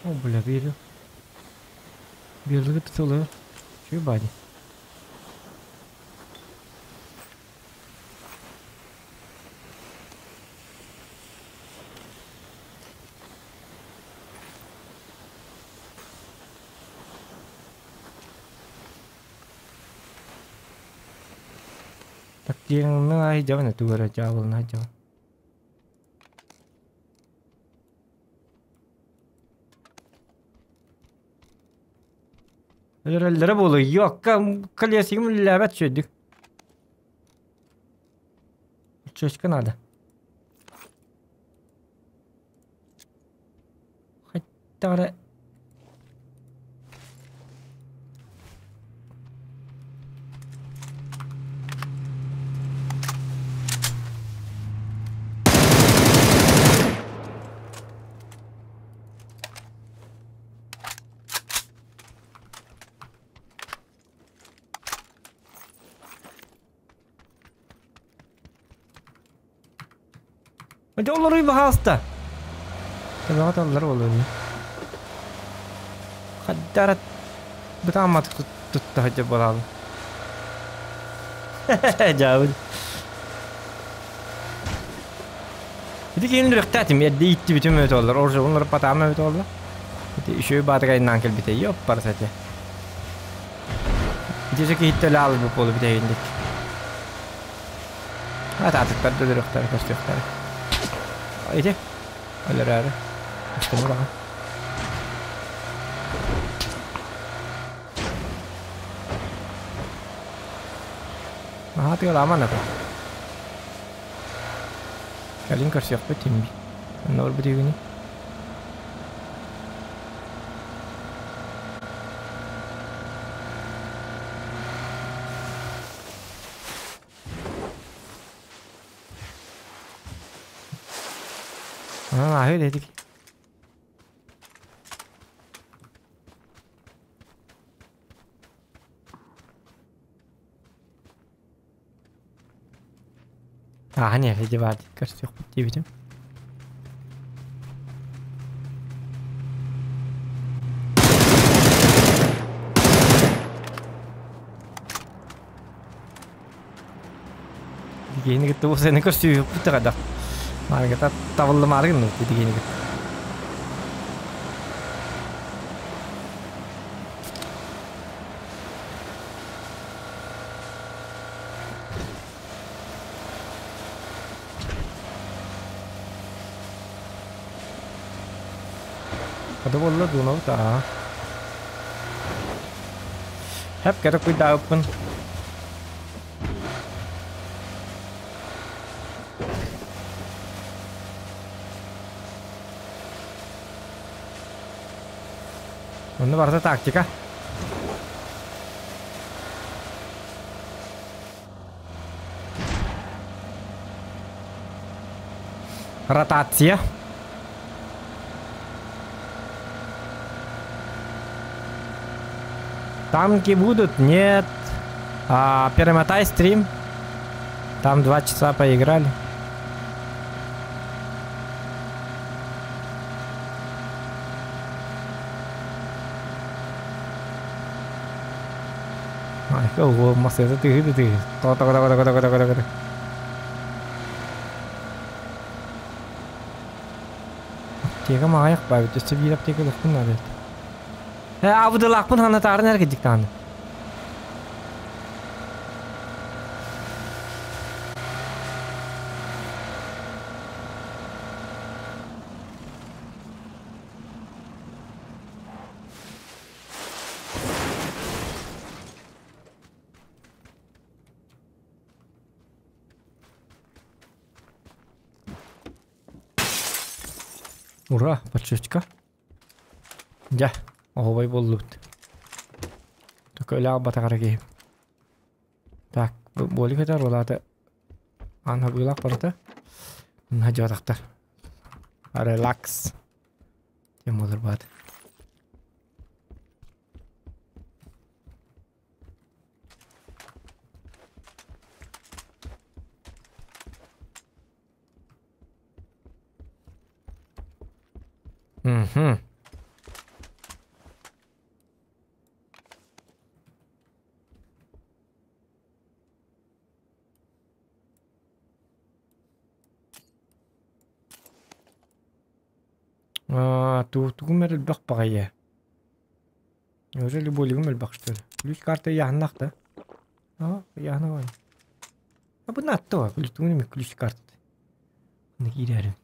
О, бля, верю. Берлыгы целую. Чё бади? Так диэҥҥин айдьабын эту эрэ дьаабылын айдьабын. Өлөрөллөрө буолуо, йокка колесигым үлэлээбэт үчүгэйдик. Чөчкө надо. Хайдах эрэ Дьэ олоруй баһаалыста. Төбөҕө таллар буолуо Хайдара бытаамматык тутта сылдьар буолаабын. Дьаабын. Ити киһини үрэхтээтим, эрдэ ииттибитим эбит оллар, оржобун ырыппатаам эбит оллар. Ити үчүгэй баатыгайнаан кэлбитэ, ёппарс этэ. Ити же киһиттэ өлө аалбыт буолу бүтэйиндик. Атаатыктар да өлөрүөхтэрэ, көстүөхтэрэ. Ити өлөрөөрү. Устуну даҕа. Наһаа тыалааман ата. Кэлин көрсүөхпүт тимби. Онно барбыт үгүнү. Онон ааһыы дэтик. Ааһан иһэр дьыбаат көрсүөхпүт диэбитим. Дигиэни кытта уопсайынан көрсүһүөхпүт да хайдах. Маарыгата табыллымаары гынныбыт дигиэни кытта. Хата буолла дуунабыт аа. Хэп кэрэ куйдаабыппын. Барыта тактика. Ротация. Танки будут? Нет. А, перемотай стрим. Там два часа поиграли. Ай, ого, масса ты ты ты. Та-та-та-та-та-та-та-та. Аптека маҕайах баабыт, өссө биир аптека ылыахпын наада эбит. Э, абыдылаахпын ханатаарын эргидик даҕаны. Ура, подшивка. Дьэ, оһуобай буоллубут. Төкөлөөх батаҕара киһи. Так, буолик этэр улаата аан хабыылаах барыта. Мына дьуотахтар. Релакс. Тем болар баат. Мгм. Аа, тугум эрэ элбэх баҕайы. Неужели болигым элбэх что ли? Ключ карта ыйааһыннаах да? Аа, ыйааһына баҕайы. А бу наатта ключ тугун эми ключ карта. Манна киирээрин.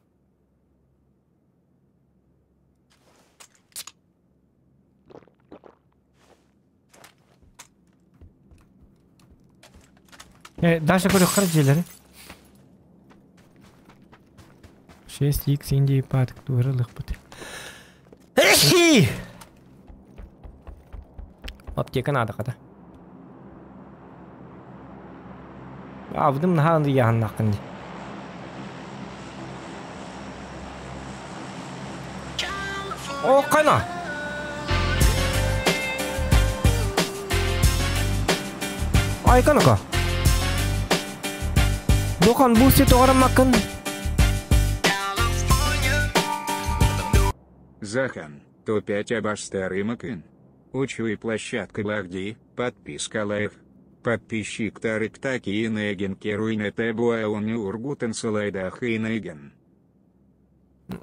Э, дальше көрүөххэ дьиэлэри. 6x Индии паатык туора ылыахпыт. Аптека наада хата. Абдым наһаа ыйааһыннааххын дии. О, қана! Айканыка. Дохан бу си тоҕараммаккын. Захан, то-5 абастары макын. Учуй площадка Лахди, подписка лайф. Подписчик Тарык Таки Инеген Керуйна Тебуауни Ургутен Салайдах Инеген.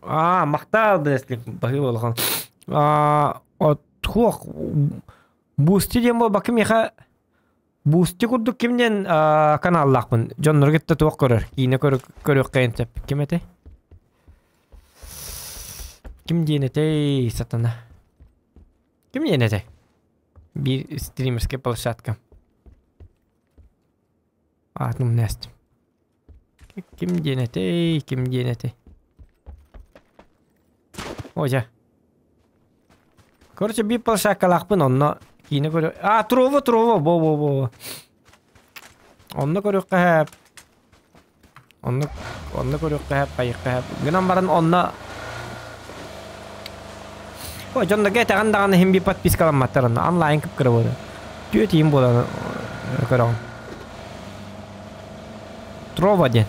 Аа, махтал бэслик баһыы улахан. Аа, от хуох Бусти диэн буолбакка миэхэ Бусти курдук ким диэн каналлаахпын. Дьоннору кытта туох көрөр, киинэ көрүөххэ сөп. Ким этэй? Ким диэн этэй, сатана? Ким диэн этэй? Биир стримерскэй площадка. Аатын умнастым. Ким диэн этэй, ким диэн этэй? О, дьэ. Короче, биир площадкалаахпын онно киинэ көрө... А, Трово, Трово, во-во-во. Онно көрүөххэ сөп. Онно, онно көрүөххэ сөп, хайыахха сөп. Гынан баран онно... Ой, дьонно этэҕин даҕаны иһин биир подпискаламматтар онно. Онлайн кып-кыра буолар. Түөрт иһин буолан көрөҕүн. Трово диэн.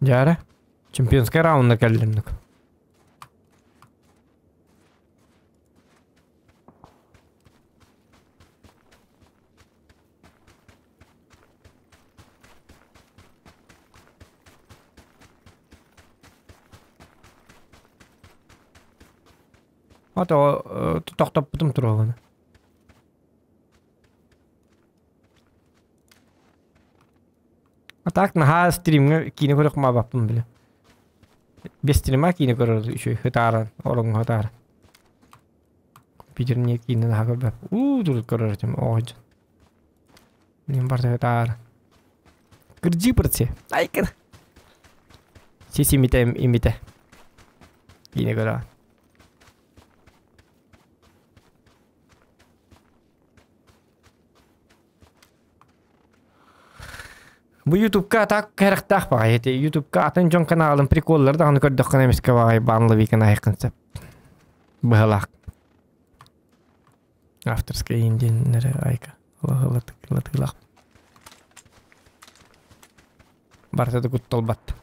Дьэ чемпионскай раунда кэллинник. Ото тохтоппутум туруоҕуна. А так наһаа стримҥэ киинэ көрөх маабаппын билэ. Без стрима киинэ көрөр үчүгэй хытааран, ороҥҥо хытааран. Питер мне киинэ наһаа көрбөп. Уу турут көрөр этим оҕо дьон. Мин барда таар. Кырдьыы пырцы. Айкыр. Сис имитэ имитэ. Киинэ көрө. Бу Ютубка так кэрэхтээх баҕайы ити Ютубка атын дьон каналын приколлары даҕаны көрдөххүнэ эмискэ баҕайы баанлабыыкын айаххын сөп. Быһалаах. Авторская индиэннэрэ айка латыылаах. Барыта да кутталбат.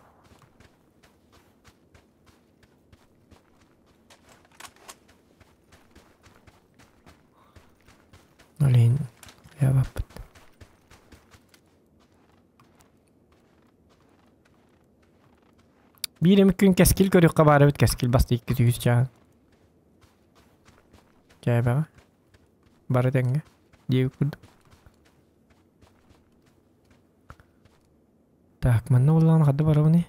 Олейн, я баппыт. Биир эмит күн кэскил көрүөххэ баар эбит кэскил баста 200 чаан. Кээбэҕэ. Бары тэҥҥэ. Диэбит курдук. Так, манна буоллаҕына хадда барабыный?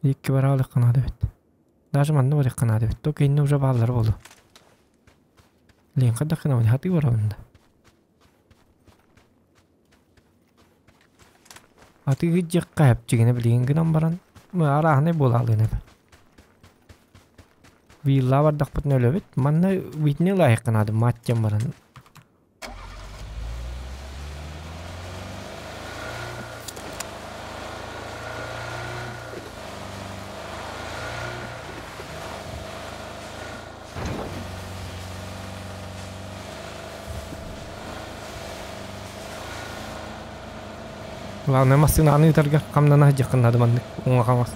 Икки бара алыхха наада эбит. Даже манна барыахха наада эбит. Только иннэ уже бааллара буолуо. Лин хайдах гынабын? Хатыы барабын да. Атыыһыт диэххэ сөп билигин гынан баран арааһынай буолаалыын эбэ. Виллаа бардахпытына өлөбүт. Манна витни ылаайахха наада мать диэн баран. Главное массыынаны ыытарга хамнана сылдьыаххын наада маннык уҥа хаҥас.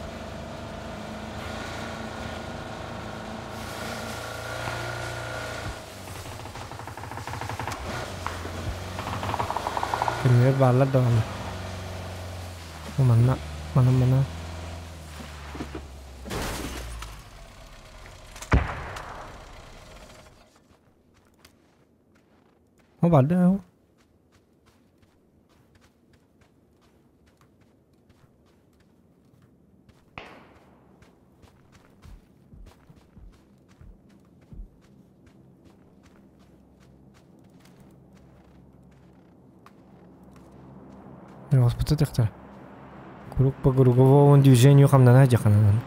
Күнүгэр бааллар даҕаны. Бу манна, манан манан. О барды ол. Оспута тахтар. Круг по круговому движению хамнана дьаханан.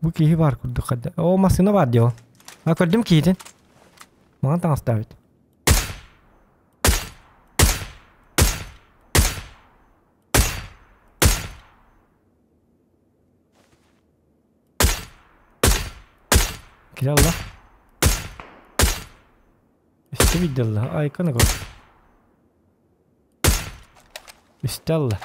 Бу киһи баар курдук хадда. О, массыына баар дии ол. А көрдүм киһитин. Маҥан таҥастаабыт. Кире алла. Үстэ виделла. Айканы көр. Үстэ алла.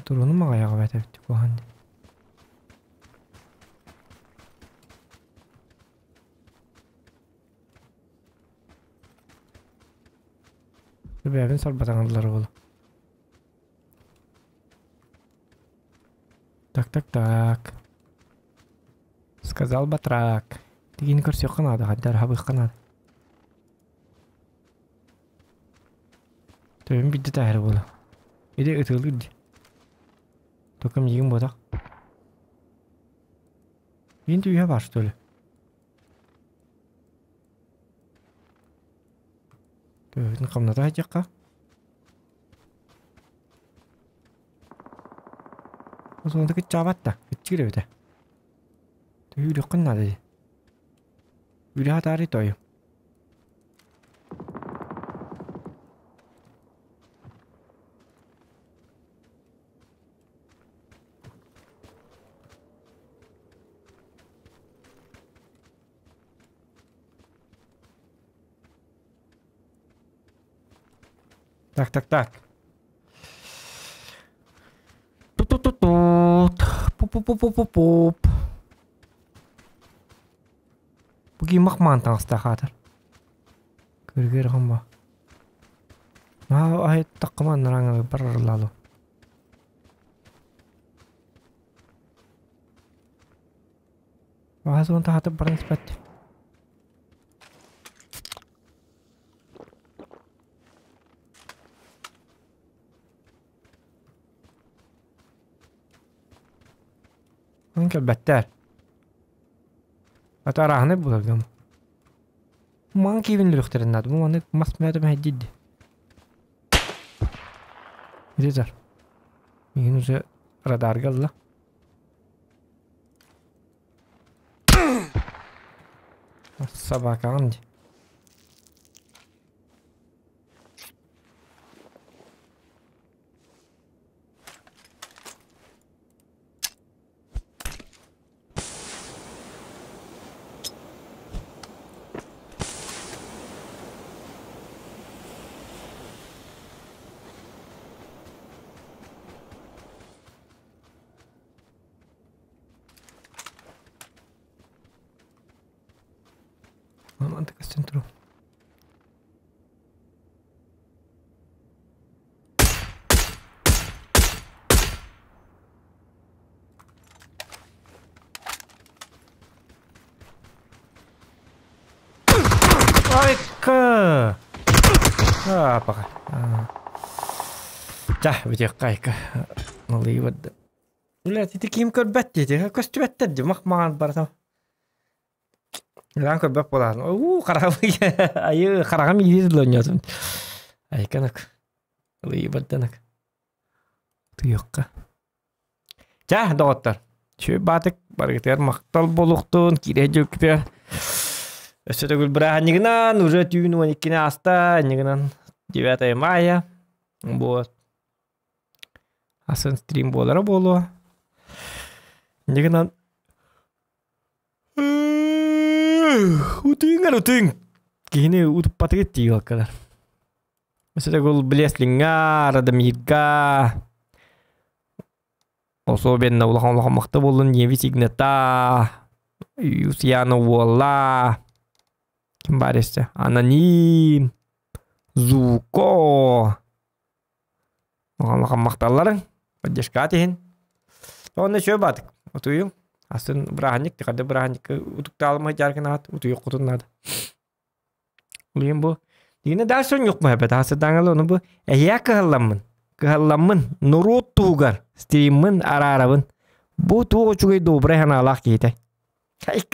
Туруну маҕайаҕа бэтэбит куһаҕан дии. Бэйэбин сарбатаҥаллар буолуо. Так так так. Сказал батрак. Тигини көрсүөххэ наада, хайдах хабыахха наада. Төбөм биирдэ тааһара буолуо. Или ытыалыыр дии. Только миигин буотах. Миигин түүйэ баар что ли? Төбөбүтүн хамната сылдьыахха. Осуонта кыччаабат да, кыччыыр эбитэ. Төһүүрүөххүн наада дии. Үлэ хатаары тоойум. Так, так, так. Тут-тут-тут-тут. Пуп-пуп-пуп-пуп-пуп. Бу киимах маан таҥастаах аатар. Көргөр хамма. Маа айыттаххыма нараҥа барарлаалу. Вазон тахатып баран испэт. Мин кэлбэттэр. Ата арааһынай буларгам. Маҥан киибин өлүөхтэрин наада. Бу маны мас мэтэ мэһэйдиир. Дизер. Мигин уже радарга ылла. Собакаҕын дии. Мантык центру. Айка! А, пока. Ча, бүтүөххэ айка. Налыы барда. Блядь, ити ким көрбөт диэти, көстүбэттэр дии, мах маҥан барытам. Ылаан көрбөт буолаан. Уу, хараҕым айыы, хараҕым иирир лонньотун. Айканак. Ылыы барданак. Туйуохха. Ча, доҕоттор. Үчүгэй баатык барыгытыгар махтал буолуохтун, киирэ дьүкпү. Өссө төгүл бырааһынньыгынан, уже түүн 12-ни ааста, иннигинэн 9 мая. Вот. Атын стрим буолара буолуо. Иннигинэн Утуйуҥар утуйуҥ. Киһини утуппатыгыт дии калар. Өссө Блеслиҥҥа, Радомирга, особенно улахан улахан махта буоллун Невис Игната, Юсьяна уола, ким баар өссө? Аноним, Зуко. Улахан махталларыҥ, поддержкаҕыт иһин. Онно үчүгэй баатык. Утуйуҥ. Астын бырааһынньык, ханна бырааһынньыкка утуктаалым сылдьаргын утуйуоххутун наада. Билигин бу дигинэ дальше ньукма эбэт аһасыдаҥал ону бу эһиэхэ кыһалламмын кыһалламмын норуот туһугар стриммын араарабын бу туох үчүгэй добрай санаалаах киһитэй.